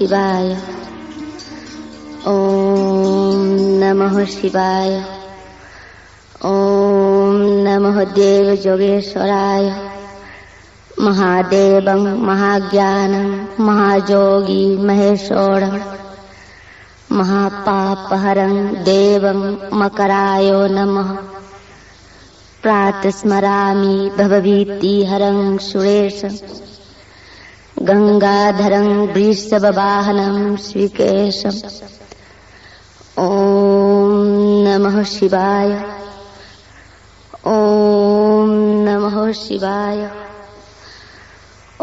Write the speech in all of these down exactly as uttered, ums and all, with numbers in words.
शिवाय। ओम नमः शिवाय। ओम नमः देव जोगेश्वराय। महादेवं महाज्ञानं महाजोगी महेश्वरं महापापहरं देवं मकराय नमः। प्रातस्मरामि भवभीतिहरं सुरेशं गंगाधरं वृषभवाहनं श्रीकेशं। ओम नमः शिवाय। ओम नमः शिवाय।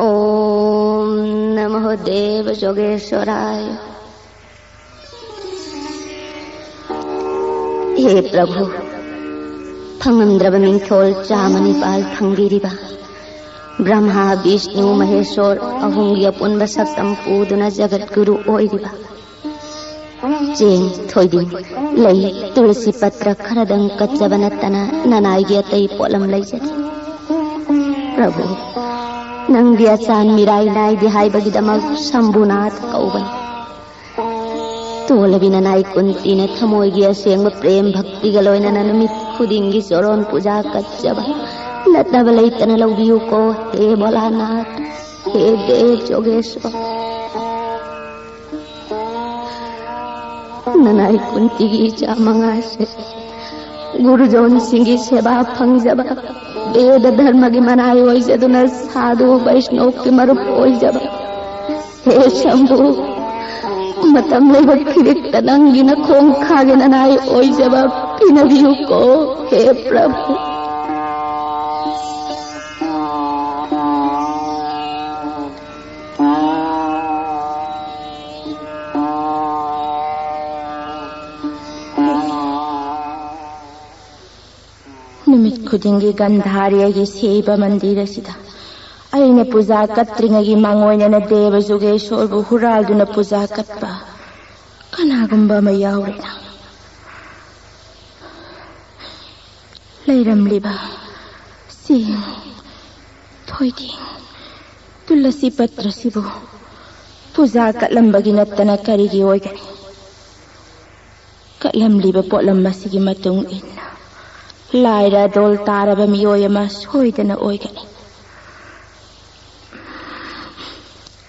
ओम नमः देव जोगेश्वराय। ꯍꯦ ꯄ꯭ꯔꯚꯨ, ꯐꯪꯂꯝꯗ꯭ꯔꯕ ꯃꯤꯡꯊꯣꯜ ꯆꯥꯃ ꯅꯤꯄꯥꯜ ꯐꯪꯕꯤꯔꯤꯕ ꯕ꯭ꯔꯍ꯭ꯃꯥ, ꯕꯤꯁꯅꯨ, ꯃꯍꯦꯁꯣꯔ ꯑꯍꯨꯝꯒꯤ ꯑꯄꯨꯟꯕ ꯁꯛꯇꯝ ꯄꯨꯗꯨꯅ ꯖꯒꯠ ꯒꯨꯔꯨ ꯑꯣꯏꯔꯤꯕ ꯆꯦꯡ, ꯊꯣꯏꯗꯤꯡ, ꯂꯩ, ꯇꯨꯂꯁꯤ ꯄꯇ꯭ꯔ ꯈꯔꯗꯪ ꯀꯠꯆꯕ ꯅꯠꯇꯅ ꯅꯅꯥꯏꯒꯤ ꯑꯇꯩ ꯄꯣꯠꯂꯝ ꯂꯩꯖꯗꯦ꯫ ꯄ꯭ꯔꯚꯨ, ꯅꯪꯗꯤ ꯑꯆꯥꯟ ꯃꯤꯔꯥꯏ ꯅꯥꯏꯗꯦ ꯍꯥꯏꯕꯒꯤꯗꯃꯛ ꯁꯝꯚꯨꯅꯥꯊ ꯀꯧꯕꯅꯤ꯫ ꯇꯣꯜꯂꯕꯤ ꯅꯅꯥꯏ ꯀꯨꯟꯇꯤꯅ ꯊꯃꯣꯏꯒꯤ ꯑꯁꯦꯡꯕ ꯄ꯭ꯔꯦꯝ ꯚꯛꯇꯤꯒ ꯂꯣꯏꯅꯅ ꯅꯨꯃꯤꯠ ꯈꯨꯗꯤꯡꯒꯤ ꯆꯣꯔꯣꯟ ꯄꯨꯖꯥ ꯀꯠꯆꯕ ꯂꯠꯅꯕ ꯂꯩꯇꯅ ꯂꯧꯕꯤꯌꯨꯀꯣ, ꯍꯦ ꯚꯣꯂꯥꯅꯥꯊ, ꯍꯦ ꯗꯦꯕ ꯖꯣꯒꯦꯁꯣꯔ꯫ ꯅꯅꯥꯏ ꯀꯨꯟꯇꯤꯒꯤ ꯏꯆꯥ ꯃꯉꯥꯁꯦ ꯒꯨꯔꯨꯖꯣꯟꯁꯤꯡꯒꯤ ꯁꯦꯕꯥ ꯐꯪꯖꯕ, ꯕꯦꯗ ꯙꯔꯃꯒꯤ ꯃꯅꯥꯏ ꯑꯣꯏꯖꯗꯨꯅ ꯁꯥꯙꯨ ꯕꯩꯁꯅꯣꯞꯀꯤ ꯃꯔꯨꯞ ꯑꯣꯏꯖꯕ, ꯍꯦ ꯁꯝꯚꯨ, ꯃꯇꯝ ꯂꯩꯕ ꯈꯤꯔꯤꯛꯇ ꯅꯪꯒꯤ ꯅꯈꯣꯡ ꯈꯥꯒꯦ ꯅꯅꯥꯏ ꯑꯣꯏꯖꯕ ꯄꯤꯅꯕꯤꯌꯨꯀꯣ, ꯍꯦ ꯄ꯭ꯔꯚꯨ꯫ ꯅꯨꯃꯤꯠ ꯈꯨꯗꯤꯡꯒꯤ ꯒꯟꯙꯥꯔꯤꯒꯤ ꯁꯦꯕ ꯃꯟꯗꯤꯔ ꯑꯁꯤꯗ ꯑꯩꯅ ꯄꯨꯖꯥ ꯀꯠꯇ꯭ꯔꯤꯉꯩꯒꯤ ꯃꯥꯡꯑꯣꯏꯅꯅ ꯗꯦꯕ ꯖꯨꯒꯦꯁꯣꯔꯕꯨ ꯍꯨꯔꯥꯜꯗꯨꯅ ꯄꯨꯖꯥ ꯀꯠꯄ ꯀꯅꯥꯒꯨꯝꯕ ꯑꯃ ꯌꯥꯎꯔꯦꯅ꯫ ꯂꯩꯔꯝꯂꯤꯕ ꯆꯦꯡ, ꯊꯣꯏꯗꯤꯡ, ꯇꯨꯂꯁꯤ ꯄꯇ꯭ꯔꯁꯤꯕꯨ ꯄꯨꯖꯥ ꯀꯠꯂꯝꯕꯒꯤ ꯅꯠꯇꯅ ꯀꯔꯤꯒꯤ ꯑꯣꯏꯒꯅꯤ? ꯀꯠꯂꯝꯂꯤꯕ ꯄꯣꯠꯂꯝ ꯑꯁꯤꯒꯤ ꯃꯇꯨꯡ ꯏꯟꯅ ꯂꯥꯏꯔ ꯗꯣꯜ ꯇꯥꯔꯕ ꯃꯤꯑꯣꯏ ꯑꯃ ꯁꯣꯏꯗꯅ ꯑꯣꯏꯒꯅꯤ꯫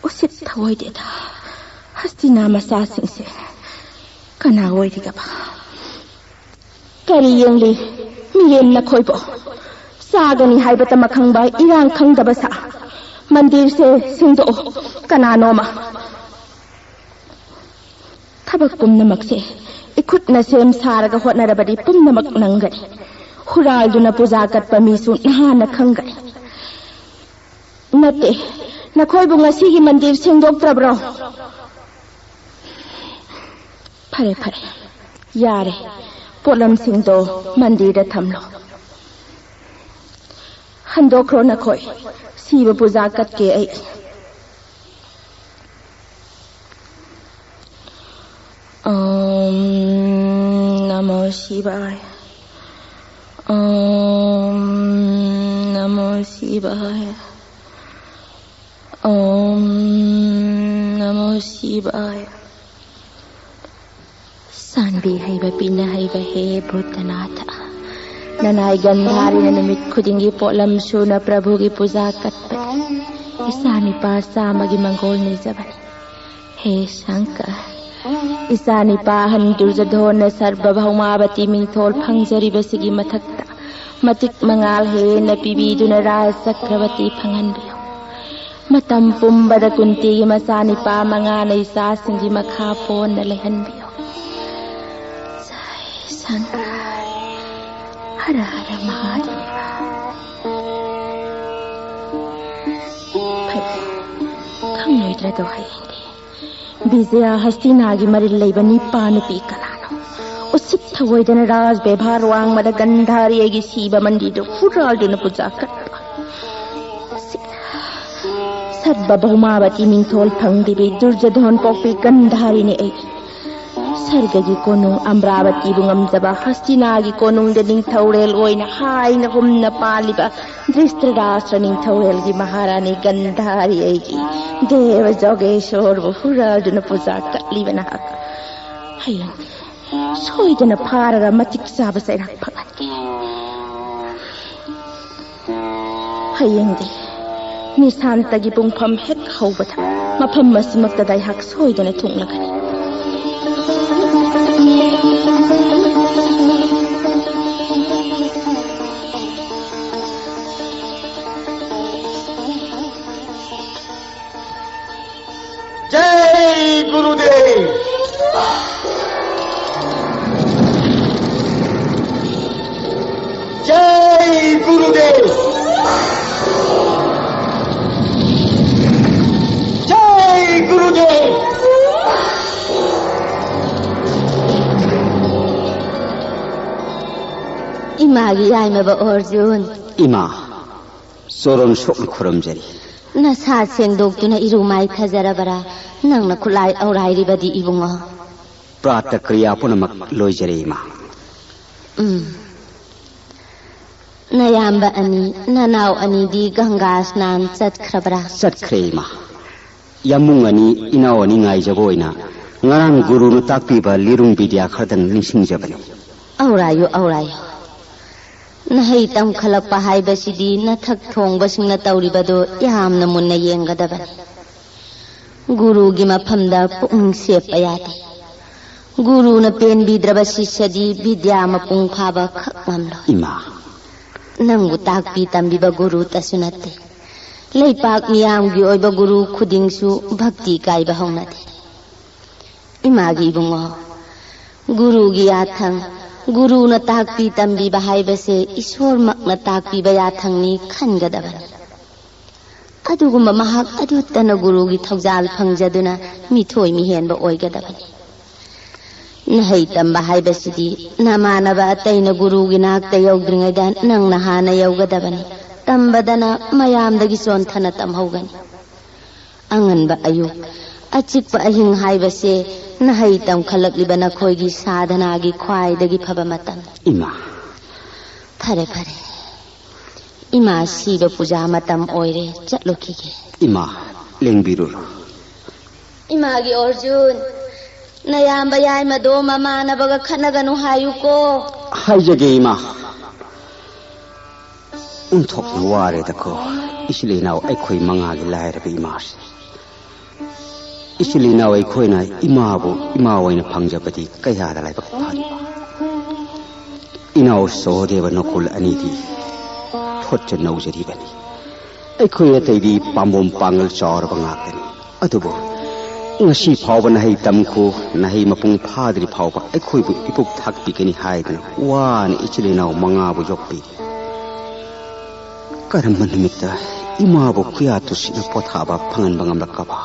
ꯎꯁꯤꯠ ꯊꯑꯣꯏꯗꯦꯗ, ꯍꯁꯇꯤꯅꯥ ꯃꯆꯥꯁꯤꯡꯁꯦ ꯀꯅꯥ ꯑꯣꯏꯔꯤꯒꯕ? ꯀꯔꯤ ꯌꯦꯡꯂꯤ ꯃꯤꯔꯦꯝ ꯅꯈꯣꯏꯕꯣ? ꯆꯥꯒꯅꯤ ꯍꯥꯏꯕꯇꯃꯛ ꯈꯪꯕ ꯏꯔꯥꯡ ꯈꯪꯗꯕ ꯁꯥ꯫ ꯃꯟꯗꯤꯔꯁꯦ ꯁꯦꯡꯗꯣꯛꯑꯣ ꯀꯅꯥꯅꯣꯃ꯫ ꯊꯕꯛ ꯄꯨꯝꯅꯃꯛꯁꯦ ꯏꯈꯨꯠꯅ ꯁꯦꯝ ꯁꯥꯔꯒ ꯍꯣꯠꯅꯔꯕꯗꯤ ꯄꯨꯝꯅꯃꯛ ꯅꯪꯒꯅꯤ꯫ ꯍꯨꯔꯥꯜꯗꯨꯅ ꯄꯨꯖꯥ ꯀꯠꯄ ꯃꯤꯁꯨ ꯅꯍꯥꯟꯅ ꯈꯪꯒꯅꯤ꯫ ꯅꯠꯇꯦ, ꯅꯈꯣꯏꯕꯨ ꯉꯁꯤꯒꯤ ꯃꯟꯗꯤꯔ ꯁꯦꯡꯗꯣꯛꯇ꯭ꯔꯕ꯭ꯔꯣ? ꯐꯔꯦ ꯐꯔꯦ, ꯌꯥꯔꯦ꯫ ꯄꯣꯠꯂꯝꯁꯤꯡꯗꯣ ꯃꯟꯗꯤꯔꯗ ꯊꯝꯂꯣ꯫ ꯍꯟꯗꯣꯛꯈ꯭ꯔꯣ ꯅꯈꯣꯏ꯫ ꯁꯤꯕ ꯄꯨꯖꯥ ꯀꯠꯀꯦ ꯑꯩ꯫ ꯅꯃꯣ ꯁꯤꯕꯥꯌ꯫ ॐ नमो शिवाय। ॐ नमो शिवाय। ꯁꯥꯟꯕꯤ ꯍꯩꯕ ꯄꯤꯅ ꯍꯩꯕ ꯍꯦ ꯚꯨꯇꯅꯥꯊ, ꯅꯅꯥꯏ ꯒꯟꯙꯥꯔꯤꯅ ꯅꯨꯃꯤꯠ ꯈꯨꯗꯤꯡꯒꯤ ꯄꯣꯠꯂꯝ ꯁꯨꯅ ꯄ꯭ꯔꯚꯨꯒꯤ ꯄꯨꯖꯥ ꯀꯠꯄꯅꯤ꯫ ꯏꯆꯥ ꯅꯤꯄꯥ ꯆꯥꯝꯃꯒꯤ ꯃꯪꯒꯣꯜ ꯅꯤꯖꯕꯅꯤ꯫ ꯍꯦ ꯁꯪꯀꯔ, ꯏꯆꯥ ꯅꯤꯄꯥ ꯑꯍꯟ ꯗꯨꯔꯖꯙꯣꯟꯅ ꯁꯔꯕ ꯚꯧꯃꯥꯕꯇꯤ ꯃꯤꯡꯊꯣꯜ ꯐꯪꯖꯔꯤꯕꯁꯤꯒꯤ ꯃꯊꯛꯇ ꯃꯇꯤꯛ ꯃꯉꯥꯜ ꯍꯦꯟꯅ ꯄꯤꯕꯤꯗꯨꯅ ꯔꯥꯖ ꯆꯀ꯭ꯔꯕꯇꯤ ꯐꯪꯍꯟꯕꯤꯌꯨ꯫ ꯃꯇꯝ ꯄꯨꯝꯕꯗ ꯀꯨꯟꯇꯤꯒꯤ ꯃꯆꯥꯅꯤꯄꯥ ꯃꯉꯥꯅ ꯏꯆꯥꯁꯤꯡꯒꯤ ꯃꯈꯥ ꯄꯣꯟꯅ ꯂꯩꯍꯟꯕꯤꯌꯨ꯫ ꯖꯥꯏ ꯁꯪꯀꯔ, ꯍꯔ ꯍꯔ ꯃꯍꯥꯗꯦꯕ꯫ ꯐꯩ, ꯈꯪꯂꯣꯏꯗ꯭ꯔꯗꯣ ꯍꯌꯦꯡꯗꯤ꯫ ꯕꯤꯖꯌꯥ ꯍꯁꯇꯤꯅꯥꯒꯤ ꯃꯔꯤꯜ ꯂꯩꯕ ꯅꯤꯄꯥ ꯅꯨꯄꯤ ꯀꯅꯥꯅꯣ? ꯎꯁꯤꯠ ꯊꯑꯣꯏꯗꯅ ꯔꯥꯖ ꯕꯦꯚꯥꯔ ꯋꯥꯡꯃꯗ ꯒꯟꯙꯥꯔꯤ ꯑꯩꯒꯤ ꯁꯤꯕ ꯃꯟꯗꯤꯔꯗꯨ ꯍꯨꯔꯥꯜꯗꯨꯅ ꯄꯨꯖꯥ ꯀꯠꯄ꯫ ꯎꯁꯤꯠ꯫ ꯁꯔꯕ ꯚꯧꯃꯥꯕꯇꯤ ꯃꯤꯡꯊꯣꯜ ꯐꯪꯗꯕꯤ ꯗꯨꯔꯖꯙꯣꯟ ꯄꯣꯛꯄꯤ ꯒꯟꯙꯥꯔꯤꯅꯤ ꯑꯩ꯫ ꯁꯔꯒꯒꯤ ꯀꯣꯅꯨꯡ ꯑꯝꯕ꯭ꯔꯥꯕꯇꯤꯕꯨ ꯉꯝꯖꯕ ꯍꯁꯇꯤꯅꯥꯒꯤ ꯀꯣꯅꯨꯡꯗ ꯅꯤꯡꯊꯧꯔꯦꯜ ꯑꯣꯏꯅ ꯍꯥꯏꯅ ꯍꯨꯝꯅ ꯄꯥꯜꯂꯤꯕ ꯙ꯭ꯔꯤꯁꯇ꯭ꯔꯥꯁ꯭ꯇ꯭ꯔ ꯅꯤꯡꯊꯧꯔꯦꯜꯒꯤ ꯃꯍꯥꯔꯥꯅꯤ ꯒꯟꯙꯥꯔꯤ ꯑꯩꯒꯤ ꯗꯦꯕ ꯖꯣꯒꯦꯁꯣꯔꯕꯨ ꯍꯨꯔꯥꯜꯗꯨꯅ ꯄꯨꯖꯥ ꯀꯠꯂꯤꯕ ꯅꯍꯥꯛ, ꯍꯌꯦꯡꯗꯤ ꯁꯣꯏꯗꯅ ꯐꯥꯔꯒ ꯃꯇꯤꯛ ꯆꯥꯕ ꯆꯩꯔꯥꯛ ꯐꯪꯍꯟꯒꯦ꯫ ꯍꯌꯦꯡꯗꯤ ꯅꯤꯁꯥꯟꯇꯒꯤ ꯄꯨꯡꯐꯝ ꯍꯦꯛ ꯍꯧꯕꯗ ꯃꯐꯝ ꯑꯁꯤꯃꯛꯇꯗ ꯑꯩꯍꯥꯛ ꯁꯣꯏꯗꯅ ꯊꯨꯡꯂꯒꯅꯤ꯫ जय गुरुदेव। जय गुरुदेव। जय गुरुदेव। ꯏꯃꯥꯒꯤ ꯌꯥꯏꯃꯕ ꯑꯣꯔꯖꯨꯟ꯫ ꯏꯃꯥ, ꯆꯣꯔꯣꯟ ꯁꯣꯛꯅ ꯈꯨꯔꯨꯝꯖꯔꯤ꯫ ꯅꯁꯥ ꯁꯦꯡꯗꯣꯛꯇꯨꯅ ꯏꯔꯨ ꯃꯥꯏꯊꯖꯔꯕꯔꯥ? ꯅꯪꯅ ꯈꯨꯠꯂꯥꯏ ꯑꯧꯔꯥꯏꯔꯤꯕꯗꯤ ꯏꯕꯨꯡꯉꯣ꯫ ꯄ꯭ꯔꯥꯇ ꯀ꯭ꯔꯤꯌꯥ ꯄꯨꯝꯅꯃꯛ ꯂꯣꯏꯖꯔꯦ, ꯏꯃꯥ꯫ ꯎꯝ꯫ ꯅꯌꯥꯝꯕ ꯑꯅꯤ, ꯅꯅꯥꯎ ꯑꯅꯤꯗꯤ ꯒꯪꯒꯥ ꯁ꯭ꯅꯥꯟ ꯆꯠꯈ꯭ꯔꯕ꯭ꯔꯥ? ꯆꯠꯈ꯭ꯔꯦ, ꯏꯃꯥ꯫ ꯌꯥꯝꯕꯨꯡ ꯑꯅꯤ, ꯏꯅꯥꯎ ꯑꯅꯤ ꯉꯥꯏꯖꯕ ꯑꯣꯏꯅ ꯉꯔꯥꯡ ꯒꯨꯔꯨꯅ ꯇꯥꯛꯄꯤꯕ ꯂꯤꯔꯨꯡ ꯕꯤꯗ꯭ꯌꯥ ꯈꯔꯗꯪ ꯅꯤꯡꯁꯤꯡꯖꯕꯅꯤ꯫ ꯑꯧꯔꯥꯏꯌꯨ, ꯑꯧꯔꯥꯏꯌꯨ꯫ ꯅꯍꯩ ꯇꯝꯈꯠꯂꯛꯄ ꯍꯥꯏꯕꯁꯤꯗꯤ ꯅꯊꯛ ꯊꯣꯡꯕꯁꯤꯡꯅ ꯇꯧꯔꯤꯕꯗꯨ ꯌꯥꯝꯅ ꯃꯨꯟꯅ ꯌꯦꯡꯒꯗꯕꯅꯤ꯫ ꯒꯨꯔꯨꯒꯤ ꯃꯐꯝꯗ ꯄꯨꯛꯅꯤꯡ ꯁꯦꯞꯄ ꯌꯥꯗꯦ꯫ ꯒꯨꯔꯨꯅ ꯄꯦꯟꯕꯤꯗ꯭ꯔꯕ ꯁꯤꯁ꯭ꯌꯗꯤ ꯕꯤꯗ꯭ꯌꯥ ꯃꯄꯨꯡ ꯐꯥꯕ ꯈꯛ ꯉꯝꯂꯣꯏ꯫ ꯏꯃꯥ꯫ ꯅꯪꯕꯨ ꯇꯥꯛꯄꯤ ꯇꯝꯕꯤꯕ ꯒꯨꯔꯨꯇꯁꯨ ꯅꯠꯇꯦ꯫ ꯂꯩꯄꯥꯛ ꯃꯤꯌꯥꯝꯒꯤ ꯑꯣꯏꯕ ꯒꯨꯔꯨ ꯈꯨꯗꯤꯡꯁꯨ ꯚꯛꯇꯤ ꯀꯥꯏꯕ ꯍꯧꯅꯗꯦ꯫ ꯏꯃꯥꯒꯤ ꯏꯕꯨꯡꯉꯣ, ꯒꯨꯔꯨꯒꯤ ꯌꯥꯊꯪ, ꯒꯨꯔꯨꯅ ꯇꯥꯛꯄꯤ ꯇꯝꯕꯤꯕ ꯍꯥꯏꯕꯁꯦ ꯏꯁꯣꯔꯃꯛꯅ ꯇꯥꯛꯄꯤꯕ ꯌꯥꯊꯪꯅꯤ ꯈꯟꯒꯗꯕꯅꯤ꯫ ꯑꯗꯨꯒꯨꯝꯕ ꯃꯍꯥꯛ ꯑꯗꯨꯇꯅ ꯒꯨꯔꯨꯒꯤ ꯊꯧꯖꯥꯜ ꯐꯪꯖꯗꯨꯅ ꯃꯤꯊꯣꯏ ꯃꯤꯍꯦꯟꯕ ꯑꯣꯏꯒꯗꯕꯅꯤ꯫ ꯅꯍꯩ ꯇꯝꯕ ꯍꯥꯏꯕꯁꯤꯗꯤ ꯅꯃꯥꯟꯅꯕ ꯑꯇꯩꯅ ꯒꯨꯔꯨꯒꯤ ꯅꯥꯛꯇ ꯌꯧꯗ꯭ꯔꯤꯉꯩꯗ ꯅꯪꯅ ꯍꯥꯟꯅ ꯌꯧꯒꯗꯕꯅꯤ꯫ ꯇꯝꯕꯗꯅ ꯃꯌꯥꯝꯗꯒꯤ ꯆꯣꯟꯊꯅ ꯇꯝꯍꯧꯒꯅꯤ꯫ ꯑꯉꯟꯕ ꯑꯌꯨꯛ, ꯑꯆꯤꯛꯄ ꯑꯍꯤꯡ ꯍꯥꯏꯕꯁꯦ ꯅꯍꯩ ꯇꯝꯈꯠꯂꯛꯂꯤꯕ ꯅꯈꯣꯏꯒꯤ ꯁꯥꯙꯅꯥꯒꯤ ꯈ꯭ꯋꯥꯏꯗꯒꯤ ꯐꯕ ꯃꯇꯝ꯫ ꯏꯃꯥ꯫ ꯐꯔꯦ, ꯐꯔꯦ꯫ ꯏꯃꯥ ꯁꯤꯕ ꯄꯨꯖꯥ ꯃꯇꯝ ꯑꯣꯏꯔꯦ, ꯆꯠꯂꯨꯈꯤꯒꯦ꯫ ꯏꯃꯥ, ꯂꯦꯡꯕꯤꯔꯨꯔꯣ꯫ ꯏꯃꯥꯒꯤ ꯑꯣꯔꯖꯨꯟ, ꯅꯌꯥꯝꯕ ꯌꯥꯏꯃꯗꯣ ꯃꯃꯥꯟꯅꯕꯒ ꯈꯠꯅꯒꯅꯨ ꯍꯥꯏꯌꯨꯀꯣ꯫ ꯍꯥꯏꯖꯒꯦ, ꯏꯃꯥ꯫ ꯑꯣꯟꯊꯣꯛꯅ ꯋꯥꯔꯦꯗꯀꯣ, ꯏꯆꯤꯜ ꯏꯅꯥꯎ ꯑꯩꯈꯣꯏ ꯃꯉꯥꯒꯤ ꯂꯥꯏꯔꯕ ꯏꯃꯥꯁꯦ꯫ ꯏꯆꯤꯜ ꯏꯅꯥꯎ ꯑꯩꯈꯣꯏꯅ ꯏꯃꯥꯕꯨ ꯏꯃꯥ ꯑꯣꯏꯅ ꯐꯪꯖꯕꯗꯤ ꯀꯌꯥꯗ ꯂꯥꯏꯕꯛ ꯐꯔꯤꯕ꯫ ꯏꯅꯥꯎ ꯁꯍꯣꯗꯦꯕ ꯅꯀꯨꯜ ꯑꯅꯤꯗꯤ ꯊꯣꯠꯆ ꯅꯧꯖꯔꯤꯕꯅꯤ꯫ ꯑꯩꯈꯣꯏ ꯑꯇꯩꯗꯤ ꯄꯥꯝꯕꯣꯝ ꯄꯥꯡꯒꯜ ꯆꯥꯎꯔꯕ ꯉꯥꯛꯇꯅꯤ꯫ ꯑꯗꯨꯕꯨ ꯉꯁꯤ ꯐꯥꯎꯕ ꯅꯍꯩ ꯇꯝꯈꯣ, ꯅꯍꯩ ꯃꯄꯨꯡ ꯐꯥꯗ꯭ꯔꯤ ꯐꯥꯎꯕ ꯑꯩꯈꯣꯏꯕꯨ ꯏꯄꯨꯛ ꯊꯥꯛꯄꯤꯒꯅꯤ ꯍꯥꯏꯗꯅ ꯋꯥꯅ ꯏꯆꯤꯜ ꯏꯅꯥꯎ ꯃꯉꯥꯕꯨ ꯌꯣꯛꯄꯤꯔꯤ꯫ ꯀꯔꯝꯕ ꯅꯨꯃꯤꯠꯇ ꯏꯃꯥꯕꯨ ꯈꯨꯌꯥ ꯇꯨꯁꯤꯅ ꯄꯣꯊꯥꯕ ꯐꯪꯍꯟꯕ ꯉꯝꯂꯛꯀꯕ?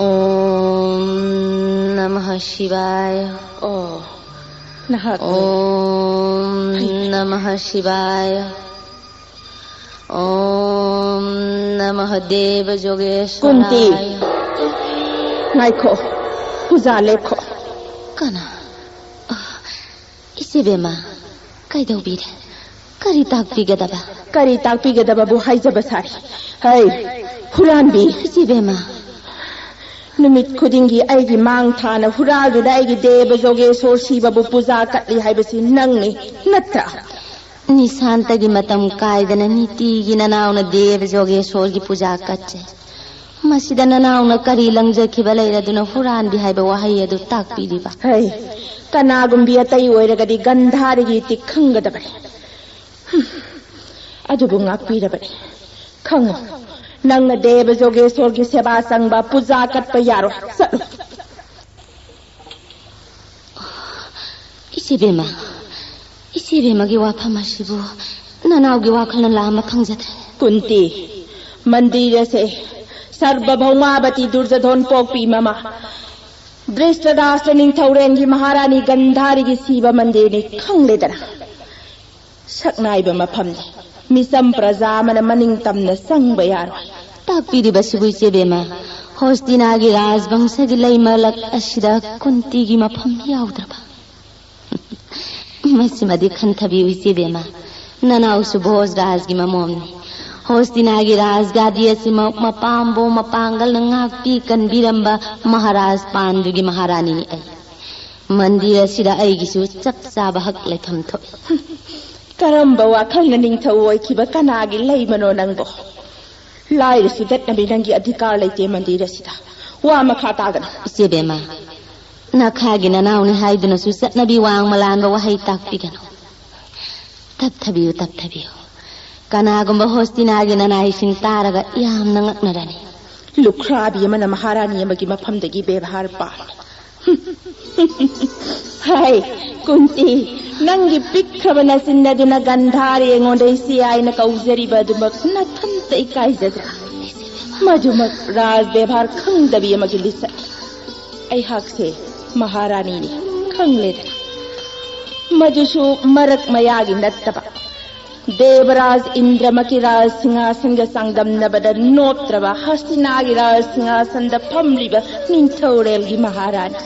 ॐ नमः शिवाय। ꯑꯣ, ꯅꯍꯥꯛ꯫ ॐ नमः शिवाय। ॐ नमः देव जोगेश्वराय। ꯀꯨꯟꯇꯤ꯫ ꯉꯥꯏꯈꯣ, ꯄꯨꯖꯥ ꯂꯦꯞꯈꯣ꯫ ꯀꯅꯥ? ꯑ, ꯏꯆꯦꯕꯦꯝꯃ, ꯀꯩꯗꯧꯕꯤꯔꯦ? ꯀꯔꯤ ꯇꯥꯛꯄꯤꯒꯗꯕ? ꯀꯔꯤ ꯇꯥꯛꯄꯤꯒꯗꯕꯕꯨ ꯍꯥꯏꯖꯕ ꯁꯥꯔꯤ꯫ ꯍꯩ, ꯍꯨꯔꯥꯟꯕꯤ! ꯏꯆꯦꯕꯦꯝꯃ! ꯅꯨꯃꯤꯠ ꯈꯨꯗꯤꯡꯒꯤ ꯑꯩꯒꯤ ꯃꯥꯡ ꯊꯥꯅ ꯍꯨꯔꯥꯜꯗꯨꯅ ꯑꯩꯒꯤ ꯗꯦꯕ ꯖꯣꯒꯦꯁꯣꯔ ꯁꯤꯕꯕꯨ ꯄꯨꯖꯥ ꯀꯠꯂꯤ ꯍꯥꯏꯕꯁꯤ ꯅꯪꯅꯤ, ꯅꯠꯇ꯭ꯔꯥ? ꯅꯤꯁꯥꯟꯇꯒꯤ ꯃꯇꯝ ꯀꯥꯏꯗꯅ ꯅꯤꯇꯤꯒꯤ ꯅꯅꯥꯎꯅ ꯗꯦꯕ ꯖꯣꯒꯦꯁꯣꯔꯒꯤ ꯄꯨꯖꯥ ꯀꯠꯆꯩ꯫ ꯃꯁꯤꯗ ꯅꯅꯥꯎꯅ ꯀꯔꯤ ꯂꯪꯖꯈꯤꯕ ꯂꯩꯔꯗꯨꯅ ꯍꯨꯔꯥꯟꯕꯤ ꯍꯥꯏꯕ ꯋꯥꯍꯩ ꯑꯗꯨ ꯇꯥꯛꯄꯤꯔꯤꯕ? ꯍꯩ, ꯀꯅꯥꯒꯨꯝꯕꯤ ꯑꯇꯩ ꯑꯣꯏꯔꯒꯗꯤ ꯒꯟꯙꯥꯔꯤꯒꯤ ꯏꯇꯤꯛ ꯈꯪꯒꯗꯕꯅꯤ꯫ ꯍꯨꯝ, ꯑꯗꯨꯕꯨ ꯉꯥꯛꯄꯤꯔꯕꯅꯤ꯫ ꯈꯪꯉꯨ, ꯅꯪꯅ ꯗꯦꯕ ꯖꯣꯒꯦꯁꯣꯔꯒꯤ ꯁꯦꯕꯥ ꯆꯪꯕ ꯄꯨꯖꯥ ꯀꯠꯄ ꯌꯥꯔꯣꯏ꯫ ꯆꯠꯂꯨ꯫ ꯏꯆꯦꯕꯦꯝꯃ, ꯏꯆꯦꯕꯦꯝꯃꯒꯤ ꯋꯥꯐꯝ ꯑꯁꯤꯕꯨ ꯅꯅꯥꯎꯒꯤ ꯋꯥꯈꯜꯅ ꯂꯥꯝꯕ ꯐꯪꯖꯗ꯭ꯔꯦ꯫ ꯀꯨꯟꯇꯤ, ꯃꯟꯗꯤꯔ ꯑꯁꯦ ꯁꯔꯕ ꯚꯧꯃꯥꯕꯇꯤ ꯗꯨꯔꯖꯙꯣꯟ ꯄꯣꯛꯄꯤ ꯃꯃꯥ ꯗ꯭ꯔꯤꯁꯇ꯭ꯔꯗꯥꯁꯇ ꯅꯤꯡꯊꯧꯔꯦꯜꯒꯤ ꯃꯍꯥꯔꯥꯅꯤ ꯒꯟꯙꯥꯔꯤꯒꯤ ꯁꯤꯕ ꯃꯟꯗꯤꯔꯅꯤ ꯈꯪꯂꯦꯗꯅ꯫ ꯁꯛꯅꯥꯏꯕ ꯃꯐꯝꯅꯤ꯫ ꯃꯤꯆꯝ ꯄ꯭ꯔꯖꯥ ꯑꯃꯅ ꯃꯅꯤꯡ ꯇꯝꯅ ꯆꯪꯕ ꯌꯥꯔꯣꯏ꯫ ꯇꯥꯛꯄꯤꯔꯤꯕꯁꯤꯕꯨ ꯏꯆꯦꯕꯦꯝꯃ, ꯍꯣꯁꯇꯤꯅꯥꯒꯤ ꯔꯥꯖꯕꯪꯁꯒꯤ ꯂꯩꯃꯂꯛ ꯑꯁꯤꯗ ꯀꯨꯟꯇꯤꯒꯤ ꯃꯐꯝ ꯌꯥꯎꯗ꯭ꯔꯕ? ꯃꯁꯤꯃꯗꯤ ꯈꯟꯊꯕꯤꯌꯨ ꯏꯆꯦꯕꯦꯝꯃ, ꯅꯅꯥꯎꯁꯨ ꯚꯣꯖ ꯔꯥꯖꯒꯤ ꯃꯃꯣꯝꯅꯤ꯫ ꯍꯣꯁꯇꯤꯅꯥꯒꯤ ꯔꯥꯖꯒꯥꯗꯤ ꯑꯁꯤꯃꯛ ꯃꯄꯥꯝꯕꯣꯝ ꯃꯄꯥꯡꯒꯜꯅ ꯉꯥꯛꯄꯤ ꯀꯟꯕꯤꯔꯝꯕ ꯃꯍꯥꯔꯥꯖ ꯄꯥꯟꯗꯨꯒꯤ ꯃꯍꯥꯔꯥꯅꯤꯅꯤ ꯑꯩ꯫ ꯃꯟꯗꯤꯔ ꯑꯁꯤꯗ ꯑꯩꯒꯤꯁꯨ ꯆꯞ ꯆꯥꯕ ꯍꯛ ꯂꯩꯐꯝ ꯊꯣꯛꯏ꯫ ꯀꯔꯝꯕ ꯋꯥꯈꯜꯅ ꯅꯤꯡꯊꯧ ꯑꯣꯏꯈꯤꯕ ꯀꯅꯥꯒꯤ ꯂꯩꯃꯅꯣ ꯅꯪꯕꯣ? ꯂꯥꯏꯔꯁꯨ ꯆꯠꯅꯕꯤ ꯅꯪꯒꯤ ꯑꯙꯤꯀꯥꯔ ꯂꯩꯇꯦ ꯃꯟꯗꯤꯔ ꯑꯁꯤꯗ꯫ ꯋꯥ ꯃꯈꯥ ꯇꯥꯒꯅꯨ꯫ ꯏꯆꯦꯕꯦꯝꯃ, ꯅꯈꯥꯒꯤ ꯅꯅꯥꯎꯅꯤ ꯍꯥꯏꯗꯨꯅꯁꯨ ꯆꯠꯅꯕꯤ ꯋꯥꯡꯃ ꯂꯥꯟꯕ ꯋꯥꯍꯩ ꯇꯥꯛꯄꯤꯒꯅꯨ꯫ ꯇꯞꯊꯕꯤꯌꯨ, ꯇꯞꯊꯕꯤꯌꯨ꯫ ꯀꯅꯥꯒꯨꯝꯕ ꯍꯣꯁꯇꯤꯅꯥꯒꯤ ꯅꯅꯥꯏꯁꯤꯡ ꯇꯥꯔꯒ ꯌꯥꯝꯅ ꯉꯛꯅꯔꯅꯤ꯫ ꯂꯨꯈ꯭ꯔꯥꯕꯤ ꯑꯃꯅ ꯃꯍꯥꯔꯥꯅꯤ ꯑꯃꯒꯤ ꯃꯐꯝꯗꯒꯤ ꯕꯦꯕꯍꯥꯔ ꯄꯥꯝꯃꯤ꯫ ꯍꯥꯏ, ꯀꯨꯟꯇꯤ, ꯅꯪꯒꯤ ꯄꯤꯛꯈ꯭ꯔꯕ ꯅꯆꯤꯟ ꯑꯗꯨꯅ ꯒꯟꯙꯥꯔꯤ ꯑꯩꯉꯣꯟꯗ ꯏꯆꯦ ꯍꯥꯏꯅ ꯀꯧꯖꯔꯤꯕ ꯑꯗꯨꯃꯛ ꯅꯊꯟꯇ ꯏꯀꯥꯏꯖꯗ꯭ꯔꯥ? ꯃꯗꯨꯃꯛ ꯔꯥꯖ ꯕꯦꯕꯥꯔ ꯈꯪꯗꯕꯤ ꯑꯃꯒꯤ ꯂꯤꯆꯠꯅꯤ꯫ ꯑꯩꯍꯥꯛꯁꯦ ꯃꯍꯥꯔꯥꯅꯤꯅꯤ, ꯈꯪꯂꯦꯗꯅ꯫ ꯃꯗꯨꯁꯨ ꯃꯔꯛ ꯃꯌꯥꯒꯤ ꯅꯠꯇꯕ, ꯗꯦꯕꯔꯥꯖ ꯏꯟꯗ꯭ꯔꯃꯛꯀꯤ ꯔꯥꯖ ꯁꯤꯡꯍꯥꯁꯟꯒ ꯆꯥꯡꯗꯝꯅꯕꯗ ꯅꯣꯞꯇ꯭ꯔꯕ ꯍꯁꯇꯤꯅꯥꯒꯤ ꯔꯥꯖ ꯁꯤꯡꯍꯥꯁꯟꯗ ꯐꯝꯂꯤꯕ ꯅꯤꯡꯊꯧꯔꯦꯜꯒꯤ ꯃꯍꯥꯔꯥꯅꯤ꯫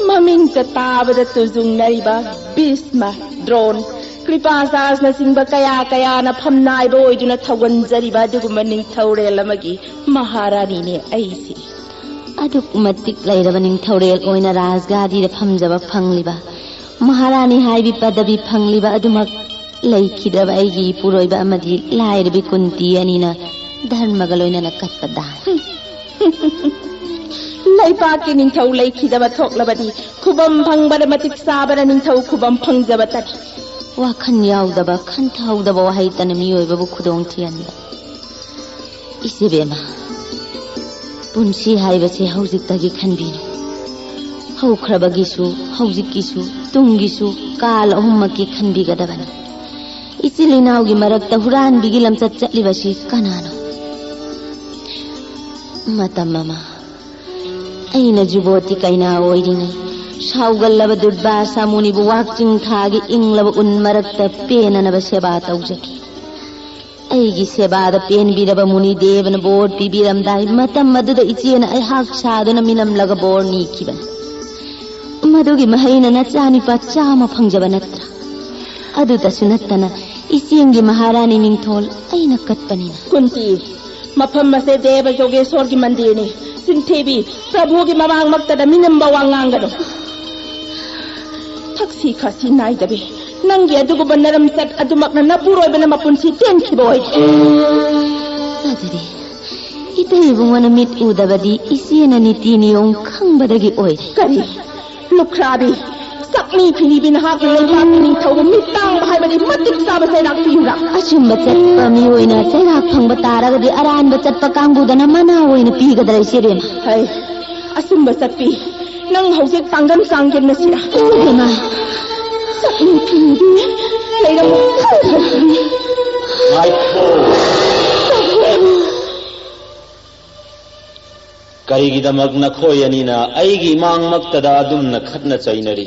ꯃꯃꯤꯡꯇ ꯇꯥꯕꯗ ꯇꯨꯖꯨꯡꯅꯔꯤꯕ ꯚꯤꯁꯃ, ꯗ꯭ꯔꯣꯟ, ꯀ꯭ꯔꯤꯄꯥꯆꯥꯔꯖꯅꯆꯤꯡꯕ ꯀꯌꯥ ꯀꯌꯥꯅ ꯐꯝꯅꯥꯏꯕ ꯑꯣꯏꯗꯨꯅ ꯊꯧꯒꯟꯖꯔꯤꯕ ꯑꯗꯨꯒꯨꯝꯕ ꯅꯤꯡꯊꯧꯔꯦꯜ ꯑꯃꯒꯤ ꯃꯍꯥꯔꯥꯅꯤꯅꯦ ꯑꯩꯁꯦ꯫ ꯑꯗꯨꯛ ꯃꯇꯤꯛ ꯂꯩꯔꯕ ꯅꯤꯡꯊꯧꯔꯦꯜ ꯑꯣꯏꯅ ꯔꯥꯖꯒꯥꯗꯤꯗ ꯐꯝꯖꯕ ꯐꯪꯂꯤꯕ, ꯃꯍꯥꯔꯥꯅꯤ ꯍꯥꯏꯕꯤ ꯄꯗꯕꯤ ꯐꯪꯂꯤꯕ ꯑꯗꯨꯃꯛ ꯂꯩꯈꯤꯗ꯭ꯔꯕ ꯑꯩꯒꯤ ꯏꯄꯨꯔꯣꯏꯕ ꯑꯃꯗꯤ ꯂꯥꯏꯔꯕꯤ ꯀꯨꯟꯇꯤ ꯑꯅꯤꯅ ꯙꯔꯃꯒ ꯂꯣꯏꯅꯅ ꯀꯠꯄ ꯗꯥꯟ꯫ ꯂꯩꯕꯥꯛꯀꯤ ꯅꯤꯡꯊꯧ ꯂꯩꯈꯤꯗꯕ ꯊꯣꯛꯂꯕꯗꯤ ꯈꯨꯕꯝ ꯐꯪꯕꯗ ꯃꯇꯤꯛ ꯆꯥꯕꯅ ꯅꯤꯡꯊꯧ ꯈꯨꯕꯝ ꯐꯪꯖꯕꯇꯅꯤ꯫ ꯋꯥꯈꯜ ꯌꯥꯎꯗꯕ, ꯈꯟꯊꯍꯧꯗꯕ ꯋꯥꯍꯩꯇꯅ ꯃꯤꯑꯣꯏꯕꯕꯨ ꯈꯨꯗꯣꯡ ꯊꯤꯍꯟꯕ꯫ ꯏꯆꯦꯕꯦꯝꯃ, ꯄꯨꯟꯁꯤ ꯍꯥꯏꯕꯁꯦ ꯍꯧꯖꯤꯛꯇꯒꯤ ꯈꯟꯕꯤꯅꯨ꯫ ꯍꯧꯈ꯭ꯔꯕꯒꯤꯁꯨ, ꯍꯧꯖꯤꯛꯀꯤꯁꯨ, ꯇꯨꯡꯒꯤꯁꯨ ꯀꯥꯜ ꯑꯍꯨꯝꯃꯛꯀꯤ ꯈꯟꯕꯤꯒꯗꯕꯅꯤ꯫ ꯏꯆꯤꯜ ꯏꯅꯥꯎꯒꯤ ꯃꯔꯛꯇ ꯍꯨꯔꯥꯟꯕꯤꯒꯤ ꯂꯝꯆꯠ ꯆꯠꯂꯤꯕꯁꯤ ꯀꯅꯥꯅꯣ? ꯃꯇꯝ ꯑꯃ ꯑꯩꯅ ꯖꯨꯕꯣꯇꯤ ꯀꯩꯅꯥ ꯑꯣꯏꯔꯤꯉꯩ ꯁꯥꯎꯒꯜꯂꯕ ꯗꯨꯔꯕꯥꯁꯥ ꯃꯨꯅꯤꯕꯨ ꯋꯥꯛꯆꯤꯡ ꯊꯥꯒꯤ ꯏꯪꯂꯕ ꯎꯟ ꯃꯔꯛꯇ ꯄꯦꯟꯅꯅꯕ ꯁꯦꯕꯥ ꯇꯧꯖꯈꯤ꯫ ꯑꯩꯒꯤ ꯁꯦꯕꯥꯗ ꯄꯦꯟꯕꯤꯔꯕ ꯃꯨꯅꯤ ꯗꯦꯕꯅ ꯕꯣꯔ ꯄꯤꯕꯤꯔꯝꯗꯥꯏ, ꯃꯇꯝ ꯑꯗꯨꯗ ꯏꯆꯦꯅ ꯑꯩꯍꯥꯛ ꯁꯥꯗꯨꯅ ꯃꯤꯅꯝꯂꯒ ꯕꯣꯔ ꯅꯤꯈꯤꯕꯅꯤ꯫ ꯃꯗꯨꯒꯤ ꯃꯍꯩꯅ ꯅꯆꯥꯅꯤꯄꯥ ꯆꯥꯝꯃ ꯐꯪꯖꯕ ꯅꯠꯇ꯭ꯔꯥ? ꯑꯗꯨꯇꯁꯨ ꯅꯠꯇꯅ ꯏꯆꯦꯡꯒꯤ ꯃꯍꯥꯔꯥꯅꯤ ꯃꯤꯡꯊꯣꯜ ꯑꯩꯅ ꯀꯠꯄꯅꯤꯅ꯫ ꯀꯨꯟꯇꯤ, ꯃꯐꯝ ꯑꯁꯦ ꯗꯦꯕ ꯖꯣꯒꯦꯁꯣꯔꯒꯤ ꯃꯟꯗꯤꯔꯅꯤ꯫ ꯆꯤꯟꯊꯤꯕꯤ, ꯄ꯭ꯔꯚꯨꯒꯤ ꯃꯃꯥꯡꯃꯛꯇꯗ ꯃꯤꯅꯝꯕ ꯋꯥ ꯉꯥꯡꯒꯅꯨ꯫ ꯊꯛꯁꯤ ꯈꯥꯁꯤ ꯅꯥꯏꯗꯕꯤ, ꯅꯪꯒꯤ ꯑꯗꯨꯒꯨꯝꯕ ꯅꯔꯝꯆꯠ ꯑꯗꯨꯃꯛꯅ ꯅꯄꯨꯔꯣꯏꯕꯅ ꯃꯄꯨꯟꯁꯤ ꯇꯦꯟꯈꯤꯕ ꯑꯣꯏꯔꯦ꯫ ꯑꯗꯨꯗꯤ ꯏꯇꯩ ꯏꯕꯨꯡꯉꯣꯅ ꯃꯤꯠ ꯎꯗꯕꯗꯤ ꯏꯆꯦꯅ ꯅꯤꯇꯤ ꯅꯤꯌꯣꯝ ꯈꯪꯕꯗꯒꯤ ꯑꯣꯏꯔꯦ꯫ ꯀꯔꯤ? ꯂꯨꯈ꯭ꯔꯥꯕꯤ, ꯁꯛꯃꯤ ꯐꯤꯅꯤꯕꯤ, ꯅꯍꯥꯛꯅ ꯂꯩꯕꯥꯛꯀꯤ ꯅꯤꯡꯊꯧꯕꯨ ꯃꯤꯠ ꯇꯥꯡꯕ ꯍꯥꯏꯕꯗꯤ ꯃꯇꯤꯛ ꯆꯥꯕ ꯆꯩꯔꯥꯛ ꯄꯤꯌꯨꯔꯥ? ꯑꯆꯨꯝꯕ ꯆꯠꯄ ꯃꯤꯑꯣꯏꯅ ꯆꯩꯔꯥꯛ ꯐꯪꯕ ꯇꯥꯔꯒꯗꯤ ꯑꯔꯥꯟꯕ ꯆꯠꯄ ꯀꯥꯡꯕꯨꯗꯅ ꯃꯅꯥ ꯑꯣꯏꯅ ꯄꯤꯒꯗ꯭ꯔꯥ, ꯏꯆꯦ ꯕꯦꯝꯃ? ꯍꯩ, ꯑꯆꯨꯝꯕ ꯆꯠꯄꯤ, ꯅꯪ ꯍꯧꯖꯤꯛ ꯄꯥꯡꯒꯜ ꯆꯥꯡ ꯌꯦꯡꯅꯁꯤꯔꯥ? ꯏꯃꯥ! ꯆꯠꯂꯨ, ꯊꯤꯟꯕꯤ꯫ ꯂꯩꯔꯝꯃꯨ꯫ ꯉꯥꯏꯈꯣ꯫ ꯀꯔꯤꯒꯤꯗꯃꯛ ꯅꯈꯣꯏ ꯑꯅꯤꯅ ꯑꯩꯒꯤ ꯏꯃꯥꯡꯃꯛꯇꯗ ꯑꯗꯨꯝꯅ ꯈꯠꯅ ꯆꯩꯅꯔꯤ?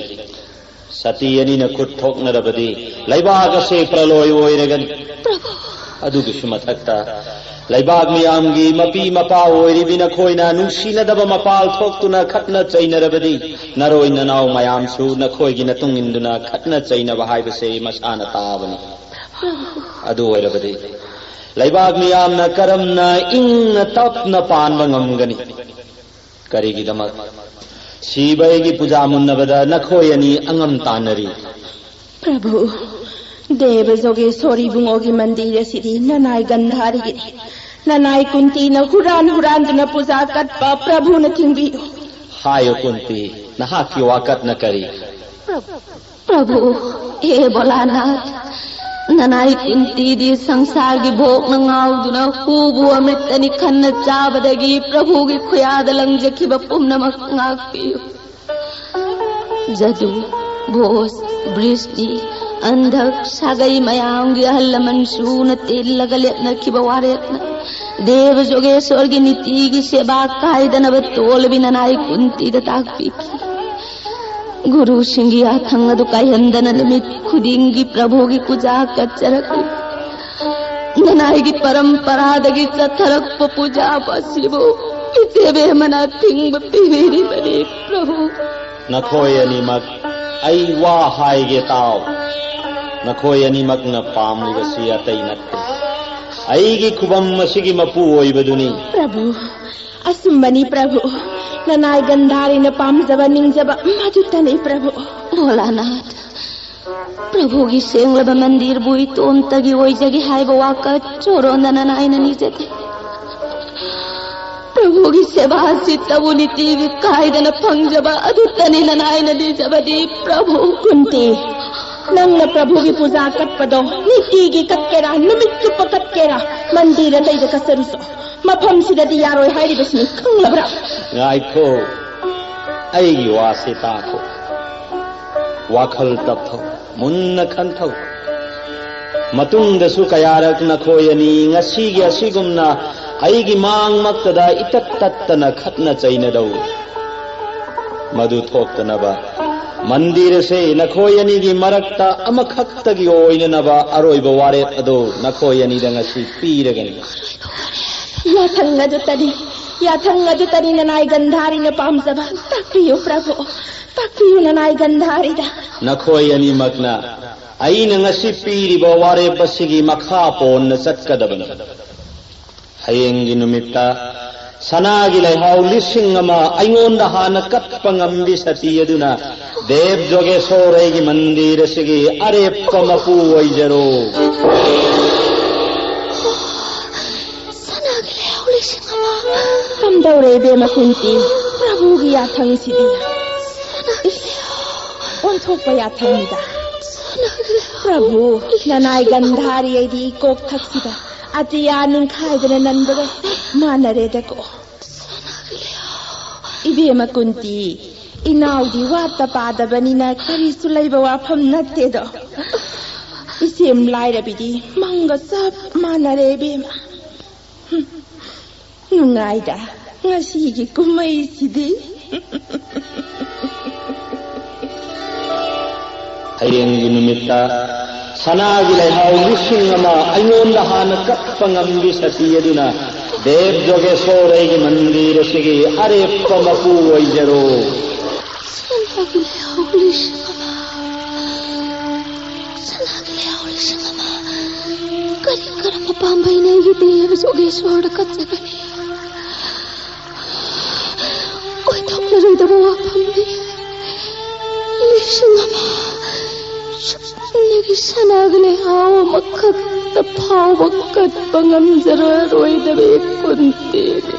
ꯁꯇꯤ ꯑꯅꯤꯅ ꯈꯨꯠ ꯊꯣꯛꯅꯔꯕꯗꯤ ꯂꯩꯕꯥꯛ ꯑꯁꯦ ꯄ꯭ꯔꯂꯣꯏ ꯑꯣꯏꯔꯒꯅꯤ꯫ ꯄ꯭ꯔꯚꯨ! ꯑꯗꯨꯒꯤꯁꯨ ꯃꯊꯛꯇ ꯂꯩꯕꯥꯛ ꯃꯤꯌꯥꯝꯒꯤ ꯃꯄꯤ ꯃꯄꯥ ꯑꯣꯏꯔꯤꯕꯤ ꯅꯈꯣꯏꯅ ꯅꯨꯡꯁꯤꯅꯗꯕ ꯃꯄꯥꯜ ꯊꯣꯛꯇꯨꯅ ꯈꯠꯅ ꯆꯩꯅꯔꯕꯗꯤ ꯅꯔꯣꯏ ꯅꯅꯥꯎ ꯃꯌꯥꯝꯁꯨ ꯅꯈꯣꯏꯒꯤ ꯃꯇꯨꯡ ꯏꯟꯗꯨꯅ ꯈꯠꯅ ꯆꯩꯅꯕ ꯍꯥꯏꯕꯁꯦ ꯃꯁꯥꯅ ꯇꯥꯕꯅꯤ꯫ ꯑꯗꯨ ꯑꯣꯏꯔꯕꯗꯤ ꯂꯩꯕꯥꯛ ꯃꯤꯌꯥꯝꯅ ꯀꯔꯝꯅ ꯏꯪꯅ ꯇꯞꯅ ꯄꯥꯟꯕ ꯉꯝꯒꯅꯤ? ꯀꯔꯤꯒꯤꯗꯃꯛ? ꯁꯤꯕ ꯑꯩꯒꯤ ꯄꯨꯖꯥ ꯃꯨꯟꯅꯕꯗ ꯅꯈꯣꯏ ꯑꯅꯤ ꯑꯉꯝ ꯇꯥꯟꯅꯔꯤ꯫ ꯄ꯭ꯔꯚꯨ, ꯗꯦꯕ ꯖꯣꯒꯦꯁꯣꯔꯤ ꯏꯕꯨꯡꯉꯣꯒꯤ ꯃꯟꯗꯤꯔ ꯑꯁꯤꯗꯤ ꯅꯅꯥꯏ ꯒꯟꯙꯥꯔꯤꯒꯤꯅꯤ꯫ ꯅꯅꯥꯏ ꯀꯨꯟꯇꯤꯅ ꯍꯨꯔꯥꯟ ꯍꯨꯔꯥꯟꯗꯨꯅ ꯄꯨꯖꯥ ꯀꯠꯄ ꯄ꯭ꯔꯚꯨꯅ ꯊꯤꯡꯕꯤꯌꯨ꯫ ꯍꯥꯏꯌꯨ ꯀꯨꯟꯇꯤ, ꯅꯍꯥꯛꯀꯤ ꯋꯥꯀꯠꯅ ꯀꯔꯤ? ꯄ꯭ꯔꯚꯨ, ꯄ꯭ꯔꯚꯨ, ꯍꯦ ꯚꯣꯂꯥꯅꯥꯊ, ꯅꯅꯥꯏ ꯀꯨꯟꯇꯤꯗꯤ ꯁꯪꯁꯥꯔꯒꯤ ꯚꯣꯛꯅ ꯉꯥꯎꯗꯨꯅ ꯍꯨꯕꯨ ꯑꯃ꯭ꯔꯤꯇꯅꯤ ꯈꯟꯅ ꯆꯥꯕꯗꯒꯤ ꯄ꯭ꯔꯚꯨꯒꯤ ꯈꯨꯌꯥꯗ ꯂꯪꯖꯈꯤꯕ ꯄꯨꯝꯅꯃꯛ ꯉꯥꯛꯄꯤꯌꯨ꯫ ꯖꯗꯨ, ꯚꯣꯁ, ꯕ꯭ꯔꯤꯁꯅꯤ, ꯍꯟꯗꯛ ꯁꯥꯒꯩ ꯃꯌꯥꯝꯒꯤ ꯑꯍꯜ ꯂꯃꯟ ꯁꯨꯅ ꯇꯤꯜꯂꯒ ꯂꯦꯞꯅꯈꯤꯕ ꯋꯥꯔꯦꯞꯅ ꯗꯦꯕ ꯖꯣꯒꯦꯁꯣꯔꯒꯤ ꯅꯤꯇꯤꯒꯤ ꯁꯦꯕꯥ ꯀꯥꯏꯗꯅꯕ ꯇꯣꯜꯂꯕꯤ ꯅꯅꯥꯏ ꯀꯨꯟꯇꯤꯗ ꯇꯥꯛꯄꯤꯈꯤ꯫ ꯒꯨꯔꯨꯁꯤꯡꯒꯤ ꯌꯥꯊꯪ ꯑꯗꯨ ꯀꯥꯏꯍꯟꯗꯅ ꯅꯨꯃꯤꯠ ꯈꯨꯗꯤꯡꯒꯤ ꯄ꯭ꯔꯚꯨꯒꯤ ꯄꯨꯖꯥ ꯀꯠꯆꯔꯛꯂꯤ꯫ ꯅꯅꯥꯏꯒꯤ ꯄꯔꯝꯄꯔꯥꯗꯒꯤ ꯆꯠꯊꯔꯛꯄ ꯄꯨꯖꯥ ꯑꯁꯤꯕꯨ ꯏꯆꯦꯕꯦꯝꯃꯅ ꯑꯊꯤꯡꯕ ꯄꯤꯕꯤꯔꯤꯕꯅꯤ, ꯄ꯭ꯔꯚꯨ꯫ ꯅꯈꯣꯏ ꯑꯅꯤꯃꯛ, ꯑꯩ ꯋꯥ ꯍꯥꯏꯒꯦ ꯇꯥꯎ꯫ ꯅꯈꯣꯏ ꯑꯅꯤꯃꯛꯅ ꯄꯥꯝꯂꯤꯕꯁꯤ ꯑꯇꯩ ꯅꯠꯇꯦ, ꯑꯩꯒꯤ ꯈꯨꯕꯝ ꯑꯁꯤꯒꯤ ꯃꯄꯨ ꯑꯣꯏꯕꯗꯨꯅꯤ꯫ ꯄ꯭ꯔꯚꯨ, ꯑꯆꯨꯝꯕꯅꯤ ꯄ꯭ꯔꯚꯨ꯫ ꯅꯅꯥꯏ ꯒꯟꯙꯥꯔꯤꯅ ꯄꯥꯝꯖꯕ ꯅꯤꯡꯖꯕ ꯃꯗꯨꯇꯅꯤ ꯄ꯭ꯔꯚꯨ꯫ ꯚꯣꯂꯥꯅꯥꯊ, ꯄ꯭ꯔꯚꯨꯒꯤ ꯁꯦꯡꯂꯕ ꯃꯟꯗꯤꯔꯕꯨ ꯏꯇꯣꯝꯇꯒꯤ ꯑꯣꯏꯖꯒꯦ ꯍꯥꯏꯕ ꯋꯥꯈꯜ ꯆꯣꯔꯣꯟꯗꯅ ꯅꯥꯏꯅ ꯅꯤꯖꯗꯦ꯫ ꯄ꯭ꯔꯚꯨꯒꯤ ꯁꯦꯕꯥꯁꯤꯇꯕꯨ ꯅꯤꯇꯤꯒꯤ ꯀꯥꯏꯗꯅ ꯐꯪꯖꯕ ꯑꯗꯨꯇꯅꯤ ꯅꯅꯥꯏꯅ ꯅꯤꯖꯕꯗꯤ, ꯄ꯭ꯔꯚꯨ꯫ ꯀꯨꯟꯇꯤ, ꯅꯪꯅ ꯄ꯭ꯔꯚꯨꯒꯤ ꯄꯨꯖꯥ ꯀꯠꯄꯗꯣ ꯅꯤꯇꯤꯒꯤ ꯀꯠꯀꯦꯔꯥ, ꯅꯨꯃꯤꯠ ꯆꯨꯞꯄ ꯀꯠꯀꯦꯔꯥ, ꯃꯟꯗꯤꯔ ꯑꯇꯩꯗ ꯀꯠꯆꯔꯨꯁꯨ, ꯃꯐꯝꯁꯤꯗꯗꯤ ꯌꯥꯔꯣꯏ ꯍꯥꯏꯔꯤꯕꯁꯤꯅꯤ, ꯈꯪꯂꯕ꯭ꯔꯥ? ꯉꯥꯏꯈꯣ, ꯑꯩꯒꯤ ꯋꯥꯁꯤ ꯇꯥꯈꯣ꯫ ꯋꯥꯈꯜ ꯇꯞꯊꯧ, ꯃꯨꯟꯅ ꯈꯟꯊꯧ꯫ ꯃꯇꯨꯡꯗꯁꯨ ꯀꯌꯥꯔꯛ ꯅꯈꯣꯏ ꯑꯅꯤ ꯉꯁꯤꯒꯤ ꯑꯁꯤꯒꯨꯝꯅ ꯑꯩꯒꯤ ꯃꯥꯡꯃꯛꯇꯗ ꯏꯇꯠ ꯇꯠꯇꯅ ꯈꯠꯅ ꯆꯩꯅꯗꯧ꯫ ꯃꯗꯨ ꯊꯣꯛꯇꯅꯕ ꯃꯟꯗꯤꯔ ꯑꯁꯤ ꯅꯈꯣꯏ ꯑꯅꯤꯒꯤ ꯃꯔꯛꯇ ꯑꯃꯈꯛꯇꯒꯤ ꯑꯣꯏꯅꯅꯕ ꯑꯔꯣꯏꯕ ꯋꯥꯔꯦꯞ ꯑꯗꯨ ꯅꯈꯣꯏ ꯑꯅꯤꯗ ꯉꯁꯤ ꯄꯤꯔꯒꯅꯤ꯫ ꯌꯥꯊꯪ ꯑꯗꯨꯇꯅꯤ, ꯌꯥꯊꯪ ꯑꯗꯨꯇꯅꯤ ꯅꯅꯥꯏ ꯒꯟꯙꯥꯔꯤꯅ ꯄꯥꯝꯖꯕ꯫ ꯇꯥꯛꯄꯤꯌꯨ ꯄ꯭ꯔꯚꯨ, ꯇꯥꯛꯄꯤꯌꯨ ꯅꯅꯥꯏ ꯒꯟꯙꯥꯔꯤꯗ꯫ ꯅꯈꯣꯏ ꯑꯅꯤꯃꯛꯅ ꯑꯩꯅ ꯉꯁꯤ ꯄꯤꯔꯤꯕ ꯋꯥꯔꯦꯞ ꯑꯁꯤꯒꯤ ꯃꯈꯥ ꯄꯣꯟꯅ ꯆꯠꯀꯗꯕꯅꯤ꯫ ꯍꯌꯦꯡꯒꯤ ꯅꯨꯃꯤꯠꯇ ꯁꯅꯥꯒꯤ ꯂꯩꯍꯥꯎ ꯂꯤꯁꯤꯡ ꯑꯃ ꯑꯩꯉꯣꯟꯗ ꯍꯥꯟꯅ ꯀꯠꯄ ꯉꯝꯕꯤ ꯁꯇꯤ ꯑꯗꯨꯅ ꯗꯦꯕ ꯖꯣꯒꯦꯁꯣꯔ ꯑꯩꯒꯤ ꯃꯟꯗꯤꯔ ꯑꯁꯤꯒꯤ ꯑꯔꯦꯞꯄ ꯃꯄꯨ ꯑꯣꯏꯖꯔꯣ꯫ ꯁꯅꯥꯒꯤ ꯂꯩꯍꯥꯎ ꯂꯤꯁꯤꯡ ꯑꯃ꯫ ꯀꯝꯗꯧꯔꯦ ꯏꯕꯦꯝꯃ ꯀꯨꯟꯇꯤ? ꯄ꯭ꯔꯚꯨꯒꯤ ꯌꯥꯊꯪꯁꯤꯗꯤ꯫ ꯏꯁ, ꯑꯣꯟꯊꯣꯛꯄ ꯌꯥꯊꯪꯅꯤꯗ꯫ ꯄ꯭ꯔꯚꯨ, ꯅꯅꯥꯏ ꯒꯟꯙꯥꯔꯤ ꯑꯩꯗꯤ ꯏꯀꯣꯛ ꯊꯛꯁꯤꯗ ꯑꯇꯤꯌꯥ ꯅꯤꯡꯈꯥꯏꯗꯅ ꯅꯟꯕꯒ ꯆꯞ ꯃꯥꯟꯅꯔꯦꯗꯀꯣ꯫ ꯏꯕꯦꯝꯃ ꯀꯨꯟꯇꯤ, ꯏꯅꯥꯎꯗꯤ ꯋꯥꯠꯇ ꯄꯥꯗꯕꯅꯤꯅ ꯀꯔꯤꯁꯨ ꯂꯩꯕ ꯋꯥꯐꯝ ꯅꯠꯇꯦꯗꯣ꯫ ꯏꯆꯦꯝ ꯂꯥꯏꯔꯕꯤꯗꯤ ꯃꯪꯒ ꯆꯞ ꯃꯥꯟꯅꯔꯦ ꯏꯕꯦꯝꯃ꯫ ꯍꯨꯝ, ꯅꯨꯡꯉꯥꯏꯗ ꯉꯁꯤꯒꯤ ꯀꯨꯝꯍꯩꯁꯤꯗꯤ꯫ ꯍꯌꯦꯡꯒꯤ ꯅꯨꯃꯤꯠꯇ ꯁꯅꯥꯒꯤ ꯂꯩꯍꯥꯎ ꯂꯤꯁꯤꯡ ꯑꯃ ꯑꯩꯉꯣꯟꯗ ꯍꯥꯟꯅ ꯀꯠꯄ ꯉꯝꯕꯤ ꯁꯇꯤ ꯑꯗꯨꯅ ꯗꯦꯕ ꯖꯣꯒꯦꯁꯣꯔ ꯑꯩꯒꯤ ꯃꯟꯗꯤꯔ ꯑꯁꯤꯒꯤ ꯑꯔꯦꯞꯄ ꯃꯄꯨ ꯑꯣꯏꯖꯔꯣ꯫ ꯁꯅꯥꯒꯤ ꯂꯩꯍꯥꯎ ꯂꯤꯁꯤꯡ ꯑꯃ, ꯁꯅꯥꯒꯤ ꯂꯩꯍꯥꯎ ꯂꯤꯁꯤꯡ ꯑꯃ꯫ ꯀꯔꯤ ꯀꯔꯝꯕ ꯄꯥꯝꯕꯩꯅ ꯑꯩꯒꯤ ꯗꯦꯕ ꯖꯣꯒꯦꯁꯣꯔꯗ ꯀꯠꯆꯒꯅꯤ? ꯑꯣꯏꯊꯣꯛꯂꯔꯣꯏꯗꯕ ꯋꯥꯐꯝꯅꯤ꯫ ꯂꯤꯁꯤꯡ ꯑꯃ꯫ ꯁꯨꯞꯅꯒꯤ ꯁꯅꯥꯒꯤ ꯂꯩꯍꯥꯎ ꯑꯃꯈꯛꯇ ꯐꯥꯎꯕ ꯀꯠꯄ ꯉꯝꯖꯔꯔꯣꯏꯗꯕꯤ ꯀꯨꯟꯇꯤꯅꯤ꯫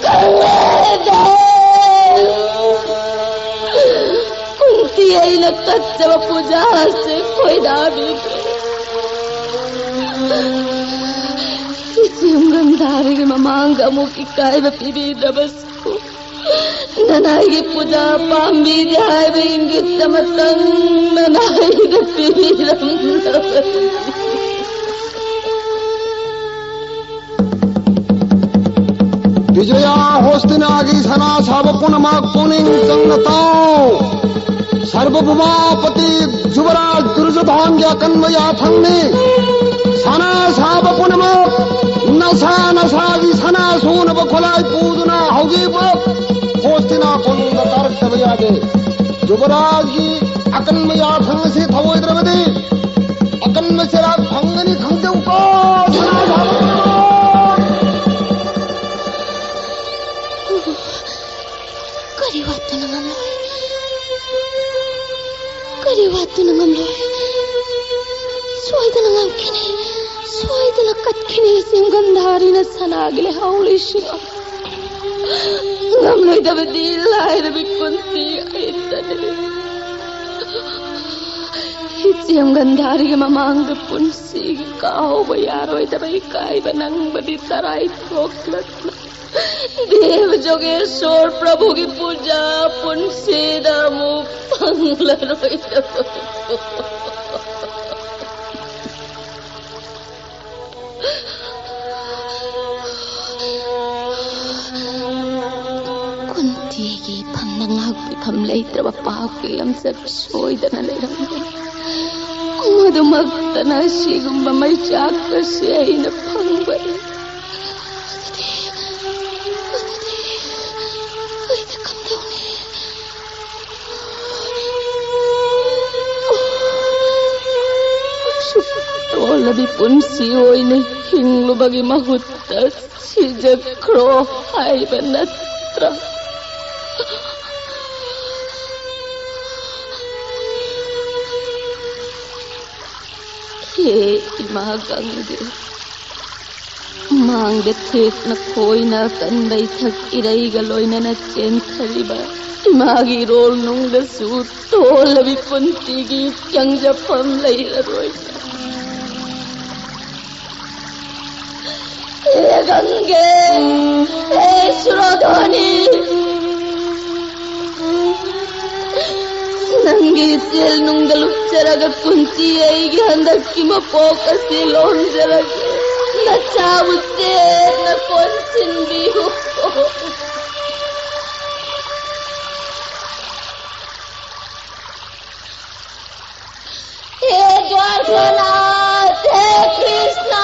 ꯈꯪꯂꯦꯗ! ꯀꯨꯟꯇꯤ ꯑꯩꯅ ꯀꯠꯆꯕ ꯄꯨꯖꯥꯁꯦ ꯈꯣꯏꯗꯥꯕꯤꯒꯦ꯫ ꯏꯆꯦꯝ ꯒꯟꯙꯥꯔꯤꯒꯤ ꯃꯃꯥꯡꯗ ꯑꯃꯨꯛ ꯏꯀꯥꯏꯕ ꯄꯤꯕꯤꯗ꯭ꯔꯕꯁꯨ, ꯅꯅꯥꯏꯒꯤ ꯄꯨꯖꯥ ꯄꯥꯝꯕꯤꯗꯦ ꯍꯥꯏꯕ ꯏꯪꯒꯤꯠ ꯑꯃꯇꯪ ꯅꯅꯥꯏꯗ ꯄꯤꯕꯤꯔꯝꯂꯕꯅꯤ꯫ ꯕꯤꯖꯌꯥ ꯍꯣꯁꯇꯤꯅꯥꯒꯤ ꯁꯅꯥ ꯁꯥꯕ ꯄꯨꯝꯅꯃꯛ ꯄꯨꯛꯅꯤꯡ ꯆꯪꯅ ꯇꯥꯎ꯫ ꯁꯔꯕꯚꯨꯃꯥꯄꯇꯤ ꯖꯨꯕꯔꯥꯖ ꯗꯨꯔꯖꯣꯙꯥꯟꯒꯤ ꯑꯀꯟꯕ ꯌꯥꯊꯪꯅꯤ꯫ ꯁꯅꯥ ꯁꯥꯕ ꯄꯨꯝꯅꯃꯛ ꯅꯁꯥ ꯅꯁꯥꯒꯤ ꯁꯅꯥ ꯁꯨꯅꯕ ꯈꯨꯠꯂꯥꯏ ꯄꯨꯗꯨꯅ ꯍꯧꯖꯤꯛꯃꯛ ꯍꯣꯁꯇꯤꯅꯥ ꯀꯣꯅꯨꯡꯗ ꯀꯥꯔꯛꯇꯕ ꯌꯥꯗꯦ꯫ ꯖꯨꯕꯔꯥꯖꯒꯤ ꯑꯀꯟꯕ ꯌꯥꯊꯪ ꯑꯁꯤ ꯊꯧꯑꯣꯏꯗ꯭ꯔꯕꯗꯤ ꯑꯀꯟꯕ ꯆꯩꯔꯥꯛ ꯐꯪꯒꯅꯤ ꯈꯪꯖꯧꯀꯣ, ꯁꯅꯥ ꯁꯥꯕ ꯄꯨꯝꯅꯃꯛ! ꯀꯔꯤ ꯋꯥꯠꯇꯨꯅ ꯉꯝꯂꯣꯏ? ꯀꯔꯤ ꯋꯥꯠꯇꯨꯅ ꯉꯝꯂꯣꯏ? ꯁꯣꯏꯗꯅ ꯉꯝꯈꯤꯅꯤ, ꯁꯣꯏꯗꯅ ꯀꯠꯈꯤꯅꯤ ꯏꯆꯦꯝ ꯒꯟꯙꯥꯔꯤꯅ ꯁꯅꯥꯒꯤ ꯂꯩꯍꯥꯎ ꯂꯤꯁꯤꯡ ꯑꯃ꯫ ꯉꯝꯂꯣꯏꯗꯕꯗꯤ ꯂꯥꯏꯔꯕꯤ ꯀꯨꯟꯇꯤ ꯑꯩꯇꯅꯤ꯫ ꯏꯆꯦꯝ ꯒꯟꯙꯥꯔꯤꯒꯤ ꯃꯃꯥꯡꯗ ꯄꯨꯟꯁꯤꯒꯤ ꯀꯥꯎꯕ ꯌꯥꯔꯣꯏꯗꯕ ꯏꯀꯥꯏꯕ ꯅꯪꯕꯗꯤ ꯇꯔꯥꯏ ꯊꯣꯛꯂꯛꯂ꯫ ꯗꯦꯕ ꯖꯣꯒꯦꯁꯣꯔ ꯄ꯭ꯔꯚꯨꯒꯤ ꯄꯨꯖꯥ ꯄꯨꯟꯁꯤꯗ ꯑꯃꯨꯛ ꯐꯪꯂꯔꯣꯏꯗꯕ꯫ ꯀꯨꯟꯇꯤꯒꯤ ꯏꯐꯝꯗ ꯉꯥꯛꯄꯤꯐꯝ ꯂꯩꯇ꯭ꯔꯕ ꯄꯥꯞꯀꯤ ꯂꯝꯆꯠ ꯁꯣꯏꯗꯅ ꯂꯩꯔꯝꯒꯅꯤ꯫ ꯃꯗꯨꯃꯛꯇꯅ ꯑꯁꯤꯒꯨꯝꯕ ꯃꯩꯆꯥꯛ ꯑꯁꯤ ꯑꯩꯅ ꯐꯪꯕꯅꯤ꯫ ꯑꯗꯨꯗꯤ, ꯑꯗꯨꯗꯤ ꯑꯩꯗꯤ ꯀꯝꯗꯧꯅꯤ? ꯇꯣꯜꯂꯕꯤ ꯄꯨꯟꯁꯤ ꯑꯣꯏꯅ ꯍꯤꯡꯂꯨꯕꯒꯤ ꯃꯍꯨꯠꯇ ꯁꯤꯖꯈ꯭ꯔꯣ ꯍꯥꯏꯕ ꯅꯠꯇ꯭ꯔꯥ? ꯍꯦ ꯏꯃꯥ ꯒꯪꯒꯦ, ꯃꯥꯡꯗ ꯊꯦꯛꯅ ꯈꯣꯏꯅ ꯑꯀꯟꯕ ꯏꯊꯛ ꯏꯔꯩꯒ ꯂꯣꯏꯅꯅ ꯆꯦꯟꯊꯔꯤꯕ ꯏꯃꯥꯒꯤ ꯏꯔꯣꯜ ꯅꯨꯡꯗꯁꯨ ꯇꯣꯜꯂꯕꯤ ꯄꯨꯟꯁꯤꯒꯤ ꯆꯪꯖꯐꯝ ꯂꯩꯔꯔꯣꯏ꯫ ꯍꯦ ꯒꯪꯒꯦ, ꯍꯦ ꯁꯨꯔꯣꯙꯣꯅꯤ, ꯅꯪꯒꯤ ꯏꯆꯦꯜ ꯅꯨꯡꯗ ꯂꯨꯞꯆꯔꯒ ꯄꯨꯟꯁꯤ ꯑꯩꯒꯤ ꯍꯟꯗꯛꯀꯤ ꯃꯄꯣꯛ ꯑꯁꯤ ꯂꯣꯟꯖꯔꯒꯦ꯫ ꯅꯆꯥꯕꯨ ꯆꯦꯠꯅ ꯀꯣꯟꯁꯤꯟꯕꯤꯌꯨ꯫ ꯍꯦ ꯗ꯭ꯋꯥꯔꯀꯥꯅꯥꯊ, ꯍꯦ ꯀ꯭ꯔꯤꯁꯅ,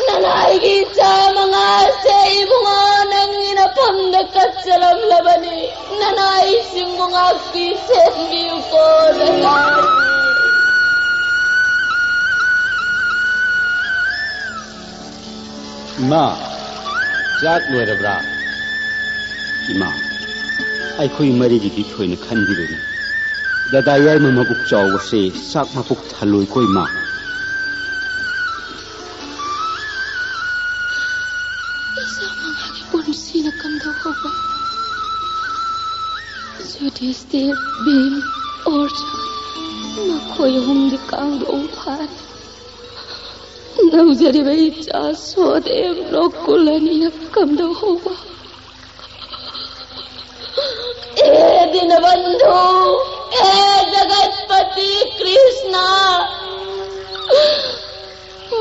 ꯅꯅꯥꯏꯒꯤ ꯏꯆꯥ ꯃꯉꯥꯁꯦ ꯏꯕꯨꯡꯉꯣ ꯅꯪꯒꯤ ꯅꯐꯝꯗ ꯀꯠꯆꯔꯝꯂꯕꯅꯤ꯫ ꯅꯅꯥꯏꯁꯤꯡꯕꯨ ꯉꯥꯛꯄꯤ ꯁꯦꯟꯕꯤꯌꯨꯀꯣ, ꯅꯅꯥꯏ꯫ ꯏꯃꯥ, ꯆꯥꯛ ꯂꯣꯏꯔꯕ꯭ꯔꯥ? ꯏꯃꯥ, ꯑꯩꯈꯣꯏ ꯃꯔꯤꯒꯤꯗꯤ ꯊꯣꯏꯅ ꯈꯟꯕꯤꯔꯨꯅꯨ꯫ ꯗꯗꯥ ꯌꯥꯏꯃ ꯃꯕꯨꯛ ꯆꯥꯎꯕꯁꯦ ꯆꯥꯛ ꯃꯄꯨꯛ ꯊꯜꯂꯣꯏꯀꯣ, ꯏꯃꯥ꯫ ꯏꯆꯥ ꯃꯉꯥꯒꯤ ꯄꯨꯟꯁꯤꯅ ꯀꯝꯗꯧꯍꯧꯕ? ꯌꯨꯙꯤꯁꯇꯤꯔ, ꯚꯤꯝ, ꯑꯔꯖꯨꯟ, ꯑꯩꯈꯣꯏ ꯑꯍꯨꯝꯗꯤ ꯀꯥꯡꯗꯣꯡ ꯐꯥꯔꯦ꯫ ꯅꯧꯖꯔꯤꯕ ꯏꯆꯥ ꯁꯣꯗꯦꯕ ꯂꯣꯛ ꯀꯨꯜ ꯑꯅꯤꯅ ꯀꯝꯗꯧꯍꯧꯕ? ꯑꯦ ꯗꯤꯅꯕꯟꯙꯨ, ꯑꯦ ꯖꯒꯠꯄꯇꯤ ꯀ꯭ꯔꯤꯁꯅ,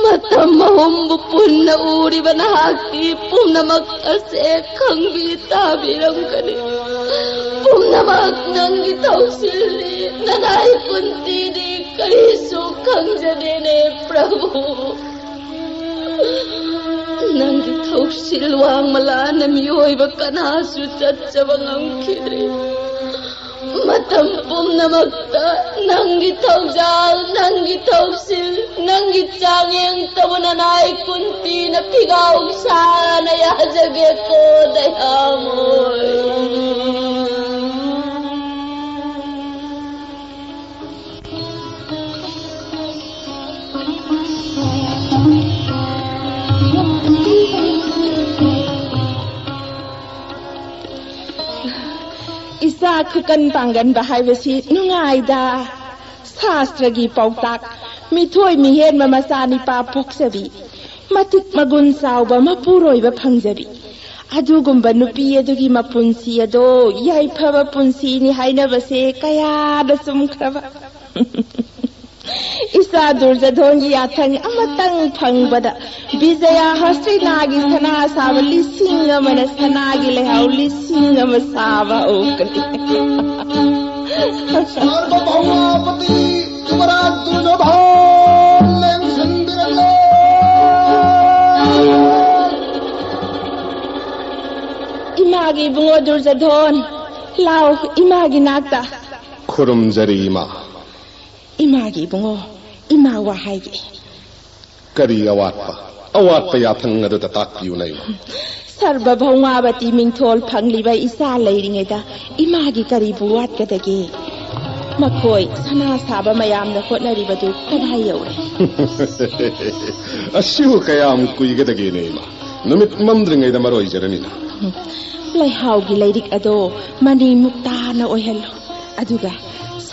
ꯃꯇꯝ ꯑꯍꯨꯝꯕꯨ ꯄꯨꯟꯅ ꯎꯔꯤꯕ ꯅꯍꯥꯛꯇꯤ ꯄꯨꯝꯅꯃꯛ ꯑꯁꯦ ꯈꯪꯕꯤ ꯇꯥꯕꯤꯔꯝꯒꯅꯤ꯫ ꯄꯨꯝꯅꯃꯛ ꯅꯪꯒꯤ ꯊꯧꯁꯤꯜꯅꯤ, ꯅꯅꯥꯏ ꯀꯨꯟꯇꯤꯅꯤ, ꯀꯔꯤꯁꯨ ꯈꯪꯖꯗꯦꯅꯦ ꯄ꯭ꯔꯚꯨ꯫ ꯅꯪꯒꯤ ꯊꯧꯁꯤꯜ ꯋꯥꯡꯃ ꯂꯥꯟꯅ ꯃꯤꯑꯣꯏꯕ ꯀꯅꯥꯁꯨ ꯆꯠꯆꯕ ꯉꯝꯈꯤꯗ꯭ꯔꯤ꯫ ꯃꯇꯝ ꯄꯨꯝꯅꯃꯛꯇ ꯅꯪꯒꯤ ꯊꯧꯖꯥꯜ, ꯅꯪꯒꯤ ꯊꯧꯁꯤꯜ, ꯅꯪꯒꯤ ꯆꯥꯡꯌꯦꯡ ꯇꯧꯕ ꯅꯅꯥꯏ ꯀꯨꯟꯇꯤꯅ ꯐꯤꯒꯥꯎ ꯁꯥꯅ ꯌꯥꯖꯒꯦꯀꯣ ꯗꯌꯥꯃꯣꯏ꯫ ꯏꯆꯥ ꯈꯨꯀꯟ ꯄꯥꯡꯒꯟꯕ ꯍꯥꯏꯕꯁꯤ ꯅꯨꯡꯉꯥꯏꯗ꯫ ꯁꯥꯁꯇ꯭ꯔꯒꯤ ꯄꯥꯎꯇꯥꯛ, ꯃꯤꯊꯣꯏ ꯃꯤꯍꯦꯟꯕ ꯃꯆꯥꯅꯤꯄꯥ ꯄꯣꯛꯆꯕꯤ, ꯃꯇꯤꯛ ꯃꯒꯨꯟ ꯆꯥꯎꯕ ꯃꯄꯨꯔꯣꯏꯕ ꯐꯪꯖꯕꯤ, ꯑꯗꯨꯒꯨꯝꯕ ꯅꯨꯄꯤ ꯑꯗꯨꯒꯤ ꯃꯄꯨꯟꯁꯤ ꯑꯗꯣ ꯌꯥꯏꯐꯕ ꯄꯨꯟꯁꯤꯅꯤ ꯍꯥꯏꯅꯕꯁꯦ ꯀꯌꯥꯗ ꯆꯨꯝꯈ꯭ꯔꯕ꯫ ꯏꯆꯥ ꯗꯨꯔꯖꯙꯣꯟꯒꯤ ꯌꯥꯊꯪ ꯑꯃꯇꯪ ꯐꯪꯕꯗ ꯕꯤꯖꯌꯥ ꯍꯁꯇꯤꯅꯥꯒꯤ ꯁꯅꯥ ꯁꯥꯕ ꯂꯤꯁꯤꯡ ꯑꯃꯅ ꯁꯅꯥꯒꯤ ꯂꯩꯍꯥꯎ ꯂꯤꯁꯤꯡ ꯑꯃ ꯁꯥꯕ ꯍꯧꯒꯅꯤ꯫ ꯁꯥꯔꯕꯚꯧꯃꯥꯄꯇꯤ ꯌꯨꯕꯔꯥꯖ ꯗꯨꯔꯖꯣꯙꯣꯟ ꯂꯦꯡꯁꯤꯟꯕꯤꯔꯛꯂꯦ꯫ ꯏꯃꯥꯒꯤ ꯏꯕꯨꯡꯉꯣ ꯗꯨꯔꯖꯣꯙꯣꯟ, ꯂꯥꯎ ꯏꯃꯥꯒꯤ ꯅꯥꯛꯇ꯫ ꯈꯨꯔꯨꯝꯖꯔꯤ ꯏꯃꯥ꯫ ꯏꯃꯥꯒꯤ ꯏꯕꯨꯡꯉꯣ, ꯏꯃꯥ ꯋꯥ ꯍꯥꯏꯒꯦ꯫ ꯀꯔꯤ ꯑꯋꯥꯠꯄ? ꯑꯋꯥꯠꯄ ꯌꯥꯊꯪ ꯑꯗꯨꯗ ꯇꯥꯛꯄꯤꯌꯨ ꯅꯩꯃ꯫ ꯁꯔꯕꯚꯧꯃꯥꯕꯇꯤ ꯃꯤꯡꯊꯣꯜ ꯐꯪꯂꯤꯕ ꯏꯆꯥ ꯂꯩꯔꯤꯉꯩꯗ ꯏꯃꯥꯒꯤ ꯀꯔꯤꯕꯨ ꯋꯥꯠꯀꯗꯒꯦ? ꯃꯈꯣꯏ ꯁꯅꯥ ꯁꯥꯕ ꯃꯌꯥꯝꯅ ꯍꯣꯠꯅꯔꯤꯕꯗꯨ ꯀꯗꯥꯏ ꯌꯧꯔꯦ? ꯑꯁꯤꯕꯨ ꯀꯌꯥꯝ ꯀꯨꯏꯒꯗꯒꯦ ꯅꯩꯃ? ꯅꯨꯃꯤꯠ ꯃꯝꯗ꯭ꯔꯤꯉꯩꯗ ꯃꯔꯣꯏꯖꯔꯅꯤꯅ꯫ ꯂꯩꯍꯥꯎꯒꯤ ꯂꯩꯔꯤꯛ ꯑꯗꯣ ꯃꯅꯤ ꯃꯨꯛꯇꯥꯅ ꯑꯣꯏꯍꯜꯂꯨ꯫ ꯑꯗꯨꯒ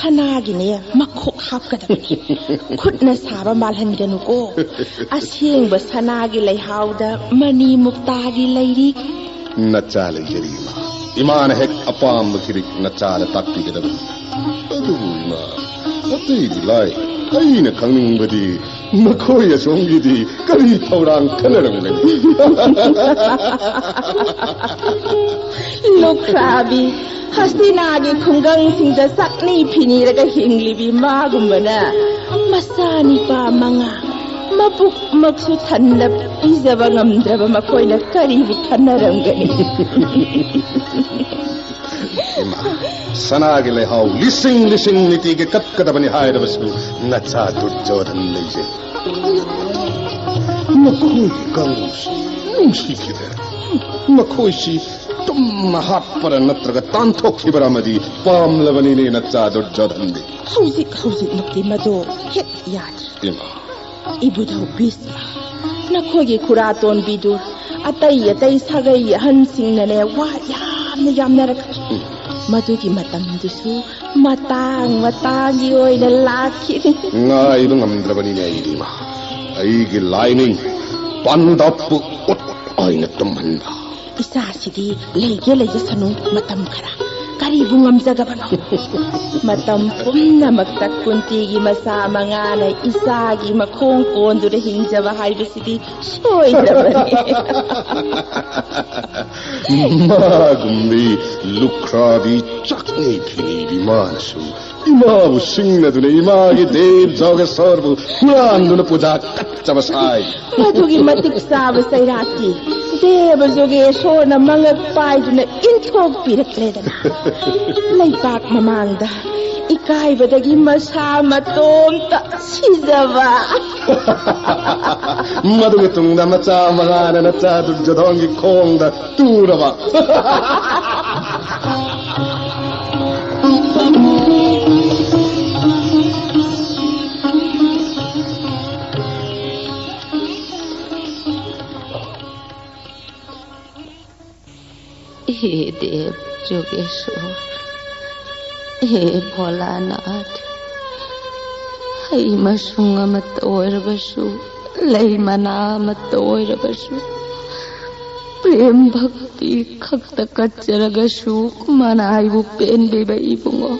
ꯁꯅꯥꯒꯤꯅꯦ ꯃꯈꯣꯛ ꯍꯥꯞꯀꯗꯕꯅꯤ꯫ ꯈꯨꯠꯅ ꯁꯥꯕ ꯃꯥꯜꯍꯟꯒꯅꯨꯀꯣ꯫ ꯑꯁꯦꯡꯕ ꯁꯅꯥꯒꯤ ꯂꯩꯍꯥꯎꯗ ꯃꯅꯤ ꯃꯨꯛꯇꯥꯒꯤ ꯂꯩꯔꯤꯛ꯫ ꯅꯆꯥ ꯂꯩꯖꯔꯤ ꯏꯃꯥ꯫ ꯏꯃꯥꯅ ꯍꯦꯛ ꯑꯄꯥꯝꯕ ꯈꯤꯔꯤꯛ ꯅꯆꯥꯗ ꯇꯥꯛꯄꯤꯒꯗꯕꯅꯤ꯫ ꯑꯗꯨꯕꯨ ꯏꯃꯥ, ꯑꯇꯩꯗꯤ ꯂꯥꯏ꯫ ꯑꯩꯅ ꯈꯪꯅꯤꯡꯕꯗꯤ ꯃꯈꯣꯏ ꯑꯁꯣꯝꯒꯤꯗꯤ ꯀꯔꯤ ꯊꯧꯔꯥꯡ ꯈꯟꯅꯔꯝꯒꯅꯤ? ꯂꯨꯈ꯭ꯔꯥꯕꯤ, ꯍꯁꯇꯤꯅꯥꯒꯤ ꯈꯨꯡꯒꯪꯁꯤꯡꯗ ꯆꯥꯛꯅꯤ ꯐꯤꯅꯤꯔꯒ ꯍꯤꯡꯂꯤꯕꯤ ꯃꯥꯒꯨꯝꯕꯅ ꯃꯆꯥ ꯅꯤꯄꯥ ꯃꯉꯥ, ꯃꯕꯨꯛꯃꯛꯁꯨ ꯊꯟꯅ ꯄꯤꯖꯕ ꯉꯝꯗ꯭ꯔꯕ ꯃꯈꯣꯏꯅ ꯀꯔꯤꯕꯨ ꯈꯟꯅꯔꯝꯒꯅꯤ? ꯏꯃꯥ, ꯁꯅꯥꯒꯤ ꯂꯩꯍꯥꯎ ꯂꯤꯁꯤꯡ ꯂꯤꯁꯤꯡ ꯅꯤꯇꯤꯒꯤ ꯀꯠꯀꯗꯕꯅꯤ ꯍꯥꯏꯔꯕꯁꯨ ꯅꯆꯥ ꯗꯨꯔꯖꯣꯙꯟ ꯂꯩꯖꯩ꯫ ꯃꯈꯣꯏꯒꯤ ꯀꯥꯡꯕꯨꯁꯤ ꯅꯨꯡꯁꯤꯈꯤꯗꯦ꯫ ꯃꯈꯣꯏꯁꯤ ꯇꯨꯝꯅ ꯍꯥꯠꯄꯔ ꯅꯠꯇ꯭ꯔꯒ ꯇꯥꯟꯊꯣꯛꯈꯤꯕꯔ ꯑꯃꯗꯤ ꯄꯥꯝꯂꯕꯅꯤꯅꯦ ꯅꯆꯥ ꯗꯨꯔꯖꯣꯙꯟꯗꯤ꯫ ꯍꯧꯖꯤꯛ ꯍꯧꯖꯤꯛꯃꯛꯇꯤ ꯃꯗꯣ ꯍꯦꯛ ꯌꯥꯗ꯭ꯔꯦ꯫ ꯏꯃꯥ꯫ ꯏꯕꯨꯙꯧ ꯚꯤꯁꯃ, ꯅꯈꯣꯏꯒꯤ ꯈꯨꯔꯥ ꯇꯣꯟꯕꯤꯗꯨ ꯑꯇꯩ ꯑꯇꯩ ꯁꯥꯒꯩ ꯑꯍꯟꯁꯤꯡꯅꯅꯦ ꯋꯥ ꯌꯥꯝꯅ ꯌꯥꯝꯅꯔꯛꯈ꯭ꯔꯦ꯫ ꯎꯝ꯫ ꯃꯗꯨꯒꯤ ꯃꯇꯝꯗꯨꯁꯨ ꯃꯇꯥꯡ ꯃꯇꯥꯡꯒꯤ ꯑꯣꯏꯅ ꯂꯥꯛꯈꯤꯅꯤ꯫ ꯉꯥꯏꯕ ꯉꯝꯗ꯭ꯔꯕꯅꯤꯅꯦ ꯑꯩꯗꯤ ꯏꯃꯥ꯫ ꯑꯩꯒꯤ ꯂꯥꯏꯅꯤꯡ ꯄꯥꯟꯗꯞꯄꯨ ꯎꯠ ꯑꯣꯏꯅ ꯇꯨꯝꯍꯟꯕ꯫ ꯏꯆꯥꯁꯤꯗꯤ ꯂꯩꯒꯦ ꯂꯩꯖꯁꯅꯨ ꯃꯇꯝ ꯈꯔ꯫ ꯀꯔꯤꯕꯨ ꯉꯝꯖꯒꯕꯅꯣ? ꯃꯇꯝ ꯄꯨꯝꯅꯃꯛꯇ ꯀꯨꯟꯇꯤꯒꯤ ꯃꯆꯥ ꯃꯉꯥꯅ ꯏꯆꯥꯒꯤ ꯃꯈꯣꯡ ꯀꯣꯟꯗꯨꯅ ꯍꯤꯡꯖꯕ ꯍꯥꯏꯕꯁꯤꯗꯤ ꯁꯣꯏꯗ꯭ꯔꯕꯅꯤ꯫ ꯃꯥꯒꯨꯝꯕꯤ ꯂꯨꯈ꯭ꯔꯥꯕꯤ ꯆꯥꯛꯅꯤ ꯐꯤꯅꯤꯕꯤ ꯃꯥꯅꯁꯨ ꯏꯃꯥꯕꯨ ꯁꯤꯡꯅꯗꯨꯅ ꯏꯃꯥꯒꯤ ꯗꯦꯕ ꯖꯣꯒꯦꯁꯣꯔꯕꯨ ꯍꯨꯔꯥꯟꯗꯨꯅ ꯄꯨꯖꯥ ꯀꯠꯆꯕ ꯁꯥꯏ꯫ ꯃꯗꯨꯒꯤ ꯃꯇꯤꯛ ꯆꯥꯕ ꯆꯩꯔꯥꯛꯇꯤ ꯗꯦꯕ ꯖꯣꯒꯦꯁꯣꯔꯅ ꯃꯉꯛ ꯄꯥꯏꯗꯨꯅ ꯏꯟꯊꯣꯛꯄꯤꯔꯛꯂꯦꯗꯅ꯫ ꯂꯩꯕꯥꯛ ꯃꯃꯥꯡꯗ ꯏꯀꯥꯏꯕꯗꯒꯤ ꯃꯁꯥ ꯃꯇꯣꯝꯇ ꯁꯤꯖꯕ꯫ ꯃꯗꯨꯒꯤ ꯇꯨꯡꯗ ꯃꯆꯥ ꯃꯉꯥꯅ ꯅꯆꯥ ꯗꯨꯔꯖꯣꯙꯟꯒꯤ ꯈꯣꯡꯗ ꯇꯨꯔꯕ꯫ ꯍꯦ ꯗꯦꯕ ꯖꯣꯒꯦꯁꯣꯔ, ꯍꯦ ꯚꯣꯂꯥꯅꯥꯊ, ꯍꯩ ꯃꯁꯨꯡ ꯑꯃꯠꯇ ꯑꯣꯏꯔꯕꯁꯨ, ꯂꯩ ꯃꯅꯥ ꯑꯃꯠꯇ ꯑꯣꯏꯔꯕꯁꯨ, ꯄ꯭ꯔꯦꯝ ꯚꯛꯇꯤ ꯈꯛꯇ ꯀꯠꯆꯔꯒꯁꯨ ꯃꯅꯥꯏꯕꯨ ꯄꯦꯟꯕꯤꯕ ꯏꯕꯨꯡꯉꯣ,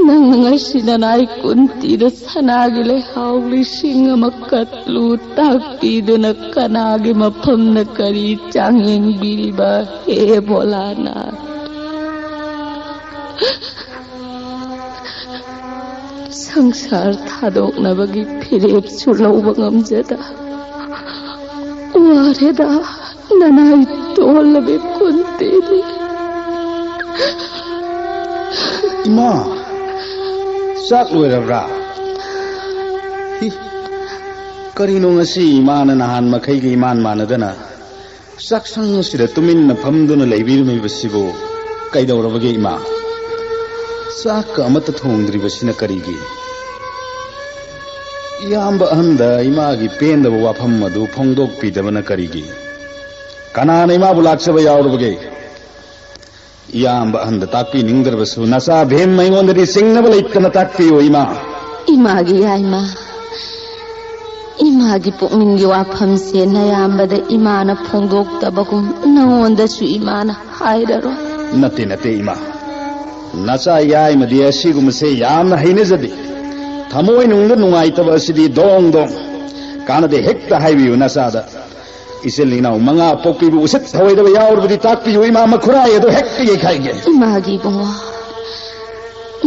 ꯅꯪꯅ ꯉꯁꯤ ꯅꯅꯥꯏ ꯀꯨꯟꯇꯤꯗ ꯁꯅꯥꯒꯤ ꯂꯩꯍꯥꯎ ꯂꯤꯁꯤꯡ ꯑꯃ ꯀꯠꯂꯨ ꯇꯥꯛꯄꯤꯗꯨꯅ ꯀꯅꯥꯒꯤ ꯃꯐꯝꯅ ꯀꯔꯤ ꯆꯥꯡꯌꯦꯡꯕꯤꯔꯤꯕ, ꯍꯦ ꯚꯣꯂꯥꯅꯥꯊ? ꯁꯪꯁꯥꯔ ꯊꯥꯗꯣꯛꯅꯕꯒꯤ ꯐꯤꯔꯦꯞꯁꯨ ꯂꯧꯕ ꯉꯝꯖꯗ ꯋꯥꯔꯦꯗ ꯅꯅꯥꯏ ꯇꯣꯜꯂꯕꯤ ꯀꯨꯟꯇꯤꯗꯤ꯫ ꯏꯃꯥ, ꯆꯥꯛ ꯂꯣꯏꯔꯕ꯭ꯔꯥ? ꯍꯤ, ꯀꯔꯤꯅꯣ ꯉꯁꯤ ꯏꯃꯥꯅ ꯅꯍꯥꯟ ꯃꯈꯩꯒ ꯏꯃꯥꯟ ꯃꯥꯟꯅꯗꯅ ꯆꯥꯛꯁꯪ ꯑꯁꯤꯗ ꯇꯨꯃꯤꯟꯅ ꯐꯝꯗꯨꯅ ꯂꯩꯕꯤꯔꯝꯃꯤꯕꯁꯤꯕꯨ? ꯀꯩꯗꯧꯔꯕꯒꯦ ꯏꯃꯥ? ꯆꯥꯛꯀ ꯑꯃꯠꯇ ꯊꯣꯡꯗ꯭ꯔꯤꯕꯁꯤꯅ ꯀꯔꯤꯒꯤ? ꯏꯌꯥꯝꯕ ꯑꯍꯟꯗ ꯏꯃꯥꯒꯤ ꯄꯦꯟꯗꯕ ꯋꯥꯐꯝ ꯑꯗꯨ ꯐꯣꯡꯗꯣꯛꯄꯤꯗꯕꯅ ꯀꯔꯤꯒꯤ? ꯀꯅꯥꯅ ꯏꯃꯥꯕꯨ ꯂꯥꯛꯆꯕ ꯌꯥꯎꯔꯕꯒꯦ? ꯏꯌꯥꯝꯕ ꯑꯍꯟꯗ ꯇꯥꯛꯄꯤꯅꯤꯡꯗ꯭ꯔꯕꯁꯨ ꯅꯆꯥ ꯚꯦꯝ ꯑꯩꯉꯣꯟꯗꯗꯤ ꯆꯤꯡꯅꯕ ꯂꯩꯇꯅ ꯇꯥꯛꯄꯤꯌꯨ ꯏꯃꯥ꯫ ꯏꯃꯥꯒꯤ ꯌꯥꯏꯃ, ꯏꯃꯥꯒꯤ ꯄꯨꯛꯅꯤꯡꯒꯤ ꯋꯥꯐꯝꯁꯦ ꯅꯌꯥꯝꯕꯗ ꯏꯃꯥꯅ ꯐꯣꯡꯗꯣꯛꯇꯕꯒꯨꯝ ꯅꯉꯣꯟꯗꯁꯨ ꯏꯃꯥꯅ ꯍꯥꯏꯔꯔꯣꯏ꯫ ꯅꯠꯇꯦ, ꯅꯠꯇꯦ ꯏꯃꯥ, ꯅꯆꯥ ꯌꯥꯏꯃꯗꯤ ꯑꯁꯤꯒꯨꯝꯕꯁꯦ ꯌꯥꯝꯅ ꯍꯩꯅꯖꯗꯦ꯫ ꯊꯃꯣꯏꯅꯨꯡꯗ ꯅꯨꯡꯉꯥꯏꯇꯕ ꯑꯁꯤꯗꯤ ꯗꯣꯡ ꯗꯣꯡ꯫ ꯀꯥꯟꯅꯗꯦ, ꯍꯦꯛꯇ ꯍꯥꯏꯕꯤꯌꯨ ꯅꯆꯥꯗ꯫ ꯏꯆꯤꯜ ꯏꯅꯥꯎ ꯃꯉꯥ ꯄꯣꯛꯄꯤꯕꯨ ꯎꯁꯤꯠ ꯊꯑꯣꯏꯗꯕ ꯌꯥꯎꯔꯕꯗꯤ ꯇꯥꯛꯄꯤꯌꯨ ꯏꯃꯥ, ꯃꯈꯨꯔꯥꯏ ꯑꯗꯨ ꯍꯦꯛꯇ ꯌꯩꯈꯥꯏꯒꯦ꯫ ꯏꯃꯥꯒꯤ ꯏꯕꯨꯡꯉꯣ,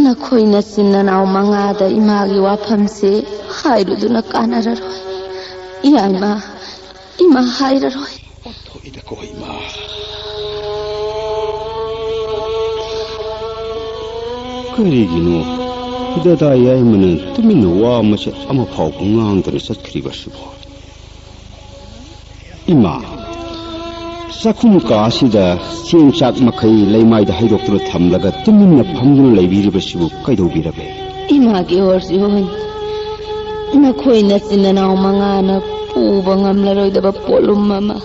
ꯅꯈꯣꯏ ꯅꯆꯤꯟ ꯅꯅꯥꯎ ꯃꯉꯥꯗ ꯏꯃꯥꯒꯤ ꯋꯥꯐꯝꯁꯦ ꯍꯥꯏꯔꯨꯗꯨꯅ ꯀꯥꯟꯅꯔꯔꯣꯏ꯫ ꯌꯥꯏꯃ, ꯏꯃꯥ ꯍꯥꯏꯔꯔꯣꯏ꯫ ꯑꯣꯟꯊꯣꯛꯏꯗꯀꯣ ꯏꯃꯥ꯫ ꯀꯔꯤꯒꯤꯅꯣ ꯗꯗꯥ ꯌꯥꯏꯃꯅ ꯇꯨꯃꯤꯟꯅ ꯋꯥ ꯃꯆꯦꯠ ꯑꯃ ꯐꯥꯎꯕ ꯉꯥꯡꯗꯅ ꯆꯠꯈ꯭ꯔꯤꯕꯁꯤꯕꯣ? ꯏꯃꯥ, ꯆꯥꯛꯈꯨꯝ ꯀꯥ ꯑꯁꯤꯗ ꯆꯦꯡ ꯆꯥꯛ ꯃꯈꯩ ꯂꯩꯃꯥꯏꯗ ꯍꯩꯗꯣꯛꯇꯨꯅ ꯊꯝꯂꯒ ꯇꯨꯃꯤꯟꯅ ꯐꯝꯗꯨꯅ ꯂꯩꯕꯤꯔꯤꯕꯁꯤꯕꯨ ꯀꯩꯗꯧꯕꯤꯔꯒꯦ? ꯏꯃꯥꯒꯤ ꯑꯣꯔꯖꯨꯟ, ꯅꯈꯣꯏ ꯅꯆꯤꯟ ꯅꯅꯥꯎ ꯃꯉꯥꯅ ꯄꯨꯕ ꯉꯝꯂꯔꯣꯏꯗꯕ ꯄꯣꯠꯂꯨꯝ ꯑꯃ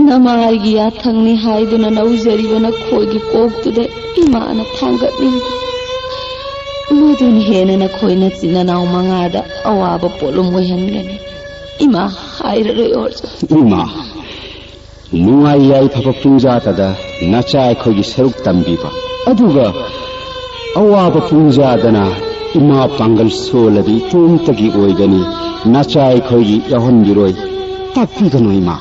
ꯅꯃꯥꯏꯒꯤ ꯌꯥꯊꯪꯅꯤ ꯍꯥꯏꯗꯨꯅ ꯂꯧꯖꯔꯤꯕ ꯅꯈꯣꯏꯒꯤ ꯀꯣꯛꯇꯨꯗ ꯏꯃꯥꯅ ꯊꯥꯡꯒꯠꯅꯤꯡꯕ꯫ ꯃꯗꯨꯅ ꯍꯦꯟꯅ ꯅꯈꯣꯏ ꯅꯆꯤꯟ ꯅꯅꯥꯎ ꯃꯉꯥꯗ ꯑꯋꯥꯕ ꯄꯣꯠꯂꯨꯝ ꯑꯣꯏꯍꯟꯒꯅꯤ꯫ ꯏꯃꯥ ꯍꯥꯏꯔꯔꯣꯏ ꯑꯣꯔꯖꯨꯟ꯫ ꯏꯃꯥ, ꯅꯨꯡꯉꯥꯏ ꯌꯥꯏꯐꯕ ꯄꯨꯡꯖꯥꯇꯗ ꯅꯆꯥ ꯑꯩꯈꯣꯏꯒꯤ ꯁꯔꯨꯛ ꯇꯝꯕꯤꯕ, ꯑꯗꯨꯒ ꯑꯋꯥꯕ ꯄꯨꯡꯖꯥꯗꯅ ꯏꯃꯥ ꯄꯥꯡꯒꯜ ꯁꯣꯜꯂꯕꯤ ꯏꯇꯣꯝꯇꯒꯤ ꯑꯣꯏꯒꯅꯤ꯫ ꯅꯆꯥ ꯑꯩꯈꯣꯏꯒꯤ ꯌꯥꯎꯍꯟꯕꯤꯔꯣꯏ꯫ ꯇꯥꯛꯄꯤꯒꯅꯨ ꯏꯃꯥ꯫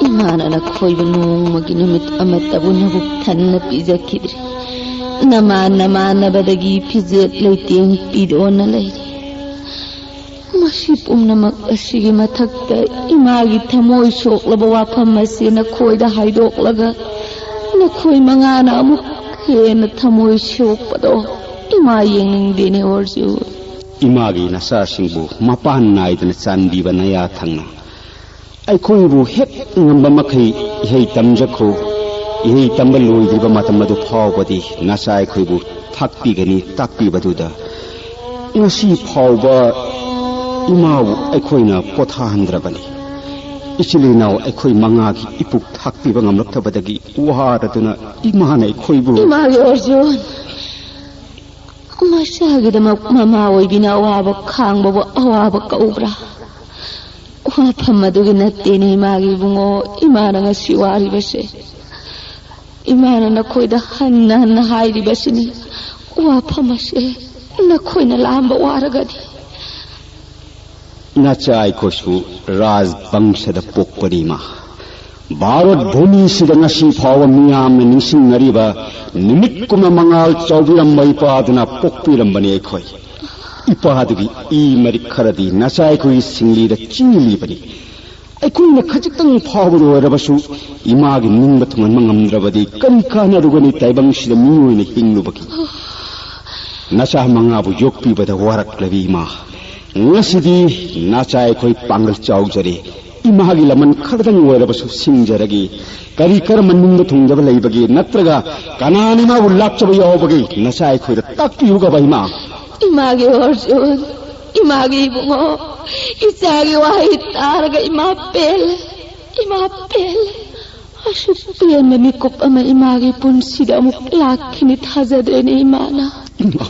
ꯏꯃꯥꯅ ꯅꯈꯣꯏꯕꯨ ꯅꯣꯡꯃꯒꯤ ꯅꯨꯃꯤꯠ ꯑꯃꯠꯇꯕꯨ ꯅꯕꯨꯛ ꯊꯟꯅ ꯄꯤꯖꯈꯤꯗ꯭ꯔꯤ꯫ ꯅꯃꯥꯟ ꯅꯃꯥꯟꯅꯕꯗꯒꯤ ꯐꯤꯖꯦꯠ ꯂꯩꯇꯦꯡ ꯄꯤꯗꯣꯟꯅ ꯂꯩꯔꯤ꯫ ꯃꯁꯤ ꯄꯨꯝꯅꯃꯛ ꯑꯁꯤꯒꯤ ꯃꯊꯛꯇ ꯏꯃꯥꯒꯤ ꯊꯃꯣꯏ ꯁꯣꯛꯂꯕ ꯋꯥꯐꯝ ꯑꯁꯤ ꯅꯈꯣꯏꯗ ꯍꯥꯏꯗꯣꯛꯂꯒ ꯅꯈꯣꯏ ꯃꯉꯥꯅ ꯑꯃꯨꯛ ꯍꯦꯟꯅ ꯊꯃꯣꯏ ꯁꯣꯛꯄꯗꯣ ꯏꯃꯥ ꯌꯦꯡꯅꯤꯡꯗꯦꯅꯦ ꯑꯣꯔꯖꯨꯟ꯫ ꯏꯃꯥꯒꯤ ꯅꯆꯥꯁꯤꯡꯕꯨ ꯃꯄꯥꯟ ꯅꯥꯏꯗꯅ ꯆꯥꯟꯕꯤꯕ ꯅꯌꯥ ꯊꯪꯅ ꯑꯩꯈꯣꯏꯕꯨ ꯍꯦꯛ ꯉꯝꯕ ꯃꯈꯩ ꯏꯍꯩ ꯇꯝꯖꯈꯣ꯫ ꯏꯍꯩ ꯇꯝꯕ ꯂꯣꯏꯗ꯭ꯔꯤꯕ ꯃꯇꯝ ꯑꯗꯨ ꯐꯥꯎꯕꯗꯤ ꯅꯆꯥ ꯑꯩꯈꯣꯏꯕꯨ ꯊꯥꯛꯄꯤꯒꯅꯤ꯫ ꯇꯥꯛꯄꯤꯕꯗꯨꯗ ꯉꯁꯤ ꯐꯥꯎꯕ ꯏꯃꯥꯕꯨ ꯑꯩꯈꯣꯏꯅ ꯄꯣꯊꯥꯍꯟꯗ꯭ꯔꯕꯅꯤ꯫ ꯏꯆꯤꯜ ꯏꯅꯥꯎ ꯑꯩꯈꯣꯏ ꯃꯉꯥꯒꯤ ꯏꯄꯨꯛ ꯊꯥꯛꯄꯤꯕ ꯉꯝꯂꯛꯇꯕꯗꯒꯤ ꯋꯥꯔꯗꯨꯅ ꯏꯃꯥꯅ ꯑꯩꯈꯣꯏꯕꯨ ꯏꯃꯥꯒꯤ ꯑꯣꯔꯖꯨꯟ꯫ ꯃꯆꯥꯒꯤꯗꯃꯛ ꯃꯃꯥ ꯑꯣꯏꯕꯤꯅ ꯑꯋꯥꯕ ꯈꯥꯡꯕꯕꯨ ꯑꯋꯥꯕ ꯀꯧꯕ꯭ꯔꯥ? ꯋꯥꯐꯝ ꯑꯗꯨꯒꯤ ꯅꯠꯇꯦꯅꯦ ꯏꯃꯥꯒꯤ ꯏꯕꯨꯡꯉꯣ, ꯏꯃꯥꯅ ꯉꯁꯤ ꯋꯥꯔꯤꯕꯁꯦ꯫ ꯏꯃꯥꯅ ꯅꯈꯣꯏꯗ ꯍꯟꯅ ꯍꯟꯅ ꯍꯥꯏꯔꯤꯕꯁꯤꯅꯤ, ꯋꯥꯐꯝ ꯑꯁꯦ ꯅꯈꯣꯏꯅ ꯂꯥꯝꯕ ꯋꯥꯔꯒꯗꯤ꯫ ꯅꯆꯥ ꯑꯩꯈꯣꯏꯁꯨ ꯔꯥꯖ ꯕꯪꯁꯗ ꯄꯣꯛꯄꯅꯤ ꯏꯃꯥ꯫ ꯚꯥꯔꯠ ꯚꯨꯃꯤꯁꯤꯗ ꯉꯁꯤ ꯐꯥꯎꯕ ꯃꯤꯌꯥꯝꯅ ꯅꯤꯡꯁꯤꯡꯅꯔꯤꯕ ꯅꯨꯃꯤꯠ ꯀꯨꯝꯅ ꯃꯉꯥꯜ ꯆꯥꯎꯕꯤꯔꯝꯕ ꯏꯄꯥꯗꯨꯅ ꯄꯣꯛꯄꯤꯔꯝꯕꯅꯤ ꯑꯩꯈꯣꯏ꯫ ꯏꯄꯥꯗꯨꯒꯤ ꯏ ꯃꯔꯤꯛ ꯈꯔꯗꯤ ꯅꯆꯥ ꯑꯩꯈꯣꯏꯒꯤ ꯁꯤꯡꯂꯤꯗ ꯆꯦꯜꯂꯤꯕꯅꯤ꯫ ꯑꯩꯈꯣꯏꯅ ꯈꯖꯤꯛꯇꯪ ꯐꯥꯎꯕꯗ ꯑꯣꯏꯔꯕꯁꯨ ꯏꯃꯥꯒꯤ ꯅꯤꯡꯕ ꯊꯨꯡꯍꯟꯕ ꯉꯝꯗ꯭ꯔꯕꯗꯤ ꯀꯔꯤ ꯀꯥꯟꯅꯔꯨꯒꯅꯤ ꯇꯥꯏꯕꯪꯁꯤꯗ ꯃꯤ ꯑꯣꯏꯅ ꯍꯤꯡꯂꯨꯕꯒꯤ? ꯅꯆꯥ ꯃꯉꯥꯕꯨ ꯌꯣꯛꯄꯤꯕꯗ ꯋꯥꯔꯛꯂꯕꯤ ꯏꯃꯥ, ꯉꯁꯤꯗꯤ ꯅꯆꯥ ꯑꯩꯈꯣꯏ ꯄꯥꯡꯒꯜ ꯆꯥꯎꯖꯔꯦ꯫ ꯏꯃꯥꯒꯤ ꯂꯃꯟ ꯈꯔꯗꯪ ꯑꯣꯏꯔꯕꯁꯨ ꯁꯤꯡꯖꯔꯒꯦ꯫ ꯀꯔꯤ ꯀꯔꯝꯕ ꯅꯤꯡꯕ ꯊꯨꯡꯗꯕ ꯂꯩꯕꯒꯦ? ꯅꯠꯇ꯭ꯔꯒ ꯀꯅꯥꯅ ꯏꯃꯥꯕꯨ ꯂꯥꯛꯆꯕ ꯌꯥꯎꯕꯒꯦ? ꯅꯆꯥ ꯑꯩꯈꯣꯏꯗ ꯇꯥꯛꯄꯤꯌꯨꯒꯕ ꯏꯃꯥ꯫ ꯏꯃꯥꯒꯤ ꯑꯣꯔꯖꯨꯟ, ꯏꯃꯥꯒꯤ ꯏꯕꯨꯡꯉꯣ, ꯏꯆꯥꯒꯤ ꯋꯥꯍꯩ ꯇꯥꯔꯒ ꯏꯃꯥ ꯄꯦꯜꯂꯦ꯫ ꯏꯃꯥ ꯄꯦꯜꯂꯦ꯫ ꯑꯁꯨꯛ ꯄꯦꯟꯕ ꯃꯤꯀꯨꯞ ꯑꯃ ꯏꯃꯥꯒꯤ ꯄꯨꯟꯁꯤꯗ ꯑꯃꯨꯛ ꯂꯥꯛꯈꯤꯅꯤ ꯊꯥꯖꯗ꯭ꯔꯦꯅꯦ ꯏꯃꯥꯅ꯫ ꯏꯃꯥ꯫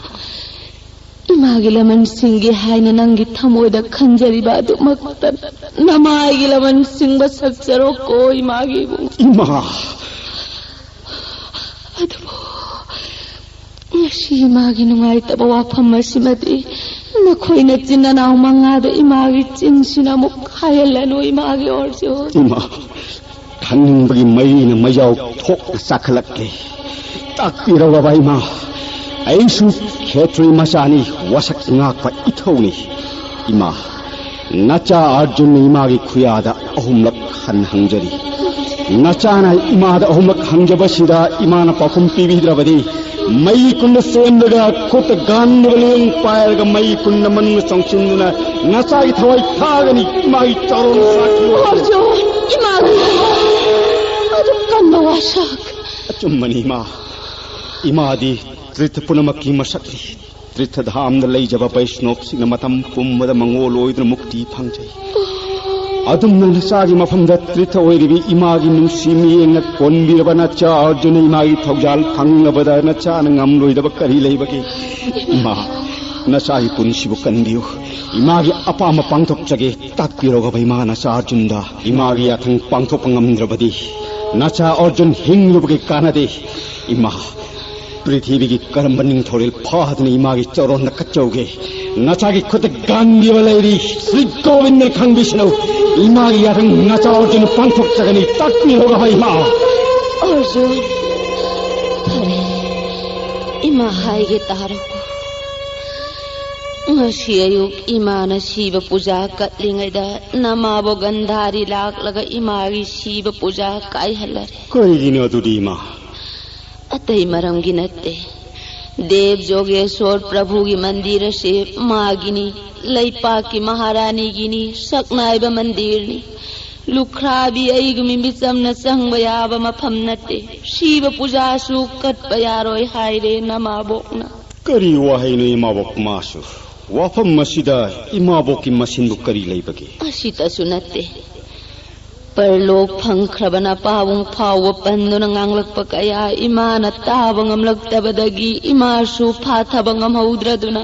ꯏꯃꯥꯒꯤ ꯂꯃꯟꯁꯤꯡꯒꯤ ꯍꯥꯏꯅ ꯅꯪꯒꯤ ꯊꯃꯣꯏꯗ ꯈꯟꯖꯔꯤꯕ ꯑꯗꯨꯃꯛꯇ ꯅꯃꯥꯏꯒꯤ ꯂꯃꯟꯁꯤꯡꯕ ꯁꯛꯆꯔꯣꯀꯣ ꯏꯃꯥꯒꯤ ꯏꯕꯨꯡ꯫ ꯏꯃꯥ꯫ ꯑꯗꯨꯕꯨ ꯉꯁꯤ ꯏꯃꯥꯒꯤ ꯅꯨꯡꯉꯥꯏꯇꯕ ꯋꯥꯐꯝ ꯑꯁꯤꯃꯗꯤ ꯅꯈꯣꯏ ꯅꯆꯤꯟ ꯅꯅꯥꯎ ꯃꯉꯥꯗ ꯏꯃꯥꯒꯤ ꯆꯤꯟꯁꯤꯅ ꯑꯃꯨꯛ ꯍꯥꯏꯍꯜꯂꯅꯨ ꯏꯃꯥꯒꯤ ꯑꯣꯔꯖꯨ꯫ ꯏꯃꯥ꯫ ꯈꯪꯅꯤꯡꯕꯒꯤ ꯃꯩꯅ ꯃꯩꯖꯥꯎ ꯊꯣꯛꯅ ꯆꯥꯛꯈꯠꯂꯛꯂꯦ꯫ ꯇꯥꯛꯄꯤꯔꯧꯔꯕ ꯏꯃꯥ, ꯑꯩꯁꯨ ꯈꯦꯇ꯭ꯔꯤ ꯃꯆꯥꯅꯤ, ꯋꯥꯁꯛ ꯉꯥꯛꯄ ꯏꯊꯧꯅꯤ꯫ ꯏꯃꯥ, ꯅꯆꯥ ꯑꯔꯖꯨꯟꯅ ꯏꯃꯥꯒꯤ ꯈꯨꯌꯥꯗ ꯑꯍꯨꯝꯂꯛ ꯍꯟꯅ ꯍꯪꯖꯔꯤ꯫ ꯅꯆꯥꯅ ꯏꯃꯥꯗ ꯑꯍꯨꯝꯂꯛ ꯍꯪꯖꯕꯁꯤꯗ ꯏꯃꯥꯅ ꯄꯥꯎꯈꯨꯝ ꯄꯤꯕꯤꯗ꯭ꯔꯕꯗꯤ ꯃꯩ ꯀꯨꯟꯅ ꯁꯦꯝꯂꯒ ꯈꯨꯠꯇ ꯒꯥꯟꯗꯕ ꯂꯦꯡ ꯄꯥꯏꯔꯒ ꯃꯩ ꯀꯨꯟꯅ ꯃꯅꯨꯡꯗ ꯆꯪꯁꯤꯟꯗꯨꯅ ꯅꯆꯥꯒꯤ ꯊꯋꯥꯏ ꯊꯥꯒꯅꯤ꯫ ꯏꯃꯥꯒꯤ ꯆꯥꯔꯣꯟ ꯁꯥꯈꯤꯕ ꯑꯣꯏꯔꯁꯨ ꯏꯃꯥꯒꯤ ꯑꯗꯨ ꯀꯟꯕ ꯋꯥꯁꯛ꯫ ꯑꯆꯨꯝꯕꯅꯤ ꯏꯃꯥ꯫ ꯏꯃꯥꯗꯤ ꯇ꯭ꯔꯤꯊ ꯄꯨꯝꯅꯃꯛꯀꯤ ꯃꯁꯛꯅꯤ꯫ ꯇ꯭ꯔꯤꯊ ꯙꯥꯝꯗ ꯂꯩꯖꯕ ꯕꯩꯁꯅꯣꯞꯁꯤꯡꯅ ꯃꯇꯝ ꯄꯨꯝꯕꯗ ꯃꯉꯣꯜ ꯑꯣꯏꯗꯨꯅ ꯃꯨꯛꯇꯤ ꯐꯪꯖꯩ꯫ ꯑꯗꯨꯝꯅ ꯅꯆꯥꯒꯤ ꯃꯐꯝꯗ ꯇ꯭ꯔꯤꯊ ꯑꯣꯏꯔꯤꯕꯤ ꯏꯃꯥꯒꯤ ꯅꯨꯡꯁꯤ ꯃꯤꯠꯌꯦꯡꯅ ꯀꯣꯟꯕꯤꯔꯕ ꯅꯆꯥ ꯑꯔꯖꯨꯟꯅ ꯏꯃꯥꯒꯤ ꯊꯧꯖꯥꯜ ꯐꯪꯂꯕꯗ ꯅꯆꯥꯅ ꯉꯝꯂꯣꯏꯗꯕ ꯀꯔꯤ ꯂꯩꯕꯒꯦ? ꯏꯃꯥ, ꯅꯆꯥꯒꯤ ꯄꯨꯟꯁꯤꯕꯨ ꯀꯟꯕꯤꯌꯨ꯫ ꯏꯃꯥꯒꯤ ꯑꯄꯥꯝꯕ ꯄꯥꯡꯊꯣꯛꯆꯒꯦ꯫ ꯇꯥꯛꯄꯤꯔꯧꯔꯕ ꯏꯃꯥ ꯅꯆꯥ ꯑꯔꯖꯨꯟꯗ ꯏꯃꯥꯒꯤ ꯌꯥꯊꯪ ꯄꯥꯡꯊꯣꯛꯄ ꯉꯝꯗ꯭ꯔꯕꯗꯤ ꯅꯆꯥ ꯑꯔꯖꯨꯟ ꯍꯤꯡꯂꯨꯕꯒꯤ ꯀꯥꯟꯅꯗꯦ꯫ ꯏꯃꯥ, ꯄ꯭ꯔꯤꯊꯤꯕꯤꯒꯤ ꯀꯔꯝꯕ ꯅꯤꯡꯊꯧꯔꯦꯜ ꯐꯥꯗꯨꯅ ꯏꯃꯥꯒꯤ ꯆꯔꯣꯟꯗ ꯀꯠꯆꯧꯒꯦ? ꯅꯆꯥꯒꯤ ꯈꯨꯠꯇ ꯒꯥꯟꯗꯤ ꯑꯃ ꯂꯩꯔꯤ꯫ ꯁ꯭ꯔꯤ ꯒꯣꯕꯤꯟꯗꯅ ꯈꯪꯕꯤꯁꯅꯨ꯫ ꯏꯃꯥꯒꯤ ꯌꯥꯊꯪ ꯅꯆꯥ ꯑꯔꯖꯨꯟꯅ ꯄꯥꯡꯊꯣꯛꯆꯒꯅꯤ꯫ ꯇꯥꯛꯄꯤꯔꯧꯔꯕ ꯏꯃꯥ꯫ ꯑꯔꯖꯨꯟ, ꯐꯔꯦ, ꯏꯃꯥ ꯍꯥꯏꯒꯦ ꯇꯥꯔꯣꯀꯣ꯫ ꯉꯁꯤ ꯑꯌꯨꯛ ꯏꯃꯥꯅ ꯁꯤꯕ ꯄꯨꯖꯥ ꯀꯠꯂꯤꯉꯩꯗ ꯅꯃꯥꯕꯣꯛ ꯒꯟꯙꯥꯔꯤ ꯂꯥꯛꯂꯒ ꯏꯃꯥꯒꯤ ꯁꯤꯕ ꯄꯨꯖꯥ ꯀꯥꯏꯍꯜꯂꯔꯦ꯫ ꯀꯔꯤꯒꯤꯅꯣ ꯑꯗꯨꯗꯤ ꯏꯃꯥ? ꯑꯇꯩ ꯃꯔꯝꯒꯤ ꯅꯠꯇꯦ꯫ ꯗꯦꯕ ꯖꯣꯒꯦꯁꯣꯔ ꯄ꯭ꯔꯚꯨꯒꯤ ꯃꯟꯗꯤꯔ ꯑꯁꯤ ꯃꯥꯒꯤꯅꯤ, ꯂꯩꯄꯥꯛꯀꯤ ꯃꯍꯥꯔꯥꯅꯤꯒꯤꯅꯤ, ꯁꯛꯅꯥꯏꯕ ꯃꯟꯗꯤꯔꯅꯤ꯫ ꯂꯨꯈ꯭ꯔꯥꯕꯤ ꯑꯩꯒꯨꯝꯕꯤ ꯃꯤꯆꯝꯅ ꯆꯪꯕ ꯌꯥꯕ ꯃꯐꯝ ꯅꯠꯇꯦ꯫ ꯁꯤꯕ ꯄꯨꯖꯥꯁꯨ ꯀꯠꯄ ꯌꯥꯔꯣꯏ ꯍꯥꯏꯔꯦ ꯅꯃꯥꯕꯣꯛꯅ꯫ ꯀꯔꯤ ꯋꯥꯍꯩꯅꯣ ꯏꯃꯥꯕꯣꯛ ꯃꯥꯁꯨ? ꯋꯥꯐꯝ ꯑꯁꯤꯗ ꯏꯃꯥꯕꯣꯛꯀꯤ ꯃꯁꯤꯟꯕꯨ ꯀꯔꯤ ꯂꯩꯕꯒꯦ? ꯑꯁꯤꯇꯁꯨ ꯅꯠꯇꯦ꯫ ꯄꯔꯂꯣꯛ ꯐꯪꯈ꯭ꯔꯕ ꯅꯄꯥꯕꯨꯡ ꯐꯥꯎꯕ ꯄꯟꯗꯨꯅ ꯉꯥꯡꯂꯛꯄ ꯀꯌꯥ ꯏꯃꯥꯅ ꯇꯥꯕ ꯉꯝꯂꯛꯇꯕꯗꯒꯤ ꯏꯃꯥꯁꯨ ꯐꯥꯊꯕ ꯉꯝꯍꯧꯗ꯭ꯔꯗꯨꯅ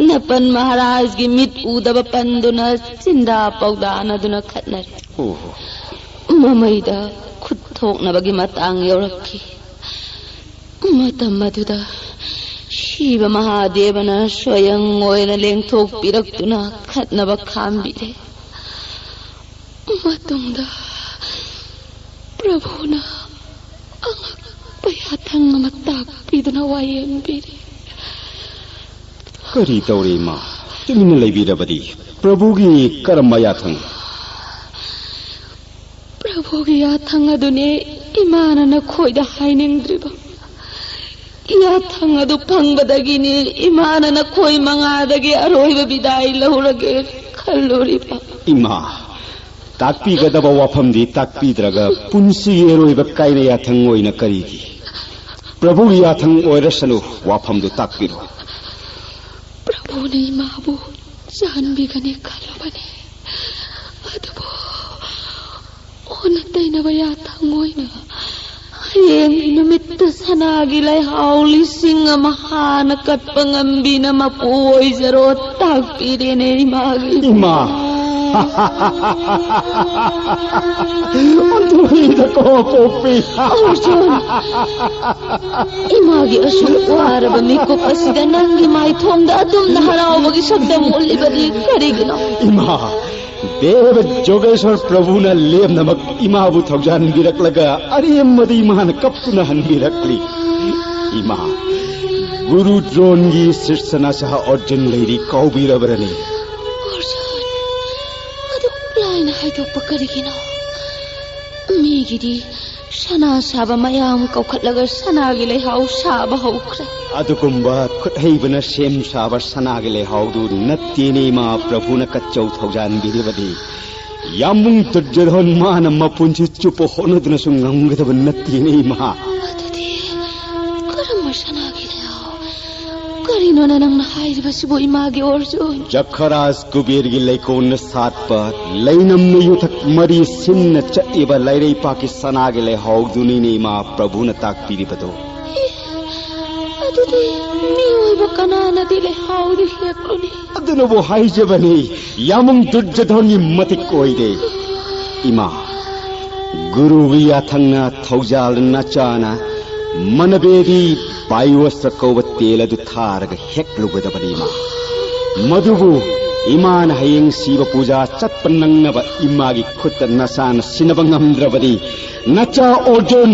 ꯅꯄꯟ ꯃꯍꯥꯔꯥꯖꯒꯤ ꯃꯤꯠ ꯎꯗꯕ ꯄꯟꯗꯨꯅ ꯆꯤꯟꯗꯥ ꯄꯥꯎꯗꯥꯅꯗꯨꯅ ꯈꯠꯅꯔꯦ꯫ ꯑꯣꯍꯣ꯫ ꯃꯃꯩꯗ ꯈꯨꯠ ꯊꯣꯛꯅꯕꯒꯤ ꯃꯇꯥꯡ ꯌꯧꯔꯛꯈꯤ꯫ ꯃꯇꯝ ꯑꯗꯨꯗ ꯁꯤꯕ ꯃꯍꯥꯗꯦꯕꯅ ꯁ꯭ꯋꯌꯪ ꯑꯣꯏꯅ ꯂꯦꯡꯊꯣꯛꯄꯤꯔꯛꯇꯨꯅ ꯈꯠꯅꯕ ꯈꯥꯝꯕꯤꯔꯦ꯫ ꯃꯇꯨꯡꯗ ꯄ꯭ꯔꯚꯨꯅ ꯑꯉꯛꯄ ꯌꯥꯊꯪ ꯑꯃ ꯇꯥꯛꯄꯤꯗꯨꯅ ꯋꯥꯌꯦꯟꯕꯤꯔꯦ꯫ ꯀꯔꯤ ꯇꯧꯔꯦ, ꯏꯃꯥ? ꯇꯨꯃꯤꯟꯅ ꯂꯩꯕꯤꯔꯕꯗꯤ? ꯄ꯭ꯔꯚꯨꯒꯤ ꯀꯔꯝꯕ ꯌꯥꯊꯪ? ꯄ꯭ꯔꯚꯨꯒꯤ ꯌꯥꯊꯪ ꯑꯗꯨꯅꯦ ꯏꯃꯥꯅ ꯅꯈꯣꯏꯗ ꯍꯥꯏꯅꯤꯡꯗ꯭ꯔꯤꯕ꯫ ꯌꯥꯊꯪ ꯑꯗꯨ ꯐꯪꯕꯗꯒꯤꯅꯤ ꯏꯃꯥꯅ ꯅꯈꯣꯏ ꯃꯉꯥꯗꯒꯤ ꯑꯔꯣꯏꯕ ꯕꯤꯗꯥꯏ ꯂꯧꯔꯒꯦ ꯈꯜꯂꯨꯔꯤꯕ꯫ ꯏꯃꯥ, ꯇꯥꯛꯄꯤꯒꯗꯕ ꯋꯥꯐꯝꯗꯤ ꯇꯥꯛꯄꯤꯗ꯭ꯔꯒ ꯄꯨꯟꯁꯤꯒꯤ ꯑꯔꯣꯏꯕ ꯀꯥꯏꯅ ꯌꯥꯊꯪ ꯑꯣꯏꯅ ꯀꯔꯤꯒꯤ? ꯄ꯭ꯔꯚꯨꯒꯤ ꯌꯥꯊꯪ ꯑꯣꯏꯔꯁꯅꯨ, ꯋꯥꯐꯝꯗꯨ ꯇꯥꯛꯄꯤꯔꯣ꯫ ꯄ꯭ꯔꯚꯨꯅ ꯏꯃꯥꯕꯨ ꯆꯥꯟꯕꯤꯒꯅꯤ ꯈꯜꯂꯨꯕꯅꯤ, ꯑꯗꯨꯕꯨ ꯑꯣꯟꯅ ꯇꯩꯅꯕ ꯌꯥꯊꯪ ꯑꯣꯏꯅ ꯍꯌꯦꯡꯒꯤ ꯅꯨꯃꯤꯠꯇ ꯁꯅꯥꯒꯤ ꯂꯩꯍꯥꯎ ꯂꯤꯁꯤꯡ ꯑꯃ ꯍꯥꯟꯅ ꯀꯠꯄ ꯉꯝꯕꯤꯅ ꯃꯄꯨ ꯑꯣꯏꯖꯔꯣ ꯇꯥꯛꯄꯤꯔꯦꯅꯦ ꯏꯃꯥꯒꯤ꯫ ꯏꯃꯥ! ꯑꯗꯨꯒꯤꯗ ꯀꯣ ꯄꯣꯛꯄꯤ꯫ ꯑꯔꯖꯨꯟ! ꯏꯃꯥꯒꯤ ꯑꯁꯨꯛ ꯋꯥꯔꯕ ꯃꯤꯀꯨꯞ ꯑꯁꯤꯗ ꯅꯪꯒꯤ ꯃꯥꯏꯊꯣꯡꯗ ꯑꯗꯨꯝꯅ ꯍꯔꯥꯎꯕꯒꯤ ꯁꯛꯇꯝ ꯎꯠꯂꯤꯕꯗꯤ ꯀꯔꯤꯒꯤꯅꯣ? ꯏꯃꯥ, ꯗꯦꯕ ꯖꯣꯒꯦꯁ꯭ꯋꯔ ꯄ꯭ꯔꯚꯨꯅ ꯂꯦꯝꯅꯃꯛ ꯏꯃꯥꯕꯨ ꯊꯧꯖꯥꯟꯕꯤꯔꯛꯂꯒ ꯑꯔꯦꯝꯕꯗ ꯏꯃꯥꯅ ꯀꯞꯇꯨꯅ ꯍꯟꯕꯤꯔꯛꯂꯤ꯫ ꯏꯃꯥ, ꯒꯨꯔꯨ ꯗ꯭ꯔꯣꯟꯒꯤ ꯁꯤꯔꯁꯅꯥꯁꯥ ꯑꯔꯖꯨꯟ ꯂꯩꯔꯤ, ꯀꯥꯎꯕꯤꯔꯕ꯭ꯔꯅꯦ? ꯑꯔꯖꯨꯟ, ꯑꯗꯨꯛ ꯂꯥꯏꯅ ꯍꯥꯏꯗꯣꯛꯄ ꯀꯔꯤꯒꯤꯅꯣ? ꯃꯤꯒꯤꯗꯤ ꯁꯅꯥ ꯁꯥꯕ ꯃꯌꯥꯝ ꯀꯧꯈꯠꯂꯒ ꯁꯅꯥꯒꯤ ꯂꯩꯍꯥꯎ ꯁꯥꯕ ꯍꯧꯈ꯭ꯔꯦ꯫ ꯑꯗꯨꯒꯨꯝꯕ ꯈꯨꯠꯍꯩꯕꯅ ꯁꯦꯝ ꯁꯥꯕ ꯁꯅꯥꯒꯤ ꯂꯩꯍꯥꯎꯗꯨ ꯅꯠꯇꯦꯅꯦ ꯏꯃꯥ ꯄ꯭ꯔꯚꯨꯅ ꯀꯠꯆꯧ ꯊꯧꯖꯥꯟꯕꯤꯔꯤꯕꯗꯤ꯫ ꯌꯥꯝꯕꯨꯡ ꯗꯨꯔꯖꯣꯙꯟ ꯃꯥꯅ ꯃꯄꯨꯟꯁꯤ ꯆꯨꯞꯄ ꯍꯣꯠꯅꯗꯨꯅꯁꯨ ꯉꯝꯒꯗꯕ ꯅꯠꯇꯦꯅꯦ ꯏꯃꯥ꯫ ꯑꯗꯨꯗꯤ ꯀꯔꯝꯕ ꯁꯅꯥꯒꯤ ꯂꯩꯍꯥꯎ? ꯀꯔꯤꯅꯣꯅꯦ ꯅꯪꯅ ꯍꯥꯏꯔꯤꯕꯁꯤꯕꯨ, ꯏꯃꯥꯒꯤ ꯑꯣꯔꯖꯨꯟ? ꯖꯈꯔꯥꯖ ꯀꯨꯕꯦꯔꯒꯤ ꯂꯩꯀꯣꯟꯅ ꯁꯥꯠꯄ, ꯂꯩꯅꯝꯅ ꯌꯨꯊꯛ ꯃꯔꯤ ꯁꯤꯟꯅ ꯆꯠꯂꯤꯕ ꯂꯩꯔꯩꯄꯥꯛꯀꯤ ꯁꯅꯥꯒꯤ ꯂꯩꯍꯥꯎꯗꯨꯅꯤꯅꯦ ꯏꯃꯥ ꯄ꯭ꯔꯚꯨꯅ ꯇꯥꯛꯄꯤꯔꯤꯕꯗꯣ꯫ ꯑꯦ, ꯑꯗꯨꯗꯤ ꯃꯤꯑꯣꯏꯕ ꯀꯅꯥꯅꯗꯤ ꯂꯩꯍꯥꯎꯗꯨ ꯍꯦꯛꯂꯨꯅꯤ? ꯑꯗꯨꯅꯕꯨ ꯍꯥꯏꯖꯕꯅꯤ, ꯌꯥꯝꯕꯨꯡ ꯗꯨꯔꯖꯣꯙꯟꯒꯤ ꯃꯇꯤꯛ ꯑꯣꯏꯔꯦ꯫ ꯏꯃꯥ, ꯒꯨꯔꯨꯒꯤ ꯌꯥꯊꯪꯅ ꯊꯧꯖꯥꯜ ꯅꯆꯥꯅ ꯃꯅꯕꯦꯗꯤ ꯕꯥꯌꯨ ꯑꯁꯇ꯭ꯔ ꯀꯧꯕ ꯇꯦꯜ ꯑꯗꯨ ꯊꯥꯔꯒ ꯍꯦꯛꯂꯨꯒꯗꯕꯅꯤ ꯏꯃꯥ꯫ ꯃꯗꯨꯕꯨ ꯏꯃꯥꯅ ꯍꯌꯦꯡ ꯁꯤꯕ ꯄꯨꯖꯥ ꯆꯠꯄ ꯅꯪꯅꯕ ꯏꯃꯥꯒꯤ ꯈꯨꯠꯇ ꯅꯆꯥꯅ ꯁꯤꯟꯅꯕ ꯉꯝꯗ꯭ꯔꯕꯗꯤ, ꯅꯆꯥ ꯑꯣꯔꯖꯨꯟ,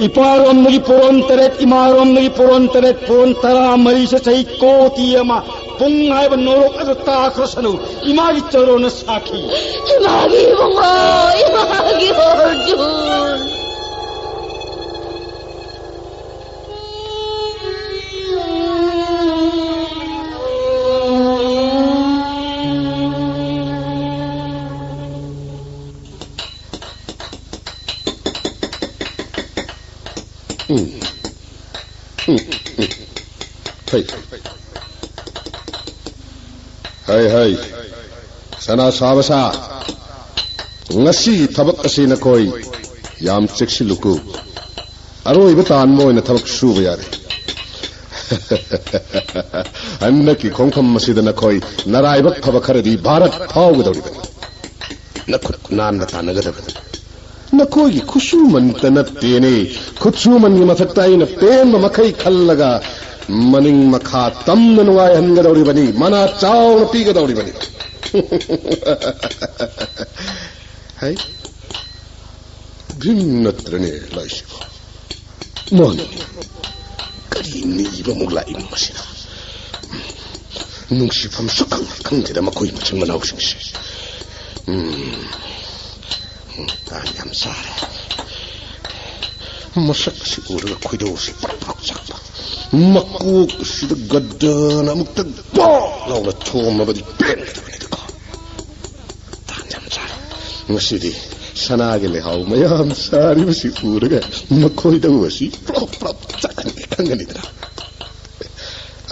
ꯏꯄꯥꯔꯣꯝꯗꯒꯤ ꯄꯣꯔꯣꯟ ꯇꯔꯦꯠ, ꯏꯃꯥꯔꯣꯝꯗꯒꯤ ꯄꯣꯔꯣꯟ ꯇꯔꯦꯠ, ꯄꯣꯔꯣꯟ ꯇꯔꯥ ꯃꯔꯤꯁꯦ ꯆꯍꯤ ꯀꯣꯇꯤ ꯑꯃ ꯄꯨꯡ ꯍꯥꯏꯕ ꯅꯣꯔꯣꯛ ꯑꯗꯨ ꯇꯥꯈ꯭ꯔꯁꯅꯨ, ꯏꯃꯥꯒꯤ ꯆꯔꯣꯟꯅ ꯁꯥꯈꯤ꯫ ꯏꯃꯥꯒꯤ ꯏꯕꯨꯡꯉꯣ, ꯏꯃꯥꯒꯤ ꯑꯣꯔꯖꯨꯟ꯫ ꯎꯝ꯫ ꯎꯝ, ꯎꯝ꯫ ꯍꯩ꯫ ꯍꯩ, ꯍꯩ꯫ ꯁꯅꯥ ꯁꯥꯕ ꯁꯥ꯫ ꯉꯁꯤ ꯊꯕꯛ ꯑꯁꯤ ꯅꯈꯣꯏ ꯌꯥꯝ ꯆꯦꯛꯁꯤꯜꯂꯨꯀꯣ꯫ ꯑꯔꯣꯏꯕ ꯇꯥꯟꯕ ꯑꯣꯏꯅ ꯊꯕꯛ ꯁꯨꯕ ꯌꯥꯔꯦ꯫ ꯍꯟꯗꯛꯀꯤ ꯈꯣꯡꯐꯝ ꯑꯁꯤꯗ ꯅꯈꯣꯏ ꯅꯔꯥꯏꯕꯛ ꯐꯕ ꯈꯔꯗꯤ ꯚꯥꯔꯠ ꯐꯥꯎꯒꯗꯧꯔꯤꯕꯅꯤ꯫ ꯅꯈꯨꯠ ꯅꯥꯟꯅ ꯇꯥꯟꯅꯒꯗꯕꯅꯤ꯫ ꯅꯈꯣꯏꯒꯤ ꯈꯨꯠꯁꯨꯃꯟꯇ ꯅꯠꯇꯦꯅꯦ, ꯈꯨꯠꯁꯨꯃꯟꯒꯤ ꯃꯊꯛꯇ ꯑꯩꯅ ꯄꯦꯟꯕ ꯃꯈꯩ ꯈꯜꯂꯒ ꯃꯅꯤꯡ ꯃꯈꯥ ꯇꯝꯅ ꯅꯨꯡꯉꯥꯏꯍꯟꯒꯗꯧꯔꯤꯕꯅꯤ, ꯃꯅꯥ ꯆꯥꯎꯅ ꯄꯤꯒꯗꯧꯔꯤꯕꯅꯤ꯫ ꯍꯩ, ꯚꯤꯝ ꯅꯠꯇ꯭ꯔꯅꯦ ꯂꯥꯛꯏꯁꯤꯕꯣ? ꯃꯥꯅꯤꯅꯦ꯫ ꯀꯔꯤ ꯅꯤꯕ ꯑꯃꯨꯛ ꯂꯥꯛꯏꯅꯣ ꯃꯁꯤꯅ? ꯅꯨꯡꯁꯤꯐꯝ ꯁꯨꯈꯪ ꯈꯪꯗꯦꯗ ꯃꯈꯣꯏ ꯃꯆꯤꯟ ꯃꯅꯥꯎꯁꯤꯡꯁꯦ꯫ ꯎꯝ꯫ ꯇꯥꯟ ꯌꯥꯝ ꯆꯥꯔꯦ꯫ ꯃꯁꯛ ꯑꯁꯤ ꯎꯔꯒ ꯈꯣꯏꯗꯧ ꯑꯁꯤ ꯄ꯭ꯔꯛ ꯄ꯭ꯔꯛ ꯆꯥꯛꯄ꯫ ꯃꯀꯣꯛ ꯑꯁꯤꯗ ꯒꯗ꯭ꯔꯅ ꯑꯃꯨꯛꯇꯪ ꯄꯣꯛ ꯂꯥꯎꯅ ꯊꯣꯝꯂꯕꯗꯤ ꯄꯦꯟꯒꯗꯕꯅꯤꯗꯀꯣ꯫ ꯇꯥꯟ ꯌꯥꯝ ꯆꯥꯔꯦ꯫ ꯉꯁꯤꯗꯤ ꯁꯅꯥꯒꯤ ꯂꯩꯍꯥꯎ ꯃꯌꯥꯝ ꯁꯥꯔꯤꯕꯁꯤ ꯎꯔꯒ ꯃꯈꯣꯏꯗ ꯑꯁꯤ ꯄ꯭ꯔꯣꯞ ꯄ꯭ꯔꯣꯞ ꯆꯥꯛꯍꯟꯒꯦ ꯈꯪꯒꯅꯤꯗꯅ꯫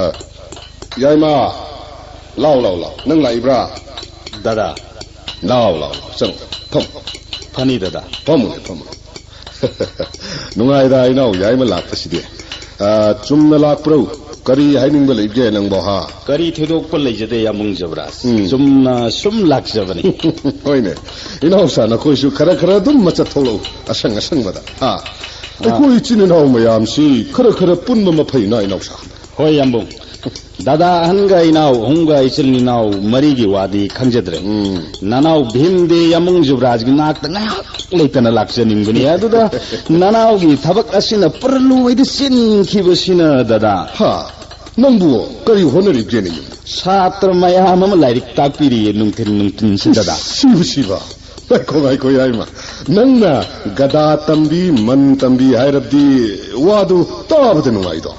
ꯑ, ꯌꯥꯏꯃ, ꯂꯥꯎ, ꯂꯥꯎ, ꯂꯥꯎ꯫ ꯅꯪ ꯂꯥꯛꯏꯕ꯭ꯔꯥ? ꯗꯗꯥ꯫ ꯂꯥꯎ, ꯂꯥꯎ, ꯂꯥꯎ꯫ ꯆꯪꯉꯣ, ꯆꯪꯉꯣ꯫ ꯐꯝꯃꯣ꯫ ꯐꯅꯤ, ꯗꯗꯥ꯫ ꯐꯝꯃꯨꯅꯦ, ꯐꯝꯃꯨꯅꯦ꯫ ꯅꯨꯡꯉꯥꯏꯗ, ꯏꯅꯥꯎ ꯌꯥꯏꯃ ꯂꯥꯛꯄꯁꯤꯗꯤ꯫ ꯑ, ꯆꯨꯝꯅ ꯂꯥꯛꯄ꯭ꯔꯣ? ꯀꯔꯤ ꯍꯥꯏꯅꯤꯡꯕ ꯂꯩꯒꯦ ꯅꯪꯕꯣ, ꯍꯥ? ꯀꯔꯤ ꯊꯣꯏꯗꯣꯛꯄ ꯂꯩꯖꯗꯦ, ꯌꯥꯝꯕꯨꯡ ꯖꯕ꯭ꯔꯥꯖ꯫ ꯎꯝ꯫ ꯆꯨꯝꯅ ꯁꯨꯝ ꯂꯥꯛꯆꯕꯅꯤ꯫ ꯍꯣꯏꯅꯦ꯫ ꯏꯅꯥꯎꯁꯥ, ꯅꯈꯣꯏꯁꯨ ꯈꯔ ꯈꯔ ꯑꯗꯨꯝ ꯃꯆꯠ ꯊꯣꯛꯂꯛꯎ, ꯑꯁꯪ ꯑꯁꯪꯕꯗ꯫ ꯍꯥ? ꯑꯥ꯫ ꯑꯩꯈꯣꯏ ꯏꯆꯤꯟ ꯏꯅꯥꯎ ꯃꯌꯥꯝꯁꯤ ꯈꯔ ꯈꯔ ꯄꯨꯟꯕ ꯃꯐꯩꯅ, ꯏꯅꯥꯎꯁꯥ꯫ ꯍꯣꯏ, ꯌꯥꯝꯕꯨꯡ꯫ ꯗꯗꯥ ꯑꯍꯟꯒ ꯏꯅꯥꯎ ꯑꯍꯨꯝꯒ ꯏꯆꯤꯜ ꯏꯅꯥꯎ ꯃꯔꯤꯒꯤ ꯋꯥꯗꯤ ꯈꯪꯖꯗ꯭ꯔꯦ꯫ ꯎꯝ꯫ ꯅꯅꯥꯎ ꯚꯤꯝꯗꯤ ꯌꯥꯝꯕꯨꯡ ꯖꯨꯕ꯭ꯔꯥꯖꯒꯤ ꯅꯥꯛꯇ ꯉꯥꯏꯍꯥꯛ ꯂꯩꯇꯅ ꯂꯥꯛꯆꯅꯤꯡꯕꯅꯤ꯫ ꯑꯗꯨꯗ ꯅꯅꯥꯎꯒꯤ ꯊꯕꯛ ꯑꯁꯤꯅ ꯄꯨꯔꯂꯣꯏꯗ ꯆꯤꯟꯈꯤꯕꯁꯤꯅ, ꯗꯗꯥ꯫ ꯍꯥ? ꯅꯪꯕꯨ ꯀꯔꯤ ꯍꯣꯠꯅꯔꯤꯒꯦꯅꯦ ꯌꯨꯝꯗ? ꯁꯥꯇ꯭ꯔ ꯃꯌꯥꯝ ꯑꯃ ꯂꯥꯏꯔꯤꯛ ꯇꯥꯛꯄꯤꯔꯤꯌꯦ ꯅꯨꯡꯊꯤꯟ ꯅꯨꯡꯊꯤꯟꯁꯤꯗꯗ꯫ ꯁꯤꯕꯨ ꯁꯤꯕ꯫ ꯉꯥꯏꯈꯣ, ꯉꯥꯏꯈꯣ, ꯌꯥꯏꯃ꯫ ꯅꯪꯅ ꯒꯗꯥ ꯇꯝꯕꯤ, ꯃꯟ ꯇꯝꯕꯤ ꯍꯥꯏꯔꯕꯗꯤ ꯋꯥꯗꯨ ꯇꯥꯕꯗ ꯅꯨꯡꯉꯥꯏꯗꯣ꯫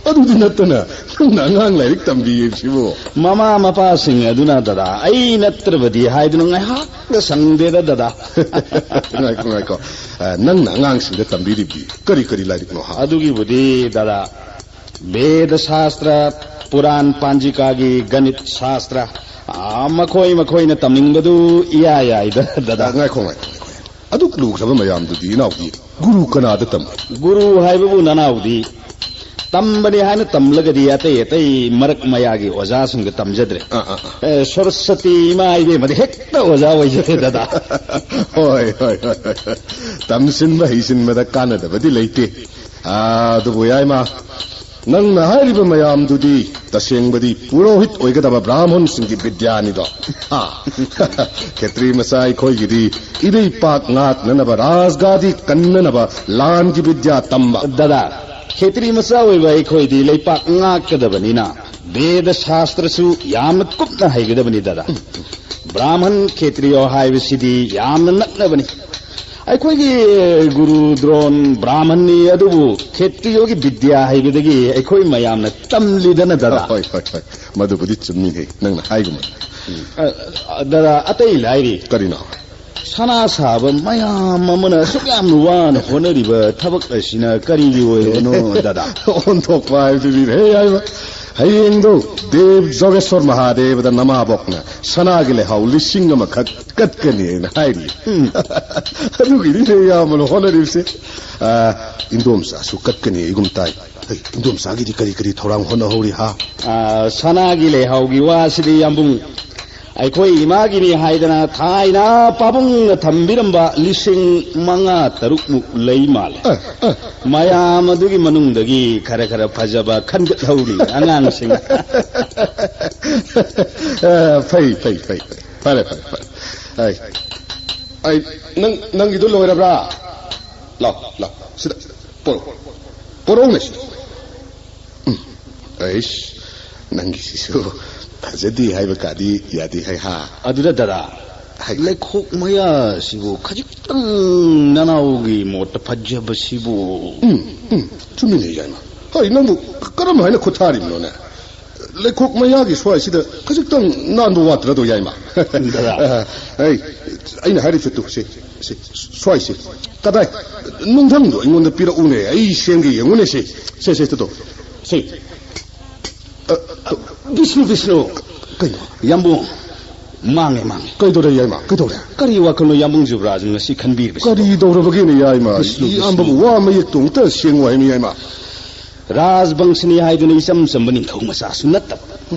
ꯑꯗꯨꯗꯤ ꯅꯠꯇꯅ ꯅꯪꯅ ꯑꯉꯥꯡ ꯂꯥꯏꯔꯤꯛ ꯇꯝꯕꯤ ꯍꯥꯏꯕꯁꯤꯕꯨ? ꯃꯃꯥ ꯃꯄꯥꯁꯤꯡ ꯑꯗꯨꯅ, ꯗꯗꯥ, ꯑꯩ ꯅꯠꯇ꯭ꯔꯕꯗꯤ ꯍꯥꯏꯗꯨꯅ ꯉꯥꯏꯍꯥꯛꯇ ꯁꯪꯗꯦꯗ, ꯗꯗꯥ꯫ ꯉꯥꯏꯈꯣ, ꯉꯥꯏꯈꯣ꯫ ꯑ, ꯅꯪꯅ ꯑꯉꯥꯡꯁꯤꯡꯗ ꯇꯝꯕꯤꯔꯤꯕꯗꯤ ꯀꯔꯤ ꯀꯔꯤ ꯂꯥꯏꯔꯤꯛꯅꯣ ꯍꯥ? ꯑꯗꯨꯒꯤꯕꯨꯗꯤ, ꯗꯗꯥ, ꯚꯦꯗ ꯁꯥꯁꯇ꯭ꯔ, ꯄꯨꯔꯥꯟ ꯄꯥꯟꯖꯤꯀꯥꯒꯤ ꯒꯅꯤꯠ ꯁꯥꯁꯇ꯭ꯔ, ꯑꯥ, ꯃꯈꯣꯏ ꯃꯈꯣꯏꯅ ꯇꯝꯅꯤꯡꯕꯗꯨ ꯏꯌꯥ ꯌꯥꯏꯗ, ꯗꯗꯥ꯫ ꯉꯥꯏꯈꯣ, ꯉꯥꯏꯈꯣ, ꯉꯥꯏꯈꯣ꯫ ꯑꯗꯨꯛ ꯂꯨꯈ꯭ꯔꯕ ꯃꯌꯥꯝꯗꯨꯗꯤ ꯏꯅꯥꯎꯗꯤ ꯒꯨꯔꯨ ꯀꯅꯥꯗ ꯇꯝꯃꯤ? ꯒꯨꯔꯨ ꯍꯥꯏꯕꯕꯨ ꯅꯅꯥꯎꯗꯤ ꯇꯝꯕꯅꯤ ꯍꯥꯏꯅ ꯇꯝꯂꯒꯗꯤ ꯑꯇꯩ ꯑꯇꯩ ꯃꯔꯛ ꯃꯌꯥꯒꯤ ꯑꯣꯖꯥꯁꯤꯡꯗ ꯇꯝꯖꯗ꯭ꯔꯦ꯫ ꯑꯥ, ꯑꯥ, ꯑꯥ꯫ ꯑꯦ, ꯁꯔꯁꯇꯤ ꯏꯃꯥ ꯏꯕꯦꯝꯃꯗꯤ ꯍꯦꯛꯇ ꯑꯣꯖꯥ ꯑꯣꯏꯖꯔꯦ, ꯗꯗꯥ꯫ ꯍꯣꯏ, ꯍꯣꯏ, ꯍꯣꯏ, ꯍꯣꯏ, ꯍꯣꯏ꯫ ꯇꯝꯁꯤꯟꯕ ꯍꯩꯁꯤꯟꯕꯗ ꯀꯥꯟꯅꯗꯕꯗꯤ ꯂꯩꯇꯦ꯫ ꯑꯥ, ꯑꯗꯨꯕꯨ ꯌꯥꯏꯃ, ꯅꯪꯅ ꯍꯥꯏꯔꯤꯕ ꯃꯌꯥꯝꯗꯨꯗꯤ ꯇꯁꯦꯡꯕꯗꯤ ꯄꯨꯔꯣꯍꯤꯠ ꯑꯣꯏꯒꯗꯕ ꯕ꯭ꯔꯥꯍꯃꯟꯁꯤꯡꯒꯤ ꯕꯤꯗ꯭ꯌꯥꯅꯤꯗꯣ꯫ ꯍꯥ? ꯈꯦꯇ꯭ꯔꯤ ꯃꯆꯥ ꯑꯩꯈꯣꯏꯒꯤꯗꯤ ꯏꯔꯩꯄꯥꯛ ꯉꯥꯛꯅꯅꯕ, ꯔꯥꯖꯒꯥꯗꯤ ꯀꯟꯅꯅꯕ ꯂꯥꯟꯒꯤ ꯕꯤꯗ꯭ꯌꯥ ꯇꯝꯕ꯫ ꯗꯗꯥ, ꯈꯦꯇ꯭ꯔꯤ ꯃꯆꯥ ꯑꯣꯏꯕ ꯑꯩꯈꯣꯏꯗꯤ ꯂꯩꯄꯥꯛ ꯉꯥꯛꯀꯗꯕꯅꯤꯅ ꯚꯦꯗ ꯁꯥꯁꯇ꯭ꯔꯁꯨ ꯌꯥꯝꯅ ꯀꯨꯞꯅ ꯍꯩꯒꯗꯕꯅꯤ, ꯗꯗꯥ꯫ ꯕ꯭ꯔꯥꯍꯃꯟ ꯈꯦꯇ꯭ꯔꯤꯌꯣ ꯍꯥꯏꯕꯁꯤꯗꯤ ꯌꯥꯝꯅ ꯅꯛꯅꯕꯅꯤ꯫ ꯑꯩꯈꯣꯏꯒꯤ ꯒꯨꯔꯨ ꯗ꯭ꯔꯣꯟ ꯕ꯭ꯔꯥꯍꯃꯟꯅꯤ, ꯑꯗꯨꯕꯨ ꯈꯦꯇ꯭ꯔꯤꯌꯣꯒꯤ ꯕꯤꯗ꯭ꯌꯥ ꯍꯩꯕꯗꯒꯤ ꯑꯩꯈꯣꯏ ꯃꯌꯥꯝꯅ ꯇꯝꯂꯤꯗꯅ, ꯗꯗꯥ꯫ ꯍꯣꯏ, ꯍꯣꯏ, ꯍꯣꯏ꯫ ꯃꯗꯨꯕꯨꯗꯤ ꯆꯨꯝꯃꯤꯅꯦ, ꯅꯪꯅ ꯍꯥꯏꯒꯨꯝꯕ꯫ ꯎꯝ꯫ ꯑ, ꯑ, ꯗꯗꯥ, ꯑꯇꯩ ꯂꯥꯏꯔꯤ꯫ ꯀꯔꯤꯅꯣ? ꯁꯅꯥ ꯁꯥꯕ ꯃꯌꯥꯝ ꯑꯃꯅ ꯑꯁꯨꯛ ꯌꯥꯝꯅ ꯋꯥꯅ ꯍꯣꯠꯅꯔꯤꯕ ꯊꯕꯛ ꯑꯁꯤꯅ ꯀꯔꯤꯒꯤ ꯑꯣꯏꯔꯤꯕꯅꯣ, ꯗꯗꯥ? ꯑꯣꯟꯊꯣꯛꯄ ꯍꯥꯏꯕꯗꯨꯅꯤꯅꯦ, ꯍꯦ ꯍꯥꯏꯕ꯫ ꯍꯌꯦꯡꯗꯣ ꯗꯦꯕ ꯖꯣꯒꯦꯁꯣꯔ ꯃꯍꯥꯗꯦꯕꯗ ꯅꯃꯥꯕꯣꯛꯅ ꯁꯅꯥꯒꯤ ꯂꯩꯍꯥꯎ ꯂꯤꯁꯤꯡ ꯑꯃꯈꯛ ꯀꯠꯀꯅꯤ ꯍꯥꯏꯅ ꯍꯥꯏꯔꯤ꯫ ꯎꯝ꯫ ꯑꯗꯨꯒꯤꯅꯤꯅꯦ ꯏꯌꯥꯝꯕꯅ ꯍꯣꯠꯅꯔꯤꯕꯁꯦ꯫ ꯑ, ꯏꯟꯗꯣꯝꯆꯥꯁꯨ ꯀꯠꯀꯅꯤ ꯑꯩꯒꯨꯝ ꯇꯥꯏ꯫ ꯍꯩ, ꯏꯟꯗꯣꯝꯆꯥꯒꯤꯗꯤ ꯀꯔꯤ ꯀꯔꯤ ꯊꯧꯔꯥꯡ ꯍꯣꯠꯅꯍꯧꯔꯤ ꯍꯥ? ꯑ, ꯁꯅꯥꯒꯤ ꯂꯩꯍꯥꯎꯒꯤ ꯋꯥꯁꯤꯗꯤ ꯏꯌꯥꯝꯕꯨꯡ, ꯑꯩꯈꯣꯏ ꯏꯃꯥꯒꯤꯅꯤ ꯍꯥꯏꯗꯅ ꯊꯥꯏꯅ ꯄꯥꯕꯨꯡꯅ ꯊꯝꯕꯤꯔꯝꯕ ꯂꯤꯁꯤꯡ ꯃꯉꯥ ꯇꯔꯨꯛꯃꯨꯛ ꯂꯩ ꯃꯥꯜꯂꯦ꯫ ꯑ, ꯑ꯫ ꯃꯌꯥꯝ ꯑꯗꯨꯒꯤ ꯃꯅꯨꯡꯗꯒꯤ ꯈꯔ ꯈꯔ ꯐꯖꯕ ꯈꯟꯒꯠꯍꯧꯔꯤ ꯑꯉꯥꯡꯁꯤꯡ꯫ ꯑ, ꯐꯩ, ꯐꯩ, ꯐꯩ, ꯐꯩ꯫ ꯐꯔꯦ, ꯐꯔꯦ, ꯐꯔꯦ꯫ ꯑꯩ, ꯑꯩ, ꯅꯪ, ꯅꯪꯒꯤꯗꯣ ꯂꯣꯏꯔꯕ꯭ꯔꯥ? ꯂꯥꯎ, ꯂꯥꯎ, ꯁꯤꯗ ꯄꯣꯔꯛꯑꯣ꯫ ꯄꯣꯔꯛꯎꯅꯦ ꯁꯤꯗ꯫ ꯎꯝ, ꯑꯩꯁ, ꯅꯪꯒꯤꯁꯤꯁꯨ ꯐꯖꯗꯦ ꯍꯥꯏꯕ ꯀꯥꯗꯤ ꯌꯥꯗꯦ ꯍꯥꯏ ꯍꯥ? ꯑꯗꯨꯗ ꯗꯗꯥ, ꯍꯥꯏ꯫ ꯂꯩꯈꯣꯛ ꯃꯌꯥꯁꯤꯕꯨ ꯈꯖꯤꯛꯇꯪ ꯅꯅꯥꯎꯒꯤ ꯃꯣꯠꯇ ꯐꯖꯕꯁꯤꯕꯨ꯫ ꯎꯝ, ꯎꯝ, ꯆꯨꯝꯃꯤꯅꯦ ꯌꯥꯏꯃ꯫ ꯍꯣꯏ, ꯅꯪꯕꯨ ꯀꯔꯝ ꯍꯥꯏꯅ ꯈꯨꯠ ꯊꯥꯔꯤꯕꯅꯣꯅꯦ? ꯂꯩꯈꯣꯛ ꯃꯌꯥꯒꯤ ꯁ꯭ꯋꯥꯏꯁꯤꯗ ꯈꯖꯤꯛꯇꯪ ꯅꯥꯟꯕ ꯋꯥꯠꯇ꯭ꯔꯗꯣ ꯌꯥꯏꯃ꯫ ꯗꯗꯥ꯫ ꯑ, ꯑꯩ, ꯑꯩꯅ ꯍꯥꯏꯔꯤꯁꯦ ꯇꯨ, ꯁꯤ, ꯁꯤ, ꯁ꯭ꯋꯥꯏꯁꯦ꯫ ꯀꯗꯥꯏ? ꯅꯨꯡꯊꯪꯗꯣ ꯑꯩꯉꯣꯟꯗ ꯄꯤꯔꯛꯎꯅꯦ, ꯑꯩ ꯁꯦꯝꯒꯦ ꯌꯦꯡꯉꯨꯅꯦ ꯁꯤ꯫ ꯁꯦ, ꯁꯦ, ꯇꯨ, ꯇꯨ꯫ ꯁꯤ꯫ ꯑ, ꯇꯨ꯫ ꯕꯤꯁꯅꯨ, ꯕꯤꯁꯅꯨ꯫ ꯀꯩꯅꯣ? ꯌꯥꯝꯕꯨꯡ, ꯃꯥꯡꯉꯦ, ꯃꯥꯡꯉꯦ꯫ ꯀꯩꯗꯧꯔꯦ ꯌꯥꯏꯃ? ꯀꯩꯗꯧꯔꯦ? ꯀꯔꯤ ꯋꯥꯈꯜꯅꯣ ꯌꯥꯝꯕꯨꯡ ꯖꯨꯕ꯭ꯔꯥꯖ ꯉꯁꯤ ꯈꯟꯕꯤꯔꯤꯕꯁꯤ? ꯀꯔꯤ ꯇꯧꯔꯕꯒꯦꯅꯦ ꯌꯥꯏꯃ? ꯕꯤꯁꯅꯨ, ꯏꯌꯥꯝꯕꯕꯨ ꯕꯤꯁꯅꯨ꯫ ꯋꯥ ꯃꯌꯦꯛꯇꯣ ꯑꯃꯨꯛꯇ ꯁꯦꯡꯉꯨ ꯍꯥꯏꯃꯤ ꯌꯥꯏꯃ꯫ ꯔꯥꯖꯕꯪꯁꯅꯤ ꯍꯥꯏꯗꯨꯅ ꯏꯆꯝ ꯆꯝꯕ ꯅꯤꯡꯊꯧ ꯃꯆꯥꯁꯨ ꯅꯠꯇꯕ,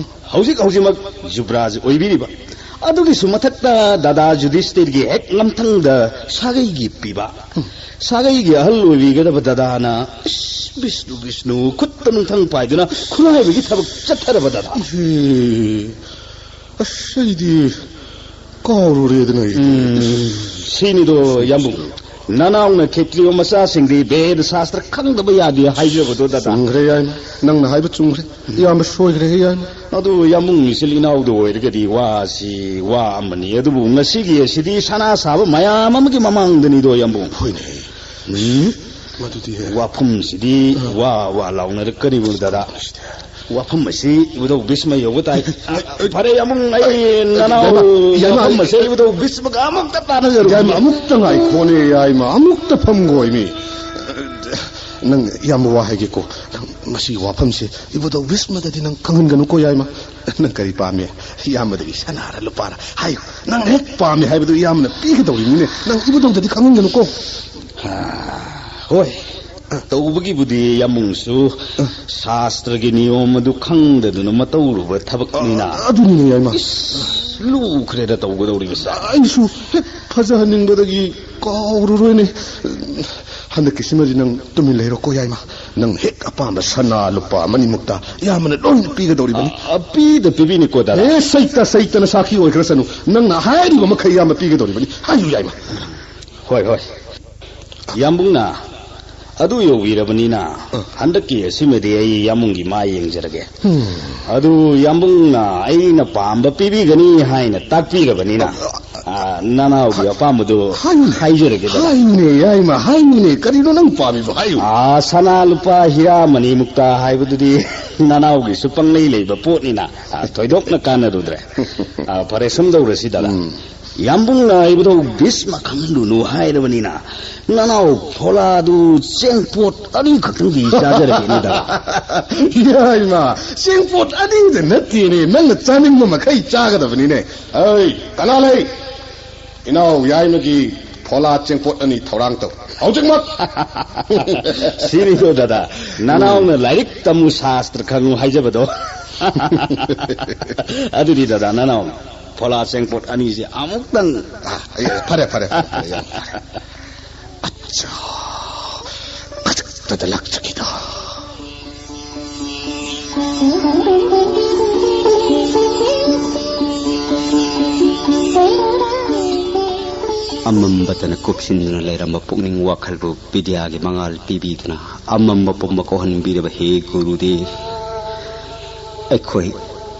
ꯍꯧꯖꯤꯛ ꯍꯧꯖꯤꯛꯃꯛ ꯖꯨꯕ꯭ꯔꯥꯖ ꯑꯣꯏꯕꯤꯔꯤꯕ, ꯑꯗꯨꯒꯤꯁꯨ ꯃꯊꯛꯇ ꯗꯥꯗꯥ ꯖꯨꯗꯤꯁꯇꯤꯔꯒꯤ ꯍꯦꯛ ꯉꯝꯊꯪꯗ ꯁꯥꯒꯩꯒꯤ ꯄꯤꯕ, ꯁꯥꯒꯩꯒꯤ ꯑꯍꯜ ꯑꯣꯏꯕꯤꯒꯗꯕ ꯗꯥꯗꯥꯅ, ꯏꯁ, ꯕꯤꯁꯅꯨ, ꯕꯤꯁꯅꯨ, ꯈꯨꯠꯇ ꯅꯨꯡꯊꯪ ꯄꯥꯏꯗꯨꯅ ꯈꯨꯔꯥꯏꯕꯒꯤ ꯊꯕꯛ ꯆꯠꯊꯔꯕ ꯗꯥꯗꯥ꯫ ꯏꯍꯦ, ꯑꯁ, ꯑꯩꯗꯤ ꯀꯥꯎꯔꯨꯔꯦꯗꯅ ꯑꯩꯗꯤ꯫ ꯎꯝ, ꯁꯤꯅꯤꯗꯣ, ꯌꯥꯝꯕꯨꯡ꯫ ꯅꯅꯥꯎꯅ ꯈꯦꯇ꯭ꯔꯤꯌ ꯃꯆꯥꯁꯤꯡꯗꯤ ꯚꯦꯗ ꯁꯥꯁꯇ꯭ꯔ ꯈꯪꯗꯕ ꯌꯥꯗꯦ ꯍꯥꯏꯖꯕꯗꯣ, ꯗꯥꯗꯥ꯫ ꯆꯨꯝꯈ꯭ꯔꯦ, ꯌꯥꯏꯃ꯫ ꯅꯪꯅ ꯍꯥꯏꯕ ꯆꯨꯝꯈ꯭ꯔꯦ꯫ ꯏꯌꯥꯝꯕ ꯁꯣꯏꯈ꯭ꯔꯦ, ꯌꯥꯏꯃ꯫ ꯑꯗꯨ ꯌꯥꯝꯕꯨꯡ ꯏꯆꯤꯜ ꯏꯅꯥꯎꯗ ꯑꯣꯏꯔꯒꯗꯤ ꯋꯥꯁꯤ ꯋꯥ ꯑꯃꯅꯤ꯫ ꯑꯗꯨꯕꯨ ꯉꯁꯤꯒꯤ ꯑꯁꯤꯗꯤ ꯁꯅꯥ ꯁꯥꯕ ꯃꯌꯥꯝ ꯑꯃꯒꯤ ꯃꯃꯥꯡꯗꯅꯤꯗꯣ, ꯌꯥꯝꯕꯨꯡ꯫ ꯍꯣꯏꯅꯦ꯫ ꯎꯝ? ꯃꯗꯨꯗꯤ ꯍꯦ꯫ ꯋꯥꯐꯝꯁꯤꯗꯤ ꯑ꯫ ꯋꯥ ꯋꯥ ꯂꯥꯎꯅꯔꯛꯀꯅꯤꯕꯨ, ꯗꯥꯗꯥ꯫ ꯋꯥꯐꯝ ꯑꯁꯤ ꯏꯕꯨꯙꯧ ꯚꯤꯁꯃ ꯌꯧꯕ ꯇꯥꯏ꯫ ꯑ, ꯐꯔꯦ, ꯌꯥꯝꯕꯨꯡ, ꯑꯩ ꯅꯅꯥꯎ ꯌꯥꯏꯃ, ꯌꯥꯏꯃ, ꯋꯥꯐꯝ ꯑꯁꯤ ꯏꯕꯨꯙꯧ ꯚꯤꯁꯃꯒ ꯑꯃꯨꯛꯇ ꯇꯥꯟꯅꯖꯔꯨꯒꯦ꯫ ꯌꯥꯏꯃ, ꯑꯃꯨꯛꯇ ꯉꯥꯏꯈꯣꯅꯦ, ꯌꯥꯏꯃ, ꯑꯃꯨꯛꯇ ꯐꯝꯈꯣ ꯃꯤ꯫ ꯅꯪ ꯏꯌꯥꯝꯕ ꯋꯥ ꯍꯥꯏꯒꯦꯀꯣ꯫ ꯅꯪ ꯃꯁꯤꯒꯤ ꯋꯥꯐꯝꯁꯦ ꯏꯕꯨꯙꯧ ꯚꯤꯁꯃꯗꯗꯤ ꯅꯪ ꯈꯪꯍꯟꯒꯅꯨꯀꯣ, ꯌꯥꯏꯃ꯫ ꯅꯪ ꯀꯔꯤ ꯄꯥꯝꯃꯤ? ꯏꯌꯥꯝꯕꯗꯒꯤ ꯁꯅꯥꯔ ꯂꯨꯄꯥꯔ ꯍꯥꯏꯌꯨ꯫ ꯅꯪꯅ ꯍꯦꯛ ꯄꯥꯝꯃꯤ ꯍꯥꯏꯕꯗꯨ ꯏꯌꯥꯝꯕꯅ ꯄꯤꯒꯗꯧꯔꯤꯅꯤꯅꯦ꯫ ꯅꯪ ꯏꯕꯨꯙꯧꯗꯗꯤ ꯈꯪꯍꯟꯒꯅꯨꯀꯣ꯫ ꯑꯥ, ꯍꯣꯏ꯫ ꯇꯧꯕꯒꯤꯕꯨꯗꯤ ꯌꯥꯝꯕꯨꯡꯁꯨ ꯁꯥꯁꯇ꯭ꯔꯒꯤ ꯅꯤꯌꯣꯝ ꯑꯗꯨ ꯈꯪꯗꯗꯨꯅ ꯃꯇꯧꯔꯨꯕ ꯊꯕꯛꯅꯤꯅ꯫ ꯑ-, ꯑꯗꯨꯅꯤꯅꯦ, ꯌꯥꯏꯃ꯫ ꯏꯁ, ꯂꯨꯈ꯭ꯔꯦꯗ ꯇꯧꯒꯗꯧꯔꯤꯕꯁꯦ꯫ ꯑꯩꯁꯨ ꯍꯦꯛ ꯐꯖꯍꯟꯅꯤꯡꯕꯗꯒꯤ ꯀꯥꯎꯔꯨꯔꯣꯏꯅꯦ꯫ ꯍꯟꯗꯛꯀꯤꯁꯤꯃꯗꯤ ꯅꯪ ꯇꯨꯃꯤꯟ ꯂꯩꯔꯣꯀꯣ, ꯌꯥꯏꯃ꯫ ꯅꯪ ꯍꯦꯛ ꯑꯄꯥꯝꯕ ꯁꯅꯥ ꯂꯨꯄꯥ ꯑꯃꯅꯤꯃꯨꯛꯇ ꯏꯌꯥꯝꯕꯅ ꯂꯣꯏꯅ ꯄꯤꯒꯗꯧꯔꯤꯕꯅꯤ꯫ ꯑ, ꯑ, ꯄꯤꯗ ꯄꯤꯕꯤꯅꯤꯀꯣ, ꯗꯥꯗꯥ꯫ ꯑꯦ, ꯁꯩꯇ, ꯁꯩꯇꯅ ꯁꯥꯈꯤ ꯑꯣꯏꯈ꯭ꯔꯁꯅꯨ꯫ ꯅꯪꯅ ꯍꯥꯏꯔꯤꯕ ꯃꯈꯩ ꯏꯌꯥꯝꯕ ꯄꯤꯒꯗꯧꯔꯤꯕꯅꯤ꯫ ꯍꯥꯏꯌꯨ, ꯌꯥꯏꯃ꯫ ꯍꯣꯏ, ꯍꯣꯏ꯫ ꯌꯥꯝꯕꯨꯡꯅ ꯑꯗꯨ ꯌꯧꯕꯤꯔꯕꯅꯤꯅ, ꯑ꯫ ꯍꯟꯗꯛꯀꯤ ꯑꯁꯤꯃꯗꯤ ꯑꯩ ꯌꯥꯝꯕꯨꯡꯒꯤ ꯃꯥꯏ ꯌꯦꯡꯖꯔꯒꯦ꯫ ꯎꯝ꯫ ꯑꯗꯨ ꯌꯥꯝꯕꯨꯡꯅ ꯑꯩꯅ ꯄꯥꯝꯕ ꯄꯤꯕꯤꯒꯅꯤ ꯍꯥꯏꯅ ꯇꯥꯛꯄꯤꯔꯕꯅꯤꯅ, ꯑ, ꯑ, ꯅꯅꯥꯎꯒꯤ ꯑꯄꯥꯝꯕꯗꯨ ꯍꯥꯏꯌꯨꯅꯦ꯫ ꯍꯥꯏꯖꯔꯒꯦ, ꯗꯥꯗꯥ꯫ ꯍꯥꯏꯌꯨꯅꯦ, ꯌꯥꯏꯃ, ꯍꯥꯏꯌꯨꯅꯦ꯫ ꯀꯔꯤꯅꯣ ꯅꯪ ꯄꯥꯝꯃꯤꯕ? ꯍꯥꯏꯌꯨ꯫ ꯑ, ꯁꯅꯥ ꯂꯨꯄꯥ ꯍꯤꯔꯥ ꯃꯅꯤ ꯃꯨꯛꯇꯥ ꯍꯥꯏꯕꯗꯨꯗꯤ ꯅꯅꯥꯎꯒꯤꯁꯨ ꯄꯪꯂꯩ ꯂꯩꯕ ꯄꯣꯠꯅꯤꯅ, ꯑ, ꯊꯣꯏꯗꯣꯛꯅ ꯀꯥꯟꯅꯔꯨꯗ꯭ꯔꯦ꯫ ꯑ, ꯐꯔꯦ, ꯁꯨꯝ ꯇꯧꯔꯁꯤ, ꯗꯥꯗꯥ꯫ ꯎꯝ꯫ ꯌꯥꯝꯕꯨꯡꯅ ꯏꯕꯨꯙꯧ ꯚꯤꯁꯃ ꯈꯪꯍꯜꯂꯨꯅꯨ ꯍꯥꯏꯔꯕꯅꯤꯅ, ꯅꯅꯥꯎ ꯐꯣꯂꯥꯗꯨ ꯆꯦꯡꯄꯣꯠ ꯑꯅꯤꯈꯛꯇꯪꯗꯤ ꯆꯥꯖꯔꯒꯦꯅꯦ, ꯗꯥꯗꯥ꯫ ꯌꯥꯏꯃ, ꯆꯦꯡꯄꯣꯠ ꯑꯅꯤꯗ ꯅꯠꯇꯦꯅꯦ, ꯅꯪꯅ ꯆꯥꯅꯤꯡꯕ ꯃꯈꯩ ꯆꯥꯒꯗꯕꯅꯤꯅꯦ꯫ ꯑꯩ, ꯀꯅꯥ ꯂꯩ? ꯏꯅꯥꯎ ꯌꯥꯏꯃꯒꯤ ꯐꯣꯂꯥ ꯆꯦꯡꯄꯣꯠ ꯑꯅꯤ ꯊꯧꯔꯥꯡ ꯇꯧ꯫ ꯍꯧꯖꯤꯛꯃꯛ! ꯁꯤꯅꯤꯀꯣ, ꯗꯥꯗꯥ꯫ ꯅꯅꯥꯎꯅ ꯎꯝ꯫ ꯂꯥꯏꯔꯤꯛ ꯇꯝꯃꯨ, ꯁꯥꯁꯇ꯭ꯔ ꯈꯪꯉꯨ ꯍꯥꯏꯖꯕꯗꯣ꯫ ꯑꯗꯨꯗꯤ, ꯗꯥꯗꯥ, ꯅꯅꯥꯎ ꯐꯣꯂꯥ ꯆꯦꯡꯄꯣꯠ ꯑꯅꯤꯁꯦ ꯑꯃꯨꯛꯇꯪ꯫ ꯑ, ꯑꯦ, ꯐꯔꯦ, ꯐꯔꯦ, ꯐꯔꯦ, ꯐꯔꯦ, ꯌꯥꯝ ꯐꯔꯦ꯫ ꯑꯠꯆꯥ, ꯈꯖꯤꯛꯇꯗ ꯂꯥꯛꯆꯈꯤꯗ꯫ ꯑꯃꯝꯕꯇꯅ ꯀꯨꯞꯁꯤꯟꯗꯨꯅ ꯂꯩꯔꯝꯕ ꯄꯨꯛꯅꯤꯡ ꯋꯥꯈꯜꯕꯨ ꯕꯤꯗ꯭ꯌꯥꯒꯤ ꯃꯉꯥꯜ ꯄꯤꯕꯤꯗꯨꯅ ꯑꯃꯝꯕ ꯄꯨꯝꯕ ꯀꯣꯛꯍꯟꯕꯤꯔꯕ ꯍꯦ ꯒꯨꯔꯨꯗꯦꯕ꯫ ꯑꯩꯈꯣꯏ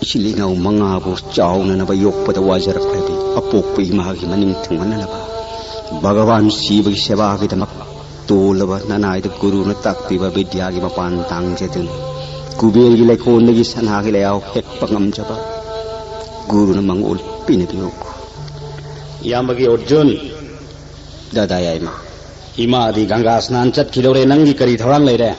ꯏꯆꯤꯜ ꯏꯅꯥꯎ ꯃꯉꯥꯕꯨ ꯆꯥꯎꯅꯅꯕ ꯌꯣꯛꯄꯗ ꯋꯥꯖꯔꯛꯂꯕꯤ ꯑꯄꯣꯛꯄ ꯏꯃꯥꯒꯤ ꯃꯅꯤꯡ ꯊꯨꯡꯍꯟꯅꯅꯕ ꯚꯒꯋꯥꯟ ꯁꯤꯕꯒꯤ ꯁꯦꯕꯥꯒꯤꯗꯃꯛ ꯇꯣꯜꯂꯕ ꯅꯅꯥꯏꯗ ꯒꯨꯔꯨꯅ ꯇꯥꯛꯄꯤꯕ ꯕꯤꯗ꯭ꯌꯥꯒꯤ ꯃꯄꯥꯟ ꯇꯥꯡꯖꯗꯨꯅ ꯀꯨꯕꯦꯔꯒꯤ ꯂꯩꯀꯣꯜꯗꯒꯤ ꯁꯅꯥꯒꯤ ꯂꯩꯍꯥꯎ ꯍꯦꯛꯄ ꯉꯝꯖꯕ ꯒꯨꯔꯨꯅ ꯃꯉꯣꯜ ꯄꯤꯅꯕꯤꯌꯨ꯫ ꯏꯌꯥꯝꯕꯒꯤ ꯑꯔꯖꯨꯟ꯫ ꯗꯥꯗꯥ ꯌꯥꯏꯃ꯫ ꯏꯃꯥꯗꯤ ꯒꯪꯒꯥ ꯁ꯭ꯅꯥꯟ ꯆꯠꯈꯤꯗꯧꯔꯦ, ꯅꯪꯒꯤ ꯀꯔꯤ ꯊꯧꯔꯥꯡ ꯂꯩꯔꯦ?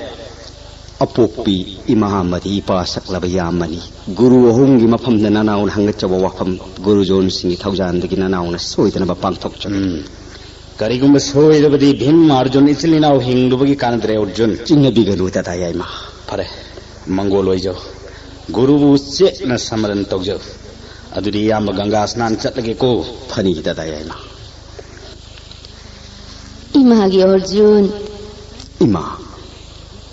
ꯑꯄꯣꯛꯄꯤ ꯏꯃꯥ ꯑꯃꯗꯤ ꯏꯄꯥ ꯁꯛꯂꯕ ꯌꯥꯝꯃꯅꯤ꯫ ꯒꯨꯔꯨ ꯑꯍꯨꯝꯒꯤ ꯃꯐꯝꯗ ꯅꯅꯥꯎꯅ ꯍꯪꯒꯠꯆꯕ ꯋꯥꯐꯝ ꯒꯨꯔꯨꯖꯣꯟꯁꯤꯡꯒꯤ ꯊꯧꯖꯥꯟꯗꯒꯤ ꯅꯅꯥꯎꯅ ꯁꯣꯏꯗꯅꯕ ꯄꯥꯡꯊꯣꯛꯆꯒꯦ꯫ ꯎꯝ꯫ ꯀꯔꯤꯒꯨꯝꯕ ꯁꯣꯏꯔꯕꯗꯤ ꯚꯤꯝ ꯑꯥꯔꯖꯨꯟ ꯏꯆꯤꯜ ꯏꯅꯥꯎ ꯍꯤꯡꯂꯨꯕꯒꯤ ꯀꯥꯟꯅꯗ꯭ꯔꯦ ꯑꯔꯖꯨꯟ꯫ ꯆꯤꯡꯅꯕꯤꯒꯅꯨ ꯇꯥꯇꯥ ꯌꯥꯏꯃ꯫ ꯐꯔꯦ, ꯃꯪꯒꯣꯜ ꯑꯣꯏꯖꯧ꯫ ꯒꯨꯔꯨꯕꯨ ꯆꯦꯠꯅ ꯁꯃꯔꯟ ꯇꯧꯖꯧ꯫ ꯑꯗꯨꯗꯤ ꯏꯌꯥꯝꯕ ꯒꯪꯒꯥ ꯁ꯭ꯅꯥꯟ ꯆꯠꯂꯒꯦꯀꯣ꯫ ꯐꯅꯤ ꯇꯥꯇꯥ ꯌꯥꯏꯃ꯫ ꯏꯃꯥꯒꯤ ꯑꯔꯖꯨꯟ꯫ ꯏꯃꯥ꯫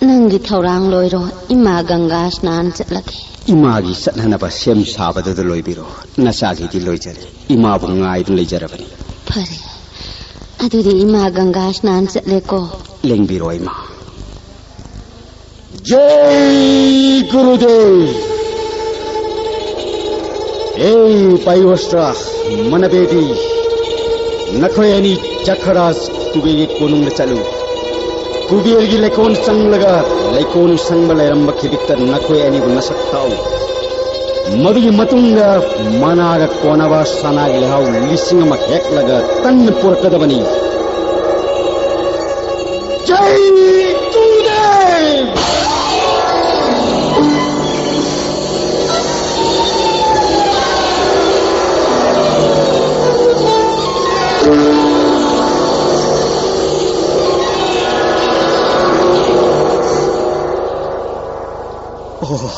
ꯅꯪꯒꯤ ꯊꯧꯔꯥꯡ ꯂꯣꯏꯔꯣ, ꯏꯃꯥ ꯒꯪꯒꯥ ꯁ꯭ꯅꯥꯟ ꯆꯠꯂꯒꯦ꯫ ꯏꯃꯥꯒꯤ ꯆꯠꯅꯅꯕ ꯁꯦꯝ ꯁꯥꯕꯗꯨꯗ ꯂꯣꯏꯕꯤꯔꯣ, ꯅꯆꯥꯒꯤꯗꯤ ꯂꯣꯏꯖꯔꯦ, ꯏꯃꯥꯕꯨ ꯉꯥꯏꯗꯨꯅ ꯂꯩꯖꯔꯕꯅꯤ꯫ ꯐꯔꯦ, ꯑꯗꯨꯗꯤ ꯏꯃꯥ ꯒꯪꯒꯥ ꯁ꯭ꯅꯥꯟ ꯆꯠꯂꯦꯀꯣ꯫ ꯂꯦꯡꯕꯤꯔꯣ ꯏꯃꯥ꯫ ꯖꯩ ꯒꯨꯔꯨꯗꯦꯕ꯫ ꯑꯦ ꯄꯥꯌꯨꯁ꯭ꯔꯥ, ꯃꯅꯕꯦꯗꯤ, ꯅꯈꯣꯏ ꯑꯅꯤ ꯆꯈ꯭ꯔꯥꯖ ꯀꯨꯕꯦꯔꯒꯤ ꯀꯣꯅꯨꯡꯗ ꯆꯠꯂꯨ꯫ ꯀꯨꯕꯦꯔꯒꯤ ꯂꯩꯀꯣꯜ ꯆꯪꯂꯒ ꯂꯩꯀꯣꯜ ꯁꯪꯕ ꯂꯩꯔꯝꯕ ꯈꯤꯕꯤꯛꯇ ꯅꯈꯣꯏ ꯑꯅꯤꯕꯨ ꯅꯁꯛ ꯇꯥꯛꯎ꯫ ꯃꯗꯨꯒꯤ ꯃꯇꯨꯡꯗ ꯃꯅꯥꯒ ꯀꯣꯟꯅꯕ ꯁꯅꯥꯒꯤ ꯂꯩꯍꯥꯎ ꯂꯤꯁꯤꯡ ꯑꯃ ꯍꯦꯛꯂꯒ ꯇꯟꯅ ꯄꯨꯔꯛꯀꯗꯕꯅꯤ꯫ ꯖꯩ ꯒꯨꯔꯨꯗꯦꯕ! ꯑꯣ,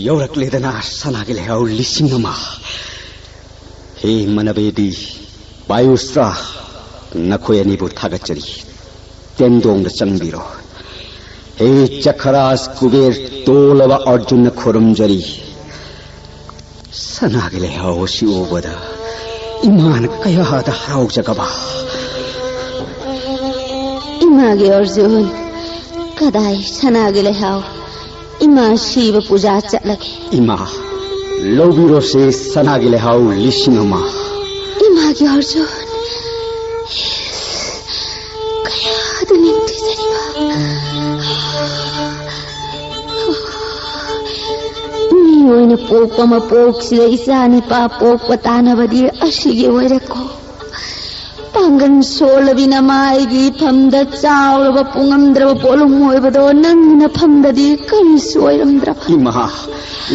ꯌꯧꯔꯛꯂꯦꯗꯅ ꯁꯅꯥꯒꯤ ꯂꯩꯍꯥꯎ ꯂꯤꯁꯤꯡ ꯑꯃ꯫ ꯍꯦ ꯃꯅꯕꯦꯗꯤ, ꯄꯥꯌꯨꯁ꯭ꯔꯥ, ꯅꯈꯣꯏ ꯑꯅꯤꯕꯨ ꯊꯥꯒꯠꯆꯔꯤ꯫ ꯇꯦꯟꯗꯣꯡꯗ ꯆꯪꯕꯤꯔꯣ꯫ ꯍꯦ ꯆꯈ꯭ꯔꯥꯖ ꯀꯨꯕꯦꯔ, ꯇꯣꯜꯂꯕ ꯑꯔꯖꯨꯟꯅ ꯈꯨꯔꯨꯝꯖꯔꯤ꯫ ꯁꯅꯥꯒꯤ ꯂꯩꯍꯥꯎ ꯑꯁꯤ ꯎꯕꯗ ꯏꯃꯥꯅ ꯀꯌꯥꯗ ꯍꯔꯥꯎꯖꯒꯕ! ꯏꯃꯥꯒꯤ ꯑꯔꯖꯨꯟ, ꯀꯗꯥꯏ ꯁꯅꯥꯒꯤ ꯂꯩꯍꯥꯎ? ꯏꯃꯥ ꯁꯤꯕ ꯄꯨꯖꯥ ꯆꯠꯂꯒꯦ꯫ ꯏꯃꯥ, ꯂꯧꯕꯤꯔꯣꯁꯦ ꯁꯅꯥꯒꯤ ꯂꯩꯍꯥꯎ ꯂꯤꯁꯤꯡ ꯑꯃ꯫ ꯏꯃꯥꯒꯤ ꯑꯔꯖꯨꯟ, ꯀꯌꯥꯗ ꯅꯤꯡꯊꯤꯖꯔꯤꯕ! ꯃꯤ ꯑꯣꯏꯅ ꯄꯣꯛꯄ ꯃꯄꯣꯛꯁꯤꯗ ꯏꯆꯥ ꯅꯤꯄꯥ ꯄꯣꯛꯄ ꯇꯥꯅꯕꯗꯤ ꯑꯁꯤꯒꯤ ꯑꯣꯏꯔꯦꯀꯣ꯫ ꯄꯥꯡꯒꯜ ꯁꯣꯜꯂꯕꯤ ꯅꯃꯥꯏꯒꯤ ꯏꯐꯝꯗ ꯆꯥꯎꯔꯕ ꯄꯨꯡꯉꯝꯗ꯭ꯔꯕ ꯄꯣꯠꯂꯨꯝ ꯑꯣꯏꯕꯗꯣ ꯅꯪꯒꯤ ꯅꯐꯝꯗꯗꯤ ꯀꯔꯤꯁꯨ ꯑꯣꯏꯔꯝꯗ꯭ꯔꯕ? ꯏꯃꯥ,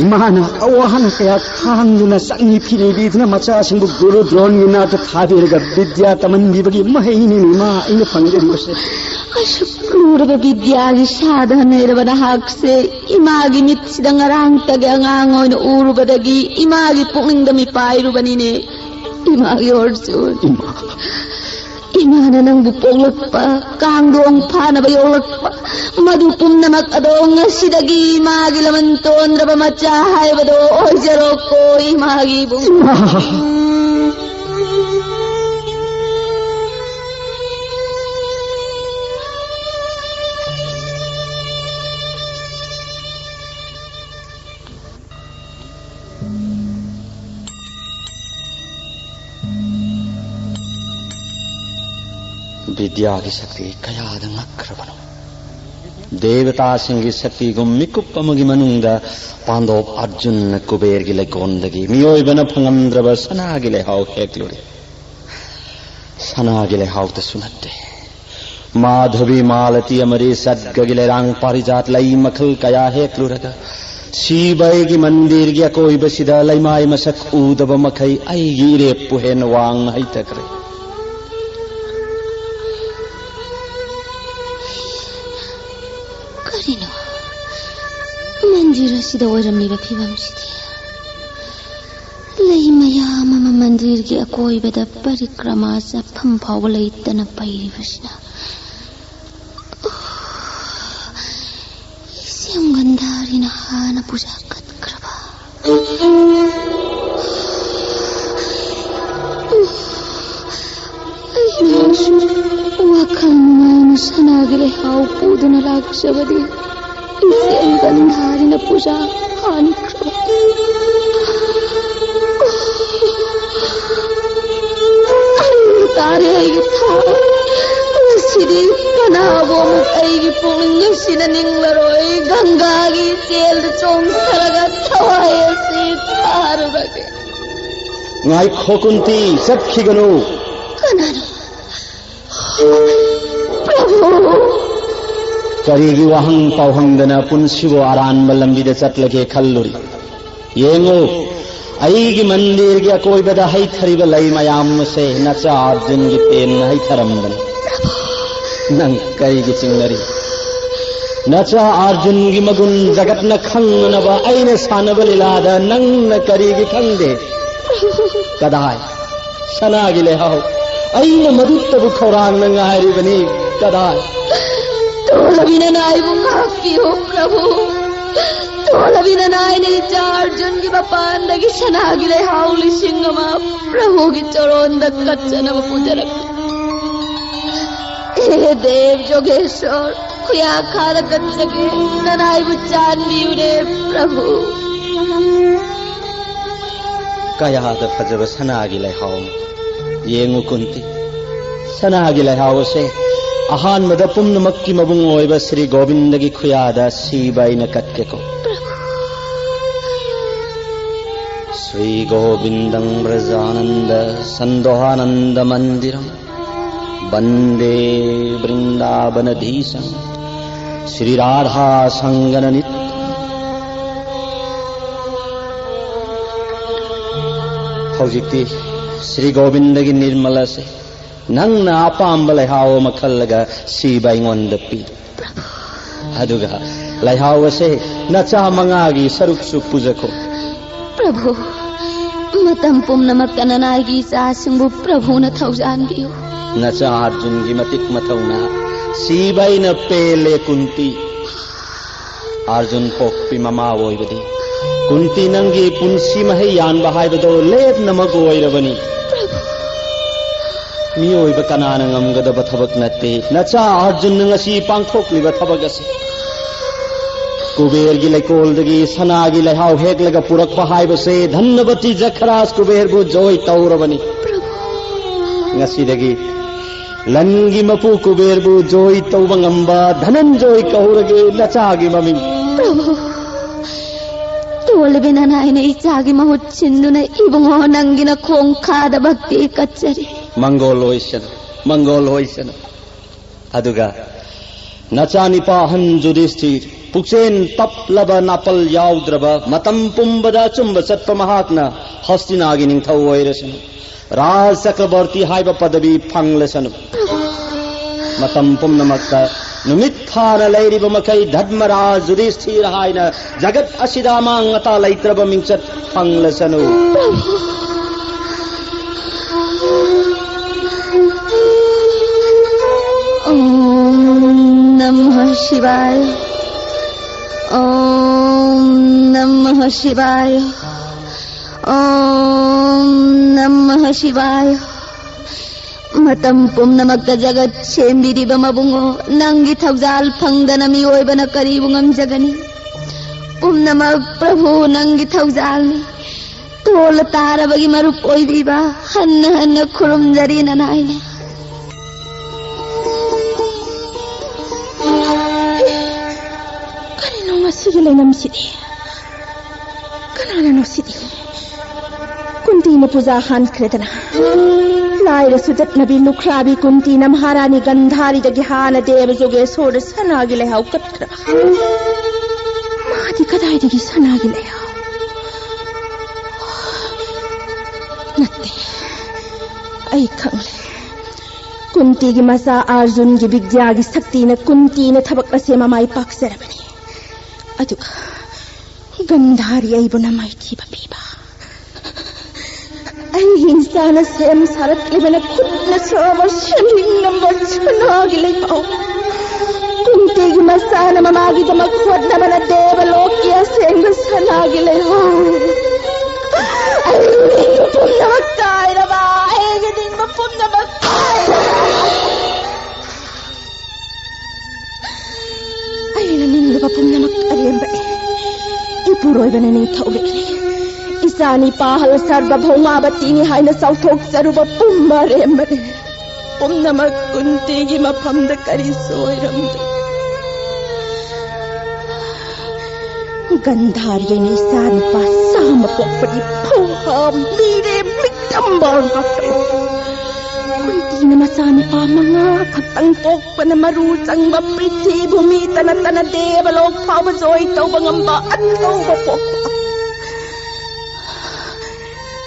ꯏꯃꯥꯅ ꯑꯋꯥ ꯑꯅꯥ ꯀꯌꯥ ꯈꯥꯡꯗꯨꯅ ꯆꯠꯅꯤ ꯐꯤꯔꯦꯜ ꯄꯤꯗꯨꯅ ꯃꯆꯥꯁꯤꯡꯕꯨ ꯒꯨꯔꯨ ꯗ꯭ꯔꯣꯟꯒꯤ ꯅꯥꯛꯇ ꯊꯥꯕꯤꯔꯒ ꯕꯤꯗ꯭ꯌꯥ ꯇꯝꯍꯟꯕꯤꯕꯒꯤ ꯃꯍꯩꯅꯤꯅꯦ ꯏꯃꯥ ꯑꯩꯅ ꯐꯪꯖꯔꯤꯕꯁꯦ꯫ ꯑꯁꯨꯛ ꯂꯨꯔꯕ ꯕꯤꯗ꯭ꯌꯥꯒꯤ ꯁꯥꯗ ꯍꯟꯅꯩꯔꯕ ꯅꯍꯥꯛꯁꯦ ꯏꯃꯥꯒꯤ ꯃꯤꯠꯁꯤꯗ ꯉꯔꯥꯡꯇꯒꯤ ꯑꯉꯥꯡ ꯑꯣꯏꯅ ꯎꯔꯨꯕꯗꯒꯤ ꯏꯃꯥꯒꯤ ꯄꯨꯛꯅꯤꯡꯗ ꯃꯤꯄꯥꯏꯔꯨꯕꯅꯤꯅꯦ꯫ ꯏꯃꯥꯒꯤ ꯑꯣꯔꯖꯨꯟ꯫ ꯏꯃꯥ꯫ ꯏꯃꯥꯅ ꯅꯪꯕꯨ ꯄꯣꯛꯂꯛꯄ, ꯀꯥꯡꯗꯣꯡ ꯐꯥꯅꯕ ꯌꯣꯛꯂꯛꯄ, ꯃꯗꯨ ꯄꯨꯝꯅꯃꯛ ꯑꯗꯣ ꯉꯁꯤꯗꯒꯤ ꯏꯃꯥꯒꯤ ꯂꯃꯟ ꯇꯣꯟꯗ꯭ꯔꯕ ꯃꯆꯥ ꯍꯥꯏꯕꯗꯣ ꯑꯣꯏꯖꯔꯣꯀꯣ ꯏꯃꯥꯒꯤ ꯏꯕꯨꯡ꯫ ꯏꯃꯥ꯫ ꯕꯤꯗ꯭ꯌꯥꯒꯤ ꯁꯛꯇꯤ ꯀꯌꯥꯗ ꯉꯛꯈ꯭ꯔꯕꯅꯣ! ꯗꯦꯕꯇꯥꯁꯤꯡꯒꯤ ꯁꯛꯇꯤꯒꯨꯝ ꯃꯤꯀꯨꯞ ꯑꯃꯒꯤ ꯃꯅꯨꯡꯗ ꯄꯥꯟꯗꯣꯞ ꯑꯔꯖꯨꯟꯅ ꯀꯨꯕꯦꯔꯒꯤ ꯂꯩꯀꯣꯟꯗꯒꯤ ꯃꯤꯑꯣꯏꯕꯅ ꯐꯪꯉꯝꯗ꯭ꯔꯕ ꯁꯅꯥꯒꯤ ꯂꯩꯍꯥꯎ ꯍꯦꯛꯂꯨꯔꯦ꯫ ꯁꯅꯥꯒꯤ ꯂꯩꯍꯥꯎꯇꯁꯨ ꯅꯠꯇꯦ, ꯃꯥꯙꯕꯤ, ꯃꯥꯂꯇꯤ ꯑꯃꯗꯤ ꯁꯠꯒꯒꯤ ꯂꯩꯔꯥꯡ ꯄꯥꯔꯤꯖꯥꯠ ꯂꯩ ꯃꯈꯜ ꯀꯌꯥ ꯍꯦꯛꯂꯨꯔꯒ ꯁꯤꯕ ꯑꯩꯒꯤ ꯃꯟꯗꯤꯔꯒꯤ ꯑꯀꯣꯏꯕꯁꯤꯗ ꯂꯩꯃꯥꯏ ꯃꯁꯛ ꯎꯗꯕ ꯃꯈꯩ ꯑꯩꯒꯤ ꯏꯔꯦꯞꯄꯨ ꯍꯦꯟꯅ ꯋꯥꯡꯅ ꯍꯩꯊꯈ꯭ꯔꯦ꯫ ꯀꯔꯤꯅꯣ ꯃꯟꯗꯤꯔ ꯑꯁꯤꯗ ꯑꯣꯏꯔꯝꯂꯤꯕ ꯐꯤꯕꯝꯁꯤꯗꯤ? ꯂꯩ ꯃꯌꯥꯝ ꯑꯃ ꯃꯟꯗꯤꯔꯒꯤ ꯑꯀꯣꯏꯕꯗ ꯄꯔꯤꯀ꯭ꯔꯃꯥ ꯆꯠꯐꯝ ꯐꯥꯎꯕ ꯂꯩꯇꯅ ꯄꯩꯔꯤꯕꯁꯤꯅ꯫ ꯏꯆꯦꯝ ꯒꯟꯙꯥꯔꯤꯅ ꯍꯥꯟꯅ ꯄꯨꯖꯥ ꯀꯠꯈ꯭ꯔꯕ꯫ ꯑꯩꯅꯁꯨ ꯋꯥꯈꯜ ꯅꯨꯡꯉꯥꯏꯅ ꯁꯅꯥꯒꯤ ꯂꯩꯍꯥꯎ ꯄꯨꯗꯨꯅ ꯂꯥꯛꯆꯕꯗꯤ ꯏꯆꯦꯝ ꯒꯟꯙꯥꯔꯤꯅ ꯄꯨꯖꯥ ꯍꯥꯟꯈ꯭ꯔꯕ꯫ ꯇꯥꯔꯦ ꯑꯩꯒꯤ ꯊꯥ꯫ ꯉꯁꯤꯗꯤ ꯀꯅꯥꯕꯨ ꯑꯃꯨꯛ ꯑꯩꯒꯤ ꯄꯨꯛꯅꯤꯡ ꯑꯁꯤꯅ ꯅꯤꯡꯂꯔꯣꯏ꯫ ꯒꯪꯒꯥꯒꯤ ꯏꯆꯦꯜꯗ ꯆꯣꯡꯊꯔꯒ ꯊꯋꯥꯏ ꯑꯁꯤ ꯊꯥꯔꯨꯔꯒꯦ꯫ ꯉꯥꯏꯈꯣ ꯀꯨꯟꯇꯤ, ꯆꯠꯈꯤꯒꯅꯨ꯫ ꯀꯅꯥꯅꯣ? ꯄ꯭ꯔꯚꯨ! ꯀꯔꯤꯒꯤ ꯋꯥꯍꯪ ꯄꯥꯎꯍꯪꯗꯅ ꯄꯨꯟꯁꯤꯕꯨ ꯑꯔꯥꯟꯕ ꯂꯝꯕꯤꯗ ꯆꯠꯂꯒꯦ ꯈꯜꯂꯨꯔꯤ? ꯌꯦꯡꯉꯨ, ꯑꯩꯒꯤ ꯃꯟꯗꯤꯔꯒꯤ ꯑꯀꯣꯏꯕꯗ ꯍꯩꯊꯔꯤꯕ ꯂꯩ ꯃꯌꯥꯝ ꯑꯁꯦ ꯅꯆꯥ ꯑꯔꯖꯨꯟꯒꯤ ꯄꯦꯟꯅ ꯍꯩꯊꯔꯝꯕꯅꯤ꯫ ꯅꯪ ꯀꯔꯤꯒꯤ ꯆꯤꯡꯅꯔꯤ? ꯅꯆꯥ ꯑꯔꯖꯨꯟꯒꯤ ꯃꯒꯨꯟ ꯖꯒꯠꯅ ꯈꯪꯅꯅꯕ ꯑꯩꯅ ꯁꯥꯟꯅꯕ ꯂꯤꯂꯥꯗ ꯅꯪꯅ ꯀꯔꯤꯒꯤ ꯈꯪꯗꯦ? ꯀꯗꯥꯏ? ꯁꯅꯥꯒꯤ ꯂꯩꯍꯥꯎ꯫ ꯑꯩꯅ ꯃꯗꯨꯇꯕꯨ ꯈꯧꯔꯥꯡꯅ ꯉꯥꯏꯔꯤꯕꯅꯤ꯫ ꯀꯗꯥꯏ? ꯇꯣꯜꯂꯕꯤ ꯅꯅꯥꯏꯕꯨ ꯉꯥꯛꯄꯤꯌꯨ, ꯄ꯭ꯔꯚꯨ꯫ ꯇꯣꯜꯂꯕꯤ ꯅꯅꯥꯏꯅ ꯏꯆꯥ ꯑꯔꯖꯨꯟꯒꯤ ꯃꯄꯥꯟꯗꯒꯤ ꯁꯅꯥꯒꯤ ꯂꯩꯍꯥꯎ ꯂꯤꯁꯤꯡ ꯑꯃ ꯄ꯭ꯔꯚꯨꯒꯤ ꯆꯣꯔꯣꯟꯗ ꯀꯠꯆꯅꯕ ꯄꯨꯖꯔꯛꯂꯤ꯫ ꯍꯦ ꯗꯦꯕ ꯖꯣꯒꯦꯁꯣꯔ, ꯈꯨꯌꯥꯈꯥꯗ ꯀꯠꯆꯒꯦ, ꯅꯅꯥꯏꯕꯨ ꯆꯥꯟꯕꯤꯌꯨꯅꯦ, ꯄ꯭ꯔꯚꯨ꯫ ꯀꯌꯥꯗ ꯐꯖꯕ ꯁꯅꯥꯒꯤ ꯂꯩꯍꯥꯎ! ꯌꯦꯡꯉꯨ ꯀꯨꯟꯇꯤ, ꯁꯅꯥꯒꯤ ꯂꯩꯍꯥꯎ ꯑꯁꯦ ꯑꯍꯥꯟꯕꯗ ꯄꯨꯝꯅꯃꯛꯀꯤ ꯃꯕꯨꯡ ꯑꯣꯏꯕ ꯁ꯭ꯔꯤ ꯒꯣꯕꯤꯟꯗꯒꯤ ꯈꯨꯌꯥꯗ ꯁꯤꯕ ꯑꯩꯅ ꯀꯠꯀꯦꯀꯣ꯫ ꯁ꯭ꯔꯤ ꯒꯣꯕꯤꯟꯗꯪ ꯕ꯭ꯔꯖꯥꯅꯟꯗ ꯁꯟꯗꯣꯍꯥꯅꯟꯗ ꯃꯟꯗꯤꯔꯝ ꯕꯟꯗꯦ ꯕ꯭ꯔꯤꯟꯗꯥꯕꯅꯙꯤꯁꯪ ꯁ꯭ꯔꯤ ꯔꯥꯙꯥ ꯁꯪꯒꯅ ꯅꯤꯠ꯫ ꯍꯧꯖꯤꯛꯇꯤ ꯁ꯭ꯔꯤ ꯒꯣꯕꯤꯟꯗꯒꯤ ꯅꯤꯔꯃꯜ ꯑꯁꯦ ꯅꯪꯅ ꯑꯄꯥꯝꯕ ꯂꯩꯍꯥꯎ ꯑꯃ ꯈꯜꯂꯒ ꯁꯤꯕ ꯑꯩꯉꯣꯟꯗ ꯄꯤ꯫ ꯑꯗꯨꯒ ꯂꯩꯍꯥꯎ ꯑꯁꯦ ꯅꯆꯥ ꯃꯉꯥꯒꯤ ꯁꯔꯨꯛꯁꯨ ꯄꯨꯖꯈꯣ꯫ ꯄ꯭ꯔꯚꯨ, ꯃꯇꯝ ꯄꯨꯝꯅꯃꯛꯇ ꯅꯅꯥꯏꯒꯤ ꯏꯆꯥꯁꯤꯡꯕꯨ ꯄ꯭ꯔꯚꯨꯅ ꯊꯧꯖꯥꯟꯕꯤꯌꯨ꯫ ꯅꯆꯥ ꯑꯔꯖꯨꯟꯒꯤ ꯃꯇꯤꯛ ꯃꯊꯧꯅꯥ ꯁꯤꯕ ꯑꯩꯅ ꯄꯦꯜꯂꯦ ꯀꯨꯟꯇꯤ꯫ ꯑꯔꯖꯨꯟ ꯄꯣꯛꯄꯤ ꯃꯃꯥ ꯑꯣꯏꯕꯗꯤ ꯀꯨꯟꯇꯤ ꯅꯪꯒꯤ ꯄꯨꯟꯁꯤ ꯃꯍꯩ ꯌꯥꯟꯕ ꯍꯥꯏꯕꯗꯣ ꯂꯦꯞꯅꯃꯛ ꯑꯣꯏꯔꯕꯅꯤ꯫ ꯃꯤꯑꯣꯏꯕ ꯀꯅꯥꯅ ꯉꯝꯒꯗꯕ ꯊꯕꯛ ꯅꯠꯇꯦ ꯅꯆꯥ ꯑꯔꯖꯨꯟꯅ ꯉꯁꯤ ꯄꯥꯡꯊꯣꯛꯂꯤꯕ ꯊꯕꯛ ꯑꯁꯤ꯫ ꯀꯨꯕꯦꯔꯒꯤ ꯂꯩꯀꯣꯜꯗꯒꯤ ꯁꯅꯥꯒꯤ ꯂꯩꯍꯥꯎ ꯍꯦꯛꯂꯒ ꯄꯨꯔꯛꯄ ꯍꯥꯏꯕꯁꯦ ꯙꯟꯅꯕꯇꯤ ꯖꯈꯔꯥꯖ ꯀꯨꯕꯦꯔꯕꯨ ꯖꯣꯏ ꯇꯧꯔꯕꯅꯤ꯫ ꯉꯁꯤꯗꯒꯤ ꯂꯟꯒꯤ ꯃꯄꯨ ꯀꯨꯕꯦꯔꯕꯨ ꯖꯣꯏ ꯇꯧꯕ ꯉꯝꯕ ꯙꯅꯟꯖꯣꯏ ꯀꯧꯔꯒꯦ ꯅꯆꯥꯒꯤ ꯃꯃꯤꯡ꯫ ꯄ꯭ꯔꯚꯨ, ꯇꯣꯜꯂꯕꯤ ꯅꯅꯥꯏꯅ ꯏꯆꯥꯒꯤ ꯃꯍꯨꯠ ꯁꯤꯟꯗꯨꯅ ꯏꯕꯨꯡꯉꯣ ꯅꯪꯒꯤ ꯅꯈꯣꯡꯈꯥꯗ ꯚꯛꯇꯤ ꯀꯠꯆꯔꯤ꯫ ꯃꯪꯒꯣꯜ ꯑꯣꯏꯁꯅꯨ, ꯃꯪꯒꯣꯜ ꯑꯣꯏꯁꯅꯨ꯫ ꯑꯗꯨꯒ ꯅꯆꯥꯅꯤꯄꯥ ꯑꯍꯟ ꯌꯨꯙꯤꯁꯊꯤꯔ, ꯄꯨꯛꯆꯦꯟ ꯇꯞꯂꯕ, ꯅꯥꯄꯜ ꯌꯥꯎꯗ꯭ꯔꯕ, ꯃꯇꯝ ꯄꯨꯝꯕꯗ ꯑꯆꯨꯝꯕ ꯆꯠꯄ ꯃꯍꯥꯛꯅ ꯍꯁꯇꯤꯅꯥꯒꯤ ꯅꯤꯡꯊꯧ ꯑꯣꯏꯔꯁꯅꯨ, ꯔꯥꯖ ꯆꯀ꯭ꯔꯕꯔꯇꯤ ꯍꯥꯏꯕ ꯄꯗꯕꯤ ꯐꯪꯂꯁꯅꯨ꯫ ꯃꯇꯝ ꯄꯨꯝꯅꯃꯛꯇ ꯅꯨꯃꯤꯠ ꯊꯥꯅ ꯂꯩꯔꯤꯕ ꯃꯈꯩ ꯙꯔꯃꯔꯥꯖ ꯌꯨꯙꯤꯁꯊꯤꯔ ꯍꯥꯏꯅ ꯖꯒꯠ ꯑꯁꯤꯗ ꯑꯃꯥꯡ ꯑꯇꯥ ꯂꯩꯇ꯭ꯔꯕ ꯃꯤꯡꯆꯠ ꯐꯪꯂꯁꯅꯨ꯫ ॐ नमः शिवाय। ॐ नमः शिवाय। ॐ नमः शिवाय। ꯃꯇꯝ ꯄꯨꯝꯅꯃꯛꯇ ꯖꯒꯠ ꯁꯦꯝꯕꯤꯔꯤꯕ ꯃꯕꯨꯡꯉꯣ, ꯅꯪꯒꯤ ꯊꯧꯖꯥꯜ ꯐꯪꯗꯅ ꯃꯤꯑꯣꯏꯕꯅ ꯀꯔꯤꯕꯨ ꯉꯝꯖꯒꯅꯤ? ꯄꯨꯝꯅꯃꯛ ꯄ꯭ꯔꯚꯨ ꯅꯪꯒꯤ ꯊꯧꯖꯥꯜꯅꯤ꯫ ꯇꯣꯜꯂ ꯇꯥꯔꯕꯒꯤ ꯃꯔꯨꯞ ꯑꯣꯏꯕꯤꯕ ꯍꯟꯅ ꯍꯟꯅ ꯈꯨꯔꯨꯝꯖꯔꯤ ꯅꯅꯥꯏꯅꯦ꯫ ꯀꯔꯤꯅꯣ ꯉꯁꯤꯒꯤ ꯂꯩꯅꯝꯁꯤꯗꯤ? ꯀꯅꯥꯅꯅꯣ ꯁꯤꯗꯤ? ꯀꯨꯟꯇꯤꯅ ꯄꯨꯖꯥ ꯍꯥꯟꯈ꯭ꯔꯦꯗꯅ꯫ ꯂꯥꯏꯔꯁꯨ ꯆꯠꯅꯕꯤ ꯂꯨꯈ꯭ꯔꯥꯕꯤ ꯀꯨꯟꯇꯤꯅ ꯃꯍꯥꯔꯥꯅꯤ ꯒꯟꯙꯥꯔꯤꯗꯒꯤ ꯍꯥꯟꯅ ꯗꯦꯕ ꯖꯣꯒꯦꯁꯣꯔꯗ ꯁꯅꯥꯒꯤ ꯂꯩꯍꯥꯎ ꯀꯠꯈ꯭ꯔꯕ꯫ ꯃꯥꯗꯤ ꯀꯗꯥꯏꯗꯒꯤ ꯁꯅꯥꯒꯤ ꯂꯩꯍꯥꯎ? ꯅꯠꯇꯦ, ꯑꯩ ꯈꯪꯂꯦ꯫ ꯀꯨꯟꯇꯤꯒꯤ ꯃꯆꯥ ꯑꯥꯔꯖꯨꯟꯒꯤ ꯕꯤꯗ꯭ꯌꯥꯒꯤ ꯁꯛꯇꯤꯅ ꯀꯨꯟꯇꯤꯅ ꯊꯕꯛ ꯑꯁꯦ ꯃꯃꯥꯏ ꯄꯥꯛꯆꯔꯕꯅꯤ꯫ ꯑꯗꯨꯒ ꯒꯟꯙꯥꯔꯤ ꯑꯩꯕꯨꯅ ꯃꯥꯏꯊꯤꯕ ꯄꯤꯕ꯫ ꯑꯩꯒꯤ ꯏꯆꯥꯅ ꯁꯦꯝ ꯁꯥꯔꯛꯂꯤꯕꯅ ꯈꯨꯠꯅ ꯁꯥꯕ ꯁꯦꯝꯅꯤꯡꯂꯝꯕ ꯁꯅꯥꯒꯤ ꯂꯩꯍꯥꯎ꯫ ꯀꯨꯟꯇꯤꯒꯤ ꯃꯆꯥꯅ ꯃꯃꯥꯒꯤꯗꯃꯛ ꯍꯣꯠꯅꯕꯅ ꯗꯦꯕꯂꯣꯛꯀꯤ ꯑꯁꯦꯡꯕ ꯁꯅꯥꯒꯤ ꯂꯩꯍꯥꯎ꯫ ꯑꯩꯒꯤ ꯅꯤꯡꯕ ꯄꯨꯝꯅꯃꯛ ꯀꯥꯏꯔꯕ, ꯑꯩꯒꯤ ꯅꯤꯡꯕ ꯄꯨꯝꯅꯃꯛ ꯀꯥꯏꯔꯕ꯫ ꯑꯩꯅ ꯅꯤꯡꯂꯨꯕ ꯄꯨꯝꯅꯃꯛ ꯑꯔꯦꯝꯕꯅꯤ꯫ ꯏꯄꯨꯔꯣꯏꯕꯅ ꯅꯤꯡꯊꯧꯔꯦꯜꯅꯤ꯫ ꯏꯆꯥꯅꯤ ꯄꯥꯍꯜ ꯁꯔꯕ ꯚꯧꯃꯥꯕꯇꯤꯅꯤ ꯍꯥꯏꯅ ꯆꯥꯎꯊꯣꯛꯆꯔꯨꯕ ꯄꯨꯝꯕ ꯑꯔꯦꯝꯕꯅꯤ꯫ ꯄꯨꯝꯅꯃꯛ ꯀꯨꯟꯇꯤꯒꯤ ꯃꯐꯝꯗ ꯀꯔꯤꯁꯨ ꯑꯣꯏꯔꯝꯗꯦ꯫ ꯒꯟꯙꯥꯔꯤꯅ ꯏꯆꯥ ꯅꯨꯄꯥ ꯆꯥꯝꯃ ꯄꯣꯛꯄꯗꯤ ꯐꯧꯍꯥ ꯃꯤꯔꯦꯝ ꯃꯤꯇꯝꯕ ꯉꯥꯛꯇꯅꯤ꯫ ꯀꯨꯟꯇꯤꯅ ꯃꯆꯥꯅꯨꯄꯥ ꯃꯉꯥ ꯈꯛꯇꯪ ꯄꯣꯛꯄꯅ ꯃꯔꯨ ꯆꯪꯕ ꯄ꯭ꯔꯤꯊꯤꯚꯨꯃꯤ ꯇꯅ ꯇꯅ ꯗꯦꯕꯂꯣꯛ ꯐꯥꯎꯕ ꯖꯣꯏ ꯇꯧꯕ ꯉꯝꯕ ꯑꯆꯧꯕ ꯄꯣꯛꯄ꯫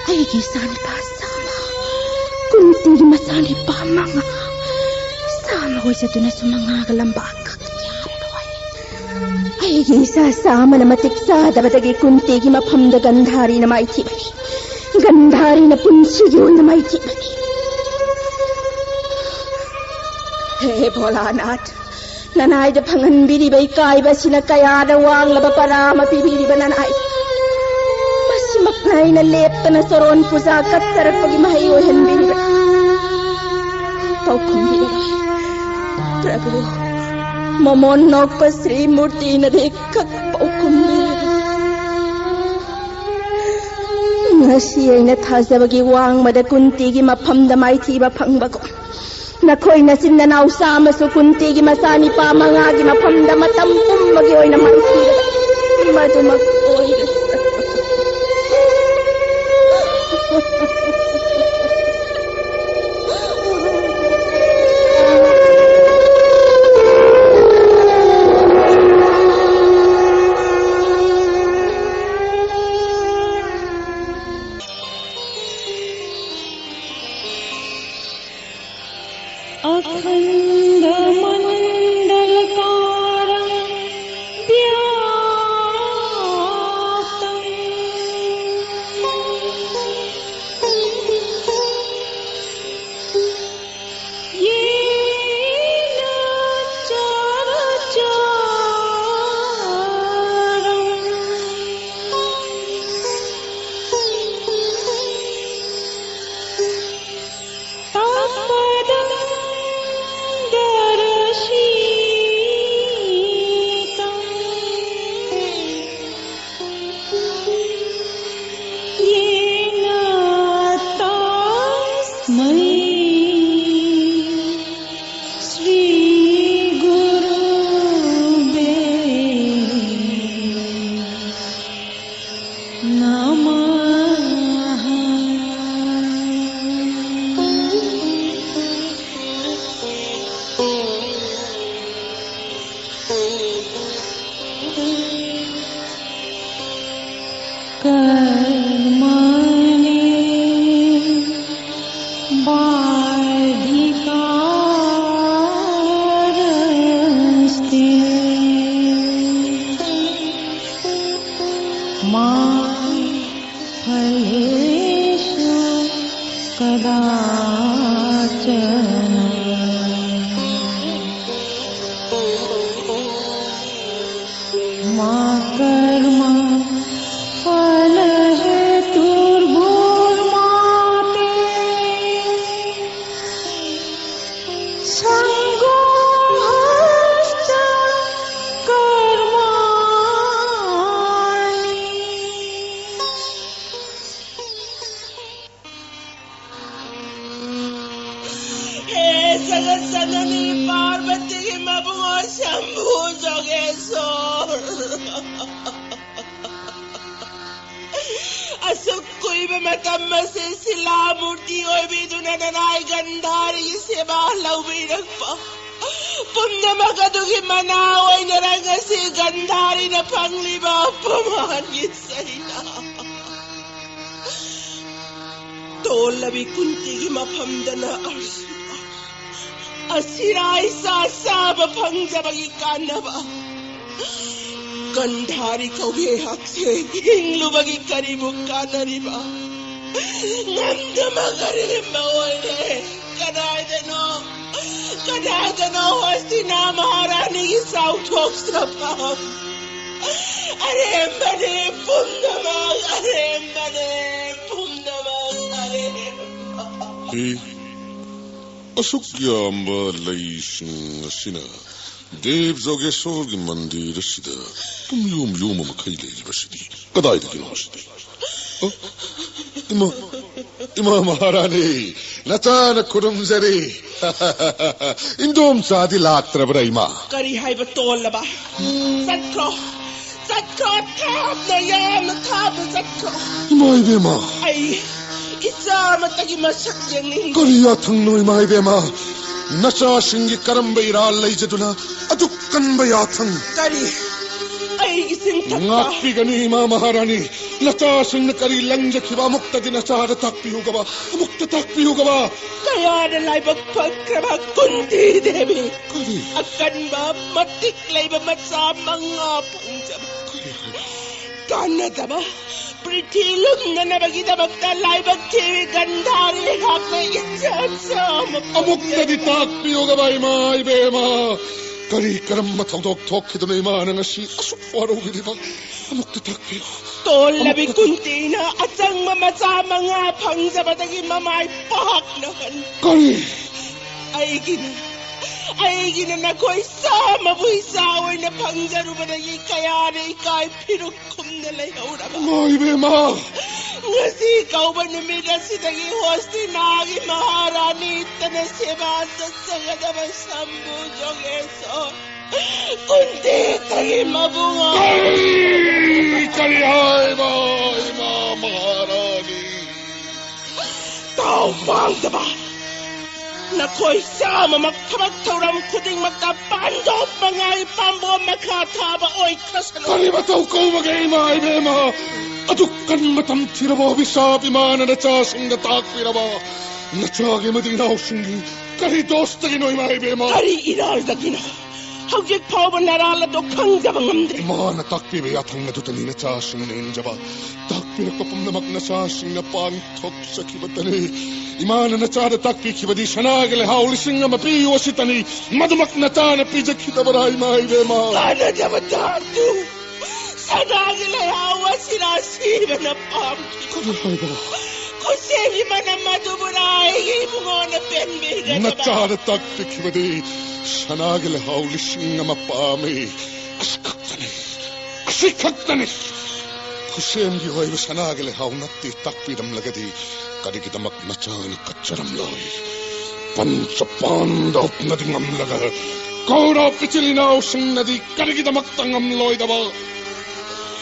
ꯑꯩꯒꯤ ꯏꯆꯥꯅꯨꯄꯥ ꯆꯥꯝꯃ, ꯀꯨꯟꯇꯤꯒꯤ ꯃꯆꯥꯅꯨꯄꯥ ꯃꯉꯥ, ꯆꯥꯝꯃ ꯑꯣꯏꯖꯗꯨꯅꯁꯨ ꯃꯉꯥꯒ ꯂꯝꯕꯥ ꯈꯛ ꯌꯥꯜꯂꯣꯏ꯫ ꯑꯩꯒꯤ ꯏꯆꯥ ꯆꯥꯝꯃꯅ ꯃꯇꯤꯛ ꯆꯥꯗꯕꯗꯒꯤ ꯀꯨꯟꯇꯤꯒꯤ ꯃꯐꯝꯗ ꯒꯟꯙꯥꯔꯤꯅ ꯃꯥꯏꯊꯤꯕꯅꯤ꯫ ꯒꯟꯙꯥꯔꯤꯅ ꯄꯨꯟꯁꯤꯒꯤ ꯑꯣꯏꯅ ꯃꯥꯏꯊꯤꯕꯅꯤ꯫ ꯍꯦ ꯚꯣꯂꯥꯅꯥꯊ, ꯅꯅꯥꯏꯗ ꯐꯪꯍꯟꯕꯤꯔꯤꯕ ꯏꯀꯥꯏꯕ ꯑꯁꯤꯅ ꯀꯌꯥꯗ ꯋꯥꯡꯂꯕ ꯄꯔꯥ ꯑꯃ ꯄꯤꯕꯤꯔꯤꯕ ꯅꯅꯥꯏ꯫ ꯃꯁꯤꯃꯛꯅ ꯑꯩꯅ ꯂꯦꯞꯇꯅ ꯆꯣꯔꯣꯟ ꯄꯨꯖꯥ ꯀꯠꯆꯔꯛꯄꯒꯤ ꯃꯍꯩ ꯑꯣꯏꯍꯟꯕꯤꯔꯤꯕ꯫ ꯄꯥꯎꯈꯨꯝꯕꯤꯔꯕ ꯄ꯭ꯔꯚꯨ, ꯃꯃꯣꯟ ꯅꯣꯛꯄ ꯁ꯭ꯔꯤ ꯃꯨꯔꯇꯤꯅꯗꯤ ꯈꯛ ꯄꯥꯎꯈꯨꯝꯕꯤꯔꯕ꯫ ꯉꯁꯤ ꯑꯩꯅ ꯊꯥꯖꯕꯒꯤ ꯋꯥꯡꯃꯗ ꯀꯨꯟꯇꯤꯒꯤ ꯃꯐꯝꯗ ꯃꯥꯏꯊꯤꯕ ꯐꯪꯕꯒꯨꯝ, ꯅꯈꯣꯏ ꯅꯆꯤꯟ ꯅꯅꯥꯎ ꯆꯥꯝꯃꯁꯨ ꯀꯨꯟꯇꯤꯒꯤ ꯃꯆꯥꯅꯤꯄꯥ ꯃꯉꯥꯒꯤ ꯃꯐꯝꯗ ꯃꯇꯝ ꯄꯨꯝꯕꯒꯤ ꯑꯣꯏꯅ ꯃꯥꯏꯊꯤꯔꯒ ꯃꯗꯨꯃꯛ ꯑꯣꯏꯔꯁꯅꯨ꯫ अखण्डमण्डलाकारं व्याप्तं येन चराचरं तत्पदं दाचन। माँ कर्म फल हेतुर्भूर्माते सङ्गोऽहश्च कर्माणि। हे जगत जननी पार्वती की मबुआ शंभू जोगेश्वर। ꯑꯁꯨꯛ ꯀꯨꯏꯕ ꯃꯇꯝ ꯑꯁꯤ ꯁꯤꯂꯥ ꯃꯨꯔꯇꯤ ꯑꯣꯏꯕꯤꯗꯨꯅ ꯅꯅꯥꯏ ꯒꯟꯙꯥꯔꯤꯒꯤ ꯁꯦꯕꯥ ꯂꯧꯕꯤꯔꯛꯄ ꯄꯨꯝꯅꯃꯛ ꯑꯗꯨꯒꯤ ꯃꯅꯥ ꯑꯣꯏꯅ ꯉꯁꯤ ꯒꯟꯙꯥꯔꯤꯅ ꯐꯪꯂꯤꯕ ꯑꯄꯃꯥꯟꯒꯤ ꯆꯩꯅꯥ꯫ ꯇꯣꯜꯂꯕꯤ ꯀꯨꯟꯇꯤꯒꯤ ꯃꯐꯝꯗꯅ ꯑꯔꯖꯨꯟ ꯑꯁꯤꯔꯥ ꯏꯆꯥ ꯆꯥꯕ ꯐꯪꯖꯕꯒꯤ ꯀꯥꯟꯅꯕ꯫ ꯒꯟꯙꯥꯔꯤ ꯀꯧꯕꯤ ꯑꯩꯍꯥꯛꯁꯦ ꯍꯤꯡꯂꯨꯕꯒꯤ ꯀꯔꯤꯕꯨ ꯀꯥꯟꯅꯔꯤꯕ? ꯉꯝꯗꯕ ꯑꯔꯦꯝꯕ ꯑꯣꯏꯔꯦ꯫ ꯀꯗꯥꯏꯗꯅꯣ, ꯀꯗꯥꯏꯗꯅꯣ ꯍꯣꯁꯇꯤꯅꯥ ꯃꯍꯥꯔꯥꯅꯤꯒꯤ ꯆꯥꯎꯊꯣꯛꯆꯐꯝ? ꯑꯔꯦꯝꯕꯅꯦ ꯄꯨꯝꯅꯃꯛ, ꯑꯔꯦꯝꯕꯅꯦ ꯄꯨꯝꯅꯃꯛ, ꯑꯔꯦꯝꯕ꯫ ꯍꯤ, ꯑꯁꯨꯛ ꯌꯥꯝꯕ ꯂꯩꯁꯤꯡ ꯑꯁꯤꯅ ꯗꯦꯕ ꯖꯣꯒꯦꯁꯣꯔꯒꯤ ꯃꯟꯗꯤꯔ ꯑꯁꯤꯗ ꯄꯨꯝꯌꯣꯝ ꯌꯣꯝꯕ ꯃꯈꯩ ꯂꯩꯔꯤꯕꯁꯤꯗꯤ ꯀꯗꯥꯏꯗꯒꯤꯅꯣ ꯁꯤꯗꯤ? ꯑ? ꯏꯃꯥ, ꯏꯃꯥ ꯃꯍꯥꯔꯥꯅꯤ, ꯅꯆꯥꯅ ꯈꯨꯔꯨꯝꯖꯔꯤ꯫ ꯏꯟꯗꯣꯝꯆꯥꯗꯤ ꯂꯥꯛꯇ꯭ꯔꯕ꯭ꯔꯥ, ꯏꯃꯥ? ꯀꯔꯤ ꯍꯥꯏꯕ ꯇꯣꯜꯂꯕ? ꯆꯠꯈ꯭ꯔꯣ, ꯆꯠꯈ꯭ꯔꯣ, ꯊꯥꯞꯅ, ꯌꯥꯝꯅ ꯊꯥꯞꯅ ꯆꯠꯈ꯭ꯔꯣ꯫ ꯏꯃꯥ ꯏꯕꯦꯝꯃ! ꯑꯩ ꯏꯆꯥ ꯑꯃꯠꯇꯒꯤ ꯃꯁꯛ ꯌꯦꯡꯅꯤꯡꯗꯦ꯫ ꯀꯔꯤ ꯌꯥꯊꯪꯅꯣ, ꯏꯃꯥ ꯏꯕꯦꯝꯃ? ꯅꯆꯥꯁꯤꯡꯒꯤ ꯀꯔꯝꯕ ꯏꯔꯥꯜ ꯂꯩꯖꯗꯨꯅ ꯑꯗꯨꯛ ꯀꯟꯕ ꯌꯥꯊꯪ? ꯀꯔꯤ? ꯑꯩꯒꯤ ꯆꯤꯡꯊꯛꯇ ꯉꯥꯛꯄꯤꯒꯅꯤ, ꯏꯃꯥ ꯃꯍꯥꯔꯥꯅꯤ꯫ ꯅꯆꯥꯁꯤꯡꯅ ꯀꯔꯤ ꯂꯪꯖꯈꯤꯕ ꯑꯃꯨꯛꯇꯗꯤ ꯅꯆꯥꯗ ꯇꯥꯛꯄꯤꯌꯨꯒꯕ, ꯑꯃꯨꯛꯇ ꯇꯥꯛꯄꯤꯌꯨꯒꯕ꯫ ꯀꯌꯥꯗ ꯂꯥꯏꯕꯛ ꯐꯈ꯭ꯔꯕ ꯀꯨꯟꯇꯤ ꯗꯦꯕꯤ꯫ ꯀꯔꯤ? ꯑꯀꯟꯕ ꯃꯇꯤꯛ ꯂꯩꯕ ꯃꯆꯥ ꯃꯉꯥ ꯐꯪꯖꯕ꯫ ꯀꯔꯤ? ꯀꯥꯟꯅꯗꯕ ꯄ꯭ꯔꯤꯊꯤ ꯂꯨꯝꯅꯅꯕꯒꯤꯗꯃꯛꯇ ꯂꯥꯏꯕꯛ ꯊꯤꯕꯤ ꯒꯟꯙꯥꯔꯤ ꯑꯩꯍꯥꯛꯅ ꯏꯆꯝ ꯆꯝꯅ ꯑꯃꯨꯛꯇꯗꯤ ꯇꯥꯛꯄꯤꯌꯨꯒꯕ, ꯏꯃꯥ ꯏꯕꯦꯝꯃ꯫ ꯀꯔꯤ ꯀꯔꯝꯕ ꯊꯧꯗꯣꯛ ꯊꯣꯛꯈꯤꯗꯅ ꯏꯃꯥꯅ ꯉꯁꯤ ꯑꯁꯨꯛ ꯋꯥꯔꯧꯕꯤꯔꯤꯕ? ꯑꯃꯨꯛꯇ ꯇꯥꯛꯄꯤꯌꯨ꯫ ꯇꯣꯜꯂꯕꯤ ꯑꯃꯨꯛꯇ ꯀꯨꯟꯇꯤꯅ ꯑꯆꯪꯕ ꯃꯆꯥ ꯃꯉꯥ ꯐꯪꯖꯕꯗꯒꯤ ꯃꯃꯥꯏ ꯄꯥꯛꯅ ꯍꯟ꯫ ꯀꯔꯤ? ꯑꯩꯒꯤꯅ, ꯑꯩꯒꯤꯅ ꯅꯈꯣꯏ ꯆꯥꯝꯃꯕꯨ ꯏꯆꯥ ꯑꯣꯏꯅ ꯐꯪꯖꯔꯨꯕꯗꯒꯤ ꯀꯌꯥꯅ ꯏꯀꯥꯏ ꯐꯤꯔꯨꯛ ꯈꯨꯝꯅ ꯂꯩꯍꯧꯔꯕ꯫ ꯏꯃꯥ ꯏꯕꯦꯝꯃ! ꯉꯁꯤ ꯀꯧꯕ ꯅꯨꯃꯤꯠ ꯑꯁꯤꯗꯒꯤ ꯍꯣꯁꯇꯤꯅꯥꯒꯤ ꯃꯍꯥꯔꯥꯅꯤ ꯇꯅ ꯁꯦꯕꯥ ꯆꯠꯆꯒꯗꯕ ꯁꯝꯕꯨ ꯖꯣꯒꯦꯁꯣꯔ ꯀꯨꯟꯇꯤꯇꯒꯤ ꯃꯕꯨꯡ ꯑꯣꯏ꯫ ꯀꯔꯤ? ꯀꯔꯤ ꯍꯥꯏꯕ, ꯏꯃꯥ ꯃꯍꯥꯔꯥꯅꯤ? ꯇꯥꯎ ꯄꯥꯡꯗꯕ! ꯅꯈꯣꯏ ꯆꯥꯝꯃꯃꯛ ꯊꯕꯛ ꯊꯧꯔꯝ ꯈꯨꯗꯤꯡꯃꯛꯇ ꯄꯥꯟꯗꯣꯞ ꯃꯉꯥꯏ ꯄꯥꯝꯕꯣꯝ ꯃꯈꯥ ꯊꯥꯕ ꯑꯣꯏꯈ꯭ꯔꯁꯅꯨ꯫ ꯀꯔꯤ ꯃꯇꯧ ꯀꯧꯕꯒꯦ, ꯏꯃꯥ ꯏꯕꯦꯝꯃ? ꯑꯗꯨꯛ ꯀꯟꯕ ꯇꯝꯊꯤꯔꯕ ꯑꯚꯤꯁꯥꯞ ꯏꯃꯥꯅ ꯅꯆꯥꯁꯤꯡꯗ ꯇꯥꯛꯄꯤꯔꯕ? ꯅꯆꯥꯒꯤ ꯑꯃꯗꯤ ꯏꯅꯥꯎꯁꯤꯡꯒꯤ ꯀꯔꯤ ꯗꯣꯁꯇꯒꯤꯅꯣ, ꯏꯃꯥ ꯏꯕꯦꯝꯃ? ꯀꯔꯤ ꯏꯔꯥꯜꯗꯒꯤꯅꯣ? ꯍꯧꯖꯤꯛ ꯐꯥꯎꯕ ꯅꯔꯥꯜ ꯑꯗꯨ ꯈꯪꯖꯕ ꯉꯝꯗ꯭ꯔꯤ꯫ ꯏꯃꯥꯅ ꯇꯥꯛꯄꯤꯕ ꯌꯥꯊꯪ ꯑꯗꯨꯗꯅꯤ ꯅꯆꯥꯁꯤꯡꯅ ꯏꯟꯖꯕ꯫ ꯇꯥꯛꯄꯤꯔꯛꯄ ꯄꯨꯝꯅꯃꯛ ꯅꯆꯥꯁꯤꯡꯅ ꯄꯥꯡꯊꯣꯛꯆꯈꯤꯕꯇꯅꯤ꯫ ꯏꯃꯥꯅ ꯅꯆꯥꯗ ꯇꯥꯛꯄꯤꯈꯤꯕꯗꯤ ꯁꯅꯥꯒꯤ ꯂꯩꯍꯥꯎ ꯂꯤꯁꯤꯡ ꯑꯃ ꯄꯤꯌꯨ ꯑꯁꯤꯇꯅꯤ꯫ ꯃꯗꯨꯃꯛ ꯅꯆꯥꯅ ꯄꯤꯖꯈꯤꯗꯕꯔꯥ, ꯏꯃꯥ ꯏꯕꯦꯝꯃ? ꯀꯥꯟꯅꯗꯕ ꯙꯥꯇꯨ! ꯁꯅꯥꯒꯤ ꯂꯩꯍꯥꯎ ꯑꯁꯤꯅ ꯑꯁꯤꯕꯅ ꯄꯥꯝꯈꯤ꯫ ꯀꯔꯤ ꯍꯥꯏꯕ? ꯈꯨꯠꯁꯦꯝꯒꯤ ꯃꯅꯝ ꯑꯗꯨꯕꯨꯔꯥ ꯑꯩꯒꯤ ꯏꯕꯨꯡꯉꯣꯅ ꯄꯦꯟꯕꯤꯒꯗꯕ? ꯅꯆꯥꯗ ꯇꯥꯛꯄꯤꯈꯤꯕꯗꯤ ꯁꯅꯥꯒꯤ ꯂꯩꯍꯥꯎ ꯂꯤꯁꯤꯡ ꯑꯃ ꯄꯥꯝꯃꯤ꯫ ꯑꯁꯤ ꯈꯛꯇꯅꯤ, ꯑꯁꯤ ꯈꯛꯇꯅꯤ꯫ ꯈꯨꯠꯁꯦꯝꯒꯤ ꯑꯣꯏꯕ ꯁꯅꯥꯒꯤ ꯂꯩꯍꯥꯎ ꯅꯠꯇꯦ ꯇꯥꯛꯄꯤꯔꯝꯂꯒꯗꯤ ꯀꯔꯤꯒꯤꯗꯃꯛ ꯅꯆꯥꯅ ꯀꯠꯆꯔꯝꯂꯣꯏ? ꯄꯟꯆ ꯄꯥꯟꯗꯕꯅꯗꯤ ꯉꯝꯂꯒ ꯀꯧꯔꯕ ꯏꯆꯤꯜ ꯏꯅꯥꯎꯁꯤꯡꯅꯗꯤ ꯀꯔꯤꯒꯤꯗꯃꯛꯇ ꯉꯝꯂꯣꯏꯗꯕ?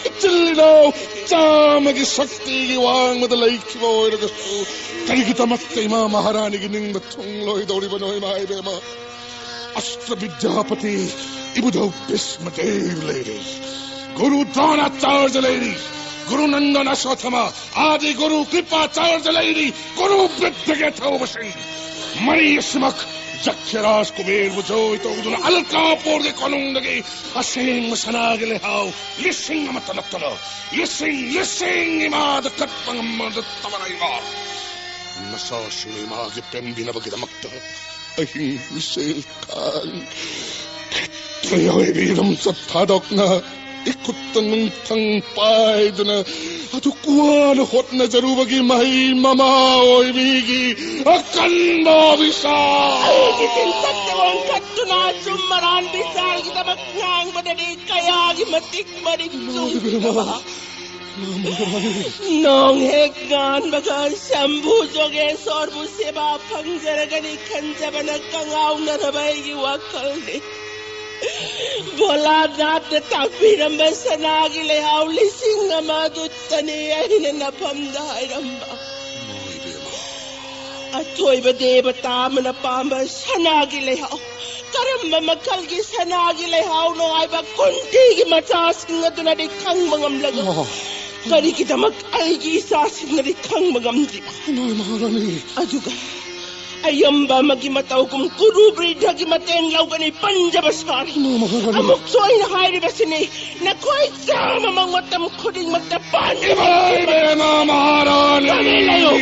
ꯏꯆꯤꯜ ꯏꯅꯥꯎ ꯆꯥꯝꯃꯒꯤ ꯁꯛꯇꯤꯒꯤ ꯋꯥꯡꯃꯗ ꯂꯩꯈꯤꯕ ꯑꯣꯏꯔꯒꯁꯨ ꯀꯔꯤꯒꯤꯗꯃꯛꯇ ꯏꯃꯥ ꯃꯍꯥꯔꯥꯅꯤꯒꯤ ꯅꯤꯡꯕ ꯊꯨꯡꯂꯣꯏꯗꯧꯔꯤꯕꯅꯣ, ꯏꯃꯥ ꯏꯕꯦꯝꯃ? ꯑꯁꯇ꯭ꯔ ꯕꯤꯗ꯭ꯌꯥꯄꯇꯤ ꯏꯕꯨꯙꯧ ꯚꯤꯁꯃꯗꯦꯕ ꯂꯩꯔꯤ, ꯒꯨꯔꯨ ꯗ꯭ꯔꯣꯅꯥꯆꯥꯔ꯭ꯌ ꯂꯩꯔꯤ, ꯒꯨꯔꯨ ꯅꯟꯗꯟ ꯑꯁ꯭ꯋꯠꯊꯥꯃ, ꯑꯥꯗꯤ ꯒꯨꯔꯨ ꯀ꯭ꯔꯤꯄꯥꯆꯥꯔ꯭ꯌ ꯂꯩꯔꯤ, ꯒꯨꯔꯨ ꯕꯨꯗ꯭ꯙꯒꯤ ꯑꯊꯧꯕꯁꯤꯡ꯫ ꯃꯔꯤ ꯑꯁꯤꯃꯛ ꯖꯛꯈ꯭ꯌꯔꯥꯖ ꯀꯨꯕꯦꯔꯕꯨ ꯖꯣꯏ ꯇꯧꯗꯨꯅ ꯑꯜꯀꯥꯄꯨꯔꯒꯤ ꯀꯣꯅꯨꯡꯗꯒꯤ ꯑꯁꯦꯡꯕ ꯁꯅꯥꯒꯤ ꯂꯩꯍꯥꯎ ꯂꯤꯁꯤꯡ ꯑꯃꯠꯇ ꯅꯠꯇꯅ ꯂꯤꯁꯤꯡ ꯂꯤꯁꯤꯡ ꯏꯃꯥꯗ ꯀꯠꯄ ꯉꯝꯕ ꯅꯠꯇꯕꯅ ꯏꯃꯥ꯫ ꯅꯆꯥꯁꯤꯡꯅ ꯏꯃꯥꯒꯤ ꯄꯦꯟꯕꯤꯅꯕꯒꯤꯗꯃꯛꯇ ꯑꯍꯤꯡ ꯃꯤꯁꯦꯜ ꯀꯥꯡ ꯃꯤꯑꯣꯏꯕꯒꯤ ꯂꯝꯆꯠ ꯊꯥꯗꯣꯛꯅ ꯏꯈꯨꯠꯇ ꯅꯨꯡꯊꯪ ꯄꯥꯏꯗꯨꯅ ꯑꯗꯨꯛ ꯋꯥꯅ ꯍꯣꯠꯅꯖꯔꯨꯕꯒꯤ ꯃꯍꯩ ꯃꯃꯥ ꯑꯣꯏꯕꯤꯒꯤ ꯑꯀꯟꯕ ꯑꯣꯐꯤꯁꯥ꯫ ꯑꯩꯒꯤ ꯆꯤꯟꯊꯛꯇ ꯑꯣꯟꯈꯠꯇꯨꯅ ꯑꯆꯨꯝ ꯑꯔꯥꯟ ꯕꯤꯆꯥꯔꯒꯤꯗꯃꯛ ꯉꯥꯡꯕꯗꯗꯤ ꯀꯌꯥꯒꯤ ꯃꯇꯤꯛ ꯃꯔꯤꯛ ꯆꯨꯝꯂꯕ꯫ ꯅꯣꯡ ꯍꯦꯛ ꯉꯥꯟꯕꯒ ꯁꯝꯚꯨ ꯖꯣꯒꯦꯁꯣꯔꯕꯨ ꯁꯦꯕꯥ ꯐꯪꯖꯔꯒꯅꯤ ꯈꯟꯖꯕꯅ ꯀꯉꯥꯎꯅꯔꯕ ꯑꯩꯒꯤ ꯋꯥꯈꯜꯅꯤ꯫ ꯚꯣꯂꯥꯅꯥꯊꯅ ꯇꯥꯛꯄꯤꯔꯝꯕ ꯁꯅꯥꯒꯤ ꯂꯩꯍꯥꯎ ꯂꯤꯁꯤꯡ ꯑꯃ ꯑꯗꯨꯇꯅꯤ ꯑꯩꯅ ꯅꯐꯝꯗ ꯍꯥꯏꯔꯝꯕ꯫ ꯑꯊꯣꯏꯕ ꯗꯦꯕꯇꯥ ꯑꯃꯅ ꯄꯥꯝꯕ ꯁꯅꯥꯒꯤ ꯂꯩꯍꯥꯎ꯫ ꯀꯔꯝꯕ ꯃꯈꯜꯒꯤ ꯁꯅꯥꯒꯤ ꯂꯩꯍꯥꯎꯅꯣ ꯍꯥꯏꯕ ꯀꯨꯟꯇꯤꯒꯤ ꯃꯆꯥꯁꯤꯡ ꯑꯗꯨꯅꯗꯤ ꯈꯪꯕ ꯉꯝꯂꯒ ꯑꯣ꯫ ꯀꯔꯤꯒꯤꯗꯃꯛ ꯑꯩꯒꯤ ꯏꯆꯥꯁꯤꯡꯅꯗꯤ ꯈꯪꯕ ꯉꯝꯗ꯭ꯔꯤꯕ? ꯏꯃꯥ, ꯃꯍꯥꯔꯥꯅꯤ꯫ ꯑꯗꯨꯒ ꯑꯌꯥꯝꯕ ꯑꯃꯒꯤ ꯃꯇꯧꯒꯨꯝ ꯀꯨꯔꯨ ꯕ꯭ꯔꯤꯗꯒꯤ ꯃꯇꯦꯡ ꯂꯧꯒꯅꯤ ꯄꯟꯖꯕ ꯁꯥꯔꯤ꯫ ꯏꯃꯥ, ꯃꯍꯥꯔꯥꯅꯤ꯫ ꯑꯃꯨꯛꯁꯨ ꯑꯩꯅ ꯍꯥꯏꯔꯤꯕꯁꯤꯅꯤ, ꯅꯈꯣꯏ ꯆꯥꯝꯃꯃꯛ ꯃꯇꯝ ꯈꯨꯗꯤꯡꯃꯛꯇ ꯄꯥꯟ ꯏꯃꯥ ꯏꯕꯦꯝꯃ ꯃꯍꯥꯔꯥꯅꯤ! ꯀꯔꯤ ꯂꯩꯌꯨ?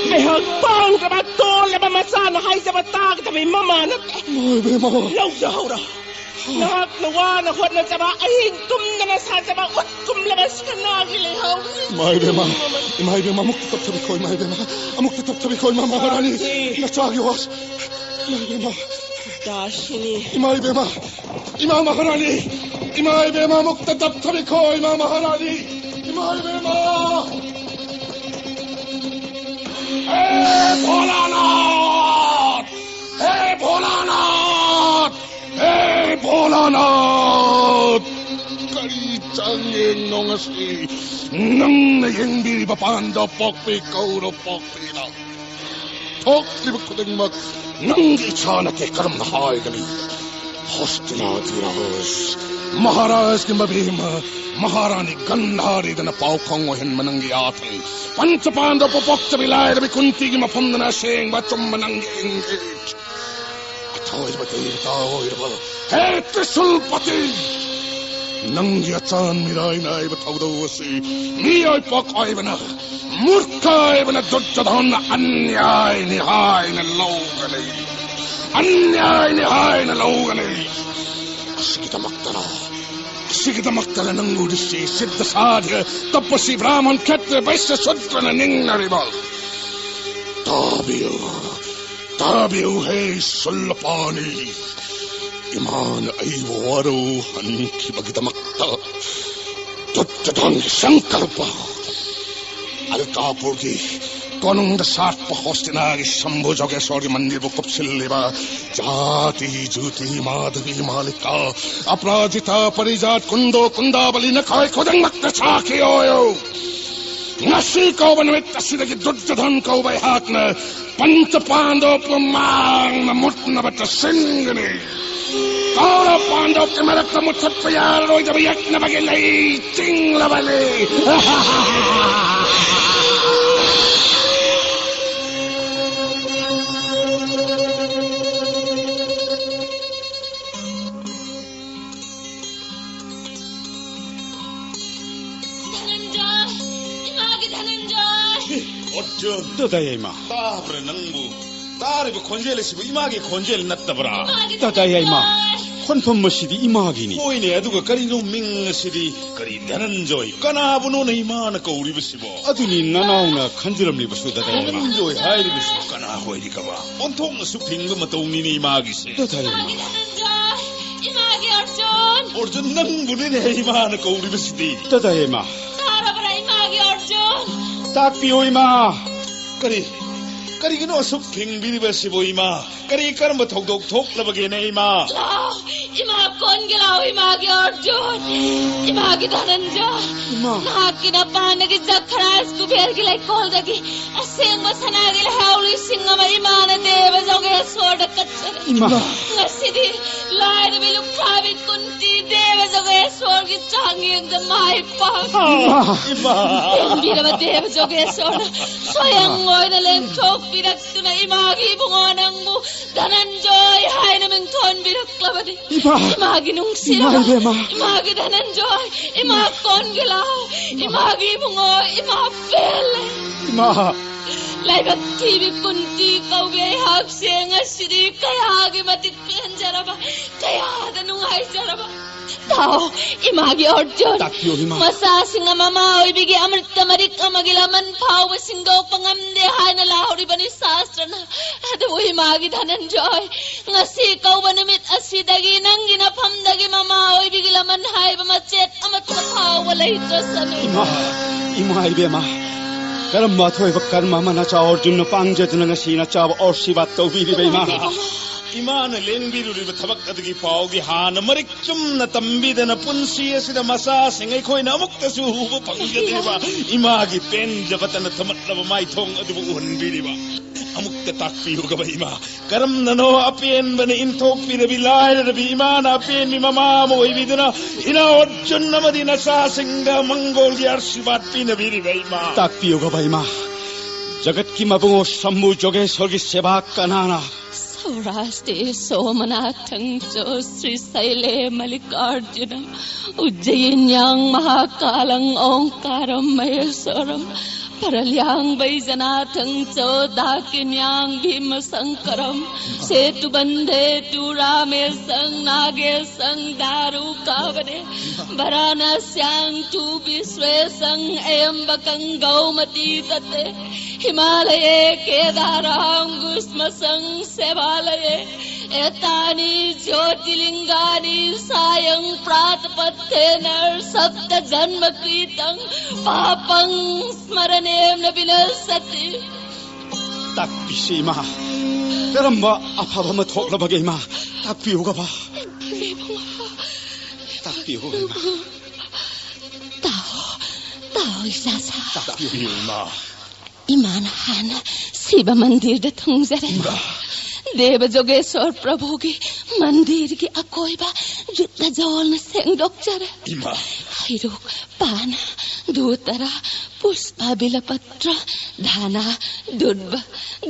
ꯉꯥꯏꯍꯥꯛ ꯄꯥꯡꯗ꯭ꯔꯕ ꯇꯣꯜꯂꯕ ꯃꯆꯥꯅ ꯍꯥꯏꯖꯕ ꯇꯥꯒꯗꯕ ꯃꯃꯥ ꯅꯠꯇꯦ꯫ ꯏꯃꯥ ꯏꯕꯦꯝꯃ! ꯂꯧꯖꯍꯧꯔꯣ꯫ ꯅꯍꯥꯛꯅ ꯋꯥꯅ ꯍꯣꯠꯅꯖꯕ, ꯑꯍꯤꯡ ꯇꯨꯝꯗꯅ ꯁꯥꯖꯕ, ꯎꯠ ꯀꯨꯝꯂꯕ ꯁꯅꯥꯒꯤ ꯂꯩꯍꯥꯎ꯫ ꯏꯃꯥ ꯏꯕꯦꯝꯃ, ꯏꯃꯥ ꯏꯕꯦꯝꯃ, ꯑꯃꯨꯛꯇ ꯇꯞꯊꯕꯤꯈꯣ, ꯏꯃꯥ ꯏꯕꯦꯝꯃ, ꯑꯃꯨꯛꯇ ꯇꯞꯊꯕꯤꯈꯣ, ꯏꯃꯥ ꯃꯍꯥꯔꯥꯅꯤ, ꯁꯤ ꯅꯆꯥꯒꯤ ꯋꯥ, ꯏꯃꯥ ꯏꯕꯦꯝꯃ, ꯗꯥꯁꯤꯅꯤ꯫ ꯏꯃꯥ ꯏꯕꯦꯝꯃ, ꯏꯃꯥ ꯃꯍꯥꯔꯥꯅꯤ, ꯏꯃꯥ ꯏꯕꯦꯝꯃ, ꯑꯃꯨꯛꯇ ꯇꯞꯊꯕꯤꯈꯣ, ꯏꯃꯥ ꯃꯍꯥꯔꯥꯅꯤ, ꯏꯃꯥ ꯏꯕꯦꯝꯃ꯫ ꯍꯦ ꯚꯣꯂꯥꯅꯥꯊ! ꯍꯦ ꯚꯣꯂꯥꯅꯥꯊ! ꯍꯦ ꯚꯣꯂꯥꯅꯥꯊ! ꯀꯔꯤ ꯆꯥꯡꯌꯦꯡꯅꯣ ꯉꯁꯤ? ꯅꯪꯅ ꯌꯦꯡꯕꯤꯔꯤꯕ ꯄꯥꯟꯗ ꯄꯣꯛꯄꯤ ꯀꯧꯔ ꯄꯣꯛꯄꯤꯅ ꯊꯣꯛꯂꯤꯕ ꯈꯨꯗꯤꯡꯃꯛ ꯅꯪꯒꯤ ꯏꯆꯥ ꯅꯠꯇꯦ ꯀꯔꯝꯅ ꯍꯥꯏꯒꯅꯤ? ꯍꯣꯁꯇꯤꯅꯥꯗꯤ ꯔꯥꯖ, ꯃꯍꯥꯔꯥꯖꯀꯤ ꯃꯕꯦꯝꯃ, ꯃꯍꯥꯔꯥꯅꯤ ꯒꯟꯙꯥꯔꯤꯗꯅ ꯄꯥꯎꯈꯣꯡ ꯑꯣꯏꯍꯟꯕ ꯅꯪꯒꯤ ꯌꯥꯊꯪ, ꯄꯟꯆ ꯄꯥꯟꯗꯕ ꯄꯣꯛꯆꯕꯤ ꯂꯥꯏꯔꯕꯤ ꯀꯨꯟꯇꯤꯒꯤ ꯃꯐꯝꯗꯅ ꯑꯁꯦꯡꯕ ꯑꯆꯨꯝꯕ ꯅꯪꯒꯤ engage꯫ ꯑꯣꯏꯔꯕ ꯗꯦꯕꯇꯥ ꯑꯣꯏꯔꯕ ꯍꯦ ꯇ꯭ꯔꯤꯁꯨꯜꯄꯇꯤ! ꯅꯪꯒꯤ ꯑꯆꯥꯟ ꯃꯤꯔꯥꯏ ꯅꯥꯏꯕ ꯊꯧꯗꯧ ꯑꯁꯤ ꯃꯤꯑꯣꯏ ꯄꯣꯛ ꯑꯣꯏꯕꯅ, ꯃꯨꯔꯈ ꯑꯣꯏꯕꯅ ꯗꯨꯔꯖꯣꯙꯟꯅ ꯑꯟꯌꯥꯏꯅꯤ ꯍꯥꯏꯅ ꯂꯧꯒꯅꯤ꯫ ꯑꯟꯌꯥꯏꯅꯤ ꯍꯥꯏꯅ ꯂꯧꯒꯅꯤ꯫ ꯑꯁꯤꯒꯤꯗꯃꯛꯇꯔ, ꯑꯁꯤꯒꯤꯗꯃꯛꯇꯔ ꯅꯪꯕꯨ ꯔꯤꯁꯤ, ꯁꯤꯗ, ꯁꯥꯙ꯭ꯌ, ꯇꯄꯁꯤ, ꯕ꯭ꯔꯥꯍꯃꯟ, ꯈꯇ꯭ꯔ, ꯕꯩꯁ꯭ꯌ, ꯁꯨꯗ꯭ꯔꯅ ꯅꯤꯡꯅꯔꯤꯕ? ꯇꯥꯕꯤꯌꯨ, ꯇꯥꯕꯤꯌꯨ ꯍꯦ ꯁꯨꯜꯂꯄꯥꯅꯤ꯫ ꯏꯃꯥꯅ ꯑꯩꯕꯨ ꯋꯥꯔꯧꯍꯟꯈꯤꯕꯒꯤꯗꯃꯛꯇ ꯗꯨꯔꯖꯣꯙꯟꯒꯤ ꯁꯪꯀꯜꯄ, ꯑꯜꯀꯥꯄꯨꯔꯒꯤ ꯀꯣꯅꯨꯡꯗ ꯁꯥꯠꯄ ꯍꯣꯁꯇꯤꯅꯥꯒꯤ ꯁꯝꯚꯨ ꯖꯣꯒꯦꯁꯣꯔꯒꯤ ꯃꯟꯗꯤꯔꯕꯨ ꯀꯨꯞꯁꯤꯜꯂꯤꯕ ꯖꯥꯇꯤ, ꯖꯨꯇꯤ, ꯃꯥꯙꯕꯤ, ꯃꯥꯂꯤꯀꯥ, ꯑꯄꯔꯥꯖꯤꯇꯥ, ꯄꯔꯤꯖꯥꯠ, ꯀꯨꯟꯗꯣ, ꯀꯨꯟꯗꯥꯕꯂꯤ, ꯅꯈꯣꯏ ꯈꯨꯗꯤꯡꯃꯛꯇ ꯁꯥꯈꯤ ꯑꯣꯏꯌꯨ꯫ ꯉꯁꯤ ꯀꯧꯕ ꯅꯨꯃꯤꯠ ꯑꯁꯤꯗꯒꯤ ꯗꯨꯔꯖꯣꯙꯟ ꯀꯧꯕ ꯑꯩꯍꯥꯛꯅ ꯄꯟꯆ ꯄꯥꯟꯗꯕ ꯃꯥꯡꯅ ꯃꯨꯠꯅꯕ ꯆꯠꯁꯤꯟꯒꯅꯤ꯫ ꯀꯧꯔꯕ ꯄꯥꯟꯗꯕꯀꯤ ꯃꯔꯛꯇ ꯃꯨꯠꯊꯠꯄ ꯌꯥꯔꯔꯣꯏꯗꯕ ꯌꯦꯛꯅꯕꯒꯤ ꯂꯩ ꯆꯤꯡꯂꯕꯅꯤ꯫ ꯙꯅꯟꯖꯣꯏ! ꯏꯃꯥꯒꯤ ꯙꯅꯟꯖꯣꯏ! ꯑꯔꯖꯨꯟ! ꯗꯥꯗꯥ ꯌꯥꯏꯃ꯫ ꯇꯥꯕ꯭ꯔꯥ ꯅꯪꯕꯨ? ꯇꯥꯔꯤꯕ ꯈꯣꯟꯖꯦꯜ ꯑꯁꯤꯕꯨ ꯏꯃꯥꯒꯤ ꯈꯣꯟꯖꯦꯜ ꯅꯠꯇꯕ꯭ꯔꯥ? ꯏꯃꯥꯒꯤ ꯗꯥꯗꯥ ꯌꯥꯏꯃ, ꯙꯅꯟꯖꯣꯏ! ꯈꯣꯟꯐꯝ ꯑꯁꯤꯗꯤ ꯏꯃꯥꯒꯤꯅꯤ꯫ ꯍꯣꯏꯅꯦ, ꯑꯗꯨꯒ ꯀꯔꯤꯅꯣ ꯃꯤꯡ ꯑꯁꯤꯗꯤ? ꯀꯔꯤ ꯙꯅꯟꯖꯣꯏ? ꯀꯅꯥꯕꯨꯅꯣꯅꯦ ꯏꯃꯥꯅ ꯀꯧꯔꯤꯕꯁꯤꯕꯣ? ꯑꯗꯨꯅꯤ ꯅꯅꯥꯎꯅ ꯈꯟꯖꯔꯝꯂꯤꯕꯁꯨ, ꯗꯥꯗꯥ ꯌꯥꯏꯃ꯫ ꯙꯅꯟꯖꯣꯏ ꯍꯥꯏꯔꯤꯕꯁꯤꯕꯨ ꯀꯅꯥ ꯑꯣꯏꯔꯤꯒꯕ? ꯑꯣꯟꯊꯣꯛꯅꯁꯨ ꯐꯤꯡꯕ ꯃꯇꯧꯅꯤꯅꯦ ꯏꯃꯥꯒꯤꯁꯦ꯫ ꯗꯥꯗꯥ ꯌꯥꯏꯃ꯫ ꯏꯃꯥꯒꯤ ꯙꯅꯟꯖꯣꯏ! ꯏꯃꯥꯒꯤ ꯑꯔꯖꯨꯟ! ꯑꯔꯖꯨꯟ, ꯅꯪꯕꯨꯅꯤꯅꯦ ꯏꯃꯥꯅ ꯀꯧꯔꯤꯕꯁꯤꯗꯤ꯫ ꯗꯥꯗꯥ ꯌꯥꯏꯃ꯫ ꯇꯥꯔꯕ꯭ꯔꯥ ꯏꯃꯥꯒꯤ ꯑꯔꯖꯨꯟ? ꯇꯥꯛꯄꯤꯌꯨ ꯏꯃꯥ꯫ ꯀꯔꯤ? ꯀꯔꯤꯒꯤꯅꯣ ꯑꯁꯨꯛ ꯐꯤꯡꯕꯤꯔꯤꯕꯁꯤꯕꯨ ꯏꯃꯥ? ꯀꯔꯤ ꯀꯔꯝꯕ ꯊꯧꯗꯣꯛ ꯊꯣꯛꯂꯕꯒꯦꯅꯦ ꯏꯃꯥ? ꯂꯥꯎ, ꯏꯃꯥ ꯀꯣꯟꯒꯦ ꯂꯥꯎ, ꯏꯃꯥꯒꯤ ꯑꯔꯖꯨꯟ, ꯏꯃꯥꯒꯤ ꯙꯅꯟꯖꯣꯏ꯫ ꯏꯃꯥ꯫ ꯅꯍꯥꯛꯀꯤ ꯅꯄꯥꯅꯒꯤ ꯖꯈꯔꯥꯖ ꯀꯨꯕꯦꯔꯒꯤ ꯂꯩꯀꯣꯜꯗꯒꯤ ꯑꯁꯦꯡꯕ ꯁꯅꯥꯒꯤ ꯂꯩꯍꯥꯎ ꯂꯨꯏꯁꯤꯡ ꯑꯃ ꯏꯃꯥꯅ ꯗꯦꯕ ꯖꯣꯒꯦꯁ꯭ꯋꯔꯗ ꯀꯠꯆꯔꯦ꯫ ꯏꯃꯥ꯫ ꯉꯁꯤꯗꯤ ꯂꯥꯏꯔꯕꯤ ꯂꯨꯈ꯭ꯔꯥꯕꯤ ꯀꯨꯟꯇꯤ ꯗꯦꯕ ꯖꯣꯒꯦꯁ꯭ꯋꯔꯒꯤ ꯆꯥꯡꯌꯦꯡꯗ ꯃꯥꯏ ꯄꯥꯛꯈꯤ꯫ ꯏꯃꯥ꯫ ꯏꯃꯥ꯫ ꯄꯦꯟꯕꯤꯔꯕ ꯗꯦꯕ ꯖꯣꯒꯦꯁ꯭ꯋꯔꯅ ꯁ꯭ꯋꯌꯪ ꯑꯣꯏꯅ ꯂꯦꯡꯊꯣꯛꯄꯤꯔꯛꯇꯨꯅ ꯏꯃꯥꯒꯤ ꯏꯕꯨꯡꯉꯣ ꯅꯪꯕꯨ ꯙꯅꯟꯖꯣꯏ ꯍꯥꯏꯅ ꯃꯤꯡꯊꯣꯟꯕꯤꯔꯛꯂꯕꯅꯤ꯫ ꯏꯃꯥ! ꯏꯃꯥꯒꯤ ꯅꯨꯡꯁꯤꯔꯕ, ꯏꯃꯥ ꯏꯕꯦꯝꯃ! ꯏꯃꯥꯒꯤ ꯙꯅꯟꯖꯣꯏ, ꯏꯃꯥ ꯀꯣꯟꯒꯤꯂꯥꯎ, ꯏꯃꯥꯒꯤ ꯏꯕꯨꯡꯉꯣ, ꯏꯃꯥ ꯄꯦꯜꯂꯦ꯫ ꯏꯃꯥ! ꯂꯥꯏꯕꯛ ꯊꯤꯕꯤ ꯀꯨꯟꯇꯤ ꯀꯧꯕꯤ ꯑꯩꯍꯥꯛꯁꯦ ꯉꯁꯤꯗꯤ ꯀꯌꯥꯒꯤ ꯃꯇꯤꯛ ꯄꯦꯟꯖꯔꯕ, ꯀꯌꯥꯗ ꯅꯨꯡꯉꯥꯏꯖꯔꯕ꯫ ꯇꯥꯎ, ꯏꯃꯥꯒꯤ ꯑꯔꯖꯨꯟ꯫ ꯇꯥꯛꯄꯤꯌꯨ, ꯏꯃꯥ꯫ ꯃꯆꯥꯁꯤꯡꯅ ꯃꯃꯥ ꯑꯣꯏꯕꯤꯒꯤ ꯑꯃ꯭ꯔꯤꯇ ꯃꯔꯤꯛ ꯑꯃꯒꯤ ꯂꯃꯟ ꯐꯥꯎꯕ ꯁꯤꯡꯗꯣꯛꯄ ꯉꯝꯗꯦ ꯍꯥꯏꯅ ꯂꯥꯎꯔꯤꯕꯅꯤ ꯁꯥꯁꯇ꯭ꯔꯅ꯫ ꯑꯗꯨꯕꯨ ꯏꯃꯥꯒꯤ ꯙꯅꯟꯖꯣꯏ, ꯉꯁꯤ ꯀꯧꯕ ꯅꯨꯃꯤꯠ ꯑꯁꯤꯗꯒꯤ ꯅꯪꯒꯤ ꯅꯐꯝꯗꯒꯤ ꯃꯃꯥ ꯑꯣꯏꯕꯤꯒꯤ ꯂꯃꯟ ꯍꯥꯏꯕ ꯃꯆꯦꯠ ꯑꯃꯠꯇ ꯐꯥꯎꯕ ꯂꯩꯇ꯭ꯔꯁꯅꯨ꯫ ꯏꯃꯥ, ꯏꯃꯥ ꯏꯕꯦꯝꯃ, ꯀꯔꯝꯕ ꯑꯊꯣꯏꯕ ꯀꯔꯃ ꯑꯃ ꯅꯆꯥ ꯑꯔꯖꯨꯟꯅ ꯄꯥꯡꯖꯗꯨꯅ ꯉꯁꯤ ꯅꯆꯥꯕꯨ ꯑꯥꯔꯁꯤꯕꯥꯗ ꯇꯧꯕꯤꯔꯤꯕ, ꯏꯃꯥ? ꯏꯃꯥꯅ ꯂꯦꯡꯕꯤꯔꯨꯔꯤꯕ ꯊꯕꯛ ꯑꯗꯨꯒꯤ ꯄꯥꯎꯗꯤ ꯍꯥꯟꯅ ꯃꯔꯤꯛ ꯆꯨꯝꯅ ꯇꯝꯕꯤꯗꯅ ꯄꯨꯟꯁꯤ ꯑꯁꯤꯗ ꯃꯆꯥꯁꯤꯡ ꯑꯩꯈꯣꯏꯅ ꯑꯃꯨꯛꯇꯁꯨ ꯎꯕ ꯐꯪꯖꯗ꯭ꯔꯤꯕ ꯏꯃꯥꯒꯤ ꯄꯦꯟꯖꯕꯇꯅ ꯊꯨꯝꯃꯠꯂꯕ ꯃꯥꯏꯊꯣꯡ ꯑꯗꯨꯕꯨ ꯎꯍꯟꯕꯤꯔꯤꯕ꯫ ꯑꯃꯨꯛꯇ ꯇꯥꯛꯄꯤꯌꯨꯒꯕ ꯏꯃꯥ, ꯀꯔꯝꯅꯅꯣ ꯑꯄꯦꯟꯕꯅ ꯏꯟꯊꯣꯛꯄꯤꯔꯕꯤ ꯂꯥꯏꯔꯔꯕꯤ ꯏꯃꯥꯅ ꯑꯄꯦꯟꯕꯤ ꯃꯃꯥ ꯑꯃ ꯑꯣꯏꯕꯤꯗꯨꯅ ꯏꯅꯥꯎ ꯑꯔꯖꯨꯟ ꯑꯃꯗꯤ ꯅꯆꯥꯁꯤꯡꯗ ꯃꯪꯒꯣꯜꯒꯤ ꯑꯥꯔꯁꯤꯕꯥꯗ ꯄꯤꯅꯕꯤꯔꯤꯕ ꯏꯃꯥ? ꯇꯥꯛꯄꯤꯌꯨꯒꯕ ꯏꯃꯥ, ꯖꯒꯠꯀꯤ ꯃꯕꯨꯡꯉꯣ ꯁꯝꯕꯨ ꯖꯣꯒꯦꯁꯣꯔꯒꯤ ꯁꯦꯕꯥ ꯀꯅꯥꯅ? ꯁꯧꯔꯥꯁꯇꯦ ꯁꯣꯃꯅꯥꯊꯪ ꯆꯣ ꯁ꯭ꯔꯤꯁꯩꯂꯦ ꯃꯜꯂꯤꯀꯥꯔꯖꯨꯅ ꯎꯖ꯭ꯖꯌꯤꯟꯌꯥꯡ ꯃꯍꯥꯀꯥꯂꯪ ꯑꯣꯡꯀꯥꯔꯝ ꯃꯍꯦꯁꯣꯔꯝ ꯄꯔꯂ꯭ꯌꯥꯡ ꯕꯩꯖꯅꯥꯊꯪ ꯆꯣ ꯗꯥꯀꯤꯟꯌꯥꯡ ꯚꯤꯃꯁꯪꯀꯔꯝ ꯁꯦꯇꯨꯕꯟꯙꯦ ꯇꯨ ꯔꯥꯃꯦꯁꯪ ꯅꯥꯒꯦꯁꯪ ꯗꯥꯔꯨꯀꯥꯕꯅꯦ ꯚꯔꯥꯅꯥꯁ꯭ꯌꯥꯡ ꯇꯨ ꯕꯤꯁ꯭ꯋꯦꯁꯪ ꯑꯌꯝꯕꯀꯪ ꯒꯧꯃꯇꯤ ꯇꯇꯦ ꯍꯤꯃꯥꯂꯌꯦ ꯀꯦꯗꯥꯔꯥꯡ ꯒꯨꯁ꯭ꯃꯁꯪ ꯁꯦꯕꯥꯂꯌꯦ ꯇꯥꯅꯤ ꯖꯣꯇꯤꯂꯤꯡꯒꯥꯅꯤ ꯁꯥꯌꯪ ꯄ꯭ꯔꯥꯇꯄꯠꯊꯦꯅ ꯁꯞꯇ ꯖꯟꯃ ꯀ꯭ꯔꯤꯇꯪ ꯄꯥꯄꯪ ꯁ꯭ꯃꯔꯅꯦꯅ ꯕꯤꯅꯁꯁꯇꯤ꯫ ꯇꯥꯛꯄꯤꯁꯤ ꯏꯃꯥ, ꯀꯔꯝꯕ ꯑꯐꯕ ꯑꯃ ꯊꯣꯛꯂꯕꯒꯦ ꯏꯃꯥ? ꯇꯥꯛꯄꯤꯌꯨꯒꯕ꯫ ꯇꯥꯛꯄꯤꯌꯨ ꯏꯃꯥ꯫ ꯇꯥꯎ, ꯇꯥꯎ ꯏꯆꯥꯁꯥ꯫ ꯇꯥꯛꯄꯤꯌꯨ ꯏꯃꯥ꯫ ꯏꯃꯥꯅ ꯍꯥꯟꯅ ꯁꯤꯕ ꯃꯟꯗꯤꯔꯗ ꯊꯨꯡꯖꯔꯦ꯫ ꯏꯃꯥ꯫ ꯗꯦꯕ ꯖꯣꯒꯦꯁꯣꯔ ꯄ꯭ꯔꯚꯨꯒꯤ ꯃꯟꯗꯤꯔꯒꯤ ꯑꯀꯣꯏꯕ ꯖꯨꯠꯇ ꯖꯣꯜꯅ ꯁꯦꯡꯗꯣꯛꯆꯔꯦ꯫ ꯏꯃꯥ꯫ ꯍꯩꯔꯨꯛ, ꯄꯥꯅ, ꯙꯨꯇꯔꯥ, ꯄꯨꯁꯄꯥ, ꯕꯤꯂꯄꯇ꯭ꯔ, ꯙꯥꯅꯥ, ꯗꯨꯔꯕ,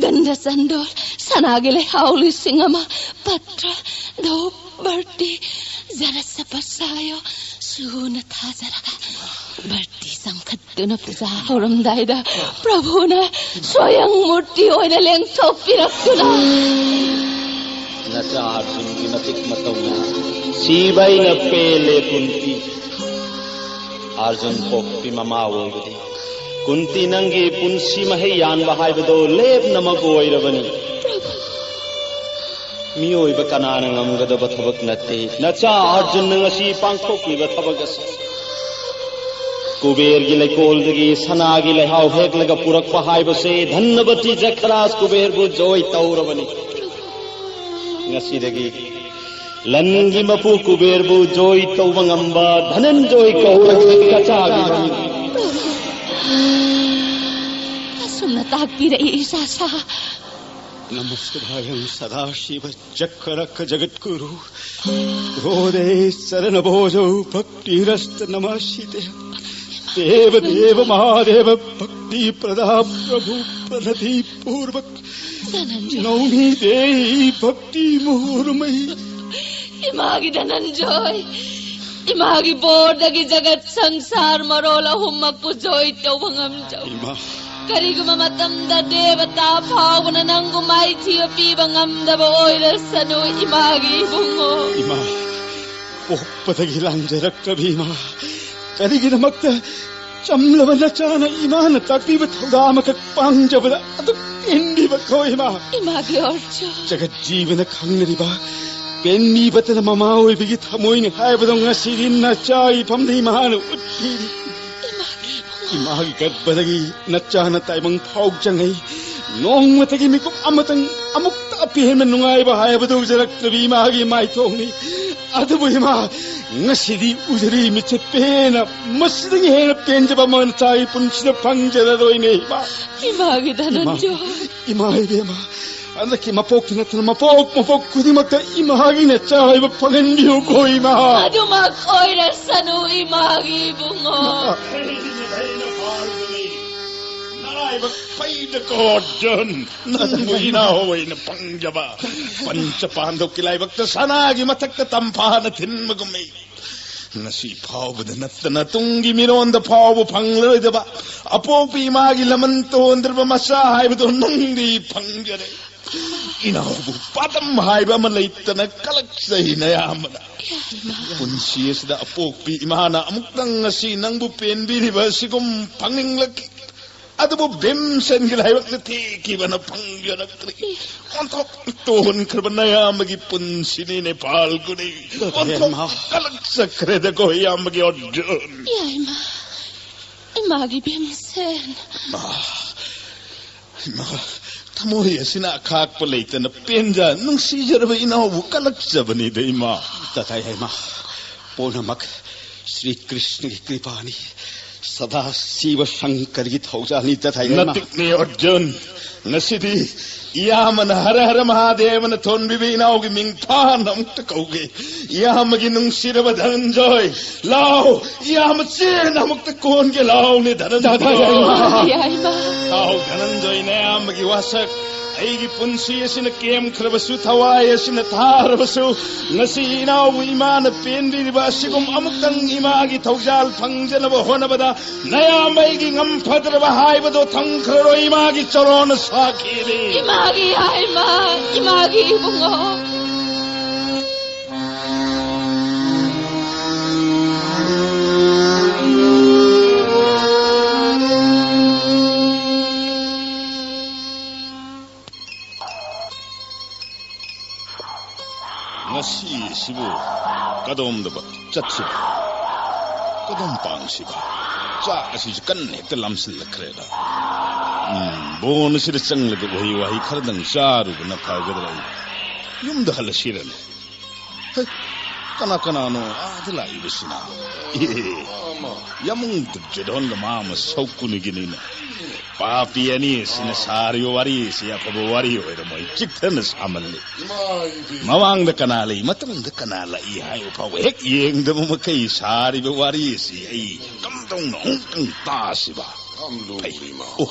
ꯒꯟꯙ ꯆꯟꯗꯣꯜ, ꯁꯅꯥꯒꯤ ꯂꯩꯍꯥꯎ ꯂꯤꯁꯤꯡ ꯑꯃ, ꯄꯇ꯭ꯔ, ꯙꯨꯞ, ꯕꯔꯇꯤ, ꯖꯔꯁ ꯄꯁꯥꯌꯣ ꯁꯨꯅ ꯊꯥꯖꯔꯒ, ꯕꯔꯇꯤ ꯆꯪꯈꯠꯇꯨꯅ ꯄꯨꯖꯥ ꯍꯧꯔꯝꯗꯥꯏꯗ ꯄ꯭ꯔꯚꯨꯅ ꯁ꯭ꯋꯌꯪ ꯃꯨꯔꯇꯤ ꯑꯣꯏꯅ ꯂꯦꯡꯊꯣꯛꯄꯤꯔꯛꯇꯨꯅ, ꯅꯆꯥ ꯑꯔꯖꯨꯟꯒꯤ ꯃꯇꯤꯛ ꯃꯇꯧꯅ ꯁꯤꯕ ꯑꯩꯅ ꯄꯦꯜꯂꯦ ꯀꯨꯟꯇꯤ꯫ ꯑꯔꯖꯨꯟ ꯄꯣꯛꯄꯤ ꯃꯃꯥ ꯑꯣꯏꯕꯗꯤ, ꯀꯨꯟꯇꯤ, ꯅꯪꯒꯤ ꯄꯨꯟꯁꯤ ꯃꯍꯩ ꯌꯥꯟꯕ ꯍꯥꯏꯕꯗꯣ ꯂꯦꯞꯅꯃꯛ ꯑꯣꯏꯔꯕꯅꯤ꯫ ꯃꯤꯑꯣꯏꯕ ꯀꯅꯥꯅ ꯉꯝꯒꯗꯕ ꯊꯕꯛ ꯅꯠꯇꯦ꯫ ꯅꯆꯥ ꯑꯔꯖꯨꯟꯅ ꯉꯁꯤ ꯄꯥꯡꯊꯣꯛꯂꯤꯕ ꯊꯕꯛ ꯑꯁꯤ, ꯀꯨꯕꯦꯔꯒꯤ ꯂꯩꯀꯣꯜꯗꯒꯤ ꯁꯅꯥꯒꯤ ꯂꯩꯍꯥꯎ ꯍꯦꯛꯂꯒ ꯄꯨꯔꯛꯄ ꯍꯥꯏꯕꯁꯦ ꯙꯟꯅꯕꯇꯤ ꯖꯈꯔꯥꯖ ꯀꯨꯕꯦꯔꯕꯨ ꯖꯣꯏ ꯇꯧꯔꯕꯅꯤ꯫ ꯉꯁꯤꯗꯒꯤ ꯂꯟꯒꯤ ꯃꯄꯨ ꯀꯨꯕꯦꯔꯕꯨ ꯖꯣꯏ ꯇꯧꯕ ꯉꯝꯕ ꯙꯅꯟꯖꯣꯏ ꯀꯧꯔꯒ ꯀꯆꯥꯒꯤ ꯃꯃꯤꯡ꯫ ꯑꯁꯨꯝꯅ ꯇꯥꯛꯄꯤꯔꯛꯏ ꯏꯆꯥ ꯁꯥ꯫ ꯅꯃꯁ꯭ꯀꯥꯔꯥꯌꯝ ꯁꯗꯥꯁꯤꯕ ꯆꯀ꯭ꯔꯛ ꯖꯒꯠꯒꯨꯔꯨ ꯍꯣꯗꯦ ꯆꯔꯅ ꯚꯣꯖꯧ ꯚꯛꯇꯤꯔꯁ ꯅꯃꯁꯤꯇꯦ꯫ ꯗꯦꯕ ꯗꯦꯕ ꯃꯍꯥꯗꯦꯕ ꯚꯛꯇꯤ ꯄ꯭ꯔꯗꯥ ꯄ꯭ꯔꯚꯨ ꯄ꯭ꯔꯅꯇꯤ ꯄꯨꯔꯕꯛ ꯅꯧꯃꯤ ꯗꯦꯍꯤ ꯚꯛꯇꯤ ꯃꯨꯍꯨꯔꯃꯩ꯫ ꯏꯃꯥꯒꯤ ꯙꯅꯟꯖꯣꯏ, ꯏꯃꯥꯒꯤ ꯕꯣꯔꯗꯒꯤ ꯖꯒꯠ ꯁꯪꯁꯥꯔ ꯃꯔꯣꯜ ꯑꯍꯨꯝꯃꯛꯄꯨ ꯖꯣꯏ ꯇꯧꯕ ꯉꯝꯖꯧ꯫ ꯏꯃꯥ꯫ ꯀꯔꯤꯒꯨꯝꯕ ꯃꯇꯝꯗ ꯗꯦꯕꯇꯥ ꯐꯥꯎꯕꯅ ꯅꯪꯕꯨ ꯃꯥꯏꯊꯤꯕ ꯄꯤꯕ ꯉꯝꯗꯕ ꯑꯣꯏꯔꯁꯅꯨ, ꯏꯃꯥꯒꯤ ꯏꯕꯨꯡꯉꯣ꯫ ꯏꯃꯥ, ꯄꯣꯛꯄꯗꯒꯤ ꯂꯥꯟꯖꯔꯛꯇ꯭ꯔꯕꯤ ꯏꯃꯥ, ꯀꯔꯤꯒꯤꯗꯃꯛꯇ ꯆꯝꯂꯕ ꯅꯆꯥꯅ ꯏꯃꯥꯅ ꯇꯥꯛꯄꯤꯕ ꯊꯧꯗꯥꯡ ꯑꯃꯈꯛ ꯄꯥꯡꯖꯕꯗ ꯑꯗꯨꯛ ꯄꯦꯟꯕꯤꯕ ꯀꯧꯏ ꯏꯃꯥ? ꯏꯃꯥꯒꯤ ꯑꯣꯔꯖ꯫ ꯖꯒꯠ ꯖꯤꯕꯅ ꯈꯪꯅꯔꯤꯕ ꯄꯦꯟꯕꯤꯕꯇꯅ ꯃꯃꯥ ꯑꯣꯏꯕꯒꯤ ꯊꯃꯣꯏꯅꯤ ꯍꯥꯏꯕꯗꯣ ꯉꯁꯤꯗꯤ ꯅꯆꯥ ꯏꯐꯝꯗ ꯏꯃꯥꯅ ꯎꯠꯄꯤꯔꯤ꯫ ꯏꯃꯥꯒꯤ ꯏꯕꯨꯡꯉꯣ꯫ ꯏꯃꯥꯒꯤ ꯒꯔꯚꯗꯒꯤ ꯅꯆꯥꯅ ꯇꯥꯏꯕꯪ ꯐꯥꯎ ꯆꯪꯉꯤ꯫ ꯅꯣꯡꯃꯇꯒꯤ ꯃꯤꯀꯨꯞ ꯑꯃꯇꯪ ꯑꯃꯨꯛꯇ ꯑꯄꯦꯟꯕ ꯅꯨꯡꯉꯥꯏꯕ ꯍꯥꯏꯕꯗꯨ ꯎꯖꯔꯛꯇ꯭ꯔꯕꯤ ꯏꯃꯥꯒꯤ ꯃꯥꯏꯊꯣꯡꯅꯤ꯫ ꯑꯗꯨꯕꯨ ꯏꯃꯥ, ꯉꯁꯤꯗꯤ ꯎꯖꯔꯤ ꯃꯤꯠꯁꯦ ꯄꯦꯟꯅ, ꯃꯁꯤꯗꯒꯤ ꯍꯦꯟꯅ ꯄꯦꯟꯖꯕ ꯑꯃ ꯅꯆꯥꯒꯤ ꯄꯨꯟꯁꯤꯗ ꯐꯪꯖꯔꯔꯣꯏꯅꯦ ꯏꯃꯥ꯫ ꯏꯃꯥꯒꯤ ꯏꯃꯥ, ꯙꯅꯟꯖꯣꯏ꯫ ꯏꯃꯥ ꯏꯕꯦꯝꯃ, ꯍꯟꯗꯛꯀꯤ ꯃꯄꯣꯛꯇ ꯅꯠꯇꯅ ꯃꯄꯣꯛ ꯃꯄꯣꯛ ꯈꯨꯗꯤꯡꯃꯛꯇ ꯏꯃꯥꯒꯤ ꯅꯆꯥ ꯍꯥꯏꯕ ꯐꯪꯍꯟꯕꯤꯌꯨꯀꯣ ꯏꯃꯥ꯫ ꯑꯗꯨꯃꯛ ꯑꯣꯏꯔꯁꯅꯨ ꯏꯃꯥꯒꯤ ꯏꯕꯨꯡꯉꯣ꯫ ꯐꯩꯗꯀꯣ ꯑꯔꯖꯨꯟ, ꯅꯪꯕꯨ ꯏꯅꯥꯎ ꯑꯣꯏꯅ ꯐꯪꯖꯕ꯫ ꯄꯟꯆ ꯄꯥꯟꯗꯧꯀꯤ ꯂꯥꯏꯕꯛꯇ ꯁꯅꯥꯒꯤ ꯃꯊꯛꯇ ꯇꯝꯐꯥꯅ ꯊꯤꯟꯕꯒꯨꯝꯃꯤ꯫ ꯉꯁꯤ ꯐꯥꯎꯕꯗ ꯅꯠꯇꯅ ꯇꯨꯡꯒꯤ ꯃꯤꯔꯣꯟꯗ ꯐꯥꯎꯕ ꯐꯪꯂꯔꯣꯏꯗꯕ ꯑꯄꯣꯛꯄꯤ ꯏꯃꯥꯒꯤ ꯂꯃꯟ ꯇꯣꯟꯗ꯭ꯔꯕ ꯃꯆꯥ ꯍꯥꯏꯕꯗꯣ ꯅꯪꯗꯤ ꯐꯪꯖꯔꯦ꯫ ꯏꯅꯥꯎꯕꯨ ꯄꯥꯗꯝ ꯍꯥꯏꯕ ꯑꯃ ꯂꯩꯇꯅ ꯀꯂꯛꯆꯩ ꯅꯌꯥꯝꯕꯅ꯫ ꯄꯨꯟꯁꯤ ꯑꯁꯤꯗ ꯑꯄꯣꯛꯄꯤ ꯏꯃꯥꯅ ꯑꯃꯨꯛꯇꯪ ꯉꯁꯤ ꯅꯪꯕꯨ ꯄꯦꯟꯕꯤꯔꯤꯕ ꯑꯁꯤꯒꯨꯝ ꯐꯪꯅꯤꯡꯂꯛꯈꯤ꯫ ꯑꯗꯨꯕꯨ ꯚꯤꯝꯁꯦꯟꯒꯤ ꯂꯥꯏꯕꯛꯅ ꯊꯦꯛꯈꯤꯕꯅ ꯐꯪꯖꯔꯛꯇ꯭ꯔꯤ꯫ ꯑꯣꯟꯊꯣꯛ ꯇꯣꯟꯈ꯭ꯔꯕ ꯅꯌꯥꯝꯕꯒꯤ ꯄꯨꯟꯁꯤꯅꯤꯅꯦ ꯐꯥꯜꯒꯨꯅꯤ꯫ ꯑꯣꯟꯊꯣꯛ ꯏꯃꯥ꯫ ꯀꯂꯛꯆꯈ꯭ꯔꯦꯗꯀꯣ ꯏꯌꯥꯝꯕꯒꯤ ꯑꯔꯖꯨꯟ꯫ ꯌꯥꯏꯃ, ꯏꯃꯥꯒꯤ ꯚꯤꯝꯁꯦꯟ꯫ ꯏꯃꯥ, ꯏꯃꯥ, ꯊꯃꯣꯏ ꯑꯁꯤꯅ ꯑꯈꯥꯛꯄ ꯂꯩꯇꯅ ꯄꯦꯟꯖ ꯅꯨꯡꯁꯤꯖꯔꯕ ꯏꯅꯥꯎꯕꯨ ꯀꯂꯛꯆꯕꯅꯤꯗ ꯏꯃꯥ꯫ ꯇꯊꯥꯏ ꯏꯃꯥ, ꯄꯨꯝꯅꯃꯛ ꯁ꯭ꯔꯤ ꯀ꯭ꯔꯤꯁꯅꯒꯤ ꯀ꯭ꯔꯤꯄꯥꯅꯤ, ꯁꯗꯥ ꯁꯤꯕ ꯁꯪꯀꯔꯒꯤ ꯊꯧꯖꯥꯜꯅꯤ ꯇꯊꯥꯏ ꯏꯃꯥ꯫ ꯅꯇꯤꯛꯅꯤ ꯑꯔꯖꯨꯟ, ꯉꯁꯤꯗꯤ ꯏꯌꯥꯝꯕꯅ ꯍꯔ ꯍꯔ ꯃꯍꯥꯗꯦꯕꯅ ꯊꯣꯟꯕꯤꯕ ꯏꯅꯥꯎꯒꯤ ꯃꯤꯡ ꯐꯥꯅ ꯑꯃꯨꯛꯇ ꯀꯧꯒꯦ꯫ ꯏꯌꯥꯝꯕꯒꯤ ꯅꯨꯡꯁꯤꯔꯕ ꯙꯅꯟꯖꯣꯏ, ꯂꯥꯎ, ꯏꯌꯥꯝꯕ ꯆꯦꯟꯅ ꯑꯃꯨꯛꯇ ꯀꯣꯟꯒꯦ ꯂꯥꯎꯅꯦ ꯙꯅꯟꯖꯣꯏ꯫ ꯌꯥꯏꯃ꯫ ꯂꯥꯎ ꯙꯅꯟꯖꯣꯏ, ꯅꯌꯥꯝꯕꯒꯤ ꯋꯥꯁꯛ꯫ ꯑꯩꯒꯤ ꯄꯨꯟꯁꯤ ꯑꯁꯤꯅ ꯀꯦꯝꯈ꯭ꯔꯕꯁꯨ, ꯊꯋꯥꯏ ꯑꯁꯤꯅ ꯊꯥꯔꯕꯁꯨ, ꯉꯁꯤ ꯏꯅꯥꯎꯕꯨ ꯏꯃꯥꯅ ꯄꯦꯟꯕꯤꯔꯤꯕ ꯑꯁꯤꯒꯨꯝ ꯑꯃꯨꯛꯇꯪ ꯏꯃꯥꯒꯤ ꯊꯧꯖꯥꯜ ꯐꯪꯖꯅꯕ ꯍꯣꯠꯅꯕꯗ ꯅꯌꯥꯝꯕ ꯑꯩꯒꯤ ꯉꯝꯐꯗ꯭ꯔꯕ ꯍꯥꯏꯕꯗꯣ ꯊꯝꯈ꯭ꯔꯔꯣꯏ꯫ ꯏꯃꯥꯒꯤ ꯆꯔꯣꯟꯅ ꯁꯥꯈꯤꯅꯤ꯫ ꯏꯃꯥꯒꯤ ꯌꯥꯏꯃ, ꯏꯃꯥꯒꯤ ꯏꯕꯨꯡꯉꯣ꯫ ꯉꯁꯤꯁꯤꯕꯨ ꯀꯗꯣꯝꯗꯕꯨ ꯆꯠꯁꯤꯕ? ꯀꯗꯣꯝ ꯄꯥꯡꯁꯤꯕ? ꯆꯥꯛ ꯑꯁꯤꯁꯨ ꯀꯟꯅ ꯍꯦꯛꯇ ꯂꯥꯝꯁꯤꯜꯂꯛꯈ꯭ꯔꯦꯗ꯫ ꯎꯝ, ꯕꯣꯟ ꯑꯁꯤꯗ ꯆꯪꯂꯒ ꯎꯍꯩ ꯋꯥꯍꯩ ꯈꯔꯗꯪ ꯆꯥꯔꯨꯕꯅ ꯐꯒꯗ꯭ꯔꯥ? ꯑꯩ ꯌꯨꯝꯗ ꯍꯜꯂꯁꯤꯔꯅꯦ? ꯍꯦ, ꯀꯅꯥ ꯀꯅꯥꯅꯣ ꯑꯥꯗ ꯂꯥꯛꯏꯕꯁꯤꯅ? ꯑꯦ, ꯌꯥꯃꯨꯡ ꯗꯨꯔꯖꯣꯙꯟꯒ ꯃꯥ ꯑꯃ ꯁꯧꯀꯨꯅꯤꯒꯤꯅꯤꯅ꯫ ꯄꯥꯄꯤ ꯑꯅꯤꯁꯤꯅ ꯁꯥꯔꯤꯕ ꯋꯥꯔꯤꯁꯤ ꯑꯐꯕ ꯋꯥꯔꯤ ꯑꯣꯏꯔꯝꯃꯣꯏ, ꯆꯤꯛꯊꯅ ꯁꯥꯃꯜꯂꯤ꯫ ꯃꯃꯥꯡꯗ ꯀꯅꯥ ꯂꯩ, ꯃꯇꯨꯡꯗ ꯀꯅꯥ ꯂꯥꯛꯏ ꯍꯥꯏꯕ ꯐꯥꯎꯕ ꯍꯦꯛ ꯌꯦꯡꯗꯕ ꯃꯈꯩ ꯁꯥꯔꯤꯕ ꯋꯥꯔꯤꯁꯤ ꯑꯩ ꯀꯝꯗꯧꯅ ꯑꯃꯨꯛꯇꯪ ꯇꯥꯁꯤꯕ? ꯌꯥꯝ ꯂꯨꯔꯤ, ꯃꯥꯃ꯫ ꯑꯣ,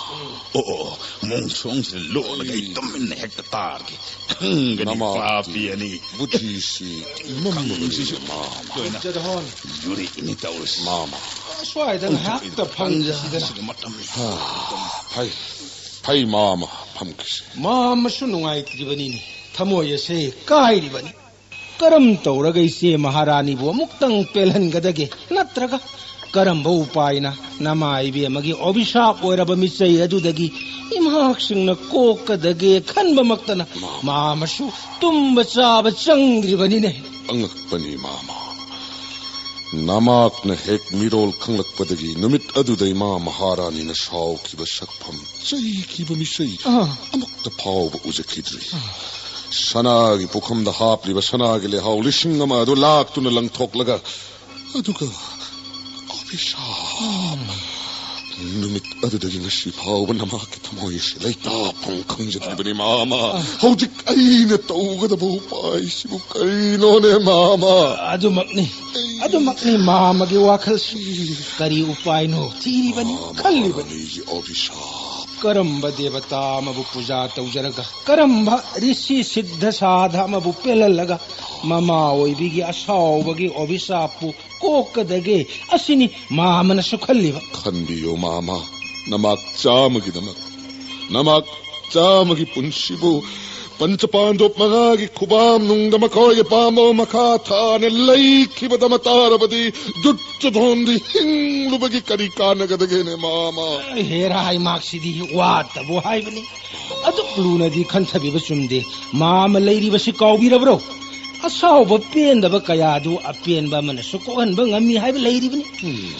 ꯑꯣ, ꯑꯣ, ꯃꯣꯡꯁꯣꯡꯁꯤꯗ ꯂꯣꯠꯂꯒ ꯑꯩ ꯇꯨꯃꯤꯟꯅ ꯍꯦꯛꯇ ꯇꯥꯔꯒꯦ꯫ ꯈꯪꯒꯅꯤ, ꯅꯃꯥ ꯄꯥꯄꯤ ꯑꯅꯤ꯫ ꯕꯨꯙꯤꯁꯤ ꯈꯪꯕꯁꯤꯁꯨ ꯃꯝꯂꯤꯅꯦ, ꯃꯥꯃ꯫ ꯂꯣꯏꯅ ꯌꯨꯔꯤꯛꯅꯤ ꯇꯧꯔꯤꯁꯤ꯫ ꯃꯥꯃ꯫ ꯁ꯭ꯋꯥꯏꯗ ꯉꯥꯏꯍꯥꯛꯇ ꯐꯝꯈꯤꯁꯤꯗꯅ꯫ ꯇꯥꯟꯖꯥꯁꯤꯒ ꯃꯇꯝ꯫ ꯐꯩ, ꯐꯩ, ꯃꯥꯃ, ꯐꯝꯈꯤꯁꯤ꯫ ꯃꯥꯃꯁꯨ ꯅꯨꯡꯉꯥꯏꯇ꯭ꯔꯤꯕꯅꯤꯅꯦ, ꯊꯃꯣꯏ ꯑꯁꯦ ꯀꯥꯏꯔꯤꯕꯅꯤ꯫ ꯀꯔꯝ ꯇꯧꯔꯒ ꯏꯆꯦ ꯃꯍꯥꯔꯥꯅꯤꯕꯨ ꯑꯃꯨꯛꯇꯪ ꯄꯦꯜꯍꯟꯒꯗꯒꯦ? ꯅꯠꯇ꯭ꯔꯒ ꯀꯔꯝꯕ ꯎꯄꯥꯏꯅ ꯅꯃꯥ ꯏꯕꯦꯝꯃꯒꯤ ꯑꯣꯕꯤꯁꯥꯞ ꯑꯣꯏꯔꯕ ꯃꯤꯆꯩ ꯑꯗꯨꯗꯒꯤ ꯏꯃꯥꯛꯁꯤꯡꯅ ꯀꯣꯛꯀꯗꯒꯦ ꯈꯟꯕꯃꯛꯇꯅ ꯃꯥꯃꯁꯨ ꯇꯨꯝꯕ ꯆꯥꯕ ꯆꯪꯗ꯭ꯔꯤꯕꯅꯤꯅꯦ꯫ ꯑꯉꯛꯄꯅꯤ, ꯃꯥꯃ꯫ ꯅꯃꯥꯛꯅ ꯍꯦꯛ ꯃꯤꯔꯣꯜ ꯈꯪꯂꯛꯄꯗꯒꯤ ꯅꯨꯃꯤꯠ ꯑꯗꯨꯗ ꯏꯃꯥ ꯃꯍꯥꯔꯥꯅꯤꯅ ꯁꯥꯎꯈꯤꯕ ꯁꯛꯐꯝ, ꯆꯩꯈꯤꯕ ꯃꯤꯆꯩ ꯑꯥ꯫ ꯑꯃꯨꯛꯇ ꯐꯥꯎꯕ ꯎꯖꯈꯤꯗ꯭ꯔꯤ꯫ ꯁꯅꯥꯒꯤ ꯄꯨꯈꯝꯗ ꯍꯥꯞꯂꯤꯕ ꯁꯅꯥꯒꯤ ꯂꯩꯍꯥꯎ ꯂꯤꯁꯤꯡ ꯑꯃ ꯑꯗꯨ ꯂꯥꯛꯇꯨꯅ ꯂꯪꯊꯣꯛꯂꯒ, ꯑꯗꯨꯒ ꯑꯣꯕꯤꯁꯥꯞ꯫ ꯅꯨꯃꯤꯠ ꯑꯗꯨꯗꯒꯤ ꯉꯁꯤ ꯐꯥꯎꯕ ꯅꯃꯥꯛꯀꯤ ꯊꯃꯣꯏ ꯑꯁꯤ ꯂꯩꯇꯥꯐꯝ ꯈꯪꯖꯗ꯭ꯔꯤꯕꯅꯤ, ꯃꯥꯃ꯫ ꯍꯧꯖꯤꯛ ꯑꯩꯅ ꯇꯧꯒꯗꯕ ꯎꯄꯥꯏꯁꯤꯕꯨ ꯀꯔꯤꯅꯣꯅꯦ, ꯃꯥꯃ? ꯑꯗꯨꯃꯛꯅꯤ, ꯑꯗꯨꯃꯛꯅꯤ ꯃꯥꯃꯒꯤ ꯋꯥꯈꯜꯁꯤ꯫ ꯀꯔꯤ ꯎꯄꯥꯏꯅꯣ ꯊꯤꯔꯤꯕꯅꯤ, ꯃꯥꯃ ꯈꯜꯂꯤꯕꯅꯤ꯫ ꯃꯍꯥꯔꯥꯅꯤꯒꯤ ꯑꯣꯕꯤꯁꯥꯞ꯫ ꯀꯔꯝꯕ ꯗꯦꯕꯇꯥ ꯑꯃꯕꯨ ꯄꯨꯖꯥ ꯇꯧꯖꯔꯒ, ꯀꯔꯝꯕ ꯔꯤꯁꯤ ꯁꯤꯗ꯭ꯙ ꯁꯥꯙ ꯑꯃꯕꯨ ꯄꯦꯜꯍꯜꯂꯒ, ꯃꯃꯥ ꯑꯣꯏꯕꯤꯒꯤ ꯑꯁꯥꯎꯕꯒꯤ ꯑꯣꯕꯤꯁꯥꯞꯄꯨ ꯀꯣꯛꯀꯗꯒꯦ? ꯑꯁꯤꯅꯤ ꯃꯥꯃꯅꯁꯨ ꯈꯜꯂꯤꯕ꯫ ꯈꯟꯕꯤꯌꯨ, ꯃꯥꯃ, ꯅꯃꯥꯛ ꯆꯥꯝꯃꯒꯤꯗꯃꯛ, ꯅꯃꯥꯛ ꯆꯥꯝꯃꯒꯤ ꯄꯨꯟꯁꯤꯕꯨ ꯄꯟꯆꯄꯥꯟꯗꯣꯞ ꯃꯉꯥꯒꯤ ꯈꯨꯕꯥꯝ ꯅꯨꯡꯗ ꯃꯈꯣꯏꯒꯤ ꯄꯥꯝꯕꯣꯝ ꯃꯈꯥ ꯊꯥꯅ ꯂꯩꯈꯤꯕꯗ ꯃꯇꯥꯔꯕꯗꯤ ꯗꯨꯠꯇ ꯙꯣꯟꯗꯤ ꯍꯤꯡꯂꯨꯕꯒꯤ ꯀꯔꯤ ꯀꯥꯟꯅꯒꯗꯒꯦꯅꯦ, ꯃꯥꯃ? ꯍꯦꯔꯥ ꯍꯥꯏꯃꯥꯛꯁꯤꯗꯤ ꯋꯥꯠꯇꯕꯨ ꯍꯥꯏꯕꯅꯤ꯫ ꯑꯗꯨꯛ ꯂꯨꯅꯗꯤ ꯈꯟꯊꯕꯤꯕ ꯆꯨꯝꯗꯦ꯫ ꯃꯥꯃ ꯂꯩꯔꯤꯕꯁꯤ ꯀꯥꯎꯕꯤꯔꯕ꯭ꯔꯣ? ꯑꯁꯥꯎꯕ ꯄꯦꯟꯗꯕ ꯀꯌꯥꯗꯨ ꯑꯄꯦꯟꯕ ꯑꯃꯅꯁꯨ ꯀꯣꯛꯍꯟꯕ ꯉꯝꯃꯤ ꯍꯥꯏꯕ ꯂꯩꯔꯤꯕꯅꯤ꯫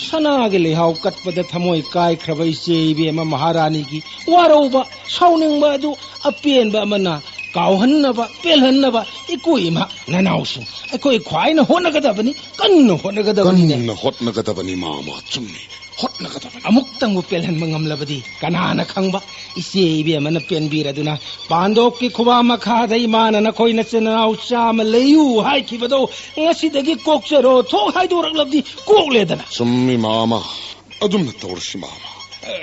ꯁꯅꯥꯒꯤ ꯂꯩꯍꯥꯎ ꯀꯠꯄꯗ ꯊꯃꯣꯏ ꯀꯥꯏꯈ꯭ꯔꯕ ꯏꯆꯦ ꯏꯕꯦꯝꯃ ꯃꯍꯥꯔꯥꯅꯤꯒꯤ ꯋꯥꯔꯧꯕ, ꯁꯥꯎꯅꯤꯡꯕ ꯑꯗꯨ ꯑꯄꯦꯟꯕ ꯑꯃꯅ ꯀꯥꯎꯍꯟꯅꯕ, ꯄꯦꯜꯍꯟꯅꯕ ꯏꯀꯨꯏ ꯏꯃꯥ ꯅꯅꯥꯎꯁꯤꯡ ꯑꯩꯈꯣꯏ ꯈ꯭ꯋꯥꯏꯅ ꯍꯣꯠꯅꯒꯗꯕꯅꯤ, ꯀꯟꯅ ꯍꯣꯠꯅꯒꯗꯕꯅꯤꯅꯦ꯫ ꯀꯟꯅ ꯍꯣꯠꯅꯒꯗꯕꯅꯤ, ꯃꯥꯃ, ꯆꯨꯝꯃꯤ꯫ ꯍꯣꯠꯅꯒꯗꯕꯅꯤ꯫ ꯑꯃꯨꯛꯇꯪꯕꯨ ꯄꯦꯜꯍꯟꯕ ꯉꯝꯂꯕꯗꯤ ꯀꯅꯥꯅ ꯈꯪꯕ? ꯏꯆꯦ ꯏꯕꯦꯝꯃꯅ ꯄꯦꯟꯕꯤꯔꯗꯨꯅ ꯄꯥꯟꯗꯣꯞꯀꯤ ꯈꯨꯕꯥꯝ ꯃꯈꯥꯗ ꯏꯃꯥꯅ ꯅꯈꯣꯏ ꯅꯆꯤꯟ ꯅꯅꯥꯎ ꯆꯥꯝꯃ ꯂꯩꯌꯨ ꯍꯥꯏꯈꯤꯕꯗꯣ ꯉꯁꯤꯗꯒꯤ ꯀꯣꯛꯆꯔꯣ ꯊꯣꯛ ꯍꯥꯏꯗꯣꯔꯛꯂꯕꯗꯤ ꯀꯣꯛꯂꯦꯗꯅ꯫ ꯆꯨꯝꯃꯤ, ꯃꯥꯃ꯫ ꯑꯗꯨꯝꯅ ꯇꯧꯔꯁꯤ, ꯃꯥꯃ꯫